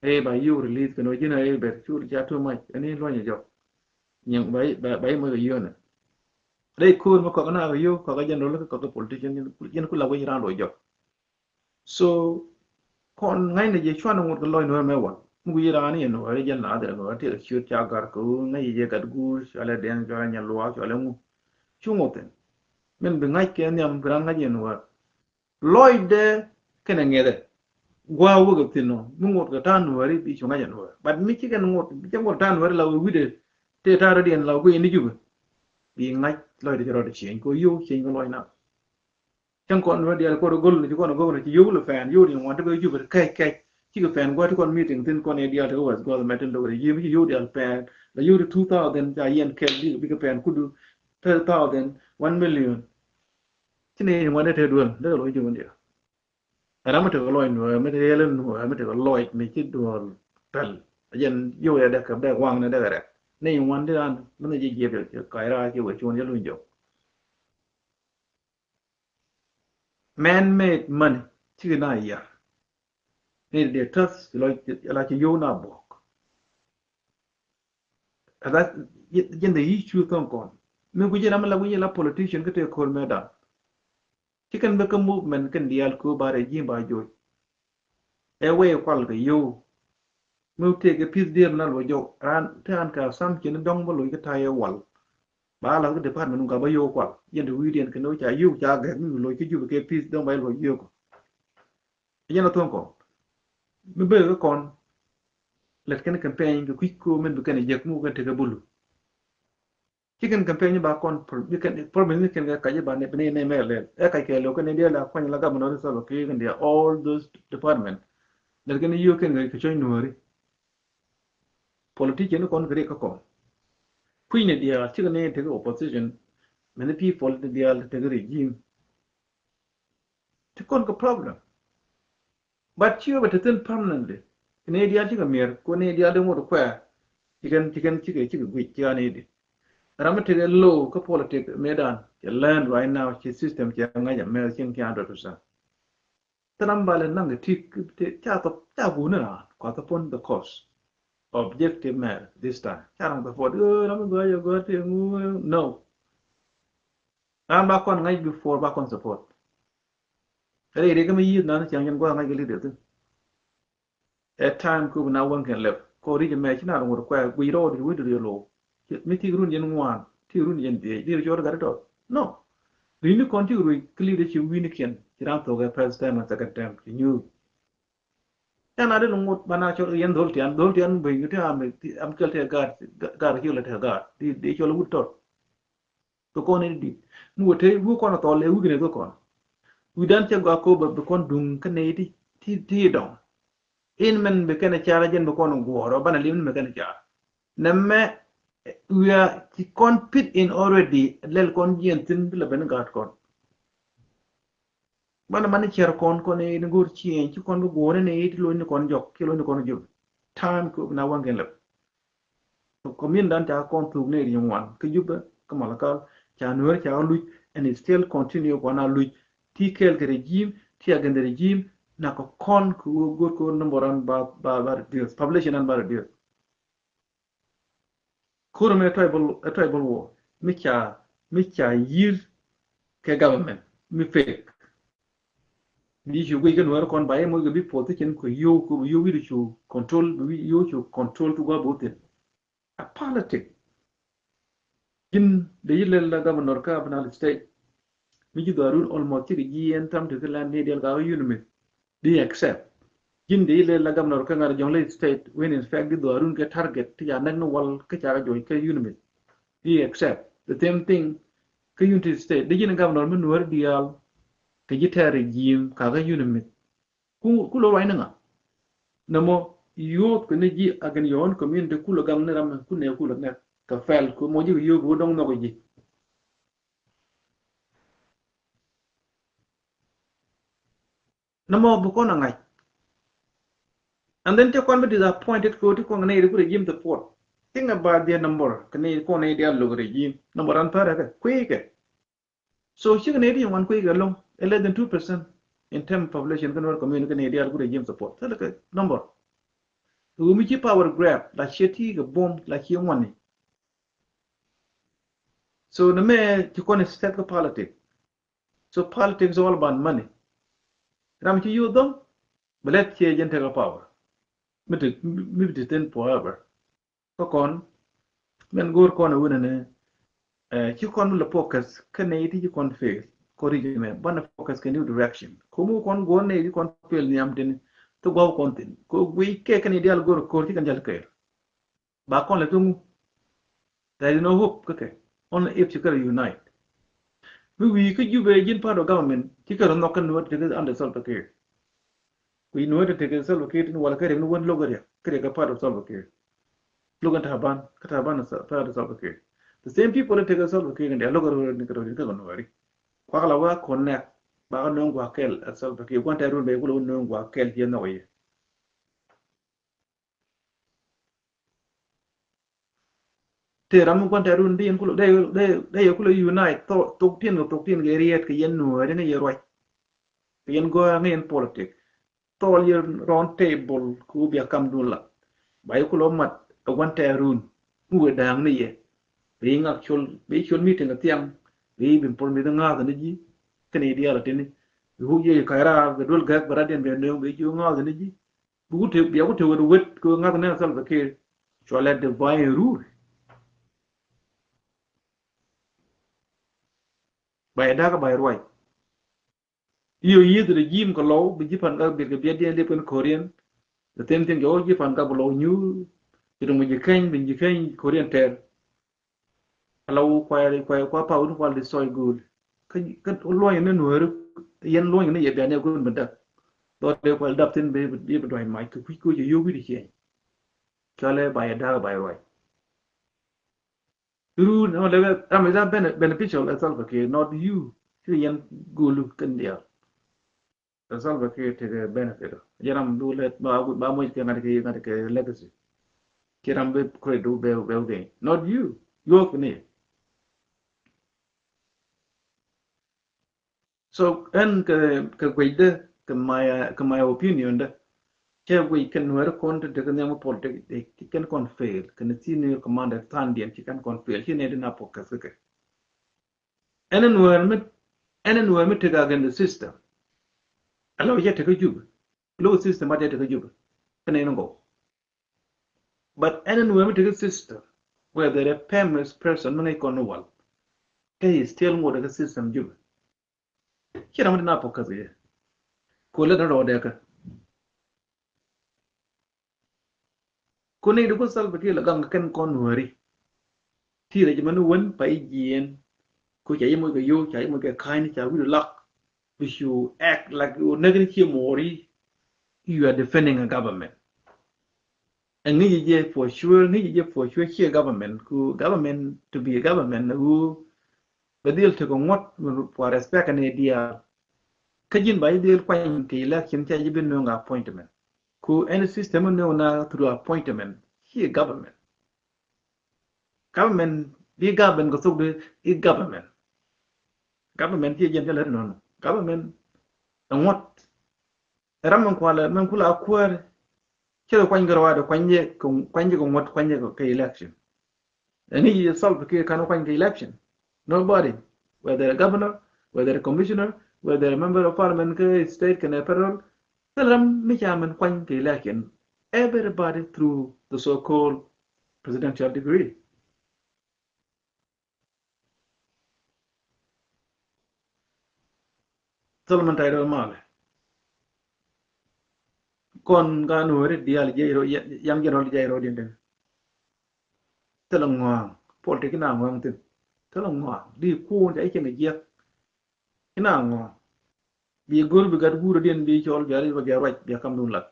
Ɛ ba yiw release kɛ nɔ ji̱n ɛ bɛr cur ca too much ɛn in luɔnyɛ jɔk. Nyiŋ ba ba ba yi mɔc kɛ yionɛ. Rɛy ko̱o̱r mi kɔk na kɛ yio̱w kɔk kɛ general kɛ kɔk kɛ politician ji̱n ku la wec ran luɔc jɔk. So kɔn ŋa̱cnɛ jɛ cuanɛ ŋot kɛ lɔc nuɔ̱ɔ̱r mɛ wal mi guic raan i̱ nuɔ̱ɔ̱r i̱ jɛn la̱a̱th i̱ nuɔ̱ɔ̱r ti kɛ ciöt ca gar kɛ ɣöö ŋäc i̱ jɛ gat guur cualɛ diɛn cualɛ nyɛ luaak cualɛ ŋu. Cu ŋot thi̱n min bi ŋa̱c kɛ nhiam bi raan ŋa̱c i̱ nuɔ̱ɔ̱r. Lɔcdɛ kɛnɛ ŋiɛthɛ gua̱a̱ wäkɛ thi̱n ɔ mi ŋot kɛ ta̱a̱ nuɔ̱ɔ̱r i̱ bi cu ŋa̱c i̱ nuɔ̱ɔ̱r but mi ci kɛn ŋot bi cɛ ŋot ta̱a̱ nuɔ̱ɔ̱r i̱ la wee wi̱cdɛ tëë ta̱a̱ rɔ diɛn la wee guic ni Jubɛ. Bi ŋa̱c lɔcdɛ ci rɔɔdɛ cieny kɛ ɣöö yio̱w cieny kɛ lɔc na. Cäŋ kɔn wä diaal kuɔt go̱l ni ci kɔn go̱l ni ci yio̱w lɛ pɛn yio̱w ni ŋuan ti bä Jubɛ kɛc kɛc. Cikɛ pɛn gua̱t ti kɔn meeting thi̱n kɔn i̱ diaal ti kɛ wɛth gua̱th mɛ tin dɔk rɛ yiem ci yio̱w diaal pɛn la yio̱w ti two thousand ca yɛn kɛl bikɛ bikɛ pɛn kudu thirty thousand one million. Ci ni ŋuan ti te duel dee kɛ lo̱c Jubɛ diaal. Ram mi tekɛ lɔc nuɔ̱ɔ̱r mi tekɛ yɛl nuɔ̱ɔ̱r mi tekɛ lɔc mi ci duɔl pɛl. Jɛn yio̱w yɛ dɛk kɛ dɛk waŋ ni dɛk rɛk ni ŋuan ti ran mi ni ji̱ jiɛp yɛ kac raar ci wɛ cuɔn yɛ luny jɔk. Man made money cikɛ na yar. Ni dee täth la ci yio̱w na buɔk. Jɛn dee yic cu thɔŋ kɔn mi guic ram la guic la politician kä tëë ko̱r mɛ dan. Ci kɛn bä kä movement kɛn diaal köö ba rɛ ji̱ ba joc. Ɛ wee kual kɛ yio̱w. Mi tëë kɛ peace deal na luɔc jɔk ran te an kɛ assumption ni dɔ̱ŋ bä loc kä ta̱yɛ wal. Ba lath kä department ŋukä ba yio̱w kual. Yɛn te wi̱i̱diɛn kɛn ɣöö ca yio̱w ca gɛk mi loc kä Jubɛ kɛ peace dɔ̱ŋ ba yɛl kɔ yio̱w kɔ. Yɛn a thuɔ̱ŋ kɔn. Mi bek kä kɔn. Lät kɛn campaign kɛ kui̱c ko min bi kɛn jek mu kɛn tekɛ bulu. Ci kɛn campaign ba kɔn problem ni kɛn kɛ kac ba ni bi ni mɛ lɛl. Ɛ kac kɛ lo kɛn diɛ la kuany la governor Salva Kiir kɛn diɛ all those department. Lät kɛn yio̱w kɛn kɛ cɔy nuɔri. Politician kɔn kɛ rik kä kɔn. Kui̱ ni diaal cikɛ ni tekɛ opposition. Many people ni diaal tekɛ regime. Ti kɔn kɛ problem. But ci wee bɛ te thin permanently. Kɛ ni diaal cikɛ mier kɛ ni diaal di ŋot kuɛ. Cikɛn cikɛn cikɛ cikɛ guic cikɛ ni di. Ram mi tekɛ low kä politic mi dan cɛ learn right now ci system cɛ ŋa̱c a mɛth cieŋ ci hundred percent. Thin ram bal in naŋ kɛ ti ca thop ca gun in raan kua thop on the course. Objective mɛth this time ca ram support ram mi gɔaa yɛ gɔaa ti ŋu no. Ram ba kɔn ŋa̱c before ba kɔn support. Ri ri kä mi yi̱th nan cieŋ cin gɔaa ŋa̱c kɛ leader thin. Ɛ time kɛ bi na wäŋ kɛn lɛp kɔ ri̱c mɛ ci na rɔŋ wä kuɛ guic rɔɔd wi̱i̱ duri lo̱w. Mi ti run yɛn ŋuan ti run yɛn dhiec di ri cɔɔd gat tɔt no. Ri̱c ni kɔn ti run kɛ li̱w de ci wi̱i̱ ni kiɛn ci ran thok ɛ first time and second time ci nyuuth. Can a di luŋ wut ba na cɔl yɛn dhol tian dhol tian beny ti am ti am kɛl ti gat gat ci lɛ ti gat di di cɔl wut tɔt. Kɛ kɔn in dit mi wä te wä kɔn a thɔl ɛ wiknɛ kɛ kɔn. Wi̱dan cɛ gɔaa ko bɛ bi kɔn duŋ kä nɛy ti ti ti dɔŋ. In mɛn bi kɛn a car a jɛn bi kɔn guɔ̱ɔ̱r ɔ banɛ lim ni mɛ kɛn a car. Nɛ mɛ wiaa ci kɔn pit in already lɛl kɔn jiɛn thin bi lɛ ben gaat kɔn. Banɛ man ni cɛr kɔn kɔn in go̱o̱r ciëŋ ci kɔn bi guɔ̱ɔ̱r ni ti lo̱ny ni kɔn jɔk ci lo̱ny ni kɔn jɔk. Time ko na waŋ kɛn lɛp. Community dan ca kɔn thuk ni ri ŋuan kä Jubɛ kä Malakal ca nuer ca luc and it still continue kɔn a luc ti kɛɛl kɛ regime ti against the regime. Na kɔ kɔn kɛ wä go̱r kɛ wä number an ba ba ba reduce population an ba reduce. Kuro mi tribal tribal war mi ca mi ca yir kɛ government mi fake. Bi cu guic kä nuer kɔn ba yɛ moc kɛ bi position kɛ yow kɛ yow wi̱i̱ cu control bi yow cu control tu gua botin. A politic. Jin de yi lel la governor ka Upper Nile State. Mi ji dhuarun almost cikɛ ji en tam ti ki land ni dial ka yun mi. Di accept. Jin de yi lel la governor ka ŋar Jonglei State when in fact di dhuarun ke target ti ya nɛk ni wal ke ca ka joi ke yun mi. Di accept. The same thing ke Unity State. Di jin governor mi nuer dial ke ji tɛ regime ka ka yun mi. Ku ku lo ruac ni ŋa. Nɛ mɔ youth kɛ ni ji̱ against your own community kulɛ gaŋ ni ram kulɛ nɛ kulɛ nɛ kɛ fɛl ku mɔ ji̱ kɛ yio̱o̱k wä dɔŋ nhɔk ji̱. Nɛ mɔ bi kɔn a ŋa̱c. And then te kɔn bi disappointed kɛ wä ti kɔn kɛ nɛ yɛ di ku regime support. Think about their number kɛ nɛ kɔn nɛ yɛ di a lo̱k regime number an pärɛ kɛ kui̱ kɛ. So cikɛ nɛy ti yɛ ŋuan kui̱ kɛ lo̱ŋ ɛ less than two percent in term of population kä Nuer community kä nɛy diaal ku regime support. Thilɛ kɛ number. Kɛ ɣöö mi ci power grab la ciɛ ti kɛ buɔ̱m la ciɛ ŋuani. So ni mɛ ci kɔn set kä politic. So politics is all about money. Ram ci yuth dhɔŋ bɛ lɛth ciɛ jɛn tekɛ power. Mi ti mi ti thin forever. Kä kɔn mɛn go̱o̱r kɔn a wunɛ ni ci kɔn mi lɛ focus kä nɛy ti ci kɔn fail kɔ ri jɛ mɛ banɛ focus kɛ new direction. Komu kɔn go̱o̱r nɛy ti kɔn fail nhiam tini ti gua̱w kɔn thin ko guiy kɛ kɛ nɛy dial go̱o̱r ko̱r ci kɛn jal kɛɛl. Ba kɔn lɛ thuŋu. There is no hope kä kɛ. Only if ci kɛ rɛ unite. Mi wi̱i̱ kä Jubɛ ji̱n part of government ci kɛ rɛ nhɔk kɛ nuɔt ti kɛ under Salva Kiir. Ku i̱ nuɔ̱ɔ̱t tekɛ Salva Kiir tin wala kä riɛk ni wän lo̱k kä riɛk kä riɛk kä part of Salva Kiir. Lo̱k in Taban kä Taban part of Salva Kiir. The same people in tekɛ Salva Kiir in dee lo̱k kä riɛk ni kä riɛk ni kä nuɔ̱ɔ̱ri. Kuak la wä connect ba kä nööŋ gua̱a̱k kɛl ɛ Salva Kiir gua̱n tɛ̈run bɛ kulɛ wä nööŋ gua̱a̱k kɛl ciɛ nhɔk i̱. Tëë ram mi gua̱n tɛ̈run di yɛn kulɛ dee dee dee yɛ kulɛ unite thok thok tin kɛ thok tin kɛ riet kɛ yɛn nuɔ̱ɔ̱ri ni yɛ ruac. Kɛ yɛn gɔaa ni yɛn politic. Thɔɔl yɛ round table kɛ wä bia kam dun la. Ba yɛ kulɛ mat ɛ gua̱n tɛ̈run mi wëë da̱a̱ŋ ni yɛ. Bi ŋak col bi col meeting kɛ thiaŋ bi bin pol mi dhi ŋa̱a̱th ni ji̱. Kɛn i̱ diaal a tini bi wuk yɛ ka̱y raar bi duel gɛ̈k bi rat yɛn bi nööŋ bi ji̱ ŋa̱a̱th ni ji̱. Bi wut te bia wut te wet wet kɛ wä ŋa̱th nɛ Salva Kiir. Cualɛ divine rule. Ba yɛ da̱kä ba yɛ ruac. Yio yieth regime kɛ lɔw bi ji̱ Pan Gak biɛt kɛ biɛt diɛn liep kɛn Korean. The same thing jɔwä ji̱ Pan Gak bi lɔw nyuur. Ci rum ji̱ keny bi ji̱ keny Korean tɛr. Ala wä kuay kuay kuay pa wä ni kual destroy go̱o̱l. Kä kä luɔ̱ny ni nuääri yɛn luɔ̱ny ni yɛ bian yɛ go̱o̱l mi däk. Dhɔr dee kual dap thin bi bi duay mac kɛ kui̱ koc yɛ yio̱w wi̱cdɛ ciɛny. Cɔalɛ ba yɛ da̱a̱k ba yɛ ruac. Run ɔ lɛ ram is a bene- beneficial as Salva Kiir, not you. Ci yɛn go̱o̱lu kɛn diaal. Salva Kiir tekɛ benefit ɔ. Jɛ ram du lɛ ba ba moc kɛ ŋa̱t kɛ ŋa̱t kɛ legacy. Ci ram bi credit du bɛ bɛ gain, not you. Yuɔk ni. So ɛn kɛ kɛ guecdä kɛ my kɛ my opinion dä. Cɛ guec kɛn nuɛri kɔn te tekɛ nhiam politik kɛn kɔn fail kɛn senior commander thandiɛn ci kɛn kɔn fail ci nɛ di na focus kɛ. Ɛn nuɛr mi ɛn nuɛr mi tek against the system. Ɛlɔ jɛ tek kä Jubɛ. Low system mat jɛ tek kä Jubɛ. Kɛn ɛn gɔw. But ɛn nuɛr mi tek kä system, whether a famous person mi ŋäc kɔn ni wal, kɛ is still ŋot kä system Jubɛ. Ci ram mi di na focus yɛ. Ko lɛ na rɔɔdɛ kä. Ko nɛy di ku Salva Kiir la gaŋ kɛn kɔn nuääri. Ti rɛc mɛn wän pa i̱ jiɛɛn. Ko ca i̱ moc kɛ yio̱w, ca i̱ moc kɛ ka̱ny, ca wi̱i̱du lak. Bi cu act like ɣöö näk ni cie mo̱o̱ri. You are defending a government. Ɛŋi̱ci jɛ for sure, ŋi̱ci jɛ for sure cie government. Ku government to be a government ɣöö bɛ dhil tekɛ ŋuɔ̱t for respect ni diaal. Kä ji̱n ba ji̱ dhil kuany kɛ election ca ji̱ bi nööŋ appointment. Ku any system nööŋ na through appointment, ci government. Government bi government kɛ thok di i̱ government. Government ci jɛn ca lät nɔnɔ. Government ɛ ŋuɔ̱t. Ɛ ram min kualɛ min kula kuäär. Cɛ kuany kɛ rɔɔdɛ kuany jɛ kɛ kuany jɛ kɛ ŋuɔ̱t kuany jɛ kɛ election. Ɛŋi̱ci Salva Kiir kan kuany kɛ election. Nobody, whether a governor, whether a commissioner, whether a member of parliament kɛ state kɛnɛ federal, thil ram mi ca min kuany kɛ election. Everybody through the so-called presidential decree. Thil min ta̱y rɔl malɛ. Kɔn gan weri diaal jɛ rɔ yang jɛ rɔl jɛ rɔ diɛn den. Thilɛ ŋɔaŋ politik inɛ ŋɔaŋ thin. Thilɛ ŋɔaŋ di kuun ca i̱ cieŋ ijiɛk. Inɛ ŋɔaŋ. Bi go̱r bi gat guur diɛn bi cɔl bia ri bia ruac bia kam dun lat.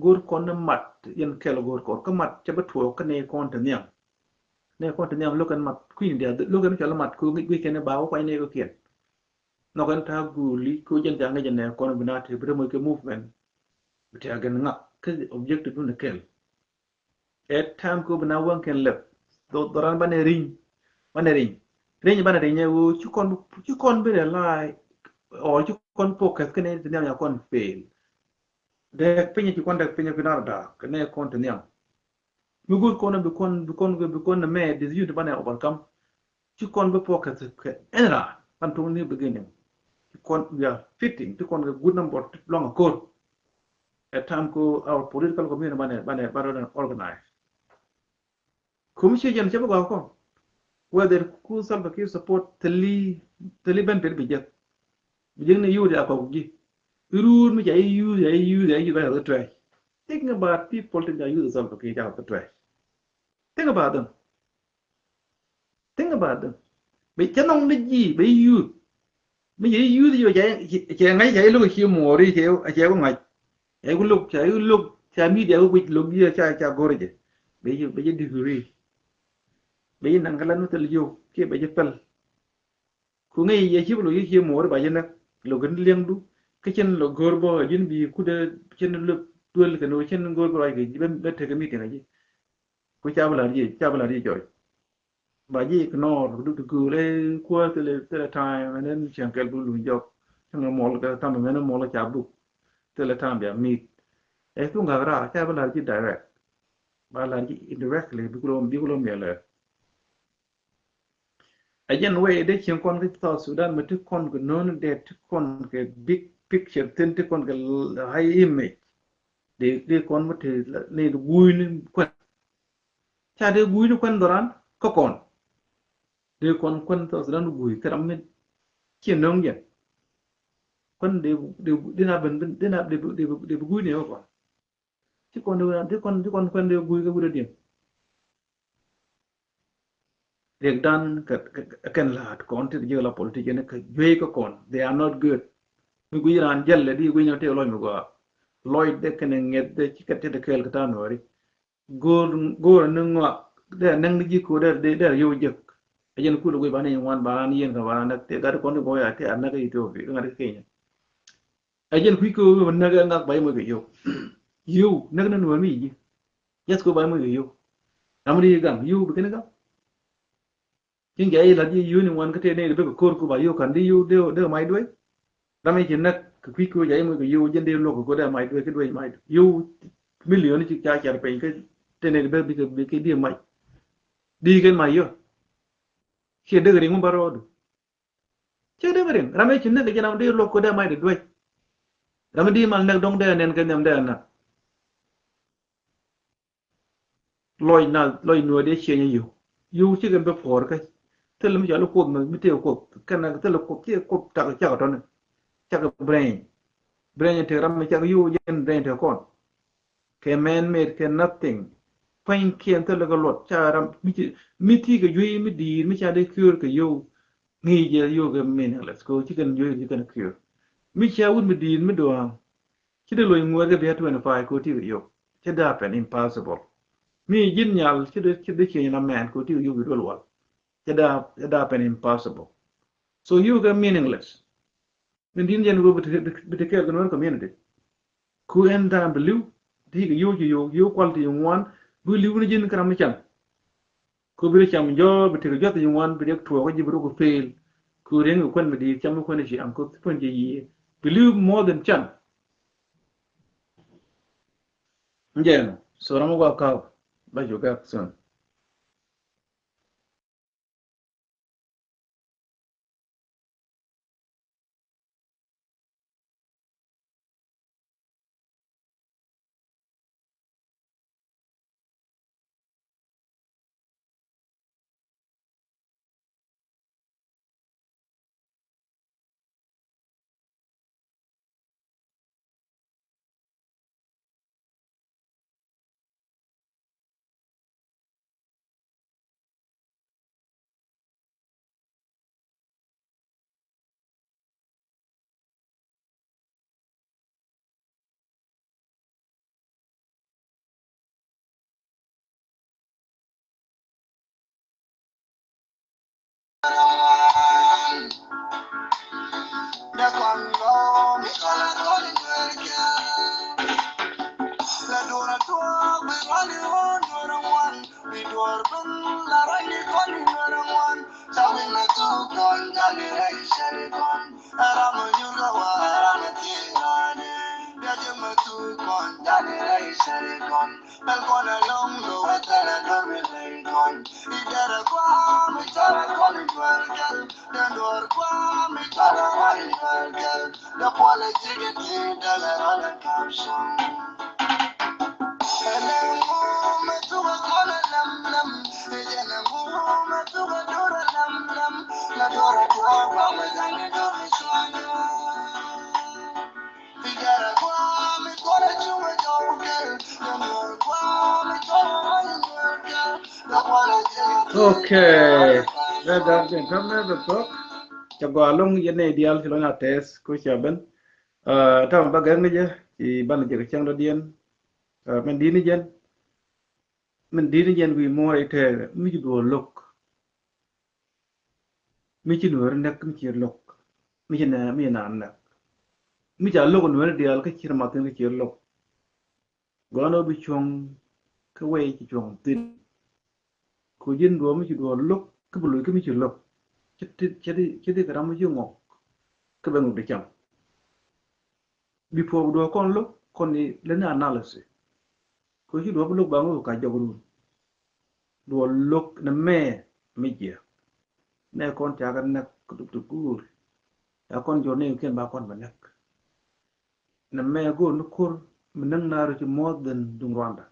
Go̱r kɔn ni mat yɛn kɛl go̱r kɔn kä mat ca bi tuɔɔk kä ni kɔn te nhiam. Ni kɔn te nhiam lo̱k kɛn mat kui̱n dia lo̱k kɛn cɔl mat ku guic kɛn ba wä kuany ni kɛ kiɛn. Nhɔk kɛn ta̱a̱ guuli ku jɛn ca ŋäc jɛ nɛ kɔn bi na te bi te moc kɛ movement. Bi te agɛn ŋak kä objective dun kɛl. Ɛ time ko bi na wäŋ kɛn lɛp. Dhoran banɛ ri̱ny. Banɛ ri̱ny. Ri̱ny banɛ ri̱ny ɛ ɣöö ci kɔn ci kɔn bi rɛ la̱a̱. Ɔ ci kɔn focus kɛn ti nhiam ya kɔn fail. Dɛk piny ci kɔn dɛk piny bi nar da̱a̱k kɛ nɛ kɔn ti nhiam. Mi go̱o̱r kɔn bi kɔn bi kɔn bi kɔn mɛ decision ti banɛ overcome. Ci kɔn bi focus kɛ ɛn raa kan tuŋ ni beginning. Ci kɔn we are fitting ti kɔn kɛ good number ti luaŋ a ko̱r. Ɛ time ko our political community banɛ banɛ banɛ organize. Kum ci jɛn cɛ bi gɔaa kɔn whether ku Salva Kiir support thili thili ben pet bi jek. Bi jek ni yuri a kɔk ji̱. Iruur mi ca i̱ use ca i̱ use ca i̱ use ba ca kɛ tuɛɛc. Think about people tin ca use Salva Kiir ca kɛ tuɛɛc. Think about them. Think about them. Bɛ cɛ nɔŋ ni ji̱ bɛ yuth. Mi cɛ yuth yɔ cɛ ŋa̱c cɛ lo̱k ci muɔɔri cɛ ku ŋa̱c. Cɛ ku lo̱k cɛ ku lo̱k ca media ku guic lo̱k ji̱ ca ca go̱r jɛ. Bɛ cɛ bɛ cɛ degree. Bɛ cɛ naŋ kɛ lan mi thil yio̱w kiɛ bɛ cɛ pɛl. Ku ŋäc yɛ ci bi lo̱k ci ci muɔɔri ba cɛ näk lo̱k kɛ ni liɛŋdu. Kä cɛn lo̱k go̱r bä ji̱n bi kudɛ cɛn lo̱k duel kɛ ni cɛn go̱r bä ruac kɛ ji̱ bɛ tekɛ meeting a ji̱. Ku ca bi la̱r ji̱ ca bi la̱r ji̱ jɔc. Ba ji̱ ignore du ti guul ɛ kuäär thilɛ thilɛ time and then cieŋ kɛl du luny jɔk. Cieŋ muɔl kɛ tam mɛn muɔl ca buk thilɛ time bia meet. Ɛ thuŋ gak raar ca bi la̱r ji̱ direct. Ba la̱r ji̱ indirectly bi kulo bi kulo miɛl ɛ. Ɛ jɛn wee dee cieŋ kɔn kɛ South Sudan mi ti kɔn kɛ no̱o̱ni dee ti kɔn kɛ big picture thin ti kɔn kɛ high image. Dee dee kɔn mi ti ni guuyni kuɛn. Ca dee guuyni kuɛn dhoran kä kɔn. Dee kɔn kuɛn South Sudan guuy kɛ ram mi Ciɛ no̱ŋ jɛn. Kuän dee, dee, dee na ben, dee na, dee, dee, dee bi gui̱c ni ɣä kɔn. Ci kɔn dee, dee kɔn, dee kɔn kuän dee gui̱c kɛ wi̱rɛ diɛn. Riɛkdan kɛ, kɛ, kɛ kɛn la̱a̱t kɔn ti ji̱ la politician kɛ juey kɛ kɔn. They are not good. Mi gui̱c raan jɛl lɛ di gui̱c ni tëë lɔc mi gɔaa. Lɔcdɛ kɛnɛ ŋiɛthdɛ ci kɛ tetdɛ kɛɛl kɛ ta̱a̱ Nuääri. Go̱o̱r, go̱o̱r ni ŋɔak dee näŋ ni ji̱ ko̱o̱r dee, dee, dee yio̱w jek. Ɛ jɛn kulɛ guic ba ni ŋuan ba raan yieen kɛ ba raan näk tëë gat kɔn ti gɔɔy a tëë a näk kä Ethiopia kä ŋa̱t kä Kenya. Ɛ jɛn kui̱ ko̱o̱r näk ɛ ŋak ba i̱ moc kɛ yio̱w. Yio̱w näk ni Nuäär mi ji̱. Jɛth ko̱o̱r ba i̱ moc kɛ yio̱w. Ram di gaŋ yio̱w bi kɛn gaŋ. Cin jɛ i̱ la̱t ji̱ yio̱w ni ŋuan kä tëë nɛy di bek kɛ ko̱r ku ba yio̱w ka̱n di yio̱w dee, dee mac duec. Ram i̱ ci näk kɛ kui̱ ko̱o̱r jɛ i̱ moc kɛ yio̱w jɛn dee luɔk kɛ ko̱o̱r dee mac duec kä duec mac duec. Yio̱w milion ci ca cɛr piny kä tëë nɛy di bek bikɛ, bikɛ di mac. Di kɛn mac yio̱w. Ciɛ dek riŋ mi ba rɔɔdu. Ciɛ dek riŋ. Ram i̱ ci näk kɛ jɛ ram dee luɔk ko̱o̱r dee mac di duec. Ram i̱ di mal näk dɔ̱ŋ dee nɛn kɛ nhiam dee näk. Lɔc na, lɔc Nuäär dee cieny yio̱w. Yio̱w cikɛ bi puɔr kä. Thilɛ mi cɔal i̱ kuoth mi, mi tëë kuoth. Kɛn thilɛ kuoth, ciɛ kuoth cak, cak tɔni. Cak brain. Brain tëë ram mi cak yio̱w jɛn brain tëë kɔn. Kɛ man made kɛ nothing. Pua̱nykiɛn thilɛ kɛ luɔt ca ram mi ci, mi ti kɛ juey mi di̱i̱t mi ca dee cure kɛ yio̱w. Ŋi̱i̱c jɛ yio̱w kɛ meaningless. Kɛ ɣöö ci kɛn juey ci kɛn cure. Mi ca wut mi di̱i̱t mi dua̱a̱ŋ. Ci dee lo̱c ŋuɛ̈r kɛ bia twenty five kɛ ɣöö ti kɛ yio̱w. Ci dee happen, impossible. Mi ji̱n nyal ci dee, ci dee cieny la mɛn kɛ ɣöö ti kɛ yio̱w bi duel wal. Ci dee, ci dee happen, impossible. So yio̱w kɛ meaningless. Min di̱n jɛn ɣöö bi te, bi, bi te kɛɛl kɛ Nuer community. Ku ɛn tha̱a̱ŋ bi li̱w ti kɛ yio̱w ci yio̱w, yio̱w kual ti ŋuan, bi li̱w ni ji̱n kä ram mi can. Ku bi ri cam jɔ̱ɔ̱k bi tekɛ juath i̱ ŋuan bi riɛk tuɔɔk kä ji̱ bi ruk fail. Ku riɛŋ kɛ kuän mi di̱i̱t cam kɛ kuän i̱ ci am ku kuän ji̱ yiëë. Bi li̱w more than can. Jɛn so ram mi gua kaw ba cu gak soon. Okay. Dee dee dee dee dee dee. Cɛ gɔaa ɛlɔ̱ŋ yɛn nɛy diaal ci lɔny a tɛth ku cɛ ben. Aa, tam ba gɛr ni jɛ ci ban jɛ kɛ cäŋ dɔ̱diɛn. Aa, min di̱t ni jɛn. Min di̱t ni jɛn wi̱i̱ muɔ̱ɔ̱r i̱ tɛɛkɛ mi ci duɔ̱ɔ̱r lo̱k. Mi ci Nuääri näk mi ci lo̱k. Mi ci nɛ, mi ci naan näk. Mi ca lo̱k Nuääri diaal kä ci rɛ mathin kä ci lo̱k. Gɔaa ni ɣöö bi cuɔ̱ŋ kä wee ci cuɔ̱ŋ thi̱n. Ku ji̱n duɔ̱ɔ̱r mi ci duɔ̱ɔ̱r lo̱k kä bi lo̱c kä mi ci lo̱k. Ci ti, ci ti, ci ti kɛ ram mi ci ŋɔk kä ben ŋɔk di cam. Bi puɔ̱k duɔ̱ɔ̱r kɔn lo̱k kɔn i̱ leni analysis. Ku ci duɔ̱ɔ̱r bi lo̱k ba ŋɔk ka jɔk run. Duɔ̱ɔ̱r lo̱k ni mɛ mi jiɛ. Nɛ kɔn ca kɛ näk kä duk ti guur. Ca kɔn jɔr ni kiɛn ba kɔn bɛ näk. Nɛ mɛ go̱o̱r ni ko̱r mi näk naar ci more than duŋ Rwanda.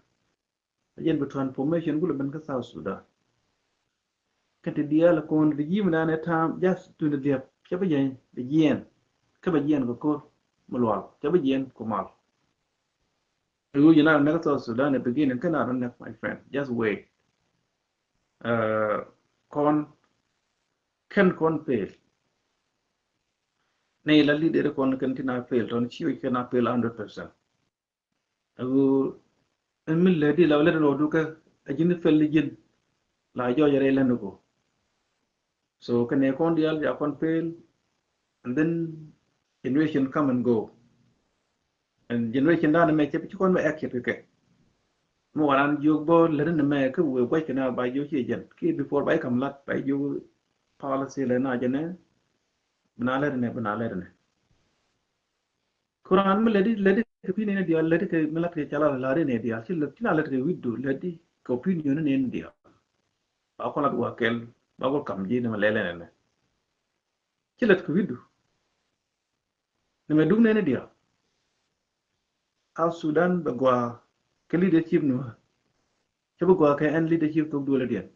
A jɛn bi transformation gulɛ ben kä South Sudan. Kɛn ti diaal ko̱n ti ji̱ mi naan ɛ ta̱a̱m just twenty dhiɛp. Cɛ bi jiɛn, bi jiɛn. Kä bi jiɛn kɛ ko̱r mi lual. Cɛ bi jiɛn ku mal. Ɛ ɣöö ji̱n a näk South Sudan ɛ beginning, kä na rɔ näk, my friend. Just wait. Kɔn kɛn kɔn fail. Ni la leader kɔn kɛn tin a fail, tɔn ci wec kɛn a fail hundred percent. Ɛ ɣöö ɛn mi lät di la lät lɔ dukɛ a ji̱n fail ni ji̱n. La jɔɔc rɛy lät ni ko. So kɛn ɛ kɔn diaal ca kɔn fail. And then generation come and go. And generation dan mɛ cɛ bi ci kɔn mɛ act kɛ kɛ. Mi waran jiök bä lät ni mɛ kä wee guac kɛ na ba jiök ci jɛn. Ki before ba kam lat ba jiök policy lɛ na jɛn ɛ. Bi na lät ni, bi na lät ni. Kuran mi lät di, lät di kɛ pi ni ni diaal, lät di kɛ mi lat kɛ ca la la ni diaal. Ci lät, ci na lät kɛ wi̱du, lät di kɛ opinion ni ni diaal. Ba kɔn lat wa kɛl, ba kɔn kam ji̱ ni mɛ lɛlɛ ni. Ci lät kɛ wi̱du. Ni mɛ duk nɛni diaal. South Sudan bɛ gɔaa kɛ leadership ni wä. Cɛ bɛ gɔaa kɛ ɛn leadership thok duɔlɛ diɛn.